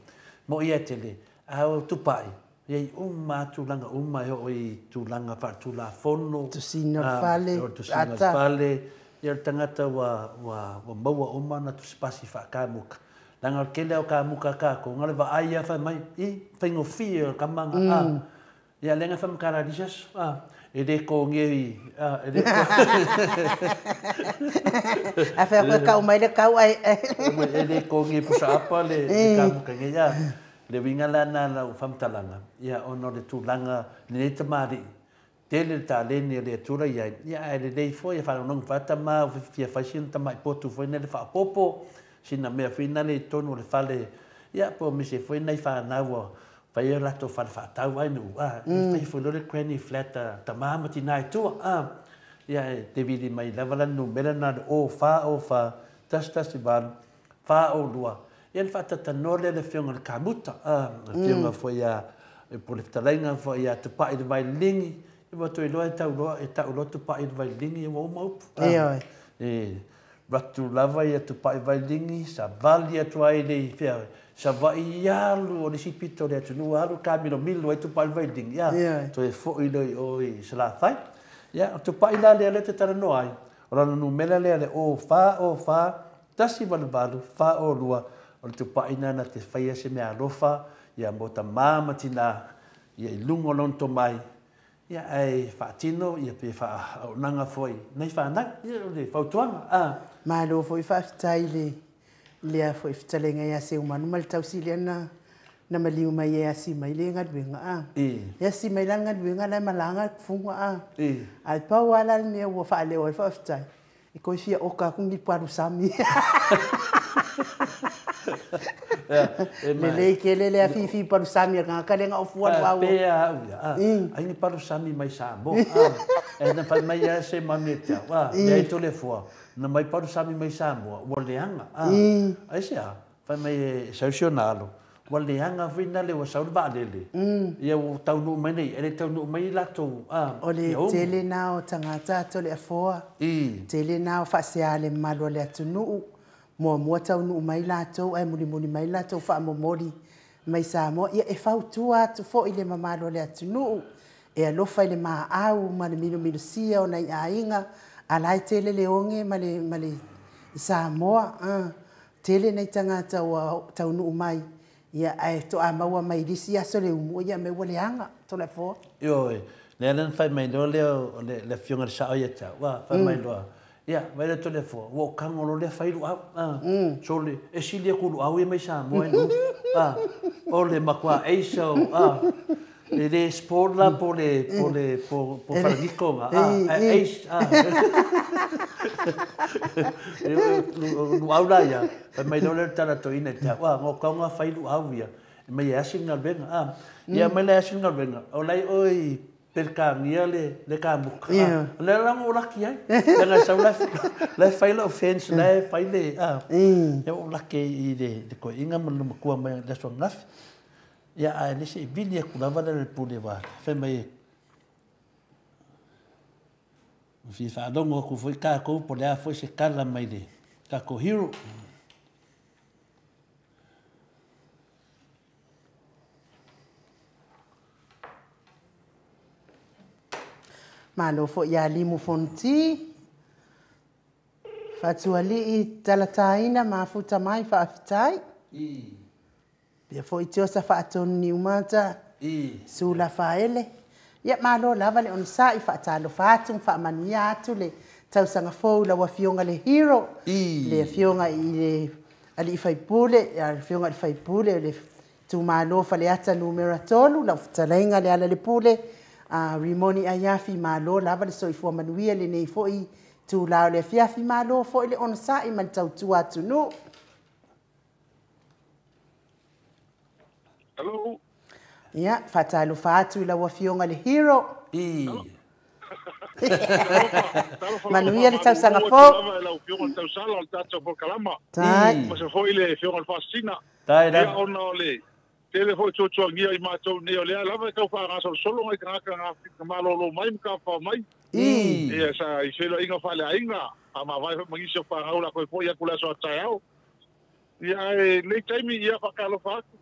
Mo'i lava e tele a o tupai ia i uma lava tulaga uma e oo i tulaga faaletulafono. Tusina o le fale, o le tusina o le fale, ia o le tagata ua maua uma ona tusipasi faakamuka. Leaga o le tele o kamuka a tatou, na o le vaai lava fai mai, i, faigofie o le kamaga, a. Ia lea na faamatala i isi aso, a, e le togia i, a, e le A fai atu e kau mai le kau ai. E le togia i pusaapa le kamuka nei, a. Le uiga la na lau faamatalaga, ia ona o le tulaga lenei tamalii, tele le taleni o le Atua i ai, ia ae lelei foi e faalogologo faatama o fia fai sina tamai potu foi lele faaopoopo, sina mea foi lale i totonu o le fale, ia po o nisi foi nai fanau ua fai o latou fale faatau ai nuu, a, e fai foi loa le granny flat a tamā ma tinā i tua, a. Ia e te vili mai lava la numera lena le 0 4 0 4 1 1 8 4 o 2. Ia le faatatalanoa lea le afioga i le kamuta, a, le afioga foi ia po o le fetalaiga foi ia Tupai le Vaililingi, ia ua toe iloa e tau loa e tau loa Tupai le Vaililingi ua uma upu. Ioe. E ratu lava ia Tupai Vaililingi, savali atu ai le i fea, Savaii alu o le isi pito o le atunuu alu kamilomilo ai Tupai le Vaililingi, ia, toe foi loa i o i Salafai. Ia, o Tupai la lea lea te talanoa ai, o lana numera lea le 0 4 0 4 1 8 8 4 o 2, o le Tupai na te faia se mea alofa, ia mo tamā ma tinā, ia i luga o lona tomai, ia ae faatino ia pe faaauaunaga foi nai fanau, ia o le fautuaga. A. Malo foi faafetai le lea foi fetalaiga ia Seumanu ma le tausi lea na maliu mai e asi mai le galuega a. E asi mai la le galuega la e malaga le fuga a. Ae pau lava la le mea ua faaleo ai faafetai, e toe fia oka atu ni palusami. Lelei tele le afifi palusami a le tagata lea na ofua le vao. Faapea au ia, a, ai ni palusami mai Samoa. A, e na fai mai lava se manu ia te au, a, leai Toleafoa, na mai palusami mai Samoa, ua leaga. A, aisea? Fai mai e sau si ona alo, ua leaga foi lale ua sau le vaalele, ia ua taunuu mai nei, e le taunuu mai latou, a, O le ia umu. Tele na o tagata Toleafoa, tele na o faasea le mamalu o le atunuu, muamua taunuu mai latou ae mulimuli mai latou faamomoli mai Samoa. Ia e fautua atu foi le mamalu o le atunuu, e alofa i le maau ma le milomilosia o nai aiga, a la e tele le oge ma le i Samoa. Tele nai tagata ua taunuu mai, ia ae toa maua mai lisi aso le umu ia me ua leaga Toleafoa. Ioe, lea la na fai mai loa lea o le afioga i le sao ia te au, ua fai mai loa, ia, vaai loa Toleafoa, ua ou tago loa lea fai luau, a, sole, e sili atu luau ia mai Samoa e nofo, a, o le matua aisa o, a, e le sport la po le, po le, po, po falaniko nga, a, ae ace, a. Luau la ia, fai mai loa lea o le tala toeaina i te au, a, na ou tago lava fai luau ia, e mai e asi le galuega, a. Ia mai la e asi le galuega, o la e i o i Peretania le kamuka, a, o lea la na ou laki ai, leaga e sau la e fai lau fence, la e fai le, a, ia ua ou laki ai i le toeaina ma le matua mai i le aso ananafi. Ia, ae le se i vili atu lava le pule ua fai mai e fia faalogo atu foi tatou po o le a foi se tala mai le tatou hero. Malo foi ia Limu Fonoti, Fatualii Talataina mafuta mai faafetai. Pea foi Tiosa Faatonu Niumata, Sula Faele. Ia malo lava le onosai, faatalofa atu ma faamanuia atu le tausaga fou i lau Afioga le Hero, le Afioga i le Alii Faipule, le Afioga i le Faipule o le Itumalo Faleata Numera 3, lau fetalaiga Lealailepule Rimoni Aiafi, malo lava le soifua manuia lenei foi itula o le afiafi, malo foi le onosai ma le tautua atunuu. Hello. Ia, faatalofa atu i lau Afioga le Hero. Manuia le tausaga fou. Lau Afioga le tausala o le tatou polokalama. Tai. Ma se foi le Afioga le Faasisina. Tai Ia ona o le tele foi tuatuagia i matou nei o lea lava e tau faagasolosolo ngai tagata na malolo mai ma tafafao mai. Ia sa i feiloaiga faaleaiga, faamavae foi ma nisi o fanau la toe foi atu le aso a taeao. Ia ae lenei taimi ia faatalofa atu.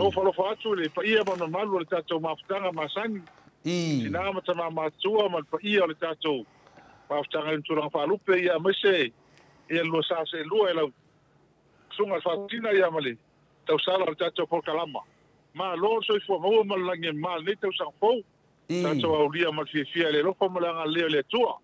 Ofo alofa atu i le paia ma le mamalu o le tatou mafutaga masani. Tina ma tama matua ma le paia o le tatou mafutaga i le tulaga faalupe ia aemaise ia le lua sa seelua e lau susuga i le Faasisina ia ma le tausala o le tatou polokalama. Malo le soifua maua ma le lagi e mama i lenei tausaga fou. Tatou aulia ma le fiafia i le alofa ma le agalelei o le Atua.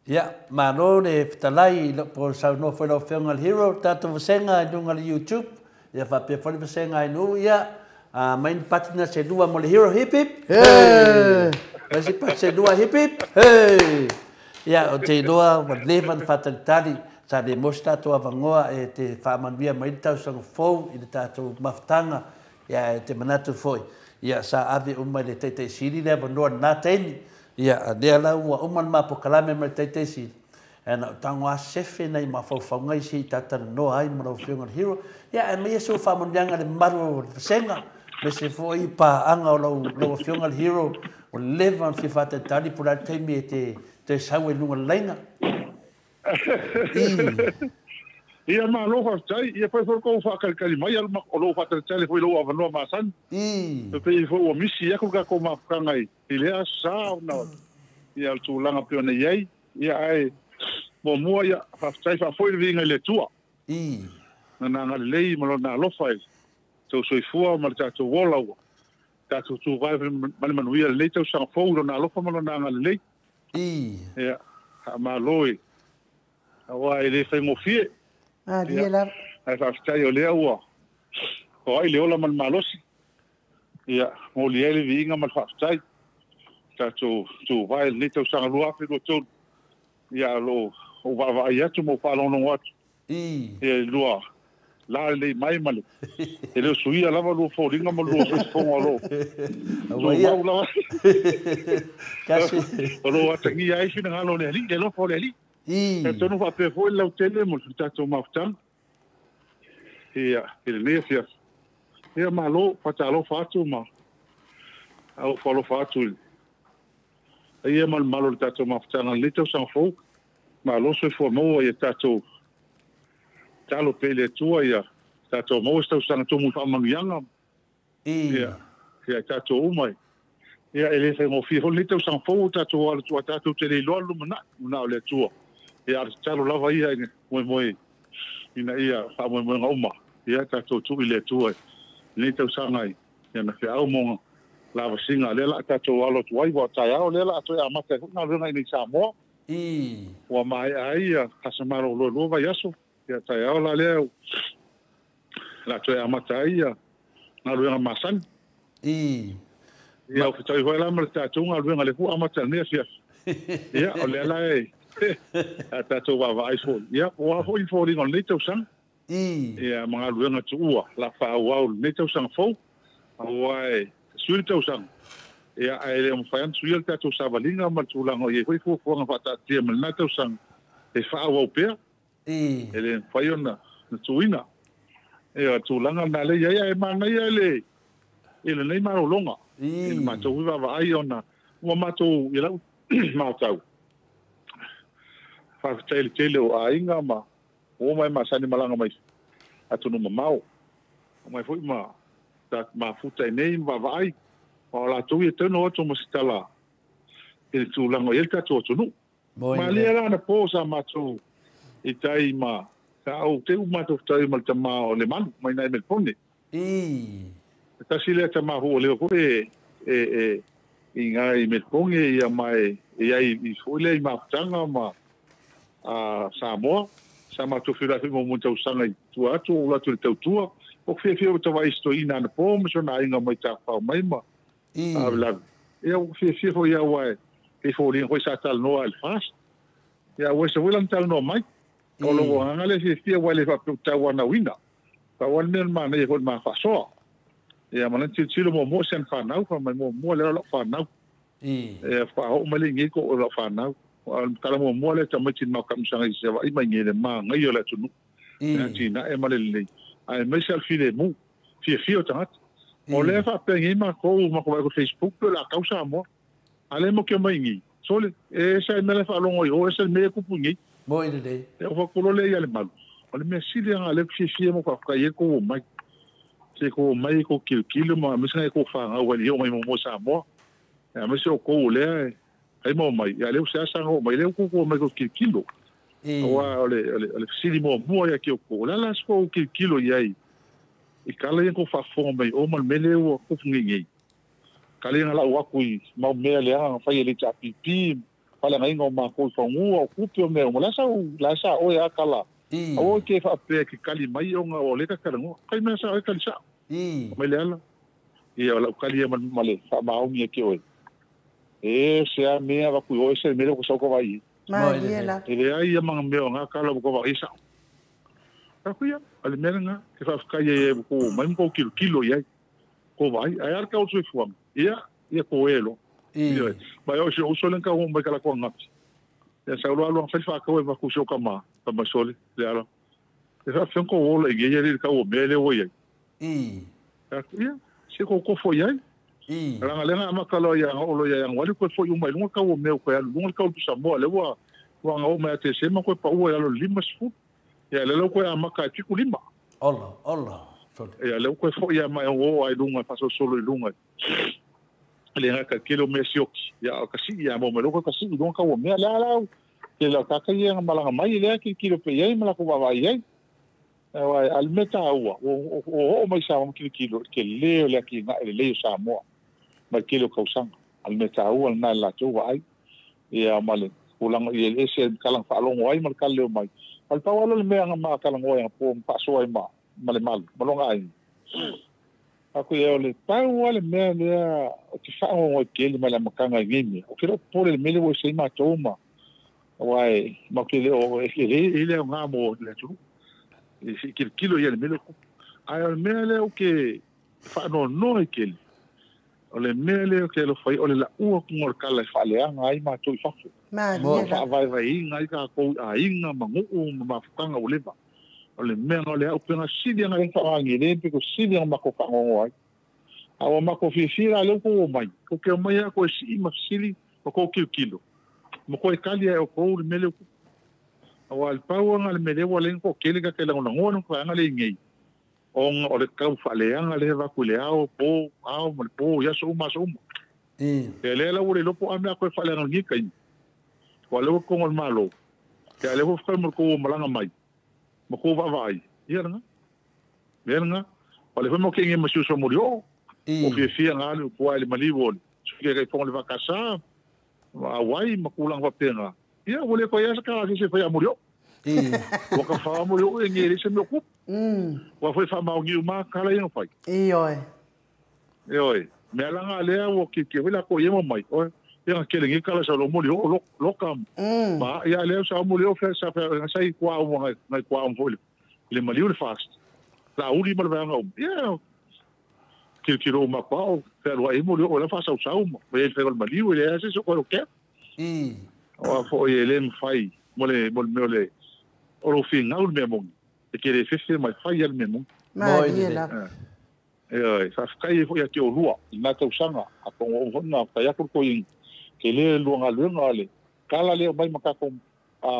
Ia, malo le fetalai po o le saunoa foi lau Afioga i le Hero, tatou vasega i luga o le YouTube, ia faapea foi le vasega i nuu, ia, mai ni patina se lua mo le Hero, hip hip, hey! Mai se pati se lua, hip hip, hey! Ia, ou te iloa ua leva ona faatalitali, sa le maua se tatou avanoa e te faamanuia mai le tausaga fou i le tatou mafutaga, ia, e te manatu foi, ia, sa ave uma i le Taitaisili le avanoa i lena taimi. Ia, a lea la ua uma le ma polokalame ma le Taitaisili, ae na o tago lava sefe nai mafaufauga ia se i talatalanoa ai ma lau Afioga i le Hero. Ia, ae aumaia se faamanuiaga i le mamalu o le vasega, aemaise foi paaga o lau Afioga i le Hero, ua leva ona fia faatalitali po o le a le taimi e te toe sau ai i luga o le laina. Ia, malo faafetai. Ia fai foi lo tou faatalitali mai, o lou faatalitali foi i lou avanoa masani. E pei foi ua misi atu le tatou mafutaga i lea aso sa ona ia o le tulaga pei ona i ai. Ia, ae muamua, ia, faafetai faafoi le viiga i le Atua. Lona agalelei ma lona alofa i le tou soifua ma le tatou ola ua tatou tuvae ma le manuia i lenei tausaga fou i lona alofa ma lona agalelei. Ia, faamalo i aua e le faigofie. Malie lava. Ae faafetai o lea ua foai le ola ma le malosi. Ia, momoli ai le viiga ma le faafetai. Tatou tuvae i lenei tausaga 2023. Ia, o lo o vaavaai atu ma ou faalogologo atu. Ia, i lua la lelei mai ma le e le o suia lava lua foliga ma lua soifofoga o lo o tumau lava. O lo o atagia ai finagalo o le Alii, le alofa o le Alii. Atonu faapea foi le lautele mo le tatou mafutaga. Ia, i lenei afiafi. Ia, malo, faatalofa atu ma ofo alofa atu i le paia ma le mamalu o le tatou mafutaga i lenei tausaga fou. Malo soifua maua ia tatou talo pea i le Atua ia tatou maua se tausaga tumu i faamanuiaga. Ia, ia tatou uma. Ia, e le faigofie foi lenei tausaga fou o tatou alo atu tatou te le iloa le lumanai, na o le Atua. Ia, a o le tatalo lava ia i moemoe Ina ia faamoemoega uma ia tatou tuu i le Atua i lenei tausaga i ana feau ma lavasiga lea la tatou alo atu ai, ua taeao lea la toe amata ai foi galuega i nei Samoa. Ua maea ai ia aso malolo 2 vaiaso, ia taeao la lea la toe amata ai ia galuega masani. Ia o fetau foi la ma le tatou galuega le fu amata nei afiafi. Ia o lea la e a tatou vaavaai foi. Ia ua foi foliga o lenei tausaga. Ia ma galuega tuua la faaauau lenei tausaga fou. Aua e sui le tausaga. Ia ae le mafai ona suia le tatou savaliga ma le tulaga o i ai foi fuafuaga faataatia ma lena tausaga e faaauau pea. E le mafai ona tuuina. Ia tulaga na le i ai ae manaia le i lenei malologa. I le matou vaavaai ona ua matou i lau matau. Faafetai le tele o aiga ma o mai masani malaga mai atunuu mamao. O mai foi ma mafuta i nei ma vaavaai. O latou ia tau atu ma se tala i le tulaga o i ai le tatou atunuu. Malia la na po sa matou i tai ma sa au te u matou tai ma le tama o le malu mai nai Melpone. Tasi lea tama ho le foi e i ngai Melpone ia mai e ai i foi le i mafutanga ma a Samoa. Sa matou feiloai foi mo mo tausaga i tua atu o atu le tautua. O fiafia o tawai istoina na po ma sona aiga mai tafau mai ma lavi. Ia o fiafia foi ia ua e foliga foi sa talanoa i le fast. Ia ua se foi lan talanoa mai. O lo anga le fiafia ua le faapea anauina. Pa ua le mea manaia foi ma faasoa. Ia ma le tilotilo muamua se whanau, fa mai muamua le lau whanau. E whaahoo mai le ngi ko o lau whanau. Kala muamua le tamaiti mau kamisaga i se vai mai ngi le magai o le atunuu. E tina e ma le lelei. Ae maise al file mu, fiafia o tagata. O lea faapea ngi makou ma ko Facebook pe la kau Samoa. Ale mo ke mai ngi. Sole, e sa me le whaalogo i o, e sa me kupu ngi. Mo i lelei. E o whakolo le ia le malu. O le mea sili anga le fiafia mo whawhakai e ko o mai. Se ko mai ko kilokilo ma mese ngai ko whangau wali o mai mo Samoa. E mese o ko lea ai mo mai. Ia leo se asa ngo mai leo ko mai ko kilokilo. Oa o le fisili mo mua ia ki o ko. La la sko kilokilo iai. I kala ia ko whaafonga mai o mal mele o kufu ngi. Kala ia la o aku i mau mea le anga whai e le TAPP. Pala ngai ngo ma ko whangu o kupi o mea. La sa la sa o ia kala. O ke whaapea ki kali mai o ngā o leka karangoa. Kai mea sa o e kali sa. Mai le ala. Ia o lau kali e ma le whaamaongi e ke oe. E se a mea waku o e se mele ko sau ka vai. E le ai ia mga mea o ngā kala ko vai sa. Ka kuia, ale mea ngā, te whawhakai e ko mai mko kilo kilo iai. Ko vai, ai ar ka o tui fuanga. Ia, ia ko elo. Mai o se o solen ka o mai kala ko ngapi. Ia sa alo alo whai whakau e waku se o ka maa, ka masole, le ala. E whawhion ko ola i ngeia le ka o mea le o iai. Ia, se ko kofo iai. Ranga lenga amakalo ia olo ia wali ko foi uma lunga ka o mea ko ia lunga ka o Samoa le ua ua ngau mea te sema ko pa ua ia lo lima sfu. Ia le lo ko ia maka tiku lima. Ola, ola. Ia le ko foi ia mai o ai lunga paso solo i lunga. Le nga ka kilo me sioki. Ia o kasi ia mo me lo ko kasi lunga ka o mea la la. Ke la ka ka ia malanga mai le ki kilo pe ia mala ko va ia. Ai al meta ua o o mai sa mo kilo kilo ke le le ki nga le Samoa. Mai kilo kausanga al meta ua na la tu ai. Ia male ulanga ia ese kalang whaalongo ai ma le kaleo mai. Al pau alo le mea nga maa kalango ai nga po mpaso ai ma le malu, malonga ai. Ako ia o le pau ale mea lea o te whaangongo i kele mai la makanga i ngimi. O kero pole le mele o se ima tōma. Wai, ma ke le o e le o ngā mō le tū. E si kilo kilo ia le mele ko. Ai o le mea lea o ke whaanonoa i kele. O le mea lea o ke lo whai o le la ua kunga o le kala i whaaleanga ai mātou i whafo. O whaavaivai inga i ka kou a inga, manguu, ma mafukanga o leva. O le mea o le au penga sili anga i whaangi le peko sili anga mako whaangongo ai. A o mako fiafia leo ko o mai. Ko ke o mai a ko e si ma sili o ko kilo kilo. Mo ko e kali ai o ko le mele o. O al pau anga le mele o le ko kele ka ke langolangoa no ko anga le ingei. O le kau whaaleanga le waku le ao, po, ao, ma le po, ia so uma, so uma. E le la ure lopo a mea koe whaaleanga ngi kai. Ko le o kongo le malo. Ke a le o whai mo ko o malanga mai. Ma ko vaavaai ia lena mea lena o le foi mo ke nge ma siuso mo o o fiafia ga alu kua i le maliu o le suki kai fonga le vakasa ma auai ma kulaga faapega ia ua le koe asa ka se se fai a moli o ua ka fā moli o e nge le se mea kupu ua foi faamaogiu ma kala ia fai Ioe. E oe mea laga lea ua keke foi lakou ia ma mai oe ia kele nge kala sa lo moli o loka ma ia lea sa moli o fe sa fe sa i kwa o ngai ngai kwa o foi le maliu le fast la uli ma le vaega uma ia kilo ma kwa o fe lua i moli o le fa sau sau ma e fe o le maliu le ase so ko ke o foi e le mafai mo le mo le mea o le o lo fingau le mea moni e ke le fefe mai fai le mea moni Malie lava. E oi faafetai foi ia te olua i na tausaga a tongo o na kai aku ko i ke le lua galuega le kala le mai ma tatou a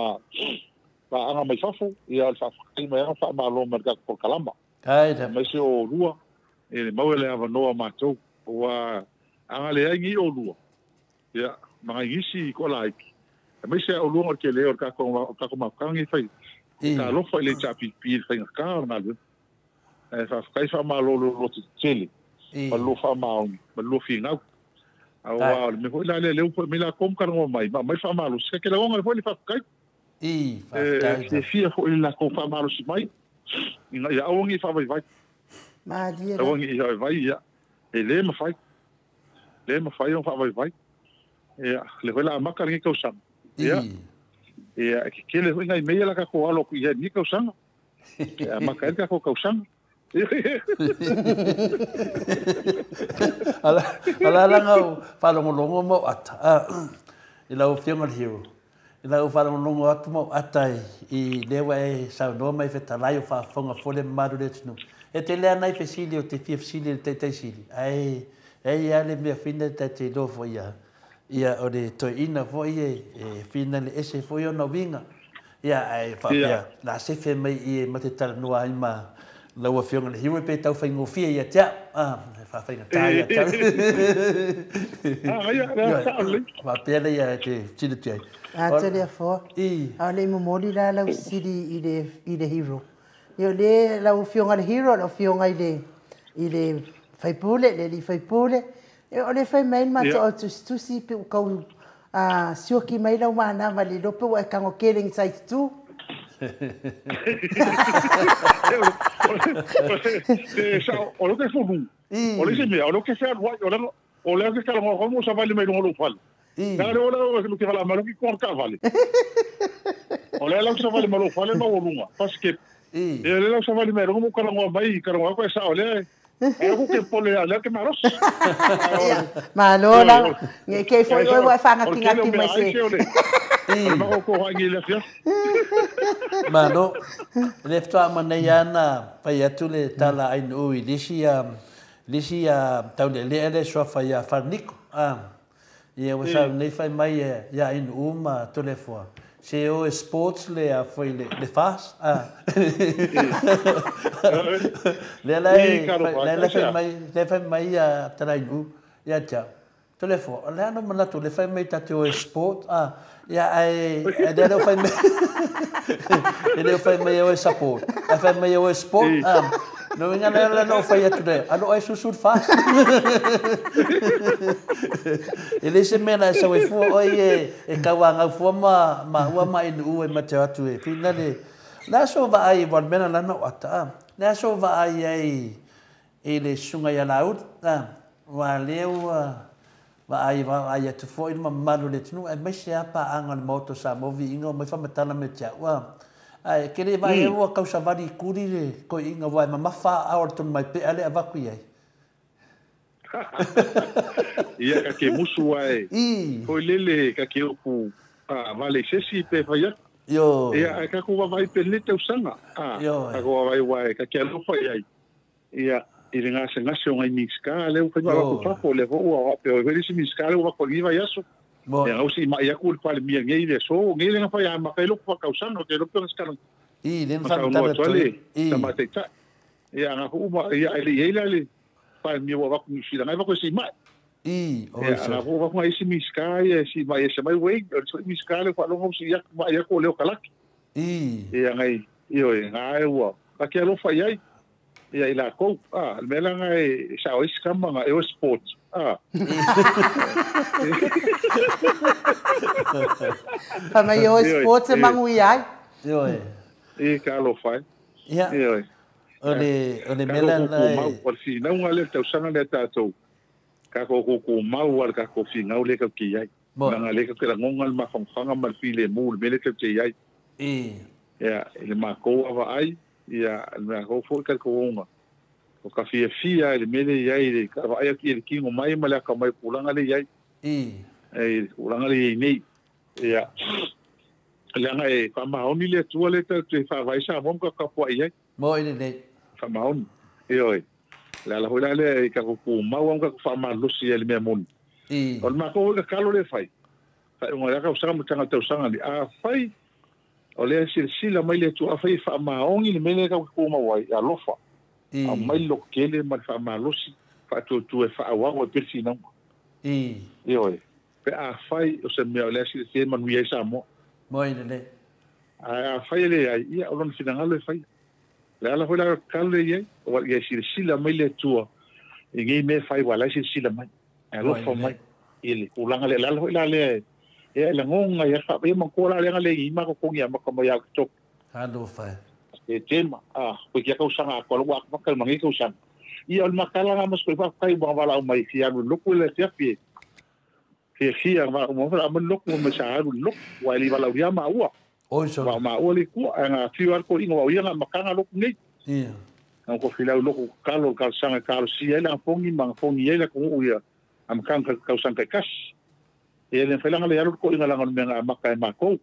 anga mai fafo ia le faafetai mai aga faamalo ma le tatou polokalama Ai da. Mai se o lua e le mau le avanoa matou ua anga le ai ni o lua ia ma ngai isi ko laiki mai se o lua o ke le o ka ko makangi fai ka alofa i le HRPP le faigata o le galuega e faafetai faamalo lo loto tetele ma le lua faamaoni ma le lua figau auā o le mea foi la lea lea ua mai lakou ma kalagoa mai ma aumai faamalosi ka ke lagoga le foi le faafetai faafetai fiafia foi le lakou faamalosi mai ina ia aua nei faavaivai Malie aua nei faavaivai ia e lē mafai lē mafai ona faavaivai ia le foi la amaka lenei tausaga ia ia e kekele foi nai mea la tatou alo atu i ai lenei tausaga e amaka ai le tatou tausaga Ala ala langa whalongolongo mau ata. I lau fionga le hero. I lau whalongolongo atu mau ata i lewa e saunoa mai fetalai o whaafonga fole maru le tunu. E te lea nai fesili o te fia fesili le taitai sili. Ai e ia le mea whina te te lofo ia. Ia o le toeina foi e whina le ese foi ona winga. Ia ai whaapea. La sefe mai i e mate talanoa ai ma lau afioga le hero pe tau faigofie ia te au. Whawhainga tā ia te au. Ah, ia, lea sao lelei. Whapea le ia te tino te ai. A te lea foa. A le momoli la lau sili i le hero. Ia le lau afioga le hero, lau afioga i le faipule, le li faipule. O le fai mai ma to tusitusi pe u kau sioki mai lau manava le lope ua e kango kele ngi sai tu. O le ke fonu. O le se mea, o le ke fea luai, o le ke kala ngā mo sa vale mai lunga lou fale. Nā le o le ke whala malo ki kua ka vale. O le lau sa vale malo fale ma o lunga. Paske, e le lau sa vale mai lunga mo kala ngā mai, kala ngā koe sa o le, e aku ke pole a lea ke maros. Malo la, nge ke foi oi wa whanga ki ngaki mai se. O le mako ko hangi le fia. Malo, le ftoa manei ana, pai atu le tala ainu i lisi lisi tau le lea le soafa ia wharniko. Ia ua sau nei whai mai ia ainu ma tole fua. Se o e sports le a foi le fast. Le la le whai mai ia tala ainu ia tia. Tole fua. Le ano manatu le whai mai tate o e sport. Ia ai le leo whai mai. Le leo whai mai o e support. A whai mai o e sport. No inga le no whai atu le. Ano ai susur fast. E le se mea sa e fua oi e kaua ngau fua ma ua mai nu e mate atu e. Fina le la so va ai wan mena la no ata. La so va ai ai e le sunga ia laut. Wa leu va ai atu fo i ma malu le tunu e mai se apa anga le moto sa movi inga mai whamatala me tia. Wa ai ke le vai ua kau savari kuri le ko inga vai mamafa a o tonu mai pe ale avaku iai. Ia ka ke musu ai. Foi lele ka ke oku a vale sesi pe whaia. Io. Ia ka ko vai pe le tausanga. Ka ko vai wai ka ke alofa iai. Ia i le ngase ngase o ngai miska le u whai ko papo le ho o pe o veri si miska le o ko iva iaso. Ia au si mai aku le pale mia ngai le so ngai le ngawhai a makai loko whakausanga ke loko ngaskana. I le whanatara toi. I. Tama te Ia ngā uma ia ele ia le pale mia wa ku sila ngai wa si mai. I o se. Ia ngā wa ku ai si miska ia si mai se mai wei o si miska le whalongo si ia mai ia ko leo kalaki. I. Ia ngai Ioe, nga e ua. Ka ke alofa i ai. Ia i la kou. Ah, le mea langa e sa o isi kama nga e o sport. Ah. Fa mai o sport e mangu i ai. Ioe. I ka alofa ai. Ia. Ioe. O le mea lana e... O le finauga le tausaga le tātou. Ka ko ko mau al ka ko finau le ka ki ai. Nanga le ka ke langonga le mafangfanga ma le file mu le mele ka ki ai. I. Ia, le makou ava ai. Ia, le mea kou foi ka ko onga. O ka fia fia le mele i ai le ka va ai ki le kingo mai ma le ka mai pulanga le ai. I. E pulanga le i nei. Ia. Langa e fa maoni le tua le te fa vai sa mo ka ka po ai. Mo i le nei. Fa maoni. E oi. La la hola le ka ko mau ka fa malosi le mea moni. I. O le makou ka kalo le fai. Fa unga ka usanga mutanga tau sanga ni a fai. O le silsila mai le tua fai fa maongi le mele ka ko mau ai alofa. I. A mai lo kele ma fa malosi fa tu e fa awa o persi na. I. E oi. Pe a fai o se mea o le silsila manu ia sa mo. Mo i le. A fai le ai ia o lona finangalo e fai. Le ala hola kalo ia o ia silsila mai le tua. E ngi me fai wala silsila mai. Alofa mai. I le kulanga le ala hola le e la ngonga ia fa e mo la le le i ma ko ngia ma ko ya to alofa e tema a ko kia ka usanga ko lo wa ka mangi ka usanga ia o makala nga mas ko fa kai ba wala mai fi alu loku le tia fi fi fi ma mo fa mo loku mo sa alu loku wa li wala ia ma ua oi so ma ua le ku nga fi wa ko ingo ia nga makanga loku nei ia ko fi la loku kalo ka sanga ka si ela fongi ma fongi ela ko ia am kan ka usanga kas e le felanga le alu ko inga langa me nga maka e mako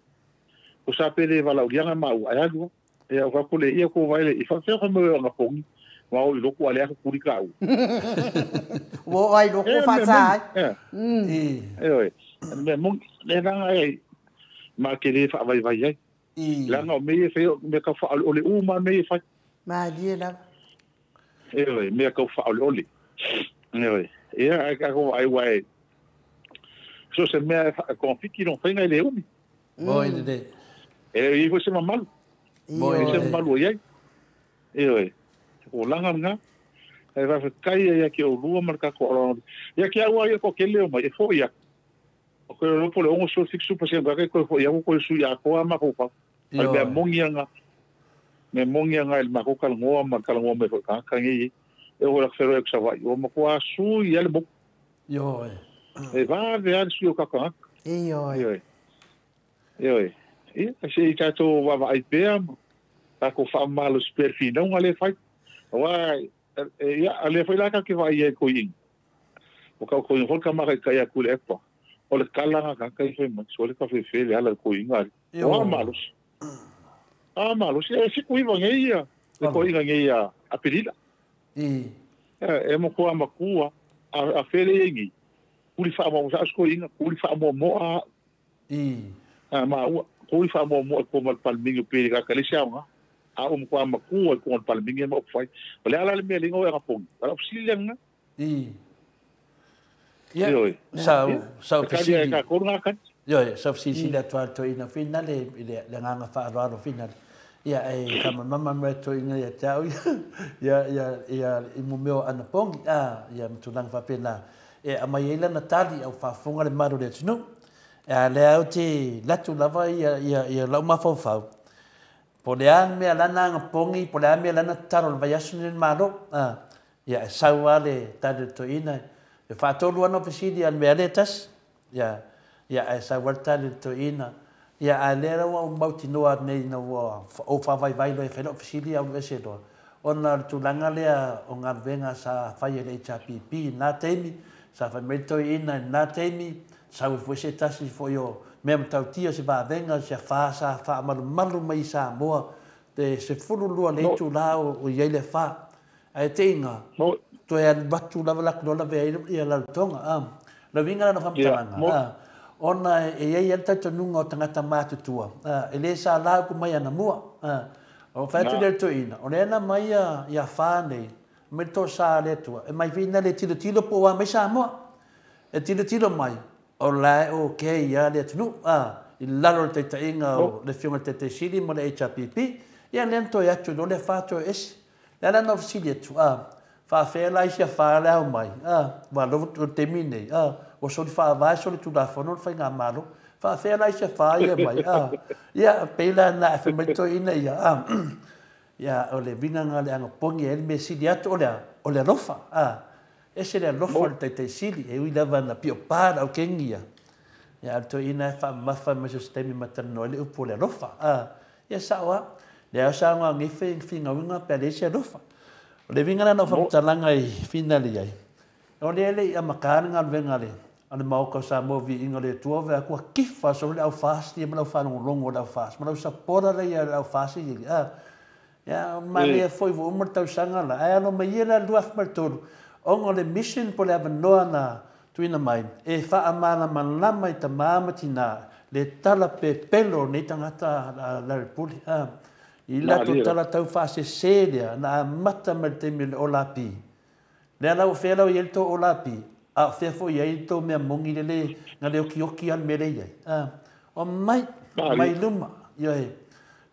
ko sa pele wala ulianga mau ai alu e o ka le ia ko vai le i fa fe ko mo nga pongi wa o loko ale ko kuri ka u wo ai loko fa sa e e oi me mo le langa e ma ke le fa vai vai ai langa me fe me ka fa o le u ma me fa ma die la e oi me ka fa o le e oi e a ka ko ai wai so se mea konfiki non whainga i le umi. Mo i le. E i fo se mamalu. Mo i se mamalu o iai. E oe. O langa nga. E whawhekai ia ki o lua ma ka ko ora. Ia ki au ai ko ke leo mai e fo ia. O ko lopo le ongo so fiksu pa se ngake ko fo ia ko su ia ko ama ko pa. Al mea mongi anga. Me mongi anga el mako kal ngoa ma kal ngoa me fo ka kangi. E o la fero e ksawai. O ma ko asu ia le mo. Yo. E va ve al suo kaka. E oi. E oi. E se i tato va va pea ta ko fa malo sperfi non ale fai. Wa e ale fai la ka ke vai e ko ing. O ka ko hol ka mara ka ya kule epa. O le kala ka ka fe ma so le ka fe fe le ala ko inga. O malos. A malos e se ko iva ngeia. E ko inga ngeia a pelila. E e mo ko amakua a fele ingi. Kuli fa mo sa sko inga kuli fa mo mo a i a ma u kuli fa mo mo ko mal palmingo pele ka kale sa nga a o mo ma ku ko mal palmingo mo fai o le ala le me lingo era pon ala silia nga i ia sa sa ka ka ko nga ka yo sa sisilia to to ina finale le nganga fa alo finale ia e ka mama me to ina ia tau ia ia ia i mo meo ana pong a ia mtulang fa pena e amai ela na tali au faafofoga le malu le atunuu e a lea au te latu lava ia ia ia lau mafaufau po le a mea lana agapogi po le a mea lana tatalo le vaiaso nei le malo a ia e sau a le tali le toeaina e faatolu ana fesili a le mea lea tasi ia ia e sau a le tali le toeaina ia a lea ua ou mautinoa nei ina ua ou faavaivai loa e fai la'u fesili au ese loa ona le tulaga lea o galuega sa fai e le HRPP i na taimi sa fai mai toeaina i na taimi sau e foi se tasi foi o mea matautia se vavega se afā sa faamalumalu mai i Samoa te 12 le itulā o iai le afā ae teiga toe alu atu lava laku loa lavea ai ia lalotoga a lauiga lana faamatalaga ona e iai ai le talitonuga o tagata matutua e lē sa la upu mai anamua o fai atu lea le toeaina o lea na mai ia afā nei mai le toasā le Atua e mai feina le tilotilo po o a mai Samoa e tilotilo mai o la e okay ia le atunuu i lalo o le taitaiga o le Afioga i le Taitaisili ma le HRPP Ia lea na toe atu loa le afa toe ese. Le ala na fesili atu, a, faafea la isi afa le ao mai, a, ua lova o le taimi lenei, a, ua soli faavae soli tulafono le faigamalo. Faafea la isi afa ia mai, a, ia, pei la na afe mai toeaina ia, a, ia, o le uiga lena o le agapogi ai le mea sili atu o le a, o le alofa, a, ese le alofa o le Taitaisili, e ui lava na piopa le aukeni ia, ia, a o le toeaina e faamamafa mai so o se taimi ma talanoa ai le upu o le alofa, a, ia sao lava. Lea o saunoaga nei finauga pe a leai se alofa. O le uiga lena o faamatalaga i finali ai, o lea e le i amata le galuega a le a le Maota o Samoa Viiga o le Atua ove atu ua kifa solo le au FAST ia ma le au faalogologo a le au FAST ma le au sapola la ia a le au FAST ia a ia manaia foi ua uma le tausaga la ae alo mai ia la le 2003 ona o le mission po o le avanoa na tuuina mai e faamalamalama i tama ma tina le tala pepelo o nei tagata a Larry Pule a i latou tala tau faasese lea na amata mai le taimi o le Ola Pi. Lea la ua fea la ua i ai le tou Ola Pi, a o fea foi i ai le tou mea moni le le na le okioki lava le mea lea i ai. A, o mai, mai luma, ioe.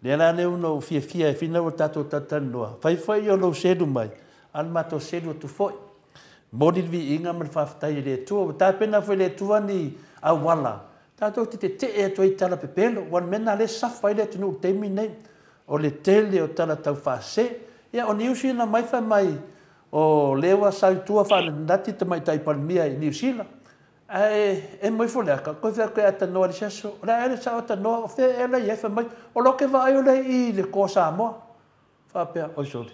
Lea la lea na ou fiafia ai finau o tatou talatalanoa, fai foi o lou selu mai, a o le matou selu atu foi. Momoli le viiga ma le faafetai i le Atua. Ua tapena foi e le Atua ni auala tatou te tetee atu ai i tala pepelo, aua o le mea lena o lea e safa ai le atunuu i le taimi lenei, o le tele o tala taufaasese. Ia, o Niu Sila mai fai mai o lea ua sau i tua faanatinati le tamaitai Palemia i Niu Sila, ae emo ifo le aka, koe fai atu e atanoa i le isi aso. O le a ea le sao atanoa, o fea ea la i ai? Fai mai, o lo ke vaai ole i le Koa Samoa. Faapea, oi sole,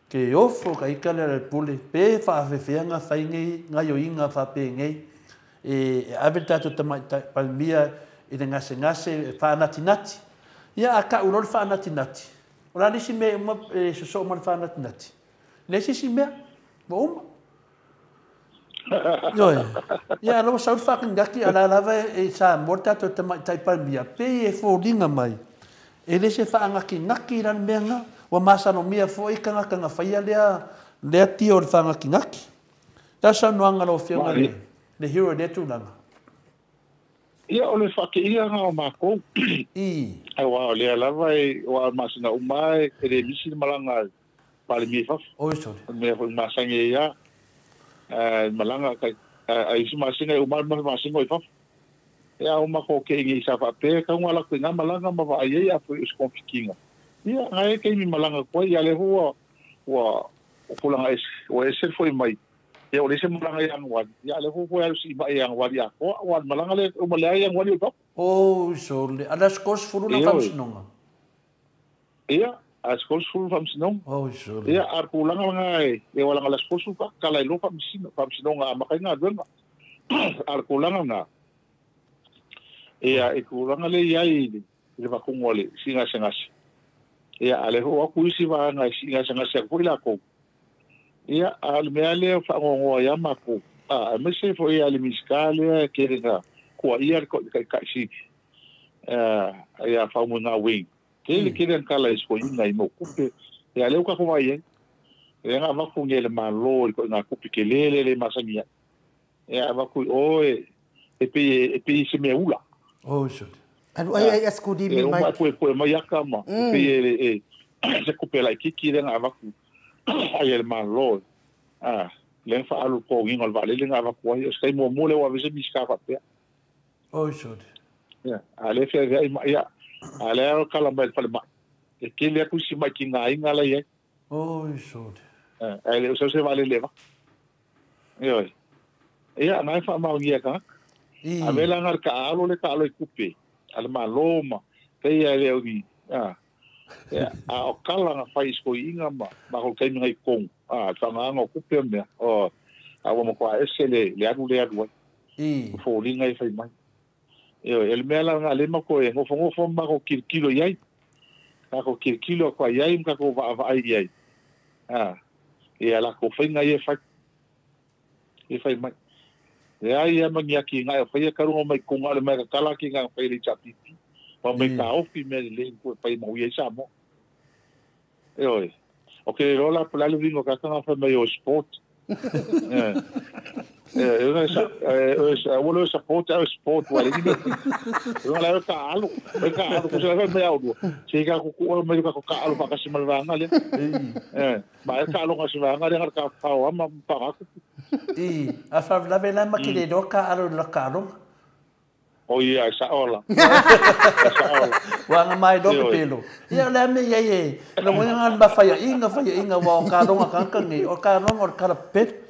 ke ofo ka ika le pule, pe faafefea na fai nei gaioiga faapenei, e ave le tatou tamaitai Palemia i le gasegase e faanatinati. Ia a tau loa le faanatinati, o le a le isi mea e uma e sosoo ma le faanatinati? Le isi isi mea, ua uma. Ioe. Ia, la ua sau le faakanikaki, a la lava e Samoa le tatou tamaitai Palemia, pei e foliga mai, e le se faanatinati la le mea lena. Ua masalomia foi tagata na faia lea, lea tio o le faanatinati. Le a saunoaga a lau Afioga i le hero i lea tulaga? Ia, o le faateia lena o makou. Aua o lea lava e, aua o masina uma e le misi le malaga a le Palemia i fafo. Oi sole. O le mea foi masani ai lava, malaga a isi masina e uma lava le masina o i fafo. Ia, o matou kei nei sa faapea e tatau ona alu atu i na malaga ma vaai ai a foi o se konfitiga. Ia, na e taimi malaga atu ai, ia lea foi ua ua tulaga ese, ua ese le foi mai. Ia, ua leai se malaga ia Ianuari, ia a o lea foi ua alu sii mai ia Ianuari atoa, aua o le malaga lea e uma leai Ianuari o i fafo. Oi sole, a le aso 30 na faamasinoga. Ia, aso 30 faamasinoga. Oi sole. Ia, a o le tulaga lena e ola le aso 30 faatala ai loa faamasino, faamasinoga amata ai galuega. A o le tulaga lena, ia, i tulaga lea e i ai i le avatuga o le siigasegase, ia, a o lea foi ua o atu isi vaega e siigasegase atu foi latou. Ia, a o le mea lea e faanoanoa ai lava matou, a, aemaise foi le Minisita lea e tele ina tuuaia le Taitai Sili ia Faumuina Wayne. Tele tele ana tala i soiga i mau tupe. Ia, lea ua tatou vaai ai. Lea na avatu nei e le Malo i ituaiga tupe tele lea e le masani ai. Ia, avatu i o e pei e pei se mea ula. Oi sole. Alu ai ai askulimi mai. E uma e puepue mai aka ma e pei e se tupe laitiiti lea na avatu ai e le Malo. A, lea na faaalu i le totogiina o le vaalele na avatu ai. O se taimi muamua lea ua ave se Minisita faapea. Oi sole. Ia, a lea e feaveai ma, ia, a lea e tala mai le falemai, e tele atu isi mai tigaina la e i ai. Oi sole. Ae le o sau se vaalele e avatu. Ioe. Ia, na e faamaonia e tagata. A mea la na o le taaalo lea e taaalo i tupe a le Malo ma pei lava e le o ni, a, ia, a o tala na fai i sikoiina ma matou taimi na i totonu, a, le faagaga o tupe ma mea, o, a ua matua ese le, le alu lea e alu ai. O foliga ia e fai mai. Ioe, o le mea la lena lea matou e nofonofo ma matou tilotilo i ai, tatou tilotilo atu ai i ai ma tatou vaavaai i ai, a, i a latou faiga ia e fai, e fai mai. Leai lava ma ni atinae o faia talu ona omai i totonu, a o le mea tatala atinae na fai e le HRPP, ua omai taofi mea lelei na toe fai e mauia ai Samoa. Ioe. Ou te le iloa la po o le a le uiga o tagata na fai mai o e sport. Ua support au sport wale ni me. La ka alu, ka alu ko sa me au. Se ka ku ku me ka ka alu pa ka se malvanga le. Ma ka alu ka se vanga le ka pa o ma pa ka ku. I a fa la vela ma ki le do ka alu la ka alu. O ia sa ola. Sa ola. Wa nga mai do ke pelo. Ia le me ia e. Lo mo nga ba fa ia inga fa ia inga wa ka longa ka ka ni o ka longa o ka pet.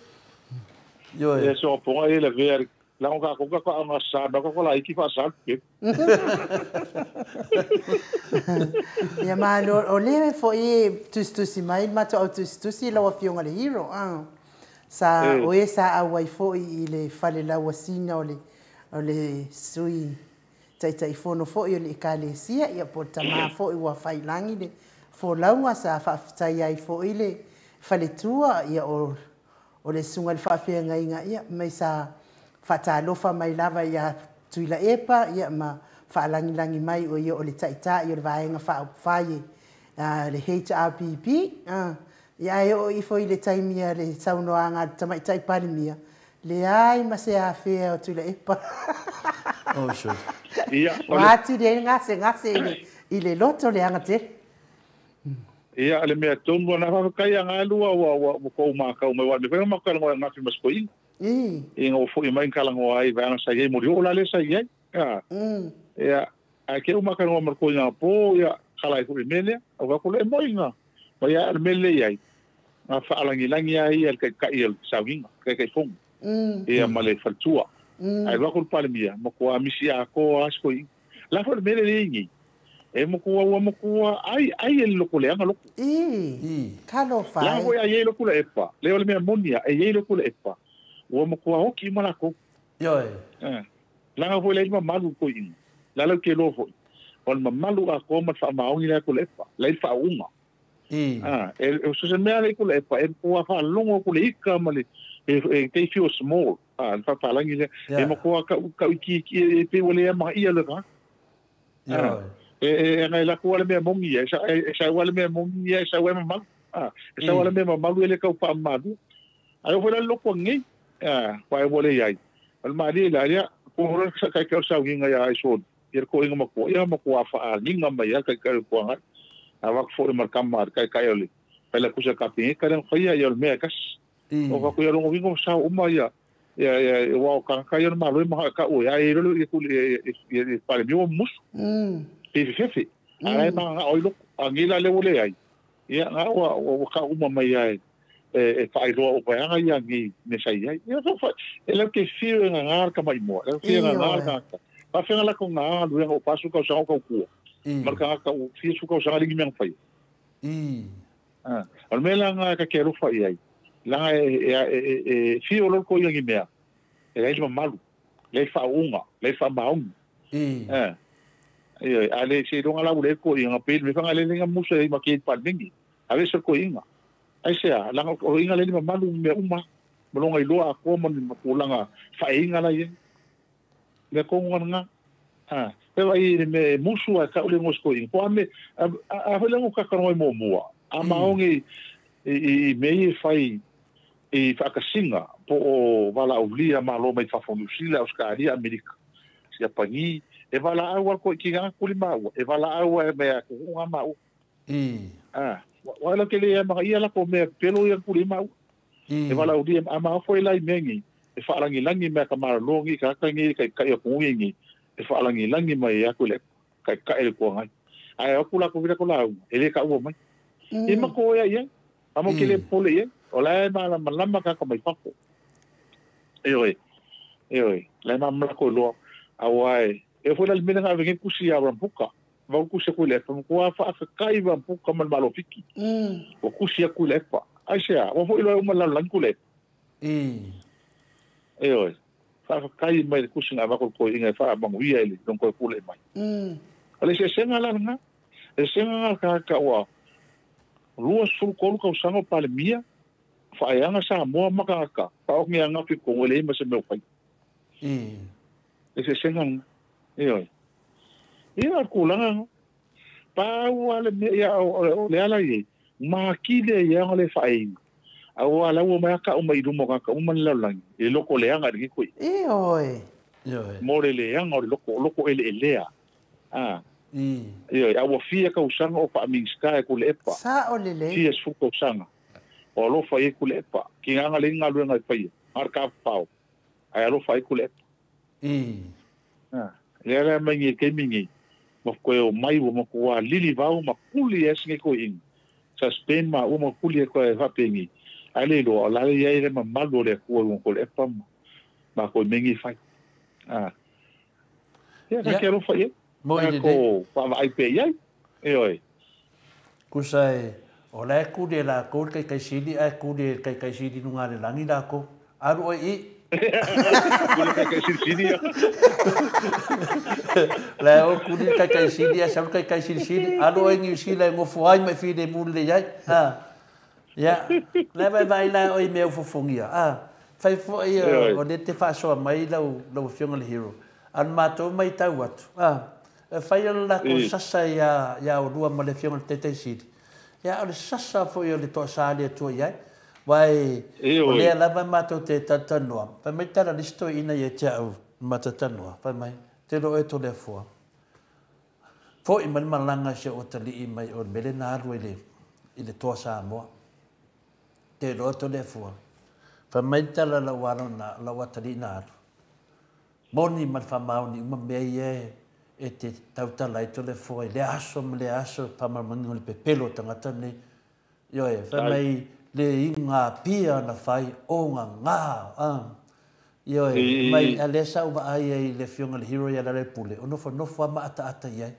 Yo e so ponga ele ver la ka ko ka nga sa ba ko la iki fa sa ke. Ia ma lo o le fo e tustusi mai ma to tustusi la wa fionga le hero ah. Sa o e sa a wai fo i le fale la wasina o le sui taitai fono foi o le ekalesia ia po tamā foi ua failagi le folauga sa faafetai ai foi le faletua ia o le suga le faafeagaiga ia mai sa faatalofa mai lava ia Tuilaepa ia ma faalagilagi mai o ia o le taita'i o le vaega faaupufai le HRPP ia ae oo ifo i le taimi a le saunoaga a le tamaita'i Palemia leai ma se afea o Tuilaepa. Oh sure. Ia ua atili ai le gasegase i le loto le agatele. Ia le mea tonu na faafetai aga lua ua ua kou makau mai wa me fa makau ngo ngafi maskoi. I ngo foi mai kala ngo ai va sa ye mo la le sa ye. Ia a ke o makau ngo marko nga po ia kala i foi mele o va ko le moinga. Ma ia le mele ia. Nga fa alangi langi ai el kai kai el sauginga kai kai fong. Ia ma le faltua. Ai va ko palemia mo ko amisi a ko askoi. La fo le mele le ngi. E mo ko ua mo ko ai ai el loko le anga loko. I kalo fa. La ko ai loko le epa. Le ole me monia e ai loko le epa. Ua mo ko oki malako. Yo e. La ko le ma malu ko inga. La lo ke lo fo. On ma malu a ko ma fa maongi la ko le epa. La fa unga. I. E so se me ale ko le epa e ko fa longo ko le ika ma le e te feel small. Fa fa langi le e mo ko ka ka ki e pe wole ma ia le ka. Yo. E ngai la ko le me mongi e sa wale me mongi e sa wale ma e sa wale me malu ele ka pa malu ai fo la loko ngi pa e wole ai al mali la ya ko ro sa kai ka sa ngi ya ai so ir ko inga ma ko ia ma ko afa ninga ma ya kai kai ko nga a va fo mar kamar kai kai ole pela kusa ka pe ka ren khoia ya me kas o ka ko ya longo wingo sa uma ya ya ya wa ka ka ya ma lo ma ka o ya e lo e ku e pale mi o mus fefe ai ma oi lo angila le wole ai ia nga wa wa ka uma mai ai e fa ilo o pa nga ia ngi me sai ai ia so fa e lo ke fiu nga nga ka mai mo e fiu nga nga ka pa fa la ko nga lu nga o pasu ka sa ka ku mar ka ka o fiu su ka sa ri me fai i al me la nga ka ke ro fa ai la e fiu lo ko ia ngi mea e ai ma malu le fa unga le fa maung i Ia ale se longa la ule ko inga pe me fanga le nga musa i ma ke pa mingi ave se ko inga ai se a la ko inga le ma malu me uma molonga i loa ko mo ma ko langa fa inga la ye me ko nga pe vai me musu a ka ule ngos ko inga ko ame a hele ngo ka ka mo mua a maongi i me i fai i whakasinga po o wala o lia malo mai whafonusila Australia Amerika sia pani e wala au ko ki ngā kuli maua e wala au e mea ko ngā maua i wala ke le ma ia la ko mea pelo ia kuli maua e wala au lia ama fo ila i mengi e whaalangi langi mea ka maralongi ka kangi kai kai ko ngi e whaalangi langi mai ia ko le kai kai le ko ngai ai aku la ko vira ko lau e le ka ua mai e ma ko ia ia amo ke le pole ia o la ma la malama ka ka mai papo e oi la ma ma ko lo awai e foi la mena nga vengi kusi ya rampuka va kusi ku le pa ko fa fa kai rampuka mal malo fiki o kusi ku le pa ai se a o foi lo mal lan ku le e oi fa fa kai mai kusi nga va ko ko inga fa bangu ia ele don ko ku le mai ale se senga la nga e senga ka ka wa lua sul ko ka sango palemia fa ai anga sa mo maka ka pa o ngi anga fi ko le ma se me pai e se senga e oi ia ko langa pa wale me ia o le ala ye ma ki le ia le fa ai Aua la ua mai ka o mai lumo ka uma le lalagi e loko leaga le koi. E oi. Mo le leaga o le loko loko ele elea. Ah. Ioe, a ua fia kausaga o faaminista e kuleʻepa. Sa o lelei. Fia sifu kausaga. O alofa i kuleʻepa. Ki gaga le galuega e faia. Ga le kapapao. Ae alofa ai kuleʻepa. Ah. Lea la mai ngi taimi nei. Ma koe o mai ua makuā lili vau ma kuli e singe ko inga. Suspend ma ua ma kuli e koe whapengi. Ai le iloa, o lale iai le mamalu o le Atua i luga o kuleʻepa ma ma koe mengi fai. Ah. Ia ka ke alofa i ai. Mo i Ka lelei. ko whaavaai pe i ai. E oi. Kusa e, o la e kuli e lākou le kaikaisili, ae kuli e le kaikaisili i luga le lagi lākou. Alu oe i. Kuli kaikaisilisili ia. La e o kuli le kaikaisili, ae sau le kaikaisilsili. Alu oe i Niu Sila e gofo ai ma e filemu lelei ai. Ha. Ia, la e vaevaai la oe i mea ua fofogia. A, fai foi E oi. o lea e te faasoa mai lau, lau Afioga i le Hero. A o le matou matau atu, a, e fai o le latou sasa iā, iā oulua ma le Afioga i le Taitaisili. Ia, o le sasa foi o le toasā a le Atua i ai. Aua E o oi. lea lava matou te talatalanoa. Fai mai tala a le isi toeaina ia te au, ma talatalanoa. Fai mai, te iloa oe Toleafoa. Foi mai le malaga a si ou atalii mai o le mea lea na alu ai i le, i le Toa Samoa. Te iloa Toleafoa. Fai mai le tala a lau alo na, lau atalii na alu. Moni ma le faamaoni uma mea ia e te tautala ai Toleafoa i lea aso ma lea aso, faamalamalamaina o le pepelo o tagata nei. Ioe, fai mai le iga pia na fai o gagā, a. Ioe, mai a lea sa ou vaai ai i le Afioga i le Hero ia Lalelepule, o nofonofo lava ma ataata i ai.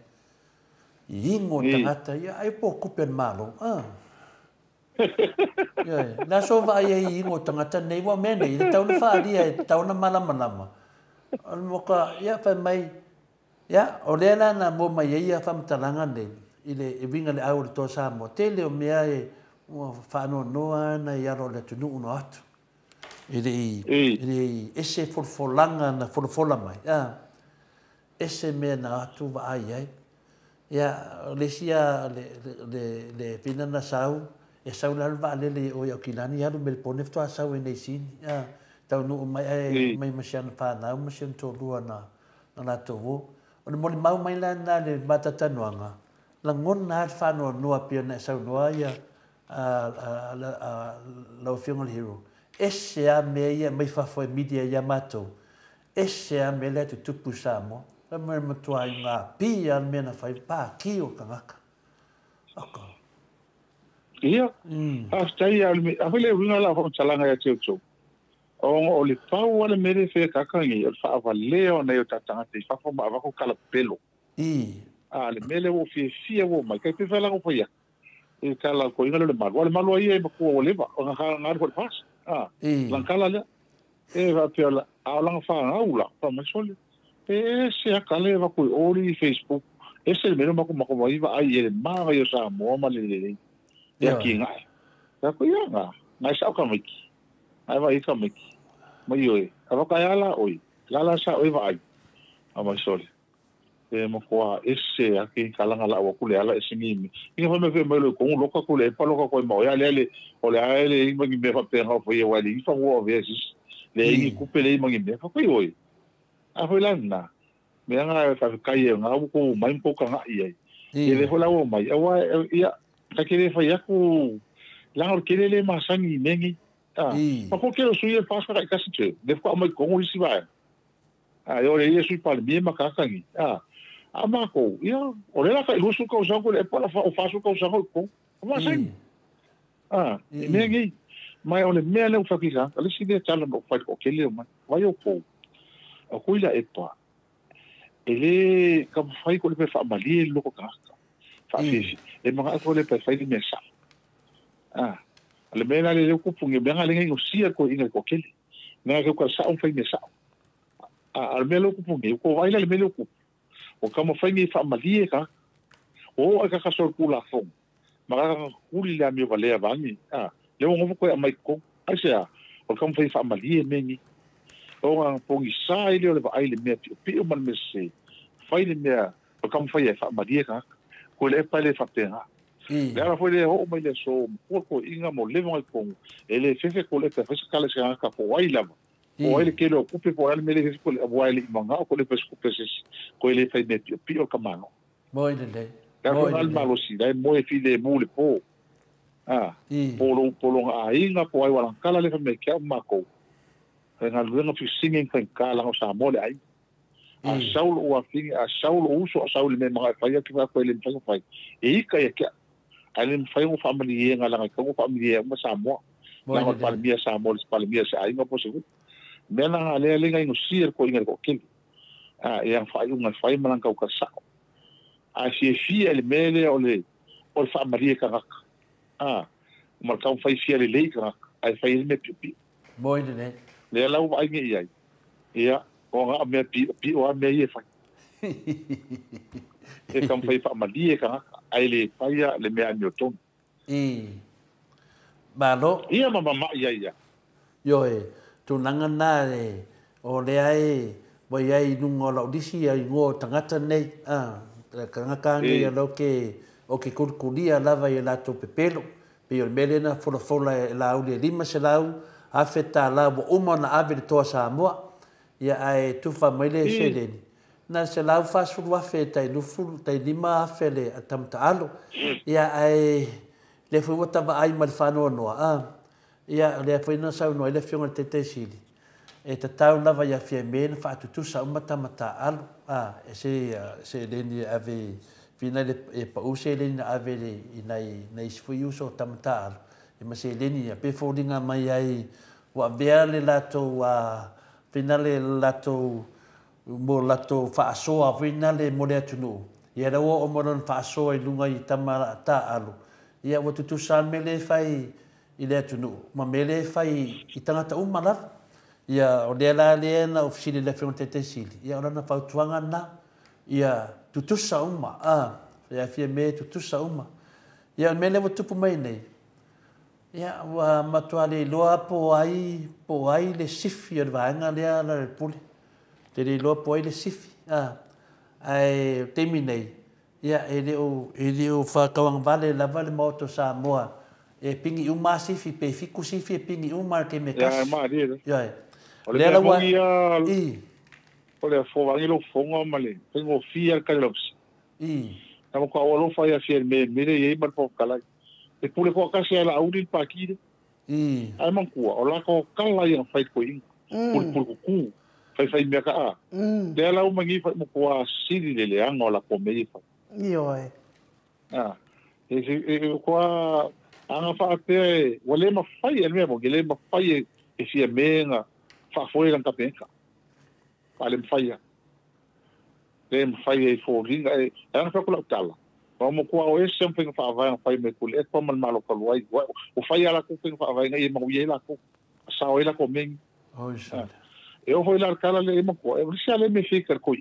I igo tagata ia, ai po o tupe a le Malo, a. Ioe, le aso o vaai ai i igo tagata nei, aua o mea nei, e tatau ona faaalia, e tatau ona malamalama. O le moka, ia, fai mai, ia, o lea la na maua mai ai ia faamatalaga nei, i le e uiga i le au o le Toa Samoa, tele o mea e ua faanoanoa ana i alo o le atunuu na o atu. E le i, e le i ese folafolaga na folafola mai, a, ese mea na atu vaai ai. Ia, o le isi a, le, le, le fina na sau, e sau la le vaalele i o i Aukilani, alu Melepone faatoa sau ai nei sini, a, taunuu mai ae mai ma si ana fanau ma si ona toalua na, na latou o. O le molimau mai la lena i le matatanoaga, lagona lava le faanoanoa pei ona e saunoa ia lau Afioga i le Hero, ese lava mea ia e aumai fafo e media ia matou, ese lava mea la e tutupu i Samoa. Fai mai le matua i ngā pī a le mea na fai, pākī o tagata. Aka. Ia, faafetai a le a foi le uiga o lau faamatalaga ia te outou. Ona o le pau a le mea lea e fai e kaka nei, o le faavalea o nai o tatou tagata i fafo ma avatu tala pepelo. A le mea lea ua ou fiafia ua omai, kai pe fai laga o fai atu. E tala ko inga le malu. O le malu ai e matua ua leva, o nga nga alu foi le fasi. A, langa kala lea. E faapea la, a o langa whangau la, wha mai sole. E ese a kale wa koe ori i Facebook. Ese le mea mako mako mai va ai e le maga i o Samoa ma le lelei. E aki ngai. Ka koe ia ngā, ngai sao ka maiki. Ngai vai ka maiki. Mai oe, a waka e ala oi, la la sa oi va ai. A mai sole. E makoa ese a ke kalanga la wa kule ala ese ngi. Inga fa me fe mai lo kongu loka kule pa loka koe mau ya le le o le ae le inga ngi me fa pe ha fo ye wa le ifa wo ve sis. Le ingi kupe le inga ngi me fa koe oi. A foi la na. Me anga fa kai e nga ko mai ko ka nga i ai. E le hola o mai. Awa ia ka kere fa yaku la o kere le masangi mengi. Ah, pa ko kere sui e pasa ka kasi te. Le ko mai kongu isi vai. Ah, yo le ia sui pa le ma ka kangi. Ah, a mako, ia, o le la ka ilusu ka usango le pa la fa o fasu ka usango ko. Ma sangi. Ah, e mea ngi. Mai o le mea le u fa ki ka, le si le tala no fa ko kele mai. Vai o ko. O ko ila e pa. E le ka fai ko le pe fa mali e loko ka. Fa fi. E manga ko le pe fai le mea sa. Ah, le mea la le ko pungi mea le ngi o sia ko inga ko kele. Mea ko ka sa o fai mea sa. A le mea le ko pungi ko vai la le mea le ko. O ka mo fai ngi fa mali e ka. O a ka ka so ku la fong. Ma ka kuli le mi valea vangi. Ah, le o ngovo ko a mai ko. Ai se a o ka mo fai fa mali e mengi. O nga pongi sa ile o le vai le mea pi pi o man me se. Fai le mea o ka mo fai e fa mali e ka. Ko le pa le fa penga. Le ala foi le o mai le so ko ko inga mo le mo ko e le fefe ko le pe fesa kala se ka po ai lava. O ai le kele o kupe po ai le mele ko le ai le manga ko le pes ko pes ko le fai me pi o kamano. Moi le le. Ka ko al malo si dai mo e fi le mu le po. Ah. Polo polo a inga po ai wala kala le me kia mako. Nga luenga fi singing fa kala o sa mo le ai. A saul o a fingi a saul o uso a saul me manga fai ki va ko le fai fai. E ika ya kia. Ai le fai o family e nga la ko family e ma sa mo. La palmia sa mo palmia sa ai ngo po se. Me la le le ngai no sir ko inga ko kele. A e fai unga fai malang ka sa. A si fi el mele o le o fa maria ka. A ma ka fai fi le le ka ai fai me pi. Moi le. Le la u ai ngi ai. Ia o nga me pi pi o me ie fai. E ka fai fa maria ka ai le fai le me anyo ton. I. Malo. Ia ma ma ia ia. Yo e tulaga na le o le ai wa iai luga o la'ulisi ai igoa o tagata nei a kagaka nei lo ke o ke kulikulia lava i latou pepelo pei o le mea lena folafola e lauli e 500,000 tālā ua uma ona ave le toa Samoa ia ae tufa mai le seleni na 140,000 tai 20 tai 5,000 le tamata'alo ia ae le foi ua tavaai ma le faanoanoa a ia lea foi na saunoa ai le afioga i le Taitaisili e tatau lava ia Fiamē na faatutusa uma tamata'alo a e se seleni e ave fina le e pa'u seleni na ave le i nai isi foi uso o tamata'alo e ma seleni ia pe foliga mai ai ua avea le latou a fina le latou mo latou faasoa foi le mo le atunuu ia la ua oo mo lona faasoa i luga i tamata'alo ia ua tutusa le mea lea e fai i le atunuu ma mea lea e fai i tagata uma lava ia o lea la lea na ofisili le afioga i le Taitaisili ia o lana fautuaga lena ia tutusa uma a ia Fiamē tutusa uma ia o le mea lea ua tupu mai nei ia ua matua le iloa po ai le sifi o le vaega lea la le pule te le iloa po ai le sifi a ae o taimi nei ia e le o whakawangwale lava le maoto Samoa e pingi uma sifi pe fiku sifi e pingi uma ke me kasi. Ia ma ri. Ia. O le mea mongi ia o le fōwangi lo fonga ma le pengo fia ka lops. I. Na mo ka o lo fa ia fia me mele ia ma po kala. E pule ko kasi ala audi pa ki. I. Ai mankua o la ko kala ia fai ko inga. Pule pule ku. Fai fai mea ka a. Le ala umangi fai mo ko a sili le le anga o la ko me fa. Ioe. Ah. E ko anga fa te wale ma fai e me mo le ma fai e fia menga fa foi lan kapenka. Pa le fai ya. Le fai e fo ringa e anga fa ko la tala. O mo ko o ese mo fa vai fai me ko le ko mal malo ko ai. O fai ala ko fa vai ngai mo ye la ko. Sa o la ko men. Oi sa. E o foi la kala le mo ko e se ale me fikar ko.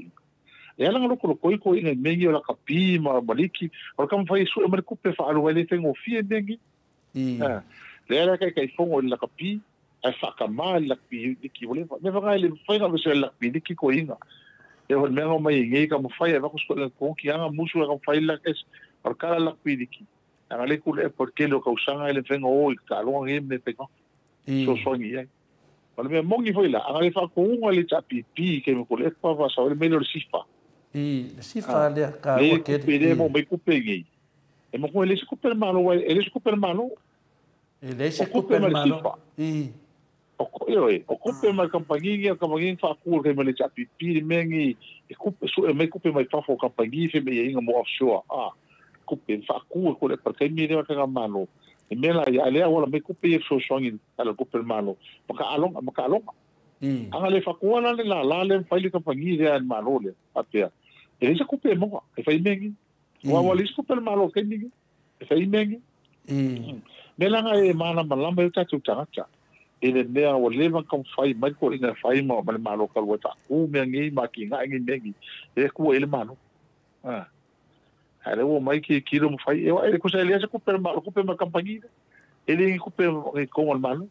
E ala ngalo ko ko ina mengi o la kapi ma maliki o ka fai su e kupe fa alu ele tengo fie mengi. I. Le ala kai kai fongo la kapi a fa ka ma la pi ki vole me fa le fai ga se la pi ki ko inga. E o me mai ngi ka mo fai va ko sko ko ki anga musu ka fai la es o kala la pi ki. Ala le ku le porque lo causanga ele fengo o ka lo ngi me pe ko. So so ngi ai. O le mea mongi foi la anga le fa ko unga le tapi pi ke me ko le pa va sa le melo sifa. I le sifa le ka o ke le mo me kupe ngi. E mo ko le se kupe malo e le se kupe malo. E le se kupe malo. I o ko e o kupe ma kampangi kampangi fa ku ke me le tapi pi mengi e kupe so e me kupe mai fa fo kampangi fe me inga mo offshore. Ah kupe fa ku ko le pa ke mi le ka malo. E me la ia le wala me kupe e so songi ala kupe malo. Maka along maka along. Anga le fa ku ala le la la le fa le kampangi le al malo le apia. E le se kupe mo e fa mengi. Wa wa le se kupe malo ke mengi. E fa mengi. Me la e mana malamba e tatu tangata. E le mea o le va kam fai mai ko ina fai mo ma malo ka wa ta ku me ngi ma ki nga ngi mengi. E ku e le malo. Ah. Ale o mai ki kilo mo fai e e ko se le se kupe malo kupe ma kampangi. E le kupe ko malo.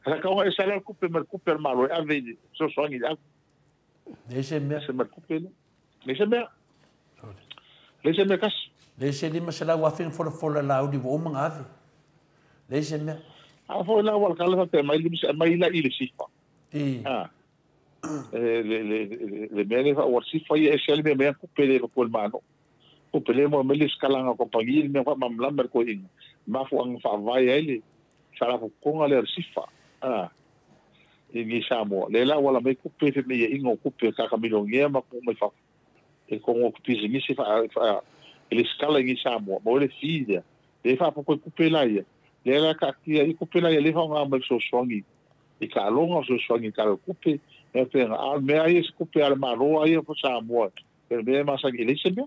Ala ka o e sala kupe ma kupe malo e ave so so ngi a. Le se me se ma kupe le. Le se me. Le se me kas. Le se lima se lau afi na folafola la uli ua uma ona ave. Leai se mea. A foi la ua kala fa mai lima se mai la i le sifa. I. A. E le le le mea le fa ua sifa ia e se le mea ku pele ko le mano. Ku pele mo me le skala nga kompangi le mea fa mamlama ko inga. Mafu anga fa vai ai le sala fu konga le sifa. A. I ni Samoa. Le la wala mai ku pe fe me inga ku pe ka ka milongia ma ku mai fa. E kongo ku pisinisi fa fa le skala i Samoa. Mo le fia. Le fa po ku pe la ia. Le la ka kia i kupe la ia lefa ngā mai sosoangi. I ka alonga sosoangi ka le kupe. Mea pēnga, a mea ia se kupe ale maloa ia po Samoa. Pero mea masangi le se mea.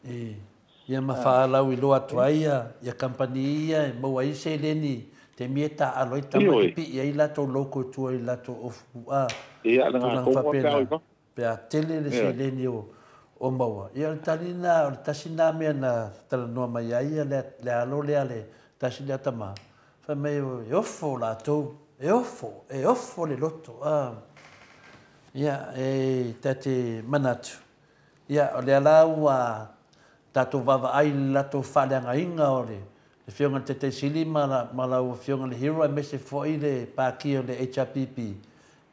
E, ia ma whaalau i loa atu ai ia, ia kampani ia, e maua ai se leni, te mie ta alo i tama ki pi ia i lato loko tua i lato ofu a. Ia, le ngā kongo pea oi pa. Pea tele le se leni o maua. Ia o le talina, o le tasina mea na talanoa mai ai ia le alo lea le tasi lea tama. Whai mai e ofo lātou, e ofo le loto. Ia, e tate manatu. Ia, o le ala ua tātou vava ai le latou whaaleanga o le whionga le Tete Sili ma lau whionga le Hero e mese foi le pāki o le HRPP.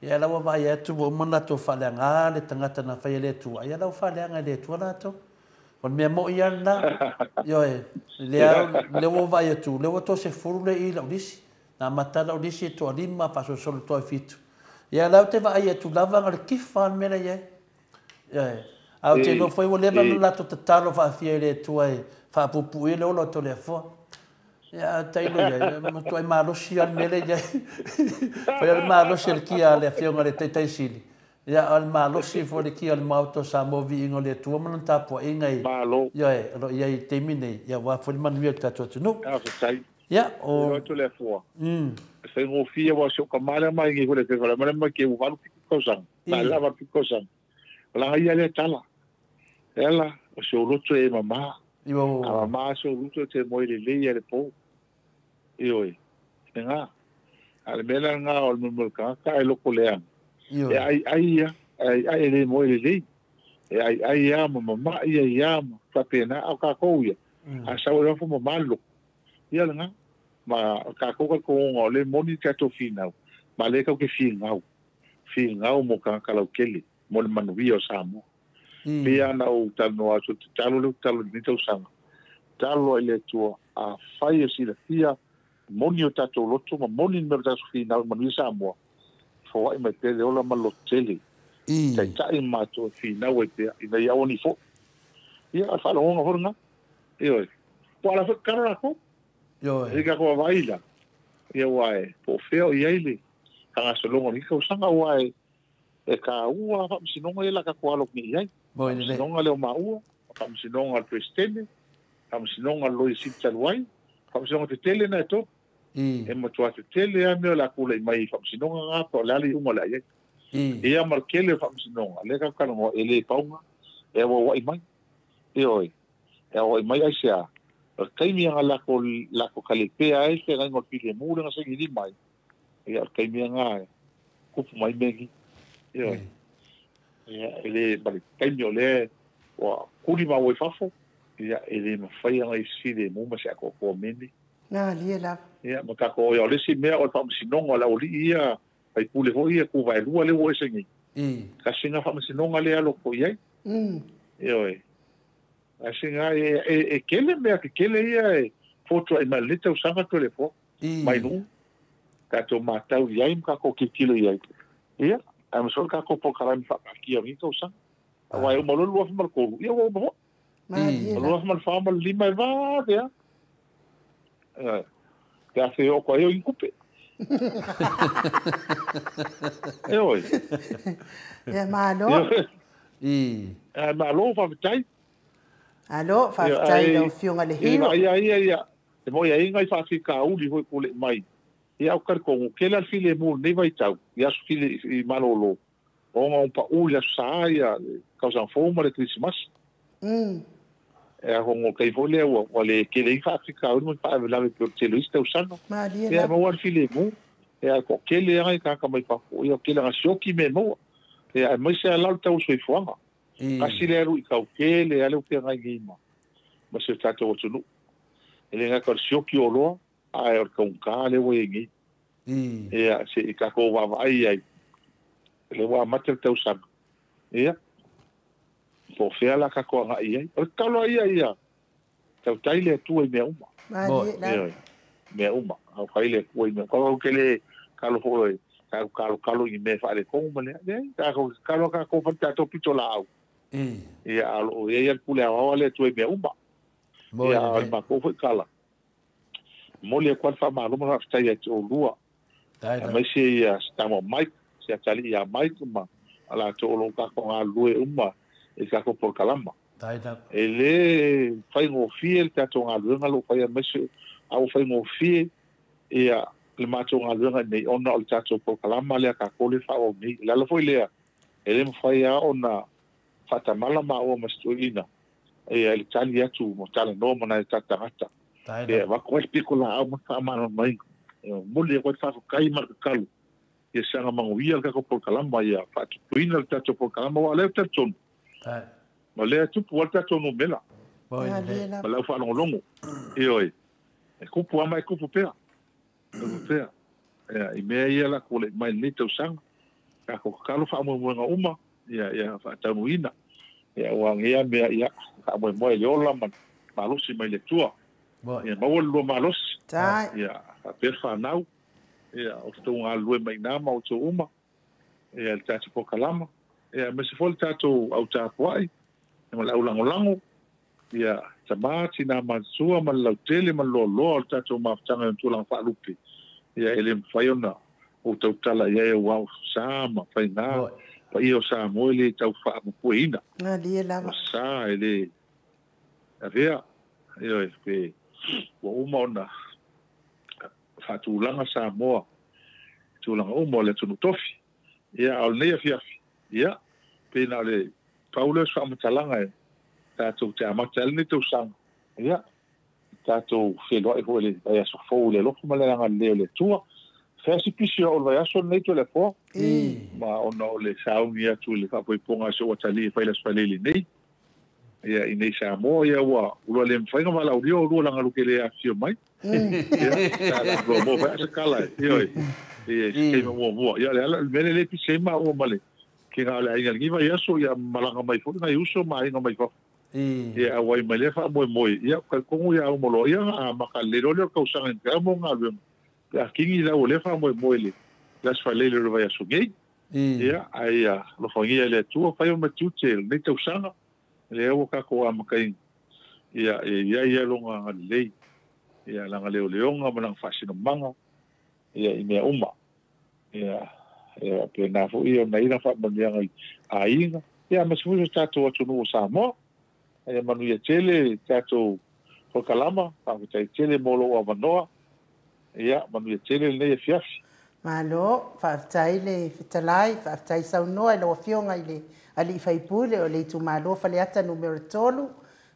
Ia, lau vai atu ua uma latou whaaleanga le tangata na whai le atua. Ia, lau whaaleanga le atua lātou. O le mea mo ia na, ioe, le ua vai atu, le ua tose furu le i lau lisi, nā matala o lisi e toa lima, whasosolo toa fitu. Ia, lau te vai atu lava ngā le kifa al mea ia. Ioe, au te no foi ua leva no lato tatalo whaafia i le atua e whaapupu i le ola o tō lea fua. Ia, tailo ia, matua e malosi al mea ia. Whai al malosi al kia le whionga le teitai sili. Ia, o le malosi fo le kia le mauto Samoa vi ingo le atua mana tāpua inga i. Malo. Ia e, alo ia i teimi nei, ia wā fo le manuia le tātou atu. No. Ia, whatai. Ia, o. Ia, atu le afua. E whaingofia wa se o ka male mai ngi hule te whale male mai ke uwalu piku kausanga. Na lava piku kausanga. Langa ia le tala. Ela, o se o loto e mama. Io. A mama se o loto te moe le lei a le pō. Io e. E ngā. A le mea ngā o le mumul kaka e loko leanga. E ai ai ia, ai ai le moe le lei. E ai ai ia ma mama ia ia ma whapena au ka kou ia. A sau e wafo ma loko. Ia le ngā. Ma ka kou ka kou le moni te ato whingau. Ma le kau ke whingau. Whingau mo ka kalau kele. Mo le manuia o Samoa. Pia na o talo atu te talo le talo ni tau sanga. Talo i le atua a whai e sila fia moni o tātou loto ma moni me o tātou whingau manuia Samoa. Fawai mai te le ola ma lotele. Tai tai mātou whingau e pea. Ina ia awani fo. Ia, a whalonga horonga. Ioe. Po ala whakaro rako. Ioe. E ka koa vaila. Ia wae. Po wheo i aile. Ka ngā solonga ni kausaga wae. E ka ua whamsinonga e la ka koa alok ni iai. Whamsinonga leo maua. Whamsinonga le presidente. Whamsinonga loi sitaluai. Whamsinonga te tele na e tō. E matua te tele a mea la kula i mai whamsinonga ngā pa o le ali unga le ai. Ia markele whamsinonga. Le ka kalangoa e le paunga. E awa wai mai. Ioe. E awa wai mai ai se a. O kaimia ngā lako kalepea ai se ngai ngol pile mure ngā sengi ni mai. Ia o kaimia ngā kupu mai mengi. Ioe. Ia e le mali kaimia o le wa kuri ma wai fafo. Ia e le mawhai anga i sile muma se ako koa mene. Nā, lia lava. Ia, ma kako o lesi mea o le whamasinonga la oli ia, pai pule hoi ia, ku vaelua le ua ese ngi. Kasi ngā whamasinonga le alo ko iai. Ioe. Kasi ngā e kele mea, ke kele ia e fōtua i mai leta usanga tō le fō. Mai nū. Kato mātau iai, ma kako kikilo iai. Ia, a masol kako po karami whakakia o ngika usanga. Wai o malolu wafi malkoru. Ia wa uma ho. Malolu wafi malwha malima e vā vea. Te awhi o koa eo i kupe. E oi. Ia malo. Ia malo whawhitai. Alo, whawhitai lau whionga le hero. Ia, ia, ia. Te moi a inga i whawhi ka uli hoi kule mai. Ia au karikongo, ke la file mō nei vai tau. Ia asu file i malolo. O ngā umpa uli asu saa ia kausang fōma le Christmas. E a hongo kai fo lea ua le kele i whawhi ka uli mo whaave lawe pe o te luis tau sano. Ia maua le file mō. Ia ko kele anga i kāka mai papo. Ia kele anga sioki me maua. Ia mai se alau tau soifuanga. Kasi le alu i kau kele ale upe ngai ngeima. Ma se tatou atunuu. E le gata o le sioki o oloa, ae o le taugata lea ua i ai nei. Ia, se i tatou vaavaai i ai, lea ua amata le tausaga, ia, po o fea la tatou agai i ai. O le tatalo lava ia, ia tautai le Atua i mea uma. Ioe, mea uma. Tautai le Atua i mea uma. Tatou te le talo foi, tatou talotalo i ni mea e faaletonu ma le, leai, tatou te tatalo lava tatou fai le tatou pitolaau. Ia, a o lo o i ai lava le pule aoao a le Atua i mea uma. Ia, a o le matou foi tala, momoli atu lava le faamalo ma le faafetai ia te oulua, aemaise ia si tama o Mike, si atalii ia Mike ma latou o lo o tatou galulue uma i le tatou polokalama. E le faigofie le tatou galuega o lo o fai aemaise a ua faigofie ia le matou galuega nei ona o le tatou polokalama lea tatou lea e faaauau nei. O le ala foi lea e le mafai lava ona faatamala maua ma si toeaina ia i le tali atu ma talanoa ma nai o tatou tagata. E avatu ai le pito laau ma le faamalamalamaina. E momoli atu ai le faafetai ma le tatalo ia saga manuia le tatou polokalama, ia faatupuina le tatou polokalama, aua o lea ou te talitonu, o lea e tupu lava le tatou numera ma le au faalogologo. Ioe, e tupu lava ma e tupu pea. Tupu pea. Ia, i mea ia la ua mai lenei tausaga, tatou tatalo faamoemoega uma, ia, ia faataunuuina. Ia, ua agea mea, ia, faamoemoe i le ola ma le malosi mai le Atua. Ia, maua le lua malosi. Ia, faapea le fanau. Ia, o outou galulue mai i ina ma outou uma. Ia, le tatou polokalama. Ia, aemaise foi le tatou au tapuai, ma le au lagolago. Ia, tama, tina matutua ma le lautele ma le loaloa o le tatou mafutaga i ona tulaga faalupe, ia e le mafai ona ou tautala i ai aua o sa ma faiga paia o Samoa e le tau faamopoeina. O sa e le avea, ioe, pe ua uma ona faatulaga Samoa i tulaga uma o le atunuu tofi. Ia, a o lenei afiafi, ia, pei na o le pau lea o se faamatalaga e tatou te amata ai lenei tausaga, ia, tatou feiloai foi i le vaiaso fou i le alofa ma le agalelei o le Atua. Fai lava si pisi o au i le vaiaso lenei Toleafoa, ma ona o le sauni atu i le faapoipoga a si ou atalii e fai le Aso Faraile nei. Ia, i nei Samoa, ia, ua ua le mafai ona valaaulia oulua leaga lou te le afifio mai. Ia, sa la muamua foi a se tala, ioe, i se taimi o muamua. Ia, o le ala, le mea lea le pisi ai maua ma le kina o le aiga i lenei vaiaso, ia malaga mai foi nai uso ma aiga mai fafo. Ia, auai mai lea faamoemoe. Ia, talitonu ia uma loa, ia, amata lelei loa lea o le tausaga i mea mo galuega. Pe a kini lau o lea faamoemoe i le Aso Faraile o le vaiaso nei. Ia, ae ia alofagia e le Atua, fai ona tiute o lenei tausaga, lea ua tatou amataina. Ia, e i ai lava lona agalelei, ia, lana leoleoga ma lana faasinomaga, ia, i mea uma. Ia, e faapena foi ia ona i ai lana faamanuiaga i aiga, ia, aemaise foi o se tatou atunuu o Samoa. Ia manuia tele le tatou polokalama, faafetai tele mo lou avanoa. Ia, manuia tele lenei afiafi. Malo, faafetai le fetalai, faafetai saunoa i lau Afioga i le Alii Faipule o le itumalo Faleata Numera 3.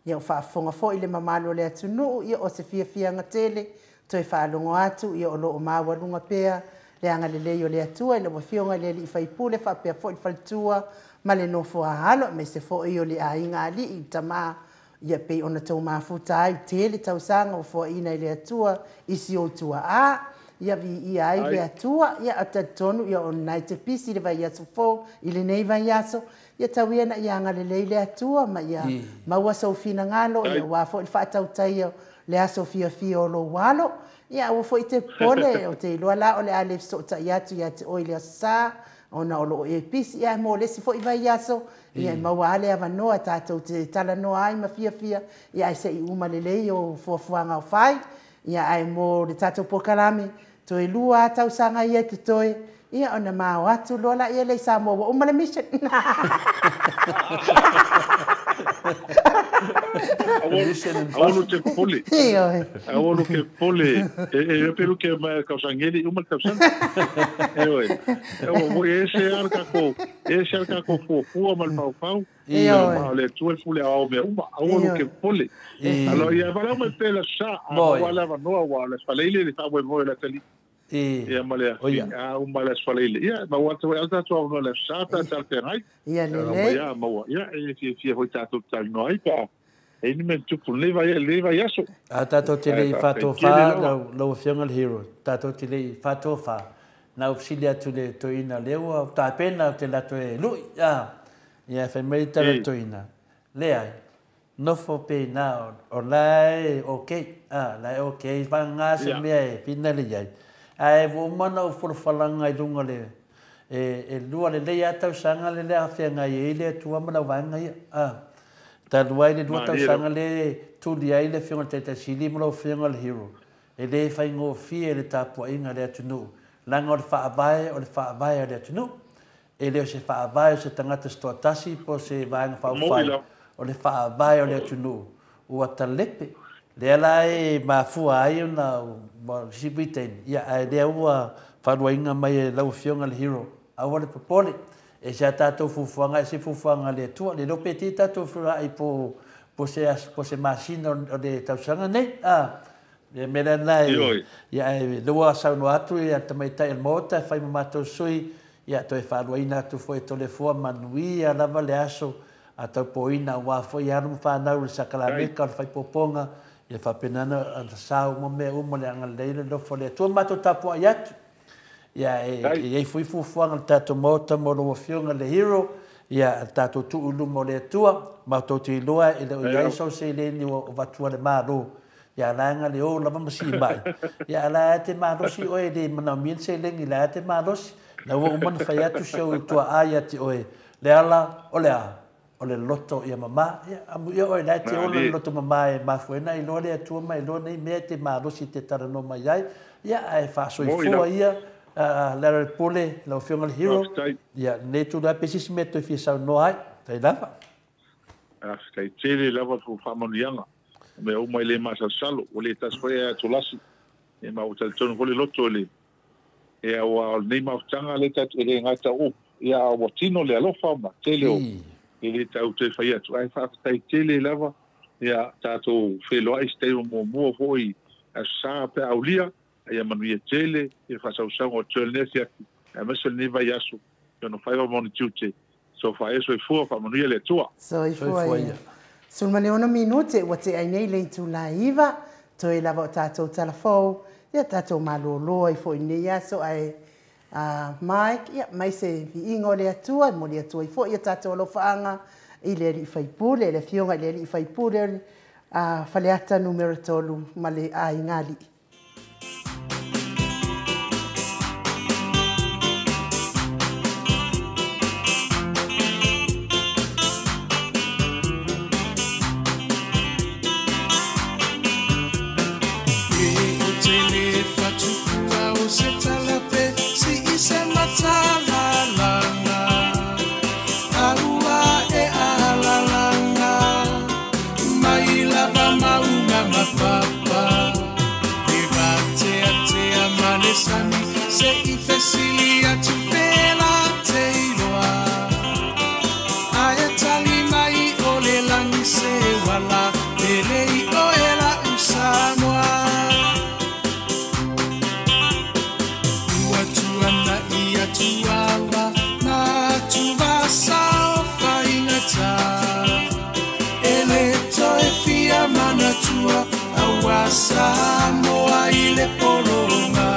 Ia, ua faafofoga foi le mamalu o le atunuu, ia o se fiafiaga tele toe faalogo atu, ia o lo o maualuga pea le agalelei o le Atua i lau Afioga i le Alii Faipule faapea foi le faletua ma le nofo a alo, aemaise foi o le aiga alii, le tama. Ia pei ona tou mafuta ai tele tausaga ua foaina e le Atua i si ou tuaa, ia viia ai le Atua. Ia a talitonu ia o lena e te pisi i le vaiaso fou, i lenei vaiaso, ia tau ia ina ia agalelei le Atua ma ia maua sou finagalo, ia aua foi le faatautaia o le aso fiafia o lou alo. Ia aua foi e te popole, ou te iloa la o le a le fesootai atu ia te oe i le Aso Sa, ona o lo o e pisi, ia mo le isi foi vaiaso, ia e maua lava le avanoa tatou te talanoa ai ma fiafia, ia ae se i uma lelei ou fuafuaga o fai, ia ae mo le tatou polokalame, toe 2 lava tausaga ia e totoe, ia ona mao atu loa laia lea i Samoa ua uma le mission. Aua lou te popole. Aua lou te popole. E pelu ke mai tausaga e le i uma le tausaga. Ioe. Ua ese lava le tatou, ese lava le tatou fuafua ma le paupau. Ma o le Atua e pule aoao mea uma. Aua lou te popole. Alo ia valaau mai pea i le Aso Sa, a maua le avanoa aua o le Aso Faraile le faamoemoe o le atalii. Ia ma le a uma le Aso Faraile. Ia, maua atu ai tatou avanoa i le Aso Sa pe a talafeagai. Ia lelei. Ia maua. Ia, e fiafia foi tatou te talanoa ai pe a E ni me tupu le vai aso. A tātou te lei whātōwhā, lau afioga le hero. Tātou te lei whātōwhā. Nā ufisili atu le toina leua, tāpena te lato e lui. Ia whai mai tala toina. Lea, nofo pe nā o lae okei. Lae okei, whangā se mea e pinale iai. Ae wo mana o wholowhalanga i lunga le e lua le lei atau sanga le lea whianga i le tua mana wanga ia. Ta lua i le lua tau sanga le tuli ai le whianga te tasili mo whianga le hero. E le whaingo fie le tāpua inga le atunu. Langa o le whaavae o le whaavae o le atunu. E leo se whaavae o se tangata stoa tasi po se vaenga whaufai. O le whaavae o le atunu. Ua talepe. Lea la e mafua ai ona sipi teini. Ia ae lea ua wharuainga mai e lau whionga le hero. Aua le popole. E se a tātou fufuanga, e se fufuanga le atua. Le lope ti tātou fura ai po se masina o le tausanga nei. E mea nai, ia e lua sauno atu ia tamaitai el maota, whai mātou sui, ia toe wharuaina atu fo e tole fua manui a lava le aso a taupoina wā fo i aru whanau le sakalameka o le whaipoponga, ia whapenana a sa uma mea uma le anga leile lofo le atua mātou tāpua i atu. Ia e ei fui fufuanga le tātou maota mo lo afioga le hero, ia tātou tuulu mo le atua, mātou te iloa e le o iai sau se leni o vatua le māro. Ia laanga le o lava masi mai. Ia la te malosi oe le mana mien se lengi la te malosi. Na ua umana whai atu se o tua ai ati oe. Le ala o le a. O le loto ia mama. Ia amu ia oe la te ola le loto mama e mafuena i loa le atua mai loa nei mea te malosi te tarano mai ai. Ia ae whaasoifua ia. Le ara le pole, lau afioga le hero. Ia nei tū la pesisi mea toi fia sau noa ai. Tai lava. Tai tele lava tu whaamanuianga. Me o mai le masalsalo o le tas foi a tolasi e ma o tonu le loto le e o nei mautanga le tat e ngata o ia o tino le alofa ma tele o e le tau te fai atu ai fa tai tele lava ia tatou felo ai stay mo mo foi a sa pe aulia ia manuia tele e fa sau sau o tele sia a mesel ni vai aso no fai o mon tute so fa eso e fua fa manuia le tua so e fua ia Sul mane ono minute, ua te ai nei le tū iwa, toe lava o tātou talafou, ia tātou maloloa i fo i nei aso ai Mike, ia mai se viinga o le atua, mo le atua i fo ia tātou alofaanga, i le alii faipule, le afioga i le alii faipule, Faleata numero 3 ma le aiga alii. Samoa i le polonga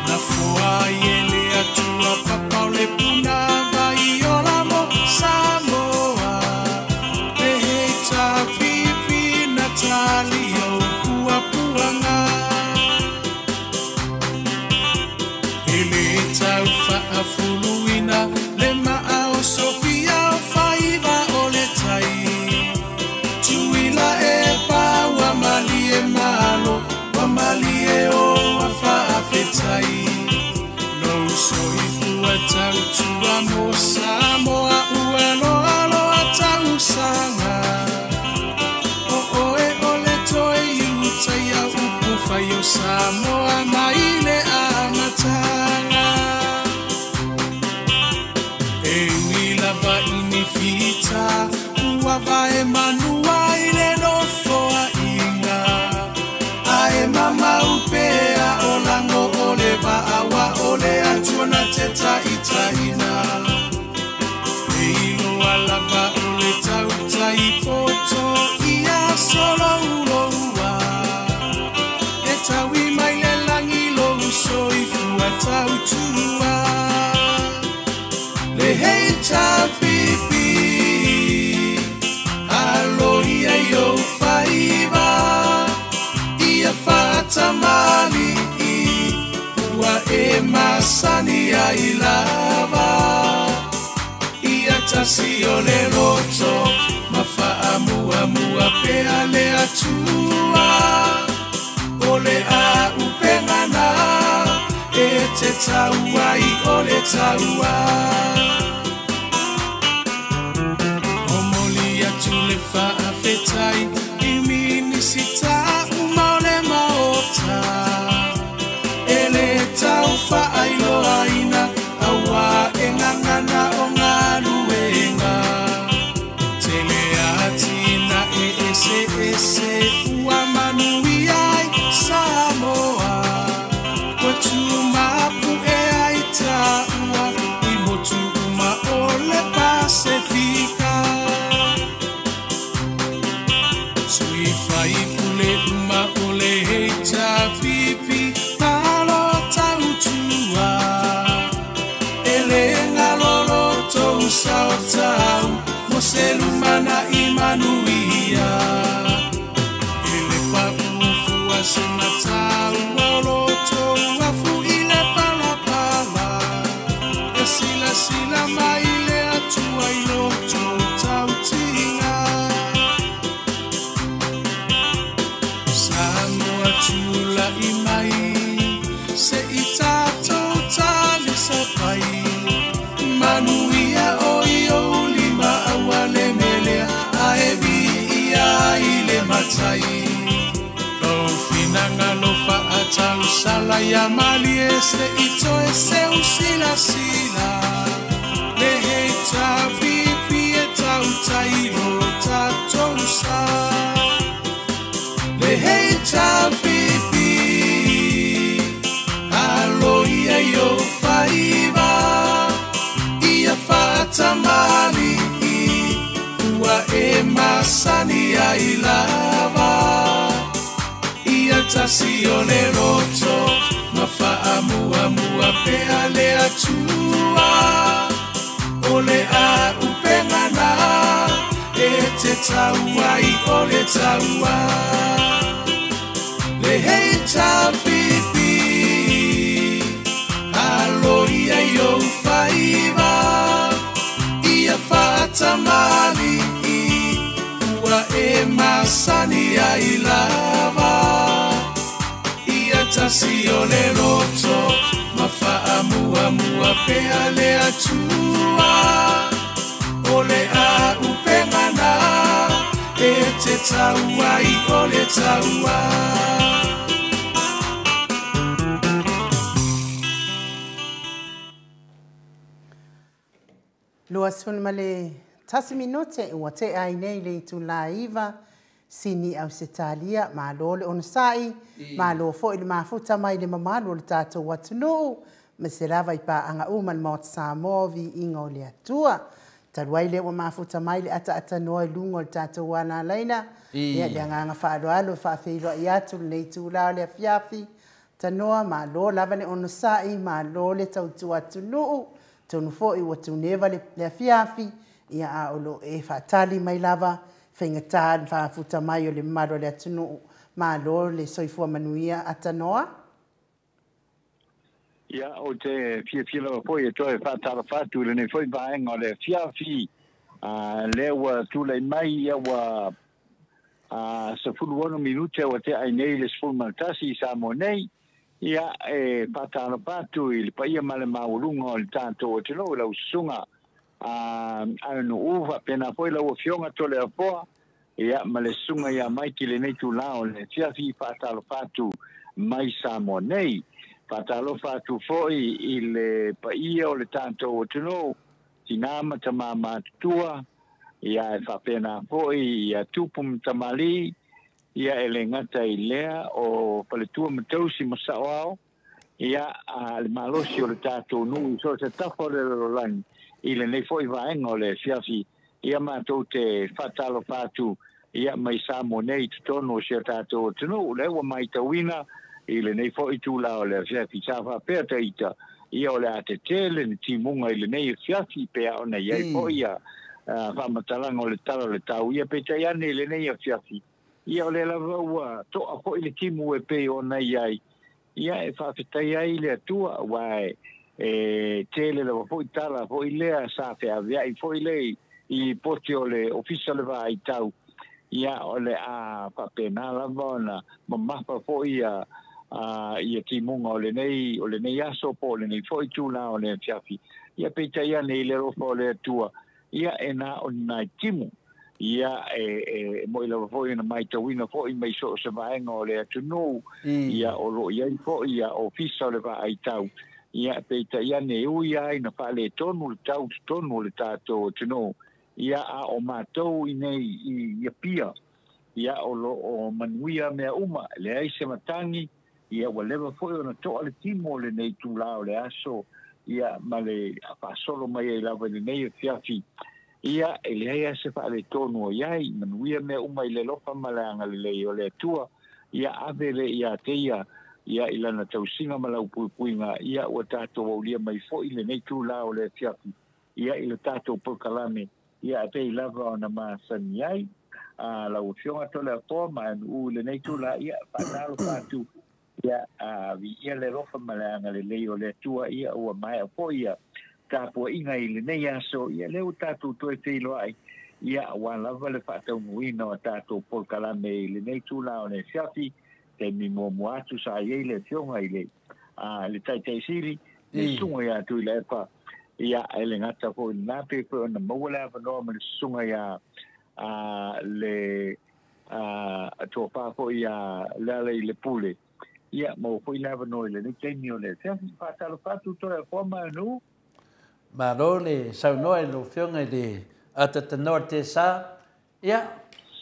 Na foa i ele atua papau le puna vai ola mo Samoa Pehei tā pipi na tali o pua puanga Ele tau whaafuluina le maa o Sofia o whaiva o le tai Tuila e paua malie malo, wa malie o whaafetai No soifua tau tua mo Samoa ua loa loa tau sanga O oe o le toi utai au upu whai o Samoa mai le amatanga. tautua Le HPP Alo ia i ou faiva Ia faatamali Ua e masani ai lava Ia tasi o le loto Ma faamuamua pea le Atua O le a upegana E te taua i o le taua O moli atu le faafetai I minisita uma o le maota E le tau faailoaina Aua e gagana o galuega Tele atina e ese ese Ua manuia ai Samoa Ua tumapu e ai taua I motu uma o le Pasefika Sui faipule uma o le HPP Malo tautua E le ngalolo tou saotau Mo se lumana i manuia E le paufua se matau O lo tou afu i le palapala E silasila mai le Atua i lo tou tautiga Samoa tula'i mai Se i tatou talisapai Manuia o i ou lima aua le melea Ae viia i le matai Lou finagalo faatausala ia malie Se i toe seu silasila Le HPP e tautai lo tatou sa Le HPP Alo ia i ou faiva Ia faatamali Ua e masani ai lava Ia tasi o le loto Ma faamuamua pea le Atua O le a upegana E te taua i o le taua Le HPP Alo ia i ou faiva Ia faatamali Ua e masani ai lava Ia tasi o le loto Ma faamuamua pea le Atua O le a upegana E te taua i o le taua Lua sefulu ma le tasi minute ua tea ai nei le itula 9 Sini Ausetalia, malo le onosai, malo foi le mafuta mai le mamalu o le tatou atunuu, ma se lava i paaga uma le Maota Samoa viiga o le Atua. Talu ai lea ua mafuta mai le ataatanoa i luga o le tatou alalaina, ia le agaga faaaloalo e faafeiloai atu lenei itula o le afiafi, tanoa malo lava le onosai, malo le tautua atunuu, tonu foi ua tuneva le afiafi, ia a o lo e faatali mai lava, faigata le faafuta mai o le mamalu o le atunuu, malo le soifua manuia atanoa. Ia o te fiafia lava foi e toe faatalofa atu i lenei foi vaega o le afiafi lea ua tulai mai ia ua 16 minute ua tea ai nei le 11 i Samoa nei. Ia e faatalofa atu i le paia ma le maualuga o le tatou atunuu i lau susuga Aunuu faapena foi lau afioga Toleafoa ia ma le susuga ia Maiki lenei itula o le afiafi faatalofa atu mai Samoa nei. Faatalofa atu foi i le paia o le tatou atunuu, tina ma tama matutua, ia e faapena foi ia tupu ma tamalii, ia e le gata i lea o faletua ma tausi ma saoao, ia a le malosi o le tatou nuu i so o se tafa o le lalolagi i lenei foi vaega o le afiafi, ia matou te faatalofa atu ia mai Samoa nei i totonu o si o tatou atunuu, lea ua matauina i lenei foi itula o le afiafi sa faapea taita Ia o le a tetele ni timuga i lenei afiafi pe a ona i ai fo'i ia faamatalaga o le tala o le tau. Ia peitai ane i lenei afiafi, ia o lea lava ua to'a fo'i le timu e pei ona i ai. Ia e faafetai ai le Atua, uae e tele lava fo'i tala fo'i lea sa feavea'i fo'i lea i lipoti o le Ofisa o le Vaaitau. Ia o le a faapena lava ona mamafa fo'i ia ia timuga o lenei aso po o lenei fo'i itulā o le afiafi. Ia peitai ane i le alofa o le Atua, ia e na o ni nai timu. Ia e mo'i lava fo'i ona maitauina fo'i mai so o se vaega o le atunuu. Ia o loo i ai fo'i ia Ofisa o le Vaaitau. Ia peitai ane e ui ai na faaletonu le tau totonu o le tatou atunuu. Ia a o matou i nei i Apia, ia o loo manuia mea uma, leai se matagi. Ia ua leva fo'i ona to'a le timu o lenei itulā o le aso, ia ma le faasolo mai ai lava i lenei afiafi. Ia e leai a se faaletonu o i ai, manuia mea uma i le alofa ma le agalelei o le Atua. Ia ave le ia te ia, ia i lana tausiga ma lau puipuiga. Ia ua tatou aulia mai fo'i lenei itulā o le afiafi, ia i le tatou polokalame. Ia e pei lava ona masani ai lau Afioga Toleafoa ma Anu'u i lenei itulā. Ia faatalofa atu, ia viia le alofa ma le agalelei o le Atua. Ia ua maea fo'i ia tapua'iga i lenei aso. Ia lea ua tatou toe feiloa'i, ia auā lava le faataunuuina o tatou polokalame i lenei itulā o le afiafi. Taimi muamua atu sa i ai le Afioga i le Taitaisili, le susuga iā Tuilaepa. Ia e le gata fo'i lenā pei foi ona maua le avanoa ma le susuga iā le tofa fo'i iā Lealailepule. Ia maua fo'i le avanoa i lenei taimi o le afiafi. Faatalofa atu Toleafoa ma Anu'u. Malo le saunoa i lau Afioga i le atatanoa le Tesa. Ia,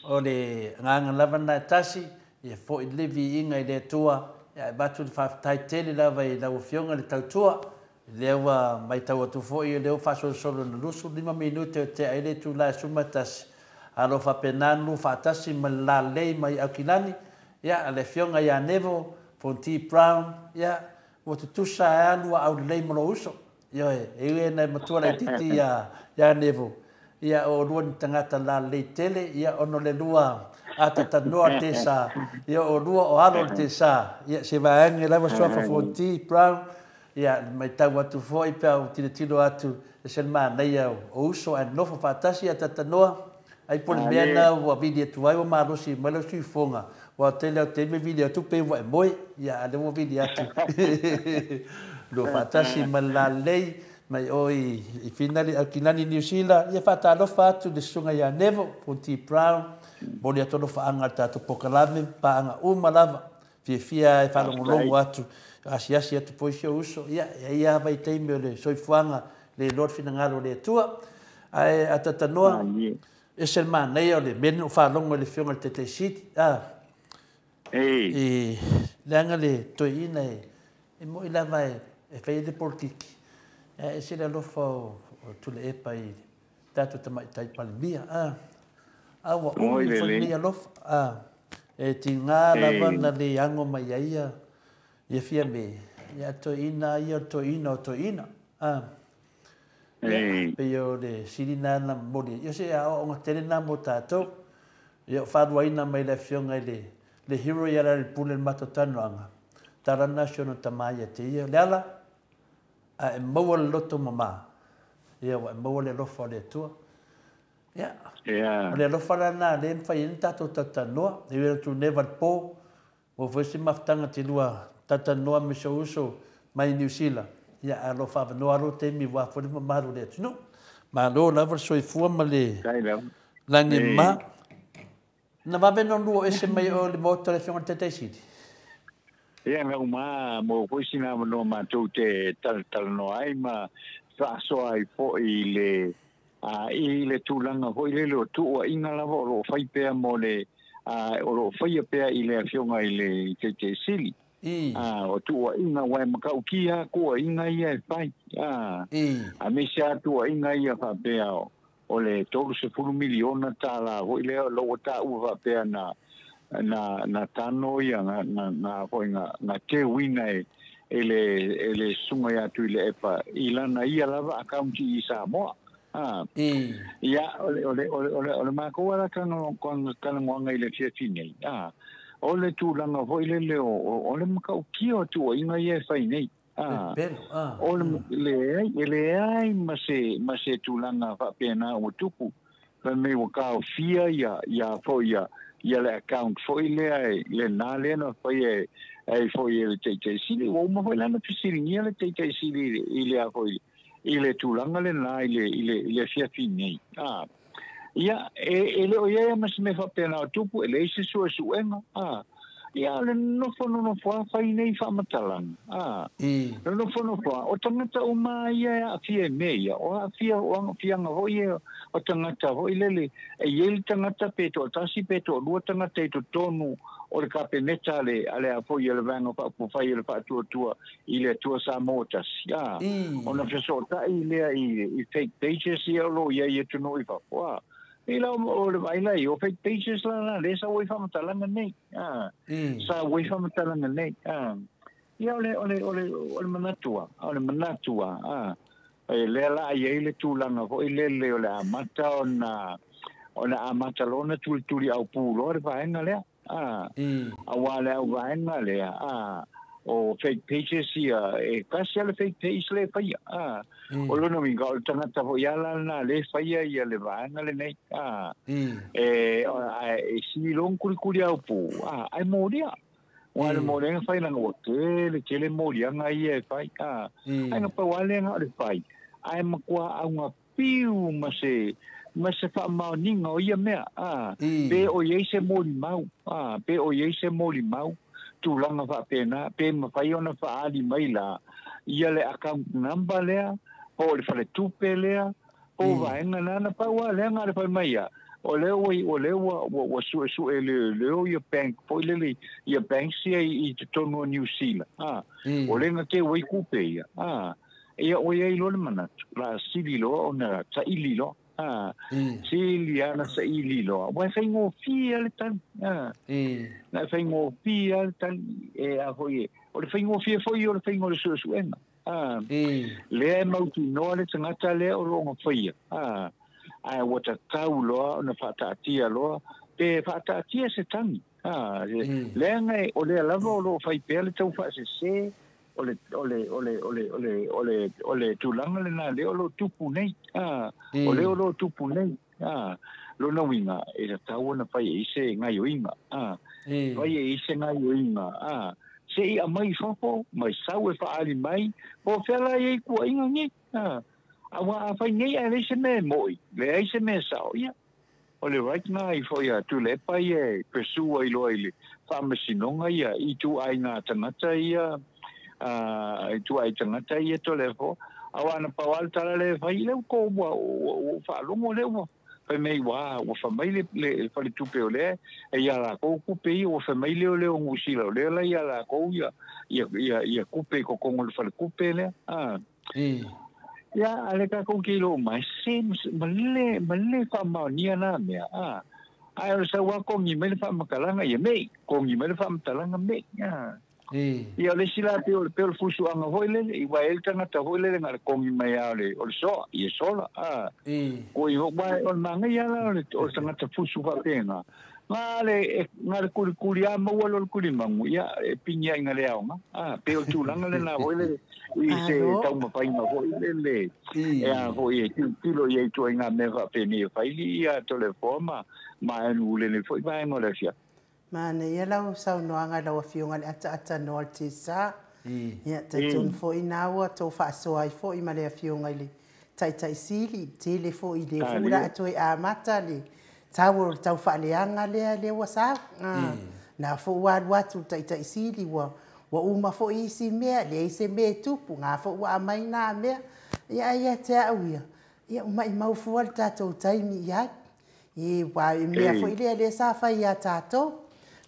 o le agaga lava lena e tasi, ia fo'i le viiga i le Atua. Ia, e avatu le faafetai tele lava i lau Afioga i le tautua. Lea ua matau atu foi o lea ua faasolosolo ina 25 minute o tea ai le itulā e 11. A o lo o faapena ona lua faatasi ma le lalelei mai Aukilani. Ia, le Afioga ia Neville Fonti Brown, ia, ua tutusa ai lava lua aulelei ma lou uso. Ioe, e ui ina e matua laitiiti ia Neville, ia o oulua ni tagata lalelei tele, ia ona o le lua atatanoa le tesa, ia o oulua o alo o le tesa. Ia se vaega lava Suafa Fonti Brown, ia matau atu foi pe a ou tilotilo atu, ese le manaia o uso ae nonofo faatasi atatanoa. Ai po o le mea lena ua vili atu ai ua malosi mai lau siufofoga, aua o le tele lava o taimi e vili atu pei ua e moe, ia a o lea ua vili atu. Lua faatasi ma le lalelei mai o i Finali Aukilani Niu Sila. Ia faatalofa atu i le susuga ia Neville Fonti Brown, momoli atu alofaaga i le tatou polokalame, paaga uma lava. Fiafia e faalogologo atu, asiasi atu foi si ou uso. Ia, e i ai lava vaitaimi o le soifuaga le iloa le finagalo o le Atua. Ae atatanoa, ese le manaia o le mea lea na ou faalogo i le Afioga i le Taitaisili. I leaga le toeaina e moi lava e fai ai le polokiki, ae ese le alofa o Tuilaepa i tatou tamaitai Palemia. A ua umi foi lenei alofa. E tiga lava na le ago mai ai ia Fiame, ia toeaina ia o le toeaina o toeaina. Ia, pei o le sili lena na momoli. Ia o se aoaoga tele lena mo tatou. Ia o faaluaina mai le Afioga i le hero ia Lealailepule i le matou talanoaga, tala lena si ona tama ia te ia, Leala, a e maua le loto mama, ia ua e maua le alofa o le Atua. Ia, o le alofa la lena lea e mafai ai ona tatou talatalanoa. E ui atu nei valepo, ua foi se mafutaga te lua talatalanoa me si ou uso mai Niu Sila, ia ae o lo o faaavanoa lou taimi aua foi le mamalu o le atunuu. Malo lava le soifua ma le lagi e mama. Na vave ona lua ese mai oe o le Maota o le Afioga i le Taitaisili? Ia, na uma maua foi sina avanoa matou te talatalanoa ai ma faasoa ai foi i le i le tulaga foi lele o tuuaiga lava o loo fai pea mo le o loo faia pea i le Afioga i le Taitaisili. O tuuaiga ua e matautia tuuaiga ia e fai. Aemaise lava tuuaiga ia faapea o le $30 miliona foi lea o loo ua taua faapea na tano ia na foi na teuina e e le susuga ia Tuilaepa i lana ia lava account i Samoa. Ia, o le makou lava talanoaga i le afiafi nei, o le tulaga foi lele o le matautia o tuuaiga ia e fai nei. O le leai, e leai ma se tulaga faapena ua tupu. Fai mai ua taofia ia foi ia le account foi lea lena lea na fai e foi e le Taitaisili. Ua uma foi lana fesiligia le Taitaisili i le foi i le tulaga lena i le afiafi nei. Ia, e le o ia ma se mea faapena o tupu, e leai se suesuega. Ia, o le nofonofo lava fai nei faamatalaga. Le nofonofo lava, o tagata uma ia e aafia i mea ia, o aafia, o aafiaga foi ia o tagata foi lele, e i ai le tagata pe toatasi pe toalua tagata i totonu o le kapeneta a le foi a le Vaega Faaupufai o le Faatuatua i le Atua Samoa tasi. Ona fesootai lea i fake pages ia o lo o i ai atunuu i fafo. I lau o le vaai lai o fake pages la le sa ua i faamatalaga nei. Sa ua i faamatalaga nei. Ia o le manatua, o le manatua. E lea la i ai le tulaga foi lele o le amata ona amata lona tulituli au puloa le vaega lea. Aua le au vaega lea. O fake pages ia, e kasi ale fake page le faia. O lona uiga o le tagata foi ala lena le faia ia le vaega lenei. E sililong kulikuli au pu. Ai molia. Ua le molia fai langa ua tele tele moliaga ia e fai. Ai nga pau ale nga o le fai. Ai makua au nga piu ma se faamaoniga o ia mea. Pe o iai se molimau. Pe o iai se molimau. Tulaga faapena pe mafai ona faaali mai la ia le account number lea po o le faletupe lea po o vaega lana pau a lea nga le fai mai ia o lea ua suesue leoleo ia bank foi lele ia banks ia i totonu o New Zealand. O lea nga te ua i kupe ia. Ia o ia i loa le manatu la sili loa ona taili loa. Sili ana saili loa. Ua faigofie le tali. Na faigofie le tali e a foi o le faigofie foi o le faiga o le suesuega. Lea e mautinoa le tagata lea o lo o faia. Ae ua tatau loa ona faataatia loa pe faataatia se tagi. Lea o lea lava o lo o fai pea le tau faasese o le tulaga lena lea o lo o tupu nei. O lea o lo o tupu nei. Lona uiga e tatau ona fai e ise gaioiga. Fai e ise gaioiga. Se i aumai i fafo, mai sau e faaali mai, po o fea la iai kuaiga nei. Aua a fai nei ae leai se mea e mo'i, leai se mea sao ia. O le right na i foi a Tuilaepa ia e pursue ai loa i le faamasinoga ia i ituaiga tagata ia i tuai tagata ia tolefo. Aua na pau ale tala le fai le ko ua faalogo le ua fai mai ua fai mai le faletupe o lea e ia lakou kupe ia ua fai mai lea o Niu Sila o lea la ia lakou ia kupe i kokogo o le falekupe lea. Ia ale takou kilo mai se ma le faamaonia na mea. Ae o le sau a kogi mai le faamatalaga ia mei kogi mai le faamatalaga mei. Ia o le isi la pe o le fusuaga foi lele i uae le tagata foi lele na le kogi mai a o le soa ia sola. Koi o le magaia la o le tagata fusu faapena nga le kulikuli a maua lo le kulimagu ia e pigi ai ga le aoga. Pe o le tulaga lena foi lele i se taumafaiga foi lele e a foi e tilotilo ia i tuaiga mea faapenei e faili ia tolefoa ma anu lele foi vaega o le afiafi. Mana ia lau saunoaga lau afioga le ataatanoa le tisa. Ia talitonu foi na ua tou faasoa ai foi ma le afioga i le Taitaisili tele foi le fula atoe amata le tau o le tau faaleaga lea lea ua sau. Na foi ua alu atu le Taitaisili ua uma foi isi mea leai se mea e tupu ngā foi ua aumai nā mea. Ia ai ia te au ia ia maimau fua le tatou taimi i ai. E ua e mea foi lea lea sa fai ia tatou.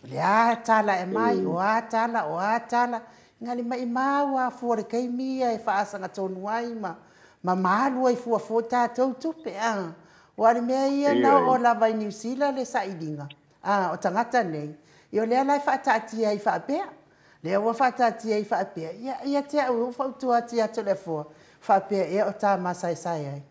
Le a tala e mai, o a tala, o a tala. Ngā le mai mau a fua le keimi ia e whaasanga tonu ai ma maalu ai fua fua tātou tupe. O ale mea ia na o lava i New Zealand le sailinga. O tangata nei. I o lea lai whaataatia i whaapea. Lea ua faataatia ai faapea, ia, ia te au ua fautua atu ia Toleafoa, faapea ea o ta masaesae ai.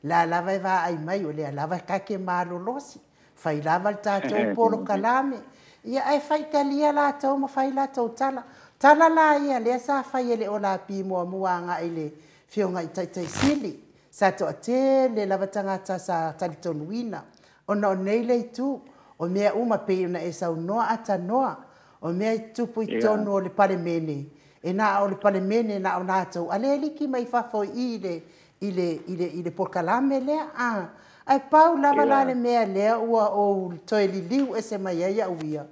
La lava e vaai mai o lea lava e kake malolosi, fai lava le tatou polokalame. Ia ae faitalia latou ma fai latou tala. Tala la ia lea sa fai e le Olapi muamua agai i le Afioga i Taitaisili. Sa toatele lava tagata sa talitonuina ona o nei le itu, o mea uma pei ona e saunoa atanoa, o mea e tutupu i totonu o le Palemene, e na o le Palemene na o latou, a lea e liki mai fafo i i i le i le i le polokalame lea. A ae pau lava la le mea lea ua ou toe liliu ese mai ai au ia,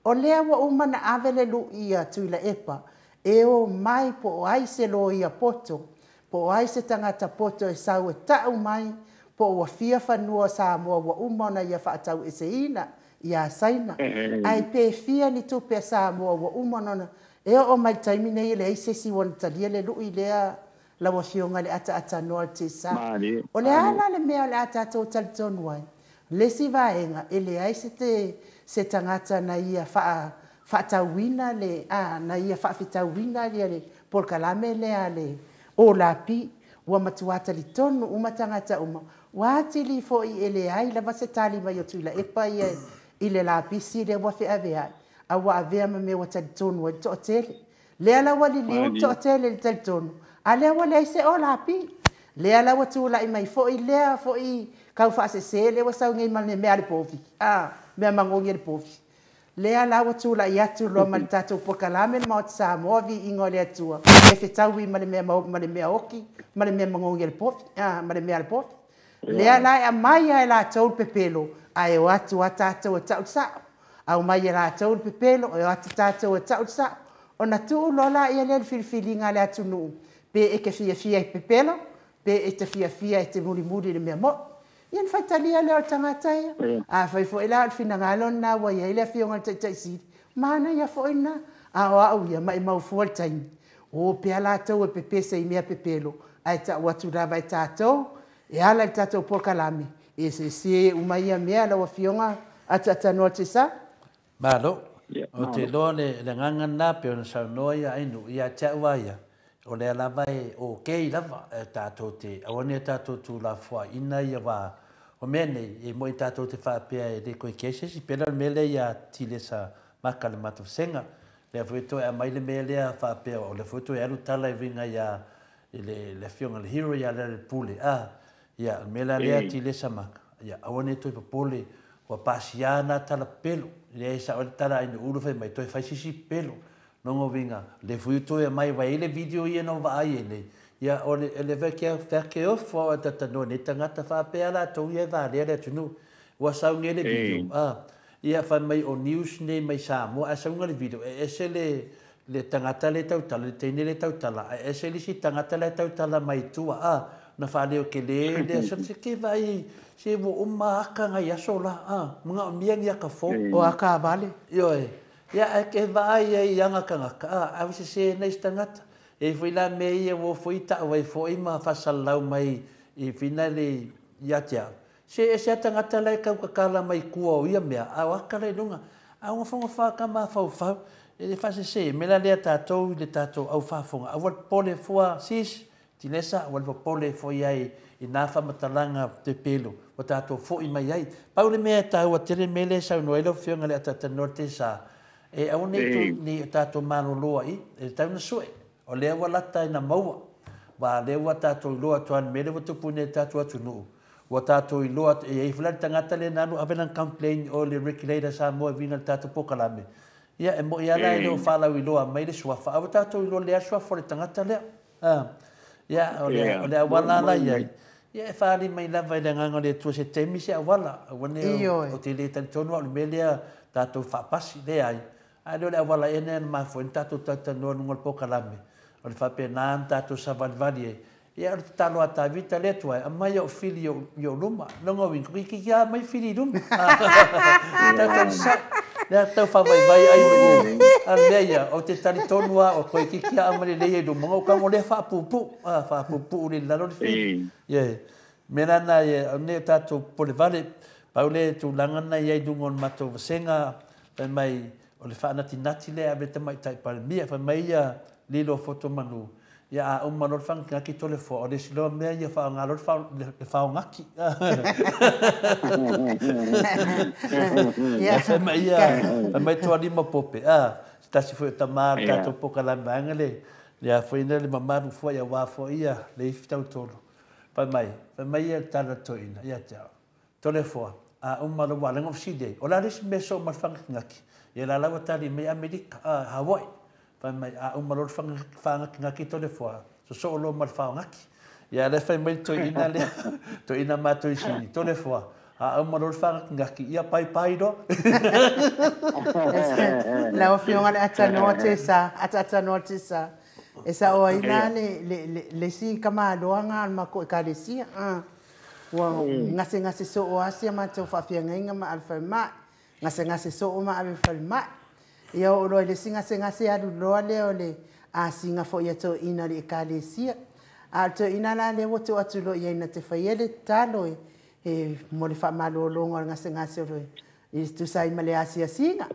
o lea ua uma na ave le lui a Tuilaepa e o mai po o ai se loia poto, po o ai se tagata poto e sau e tau mai po ua fia fanua o Samoa ua uma ona ia faataueseina ia Saina, ae pe fia ni tupe a Samoa ua uma ona e oo mai le taimi nei e leai se isi ua na talia le lui lea lau Afioga i le ataatanoa o le TSA. O le a la le mea o le a tatou talitonu ai? Le isi vaega, e leai se te se tagata na ia faatauina le a na ia faafetauina ia le polokalame lea a le Olapi. Ua matua talitonu uma tagata uma, ua atili foi e leai lava se tali mai o Tuilaepa ia i le lapisi lea ua feaveai, a ua avea ma mea ua talitonu ai le toatele. Lea la ua liliu le toatele i le talitonu, a lea ua leai se Olapi. Lea la ua tulai mai foi lea foi kau faasese lea ua sau nei ma le mea a le povi, a mea magogi a le povi. Lea la ua tulai atu loa ma le tatou polokalame le Maota Samoa, viiga o le Atua, e fetaui ma le mea ma le mea oti ma le mea magogi a le povi, a ma le mea a le povi. Lea la e aumai lava e latou le pepelo, ae o atu lava tatou e tau le sao. Aumai e latou le pepelo, e o atu tatou e tau le sao. Ona tuu loa laia lea i le filifiliga a le atunuu, pe e te fiafia i pepelo, pe e te fiafia e te mulimuli i le mea moi. Ia ona faitalia lea o le tagata ia. Afai foi la o le finagalo lena ua i ai le Afioga i le Taitaisili, manaia foi lena. A o au ia, maimau fua le taimi. O pea latou e pepese i mea pepelo, ae tau atu lava e tatou, e ala i le tatou polokalame, e sese uma ia mea lau Afioga Ataatanoa Tesa. Malo. Ou te iloa le agaga lena pei ona saunoa ia Ainu ia te au lava ia, o lea lava e okay lava e tatou te, aua ne i tatou tuulafoaiina ia wā o mea nei, e moni tatou te faapea e le koe kē se isi, pēlā le mea lea ia Tilesa Maka le matou vasega, lea foi toe aumai le mea lea faapea o lea foi toe alu tala e uiga ia i le afioga i le hero ia Lealailepule, a, ia, o le mea la lea Tilesa Maka, ia aua ne i toe popole Ua pasia nā tala pepelo, leai e sao ai le tala a Inuulu fai mai toe fai sisi pepelo. Lona uiga, le fui toe aumai wai ai le video ia na vaai ai nei, ia o le le fai ke fea ke ofo au e talanoa nei tagata faapea latou ia e valea le atunuu. Ua sau nei le video, a, ia fai mai o news nei mai Samoa ae sauga le video e ese le le tagata le tautala, le teine le tautala, ae ese le isi tagata la e tautala mai tua, a, na faaleo tele lea, se se ke vaai, se ua uma aka nai aso la, a, manaomia ni aka fou. O aka vale. Ioe, ia ae ke vaai ai i aga tagata, a, ae ua sese nai isi tagata. E i ai foi la mea ia ua ofo i tau ai foi ma faasalalau mai i fina le ia te au, Se ese a tagata la e tau tatala mai tua o ia mea, a o aka la i luga, a ogafaogafa ka mafaufau, e le faasese, mea la lea tatou i le tatou au faafofoga, aua le popole fua sis, Tinesa, aua le popole foi ai i na faamatalaga pepelo ua tatou foi mai ai. Pau le mea e taua tele le mea lea e saunoa ai lau Afioga i le ataatanoa le Tesa, e aua ne i nei o tatou malolo ai, e tatau ona sue, o lea ua lata ina maua, aua o lea ua tatou iloa atu lava i le mea lea ua tupu nei i le tatou atunuu, Ua tatou iloa atu, e i ai foi la le tagata lea na alu ave lana complain i o i le Regulator Samoa e uiga i le tatou polokalame. Ia, e moni lava la e le o faalauiloa mai le suafa, ae ua tatou iloa lelei lava le suafa o le tagata lea. A, ia, o le, o le auala lava la i ai, ia e faaali mai lava i le Agaga o le Atua se taimi se auala. Aua ne i, ou te le talitonu au i le mea lea tatou faapasi, leai. Ae le o le auala ea lea na mafua ai ona tatou talatalanoa i luga o le polokalame, o le faapena ona tatou savalivali ai. Ia, o le tatalo a Tavita le Atua, aumai ou fili i ou luma. Lona uiga, toeitiiti lava aumai fili i luma. Tatou sao. Lea tau faavaivai ai o a le mea ia, ou te talitonu lava, o toeitiiti lava aumai lelei ai i luma, ona ou tago lea faapuupuu, faapuupuu lelei i lalo le fili. Ia, mea la na, o nei o tatou popole vale, pau le tulaga na i ai i luga o le matou vasega, fai mai, O le faanatinati lea e ave i le Tamaitai Palemia, fai mai ia lilo o Fotomanu, ia a uma loa le faagatagati Toleafoa, o le isi loa mea ia faaaoga loa le faogaki. Ia fai mai ia, fai mai Tualima Pope, a, se tasi foi o tama o le tatou polokalame vaega le, le a foi le mamalu foi aua foi ia le ifi tautolo. Fai mai, fai mai ia le tala a le toeaina ia te au. Toleafoa, a uma loa ua ala ai ona fesili ai, o le a le isi mea soo ma le faagatigati? Ia la la ua tali mai Amerika, a, Hawaii. Fai mai, a uma loa le faagatigati Toleafoa, sosoo loa ma le faogaki. Ia lea fai mai le toeaina lea, toeaina matou i Sini, Toleafoa, a uma loa le faagatigati, ia pai pai loa. Lau Afioga le atanoa tesa, ataatanoa tesa. E sao ai la le isi tamaloa na o le matou Ekalesia. Ua gasegase soo lava si a matou faafeagaiga ma ave falemai. Gasegase soo ma ave falemai. Ia oo loa i le isi gasegase alu loa lea o le asiga foi a toeaiina o le Ekalesia. A o le toeaina la lea ua tuu atu loa i ai na te faia le tatalo e mo le faamalologa o le gasegase o le i tusa ai ma le asiasiga.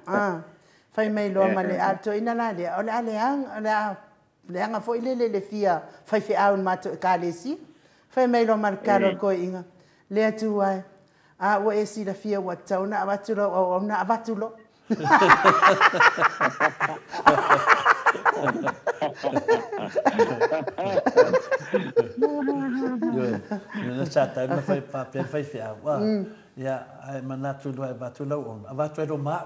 Fai mai loa ma le, a o le toeaina la lea, o le a leaga, o le a leaga foi lele le fia faifeau i le matou Ekalesia. Fai mai loa ma le tatalo a le toeaina, le Atua e, a ua e silafia ua tatau ona avatu lau auauna, avatu loa. Ioe, ioe sa tau na fai faapea le faifeau, a, ia, ae manatu loa e avatu lau auauna, avatu ai loa ma au.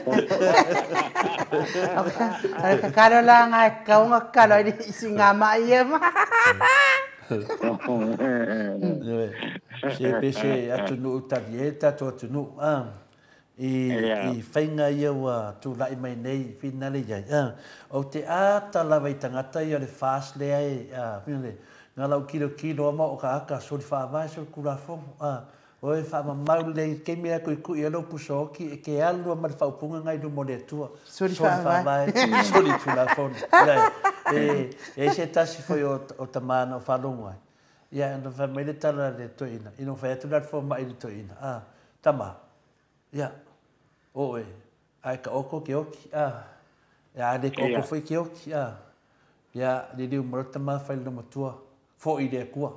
O le tatalo la lena e tatau ona tatalo ai i sigamai ia. Ioe, se pe se atunuu talie le tatou atunuu, a, i faiga ia ua tulai mai nei finale i ai, a, ou te ata lava i tagata ia o le FAST lea e, a, na lau kilokilo lava ma okaaka soli faavae soli tulafono, a, o e faamamau lelei i le taimi lea e tuitui ai lou puso oti e te alu lava ma le faaupuga lena i luma o le Atua, soli faavae soli tulafono. E i ai se tasi foi o tama na ou faalogo ai, ia na fai mai le tala a le toeaina, ina ua fai atu la le fomai i le toeaina, a, tama, ia, oe, a e taoto ke oti, a, a le taoto foi ke oti, a, ia, liliu mai loa le tama fai i lona matua, foi i le Atua.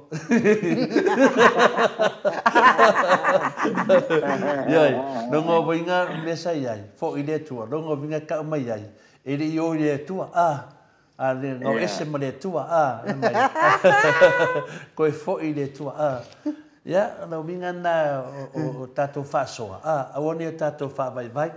Ioe, lona uiga o le mea sa i ai, foi i le Atua, lona uiga e tau mai ai, e le i o i le Atua, a, a le gao ese ma le Atua, a, fai mai, toe foi i le Atua, a. Ia, o le uiga lena o tatou faasoa, a, aua ne i o tatou faavaivai.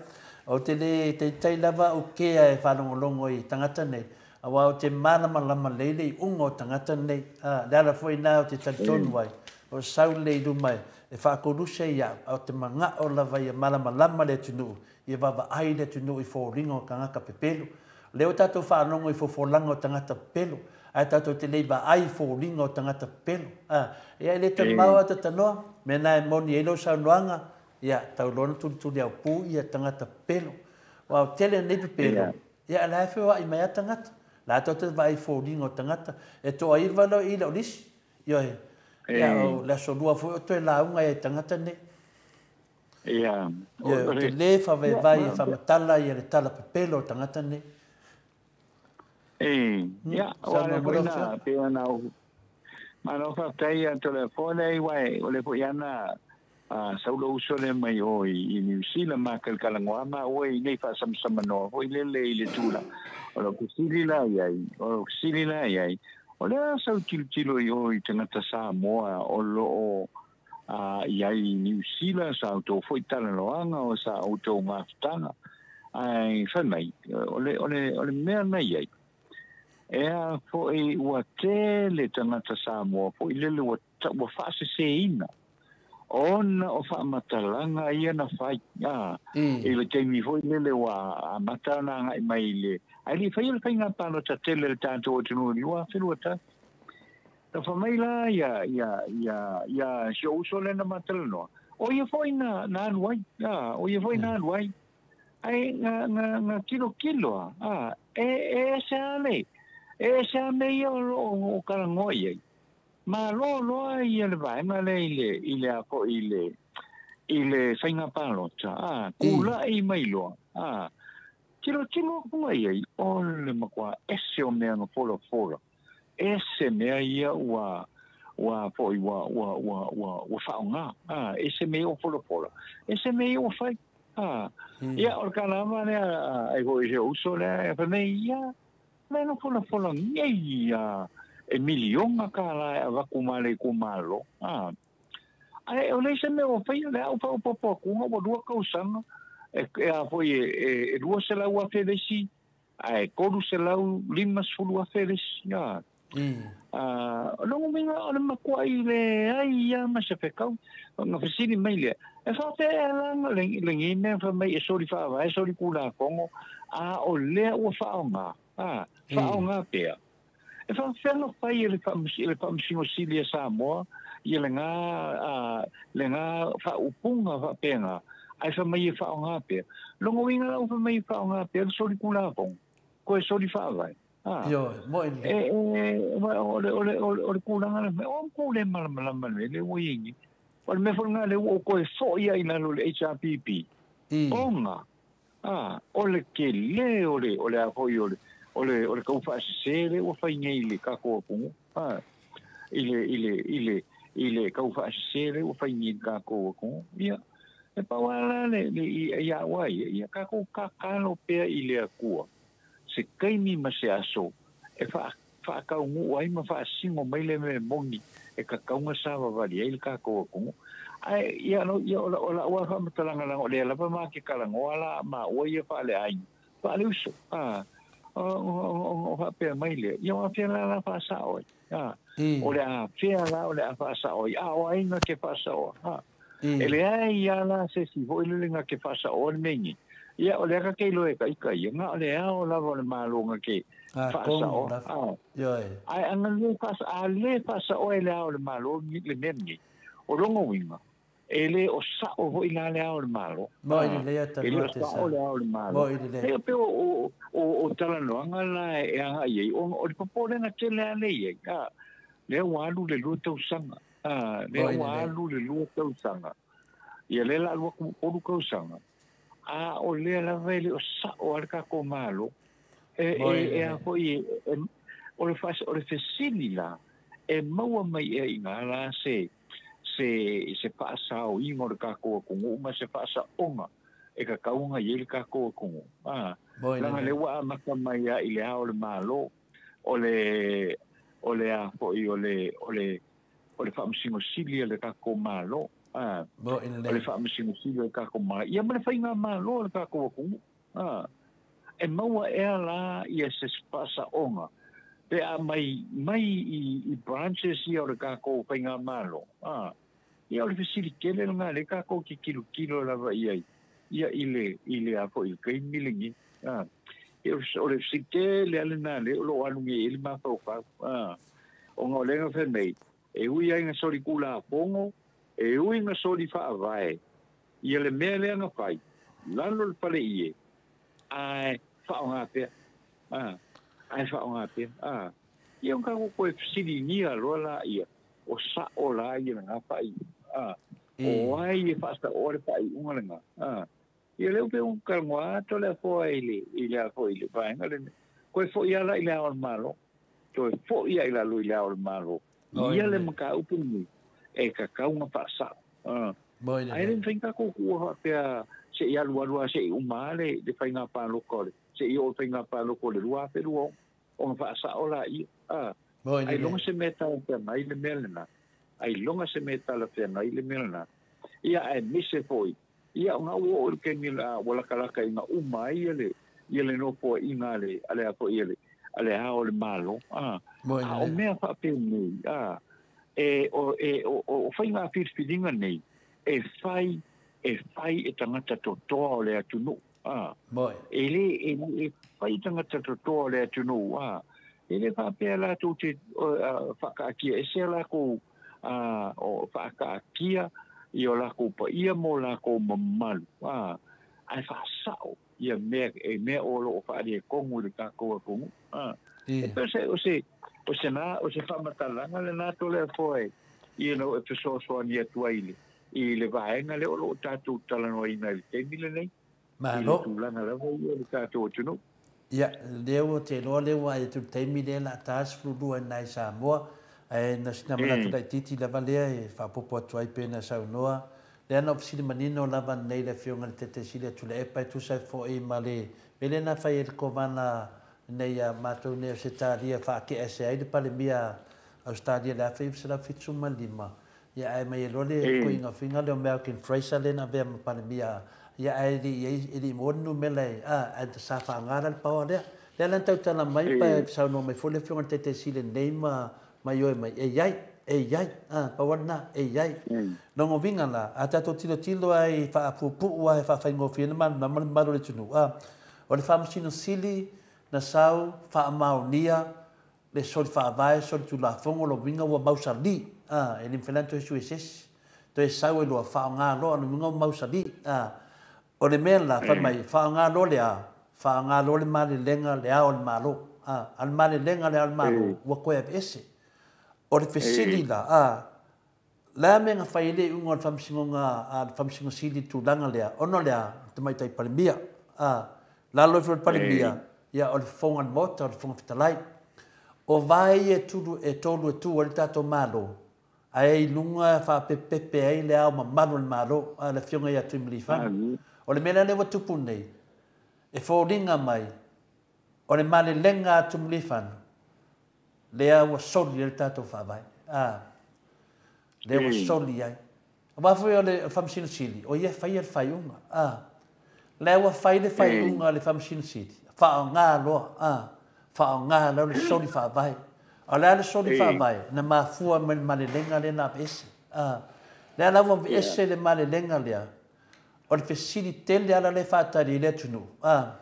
Ou te le taitai lava au kea e faalogologo i tagata nei, aua ou te malamalama lelei le iuga o tagata nei. A, le ala foi lena ou te talitonu ai, o sau lelei i luma e faakoluse ai au, a ou te manao lava ia malamalama le atunuu, ia vaavaai le atunuu i foliga o tagata pepelo. O lea ua tatou faalogo i fofolaga o tagata pepelo, ae tatou te le i vaai i foliga o tagata pepelo. A, ia e le tamau lava tatanoa, mea na e moni ai lau saunoaga, ia, tau loa ona tulituliaupu ia tagata pepelo. Aua o tele nei pepelo, ia o la e feoai mai lava tagata. O la e tatou te vaai i foliga o tagata. E toaiva loa i le o lisi, ioe, ia o le aso lua foi o toe lauga ai i tagata nei. Ia, ou te le faavaivai e faamatala ia le tala pepelo o tagata nei. E, ia, o ale foi na, pe ana o, malo faafetai ia Toleafoa lea aua o le foi ana saulo uso lea mai o i Niu Sila ma kalakalagoa ma oe i nei faasamsamanoa foi lele i le tulaga. O lau fesili la i ai, o lau fesili la i ai, o le a sau tilotilo i o i tagata Samoa o lo o a i ai i Niu Sila sa outou foi talanoaga o sa outou mafutaga, ae fai mai, o le, o le, o le mea na i ai, e a foi ua tele tagata Samoa foi lele ua, ua faaseseina ona o faamatalaga ia na fai, a, i le taimi foi lele ua amata ona agai mai i le, ae le i faia le faiga palota tele a le tatou atunuu i le 2021. Na fai mai la ia, ia, ia, ia si ou uso lea na ma talanoa, o ia foi na, na alu ai, a, o ia foi na alu ai. Ae na, na, na tilotilo a, a, e, e ese a le, e ese a mea ia o lo o talanoa i ai. Malo loa ia le vaega lea i le, i le a foi i le, I le faiga palota, a, kula'i mai loa, a, tilotilo atu ai ai, o le matua ese o mea na folafola, ese mea ia ua, ua foi, ua, ua, ua, ua, ua faaaogā, a, ese mea ia ua folafola, ese mea ia ua fai, a. Ia, o le kalava lea, ai foi i se uso lea, e fai mai, ia, mea na folafola nei, a, e miliona kālā e avatu ma le itumalo, a. Ae o le isi mea ua faia, le au faaopoopo atuga ua 2 tausaga, e a foi e 200,000 le isi, ae 350,000 le isi. O lona uiga o le matuai leai lava ma se fekau. Ona fesili mai lea, e faapea ea la lenei mea fai mai e soli faavae, soli Tulafono, a o lea ua faaaoga, faaaoga pea. E faapefea ona fai e le Faamasino Sili a Samoa ia lena faaupuga faapena, ae fai mai e faaaoga pea. Lona uiga la ua fai mai e faaaoga pea le soli Tulafono, koe soli faavae. Ioe, mo'i lelei. O le tulaga lea, o kou le malamalama le mea lea ua i ai nei. O le mea foi lena lea ua ou toe foi ai i lalo o le HRPP, ona o le tele o le a foi o le tau faasese lea ua fai nei i le tatou atunuu, i le tau faasese lea ua fai nei i le tatou atunuu. Ia, e pau lava la le ia au ai, ia tatou tatalo pea i le Atua, se taimi ma se aso e faataunuu ai ma faasino mai le mea moni e tatau ona savavali ai le tatou atunuu. Ae ia o lau lava faamatalaga leaga o lea lava ma ke talanoa la maua ia faaleaiga, faaleuso, o faapea mai lea, ia o afea la la faasao ai, o le afea la o le a faasao ai, a o ai na ke faasaoa, e leai ia la se si foi lele na ke faasaoa le mea nei. Ia o lea ka ke iloa e ka ika ia, nga o le ao lava o le malo nga ke faasaoa. Ae anga le a le faasaoa e le ao o le malo le mea nei. O lona uiga, e le o sao foi la le ao o le malo. Mo'i lelei a E le o sao le ao o le malo. Mo'i lelei. E pe o talanoaga la e agai ai, o le popolega tele lava le i ai. Lea ua alu le 2 tausaga. Lea ua alu le 2 tausaga. Ia lea la alu atu 3 tausaga. A o lea lava e le o sao a le tatou malo. E a foi o le fesili la e maua mai ea i ngā la se faasaoina o le tatou atunuu ma se faasaoga e tatau ona i ai le tatou atunuu. Leaga lea ua amata mai a i le ao o le malo, o le a foi o le Faamasino Sili a le tatou malo. O le Faamasino Sili a le tatou malo, ia ma le faiga malo a le tatou atunuu. E maua ea la ia se faasaoga pe a mai i branches ia o le tatou faiga malo. Ia o le fesili tele lena lea tatou te tilotilo lava i ai, ia i le a foi i le taimi lenei. O le fesili tele lava lena lea o lo o alu nei i ai le mafaufau. Ona o lea na fai mai, e ui ai na soli Tulafono, e ui na soli faavae, ia le mea lea na fai, lalo le fale ie, ae faaaoga pea. Ae faaaoga pea. Ia o tatou toe fesiligia loa la ia, o sao la ia lena faaiuga. O ai e faasaoa le faaiuga lena. Ia lea pe ua talanoa atu le afoa i le afo i le vaega lenei. Koe foi ala i le ao o le malo. Toe foi ai lalo i le ao o le malo. Ia le mataupu lenei e tatau ona faasao. Ae le mafai ona tatou tuua faapea se i alualu a se i uma le faiga palota o le se i oo i le faiga palota o le 2026 ona faasao la ia. Ailoga se mea talafeagai le mea lena. Ailoga se mea talafeagai le mea lena. Ia ae mise foi. Ia ona ua oo i le taimi ua latalata ina uma ai ia le nofoaiga a le a foi a le ao o le malo. A o mea faapenei, o faiga filifiliga nei e fai e tagata totoa o le atunuu. E le e fai tagata totoa o le atunuu. E le faapea latou te faakaatia ese latou o faakaatia i o lakou paia mo lakou mamalu. Ae faasao ia mea e mea o lo o faaletonu i le tatou atunuu. E pe o se faamatalaga lena tole afoa e you know, e fesoasoani atu ai i le vaega lea o loo tatou talanoaina i le taimi lenei. Malo. I le tulaga lava ia o le tatou atunuu. Ia, lea ua te iloa lea ua ai atu i le taimi lea la ta 12 i ina i Samoa, ae na o sina manatu laitiiti lava lea e faaopoopo atu ai pei ona saunoa. Lea na ou fesili manino lava nei i le Afioga i le Taitaisili a Tuilaepa e tusa ai foi ma le mea lea na fai e le Kovana nei ia matou nei o Ausetalia e faatea ese ai le Palemia a Ausetalia i le 1975, Ia ae mai ai loa le toeaina lea o Malcolm Fraser lea na avea ma Palemia, ia ae le i ai, e le i maua ni numera e, a, ae sa faaaoga la le power lea. Lea la na tautala mai pa e saunoa mai foi le Afioga i le Taitaisili nei ma ma ioe mai, e i ai, e i ai, a, pau lava lena, e i ai. Lona uiga la, a tatou tilotilo lava i faapuupuu lava e faafaigofie ai ona malamalama le mamalu o le atunuu, a, o le Faamasino Sili na sau faamaonia le soli faavae, soli tulafono, lona uiga ua mausali, a, e le mafai la ona toe sui e se isi, toe sau ai loa, faaaoga loa, lona uiga ua mausali, a. O le mea la, fai mai, faaaoga loa le a? Faaaoga loa le malelega le Ao o le Malo, a. A o le malelega le Ao o le Malo, ua toe aveese. O le fesili la, a, le a mea na fai ai le iuga o le Faamasinoga a le Faamasino Sili i le tulaga lea? Ona o le a? O le Tamaitai Palemia. A, lalo ifo i le Palemia, ia o le Fofoga o le Maota, o le Fofoga Fetalai. O vae ia e tulu, e tolu e tu ai le tatou Malo, ae i luga e faapepepe ai le Ao Mamalu o le Malo, a, le Afioga ia Tuimalealiifano. O le mea la lea ua tupu nei, e foliga mai o le malelega a Tuimalealiifano, lea ua soli ai le tatou Faavae. A, lea ua soli ai. Aua foi o le Faamasino Sili, o ia e faia le faaiuga. A, lea ua fai le faaiuga a le Faamasino Sili, faaaoga loa, a, faaaoga loa le soli faavae. A o le a le soli faavae? Na mafua mai le malelega lea na aveese. A, lea la ua aveese le malelega lea, o le fesili tele lava la lea e faatali ai le atunuu, a,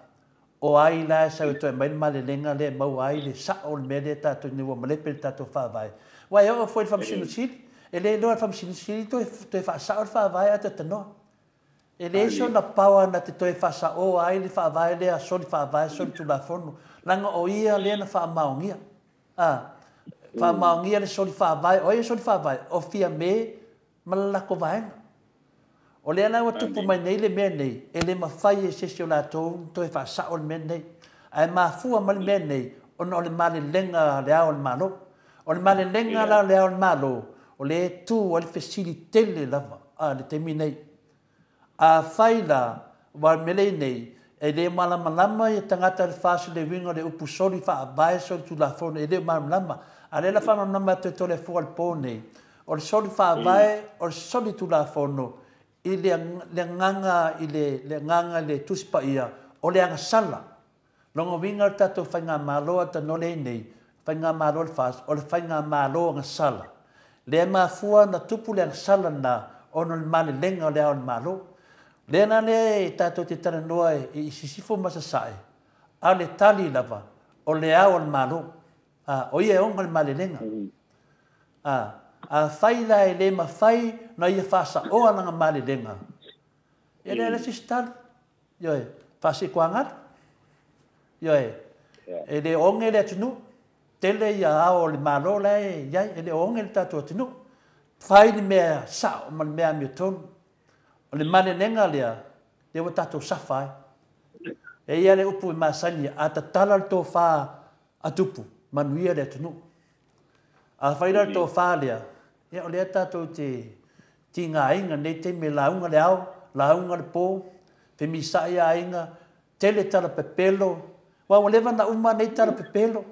O ai la e sau e toe aumai le malelega lea e maua ai le sao o le mea lea tatou ina ua malepe le tatou Faavae? Aua e oo foi i le Faamasino Sili, e le iloa e le Faamasino Sili toe, toe faasao le Faavae ae talanoa. E leai sona power na te toe faasaoa ai le Faavae lea, soli Faavae, soli Tulafono, leaga o ia lea na faamaonia. A, faamaonia le soli Faavae. O ai e soli Faavae? O Fiame ma le latou vaega. O lea la ua tupu mai nei le mea nei, e le mafai e se isi o latou ona toe faasao le mea lenei. Ae mafua mai le mea lenei ona o le malelega a Le Ao o le Malo. O le malelega la o Le Ao o le Malo, o lea e tu ai le fesili tele lava a le taimi nei. Afai la, aua o le mea lea e i ai nei, e le malamalama ia tagata i le FAST i le uiga o le upu soli faavae, soli tulafono, e le o malamalama. A o lea la faamalamalama atu e Toleafoa i le po nei, O le soli faavae, o le soli tulafono i le agaga i le agaga i le Tusi Paia, o le agasala. Lona uiga o le tatou faigamalo a Tanole ai nei, faigamalo a le FAST, o le faigamalo agasala. Lea e mafua ona tupu le agasala lena ona o le malelega o le Ao o le Malo. Lea la lea e tatou te talanoa i Sisifo ma Sasae, a o le tali lava, o le Ao o le Malo. A, o ia e ona le malelega. A, afai la e le mafai ona ia faasaoa lana malelega, e leai la se isi tali. Ioe, faasikuagalu. Ioe, e le oge le atunuu, tele ia ao o le Malo la e i ai, e le oge le tatou atunuu. Fai le mea sao ma le mea amiotonu. O le malelega lea, lea ua tatou safa ai. E i ai le upu e masani, a tatala le tofa a tupu, manuia le atunuu. Afai la o le tofa lea, ia o lea tatou te tigaina nei taimi e lauga le ao, lauga le po, femisaai aiga, tele tala pepelo, aua ua leva ona uma nei tala pepelo,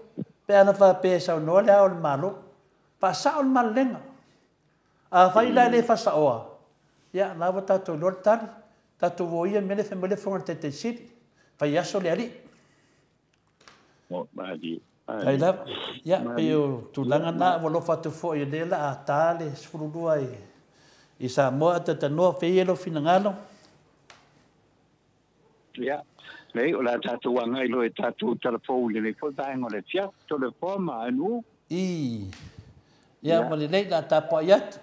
pe ana faapea e saunoa le Ao o le Malo. Faasao le malelega. Afai la e le faasaoa, ia la ua tatou iloa le tali, tatou o ia mea lea fai mai le Fofoga o le Taitaisili, fai aso le alii. Ai lava. Ia, pei o tulaga na, ua alofa atu foi o lea la a ta le 12 i Samoa, talanoa fai ia lou finagalo. Ia, leai, o le a tatou agai loa i tatou talafou i lenei foi vaega o le afiafi, Toleafoa ma Anu'u. Ii. Ia, ma lelei, la tapuai atu.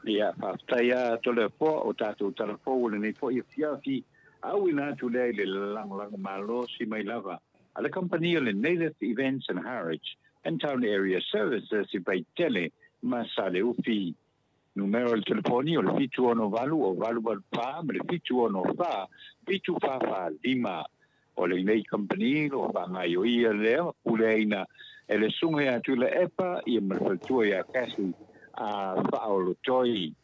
Ia, faafetai lava Toleafoa, o tatou talafou o lenei foi afiafi, auina atu lea i le lagolago malosi mai lava a le kamupani o le Native Events and Harwich and Town Area Services i Vaitele ma Saleufi. Numero o le telefoni o le 768 o 884 ma le 764 7445. O lenei company o whangai lea puleaina e le sunga ia tula epa ia ma le faletua ia kasi a whaolotoi.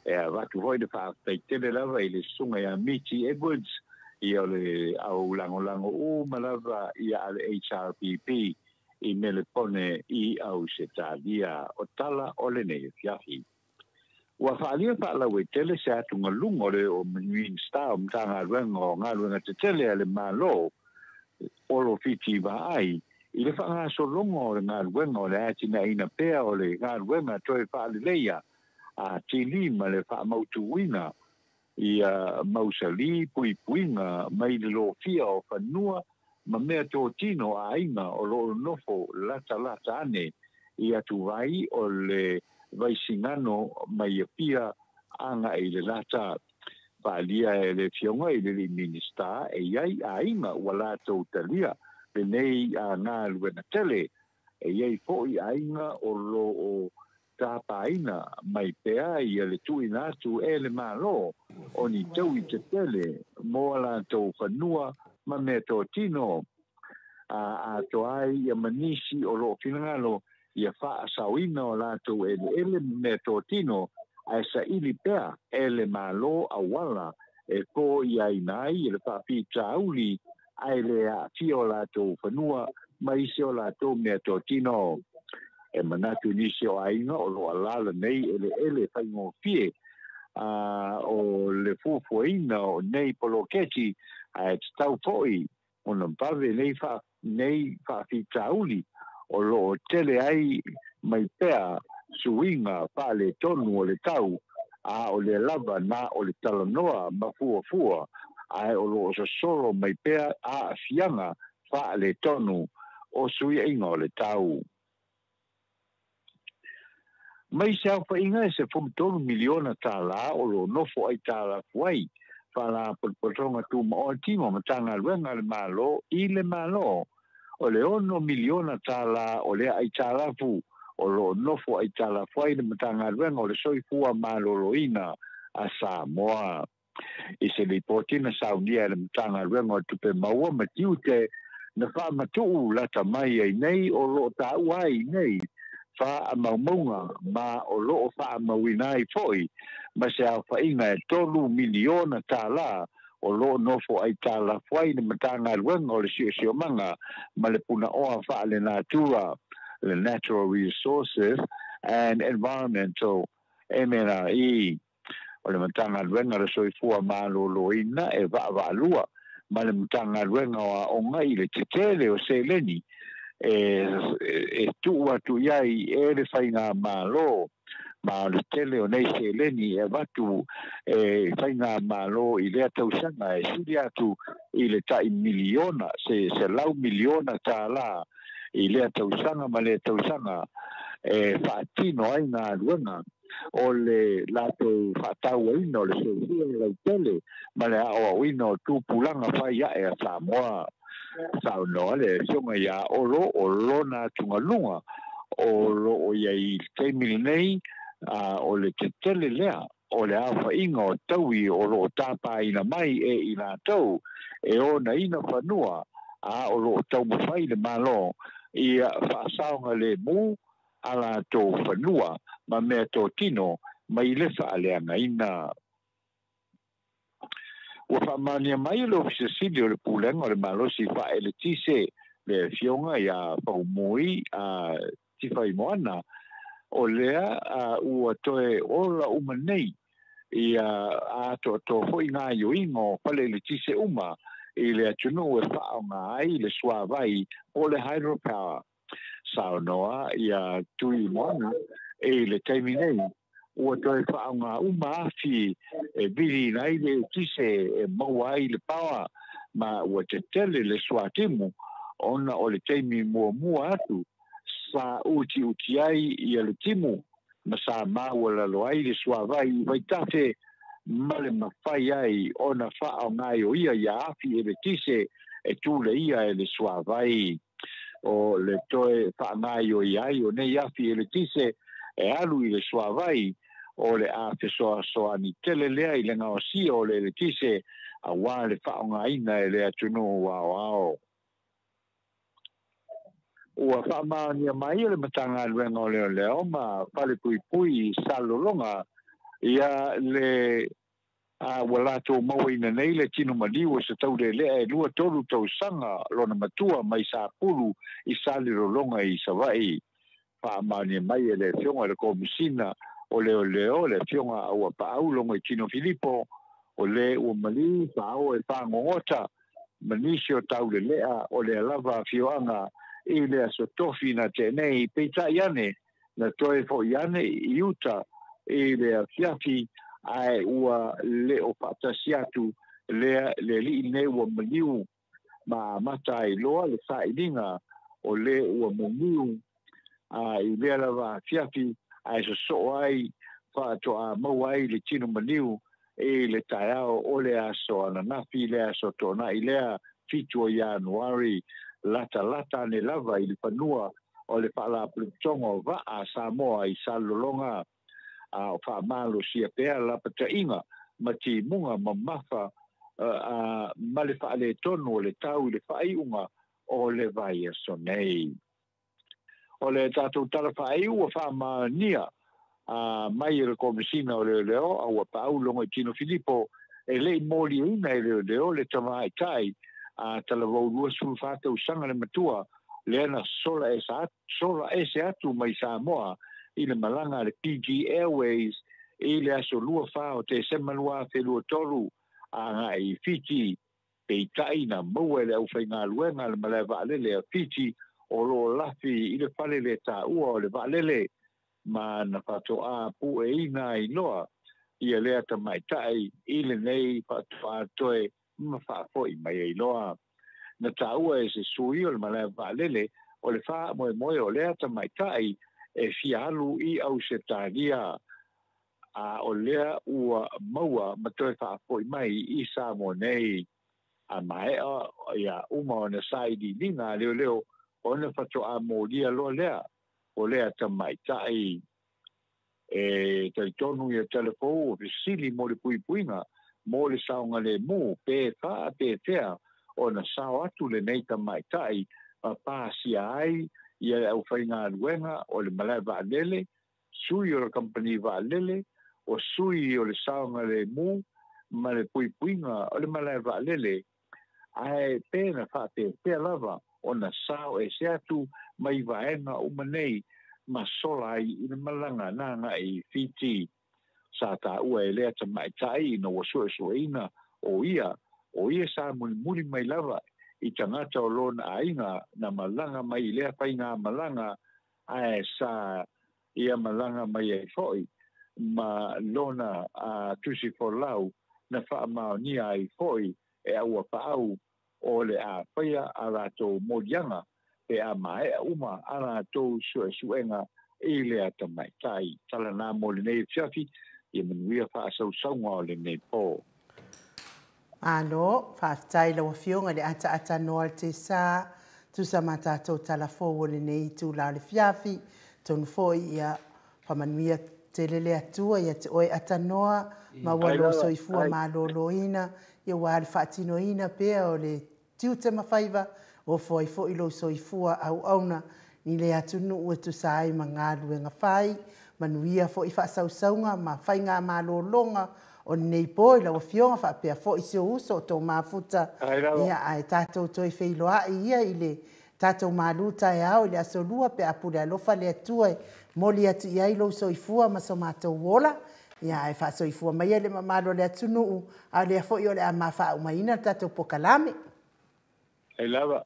E a watu hoi le whaaftaitele lava i le sunga ia Miti Edwards ia o le au langolango u malava ia ale HRPP i Melepone i au setalia o tala o lenei fiafi. Ua whaalia whaalau e tele se atu ngalunga o le o Minista o mtanga ruenga o ngā ruenga te tele a le malo olo whiti vaai i le whangasolonga o le ngā ruenga o le atina ina pea o le ngā ruenga toe whaaleleia a tili ma le whaamautuina i mausali puipuinga mai le lofia o whanua ma mea tōtino a ainga o lo nofo lata lata ane i atu vai o le vaisingano mai e pia anga i le lata paalia e le fionga i le minista e iai a inga ua latou talia lenei a ngā luena tele e iai fo'i a inga o lo o tāpāina mai pea ia le tuina atu e le malo o ni tau i te tele mō a latou fanua ma mea tōtino a toa ai ia manisi o loo finagalo ia whaasauina o lātou ele ele mea tōtino ae saili pea ele malo awala e ko ia inai e le whaapitauli ae le aafia o lātou whanua ma isi o lātou mea tōtino. E manatu nisi o aiga o lo alala nei ele ele whaingofie o le fuafuaina o nei poloketi ae tatau fo'i ona vave nei whaapitauli o lo tele ai mai pea suiga faaletonu o le tau a o le lava na o le talanoa ma fuafua ae o loo sosolo mai pea aafiaga faaletonu o suiaiga o le tau. Mai se aofaiga e se 13 miliona tālā o lo nofo ai tālafu ai faalapotopotoga tumaoti ma matagaluega le Malo i le Malo o le 6 miliona tālā o lea ai tālafu o lo nofo ai tālafu ai le matagaluega o le soifua maloloina a Samoa. I se lipoti na saunia e le matagaluega o tupe maua ma tiute na faamatuu lata mai ai nei o loo taua ai nei faamaumauga ma o loo faamauina ai fo'i ma se aofaiga e 3 miliona tālā o loo nofo ai tālafu ai le matagaluega o le siosiomaga ma le punaoa faalenatura le Natural Resources and Environmental MNRE o le matagaluega le soifua maloloina e vaavaalua ma le matagaluega o aoga i le tetele o seleni e tuu atu iai e le faiga malo ma o le tele o nei seleni e avatu e faiga malo i lea tausaga e sili atu i le tai miliona se lau miliona tālā i lea tausaga ma lea tausaga e faatino ai galuega o le latou faatauaina o le soifua lautele ma le aoaoina o tupulaga fai ae a Samoa. Saunoa le afioga iā Olo o lona atugaluga o loo iai i le taimi lenei o le tetele lea o le aofaiga o taui o loo tāpāina mai e i latou e onaina fanua a o loo taumafai le Malo ia faasaoga lemu a latou fanua ma mea tōtino mai le faaleagaina. Ua faamania mai le ofisa sili o le pulega o le malosi faaeletise le afioga ia Faumui a Tifaimoana o lea ua toe ola uma nei ia atoatoa fo'i gaioiga o fale eletise uma i le atunuu e faaoga ai le suavai o le hydropower. Saunoa ia Tui Moana e le taimi nei ua toe faaoga uma afi e viliina ai le eletise e maua ai le paoa ma ua tetele le suatimu ona o le taimi muamua atu sa utiuti ai ia le timu ma sa maua lalo ai le suavai i vaitafe ma le mafai ai ona faaoga o ia ia afi eletise e tule ia e le suavai o le toe faagaoioi ai o nei afi eletise e alu i le suavai O le a fesoasoani tele lea i le gaosia o le eletise auā le faaaogāina e le atunuu aoao. Ua faamaonia mai e le Matagaluega o Leoleo ma Falepuipui i Salelologa ia le a ua latou mauaina nei le tino maliu o se taulelea e 23 tausaga lona matua mai Sapulu i Salelologa i Savaii. Faamaonia mai e le Afioga i le Komesina o Leoleo le Afioga a Uapaau Logoitino Filipo o le ua maliu faaoo e fagogota ma nisi o taulelea o lea lava afioaga i le aso tofi na tea nei, peitai ane na toe fo'i ane i uta i le afiafi ae ua le o faatasi atu lea le alii lenei ua maliu ma amata ai loa le sailiga o le ua maliu i lea lava afiafi ae sosoo ai faatoa maua ai le tino maliu i le taeao o le aso ananafi le aso toonai lea 7 o Ianuari latalata ane lava i le fanua o le Faalapotopotoga o Vaa a Samoa i Salelologa a o faamalosia pea lapataiga ma timuga mamafa ma le faaletonu o le tau i le faaiuga o le vaiaso nei. O le tatou tala faaiu ua faamaonia mai e le Komesina o Leoleo a Uapaau Logoitino Filipo e le i moliaina e Leoleo le tamaitai a talavou 24 tausaga le matua lea na sola ese atu mai Samoa i le malaga a le PG Airways i le aso 24 o Tesema 2023 agai i Fiti. Peitai na maua e le aufaigaluega le malae vaalele a Fiti o lo o lafi i le fale le taua o le vaalele ma na faatoa pueina ai loa ia lea tamaitai i lenei faatoa toe ma faafoi mai ai loa. Na taua e se sui o le malae vaalele o le faamoemoe o lea tamaitai e fia alu i Ausetalia a o lea ua maua ma toe faafoi mai i Samoa nei. A maea ia uma ona sailiiliga a leoleo ona faatoa molia loa lea o lea tamaitai e talitonu ia telefou o fesili mo le puipuiga mo le saogalemu pe faapefea ona sao atu lenei tamaitai ma pasia ai ia le aufaigaluega o le malae vaalele, sui o le kampani vaalele, o sui o le saogalemu ma le puipuiga o le malae vaalele, ae pe na faapefea lava ona sao ese atu mai vaega uma nei ma sola ai i le malaga na agai i Fiti. Sa taua e lea tamaitai ina ua suesueina o ia sa mulimuli mai lava i tagata o lona aiga na malaga mai i lea faiga malaga ae sa ia malaga mai ai foi ma lona tusi folau na faamaonia ai foi e Auapaau o le a faia a latou moliaga pe a maea uma a latou suesuega i lea tamaitai. Tala na mo lenei afiafi ia manuia faasausauga o lenei po. Malo, faafetai lau afioga i le ataatanoa le tesa, tusa ma tatou talafou o lenei itula o le fiafi, tonu foi ia faamanuia tele le Atua ia te oe atanoa, ma ua lou soifua malōlōina, ia ua le faatinoina pea o le tiute ma faiva, o foi foi lou soifua auauna, ni le atunuu e tusa ai ma galuega fai, manuia foi faasausauga ma faiga malōlōga o lenei po i lau afioga faapea foi si ou uso o tō mafuta. Ia ae tatou toe feiloai ia i le tatou malu taeao i le aso lua pe a pule alofa le Atua e moli atu i ai lou soifua ma so matou ola. Ia ae faasoifua mai le mamalu o le atunuu, a o lea foi o le a mafaaumaina le tatou pokalame. Ai lava.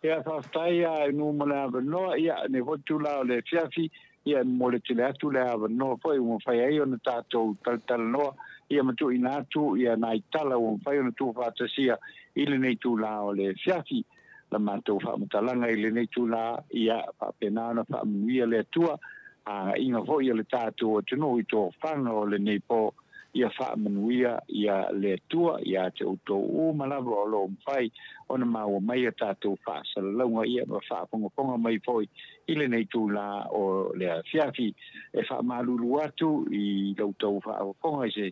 Ia faafetai a nu ma le avanoa ia ne foi tula o le fiafi ia mo le tele atu le avanoa foi ua mafai ai ona tatou talatalanoa ia ma tuuina atu ia nai tala ua mafai ona tuufaatasia i lenei tula o le fiafi. La matou faamatalaga i lenei tula ia faapena ona faamanuia le Atua agaiga foi o le tatou atunuu i tofaga o lenei po. Ia faamanuia ia le Atua ia te outou uma lava o loo mafai ona maua mai a tatou faasalalauga ia ma faafogafoga mai foi i lenei itulā o le afiafi. E faamalulu atu i la outou faafofoga i se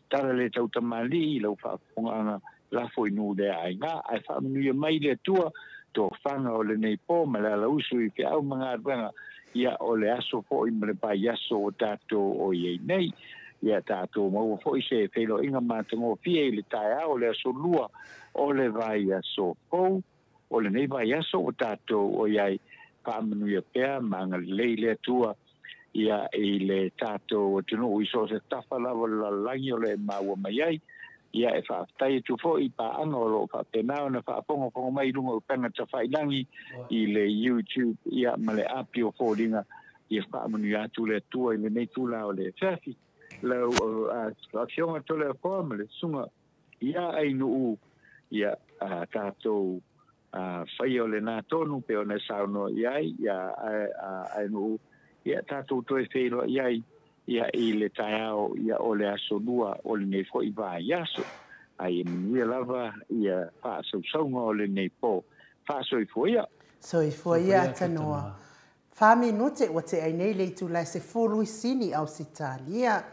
tala le tautamalii i lau faafofogaaga lafo i nuu le aiga, ae faamanuia mai le Atua tofaga o lenei po ma le alausu i feau ma galuega ia o le aso foi ma le vaiaso o tatou o i ai nei. Ia tatou maua foi se feiloaiga matagofie i le taeao o le aso lua o le vaiaso fou o lenei vaiaso ua tatou o i ai. Faamanuia pea ma agalelei le Atua ia i le tatou atunuu i so o se tafa lava o le lalolagi o lo o e maua mai ai. Ia e faafetai atu foi i paaga o lo o faapena ona faafogafoga mai i luga o upega tafailagi i le YouTube ia ma le api o foliga. Ia faamanuia atu le Atua i lenei tula o le afiafi. Lau Afioga Toleafoa ma le Susuga ia Ainuu, ia tatou faia o lena tonu pe ona e saunoa i ai ia Ainuu, ia tatou toe feiloai ai ia i le taeao ia o le aso lua o lenei foi vaiaso. Ai e manuia lava ia faasausauga o lenei po. Faasoifua ia. Soifua ia Atanoa. 4 minute ua tea ai nei le itula e 10 i Sini, Ausetalia.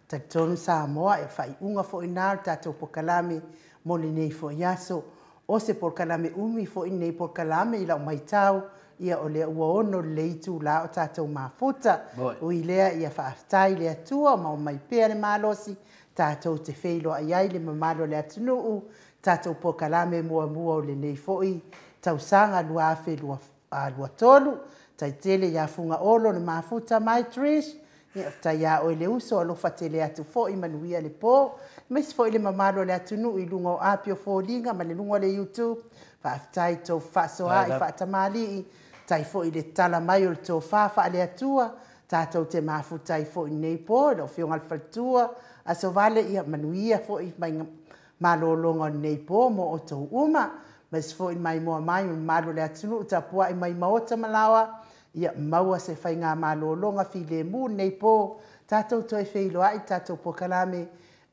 Talitonu Samoa, e faaiuga foi na o le tatou polokalame mo lenei foi aso. O se polokalame umi foi nei polokalame i lau maitau, ia o lea ua 6 le itula o tatou mafuta. Ui lea, ia faafetai le Atua ma o mai pea le malosi tatou te feiloai ai le mamalu o le atunuu. Tatou polokalame muamua o lenei foi tausaga 2023. Taitele ia fuga olo le mafuta mai Trish. Ia faafetai ia oe le uso, alofa tele atu foi, manuia le po. Aemaise foi le mamalu o le atunuu i luga o api o foliga ma le luga o le YouTube. Faafetai tou faasoa'i faatamalii, tai foi le tala mai o le tofa faale-Atua. Tatou te mafuta ai foi nei po i lau Afioga i le Faletua, Aso Vale, ia manuia foi mai malologa o lenei po mo outou uma. Aemaise foi maimoa mai mamalu o le atunuu tapuai mai maota ma laoa, ia maua se faiga malologa filemu nei po. Tatou toe feiloai tatou polokalame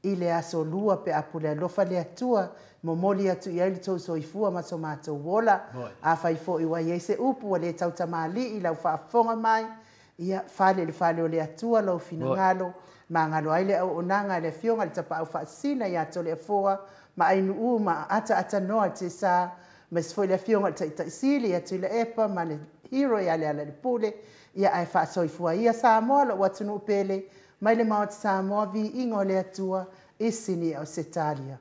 i le aso lua pe a pule alofa le Atua. Momoli atu i ai le tou soifua ma so matou ola. Afai foi ua i ai se upu ua le tautamalii lau faafofoga mai, ia fale le fale o le Atua lau finagalo. Magalo ai le auaunaga a le Afioga i le Tapaau Faasisina ia Toleafoa ma Ainuu ma Ataatanoa Tesa, aemaise foi le Afioga i le Taitaisili ia Tuilaepa ma le Hero ia Lealailepule. Ia ae faasoifua ia Samoa, lou atunuu pele, mai le Maota Samoa, viiga o le Atua i Sini Ausetalia.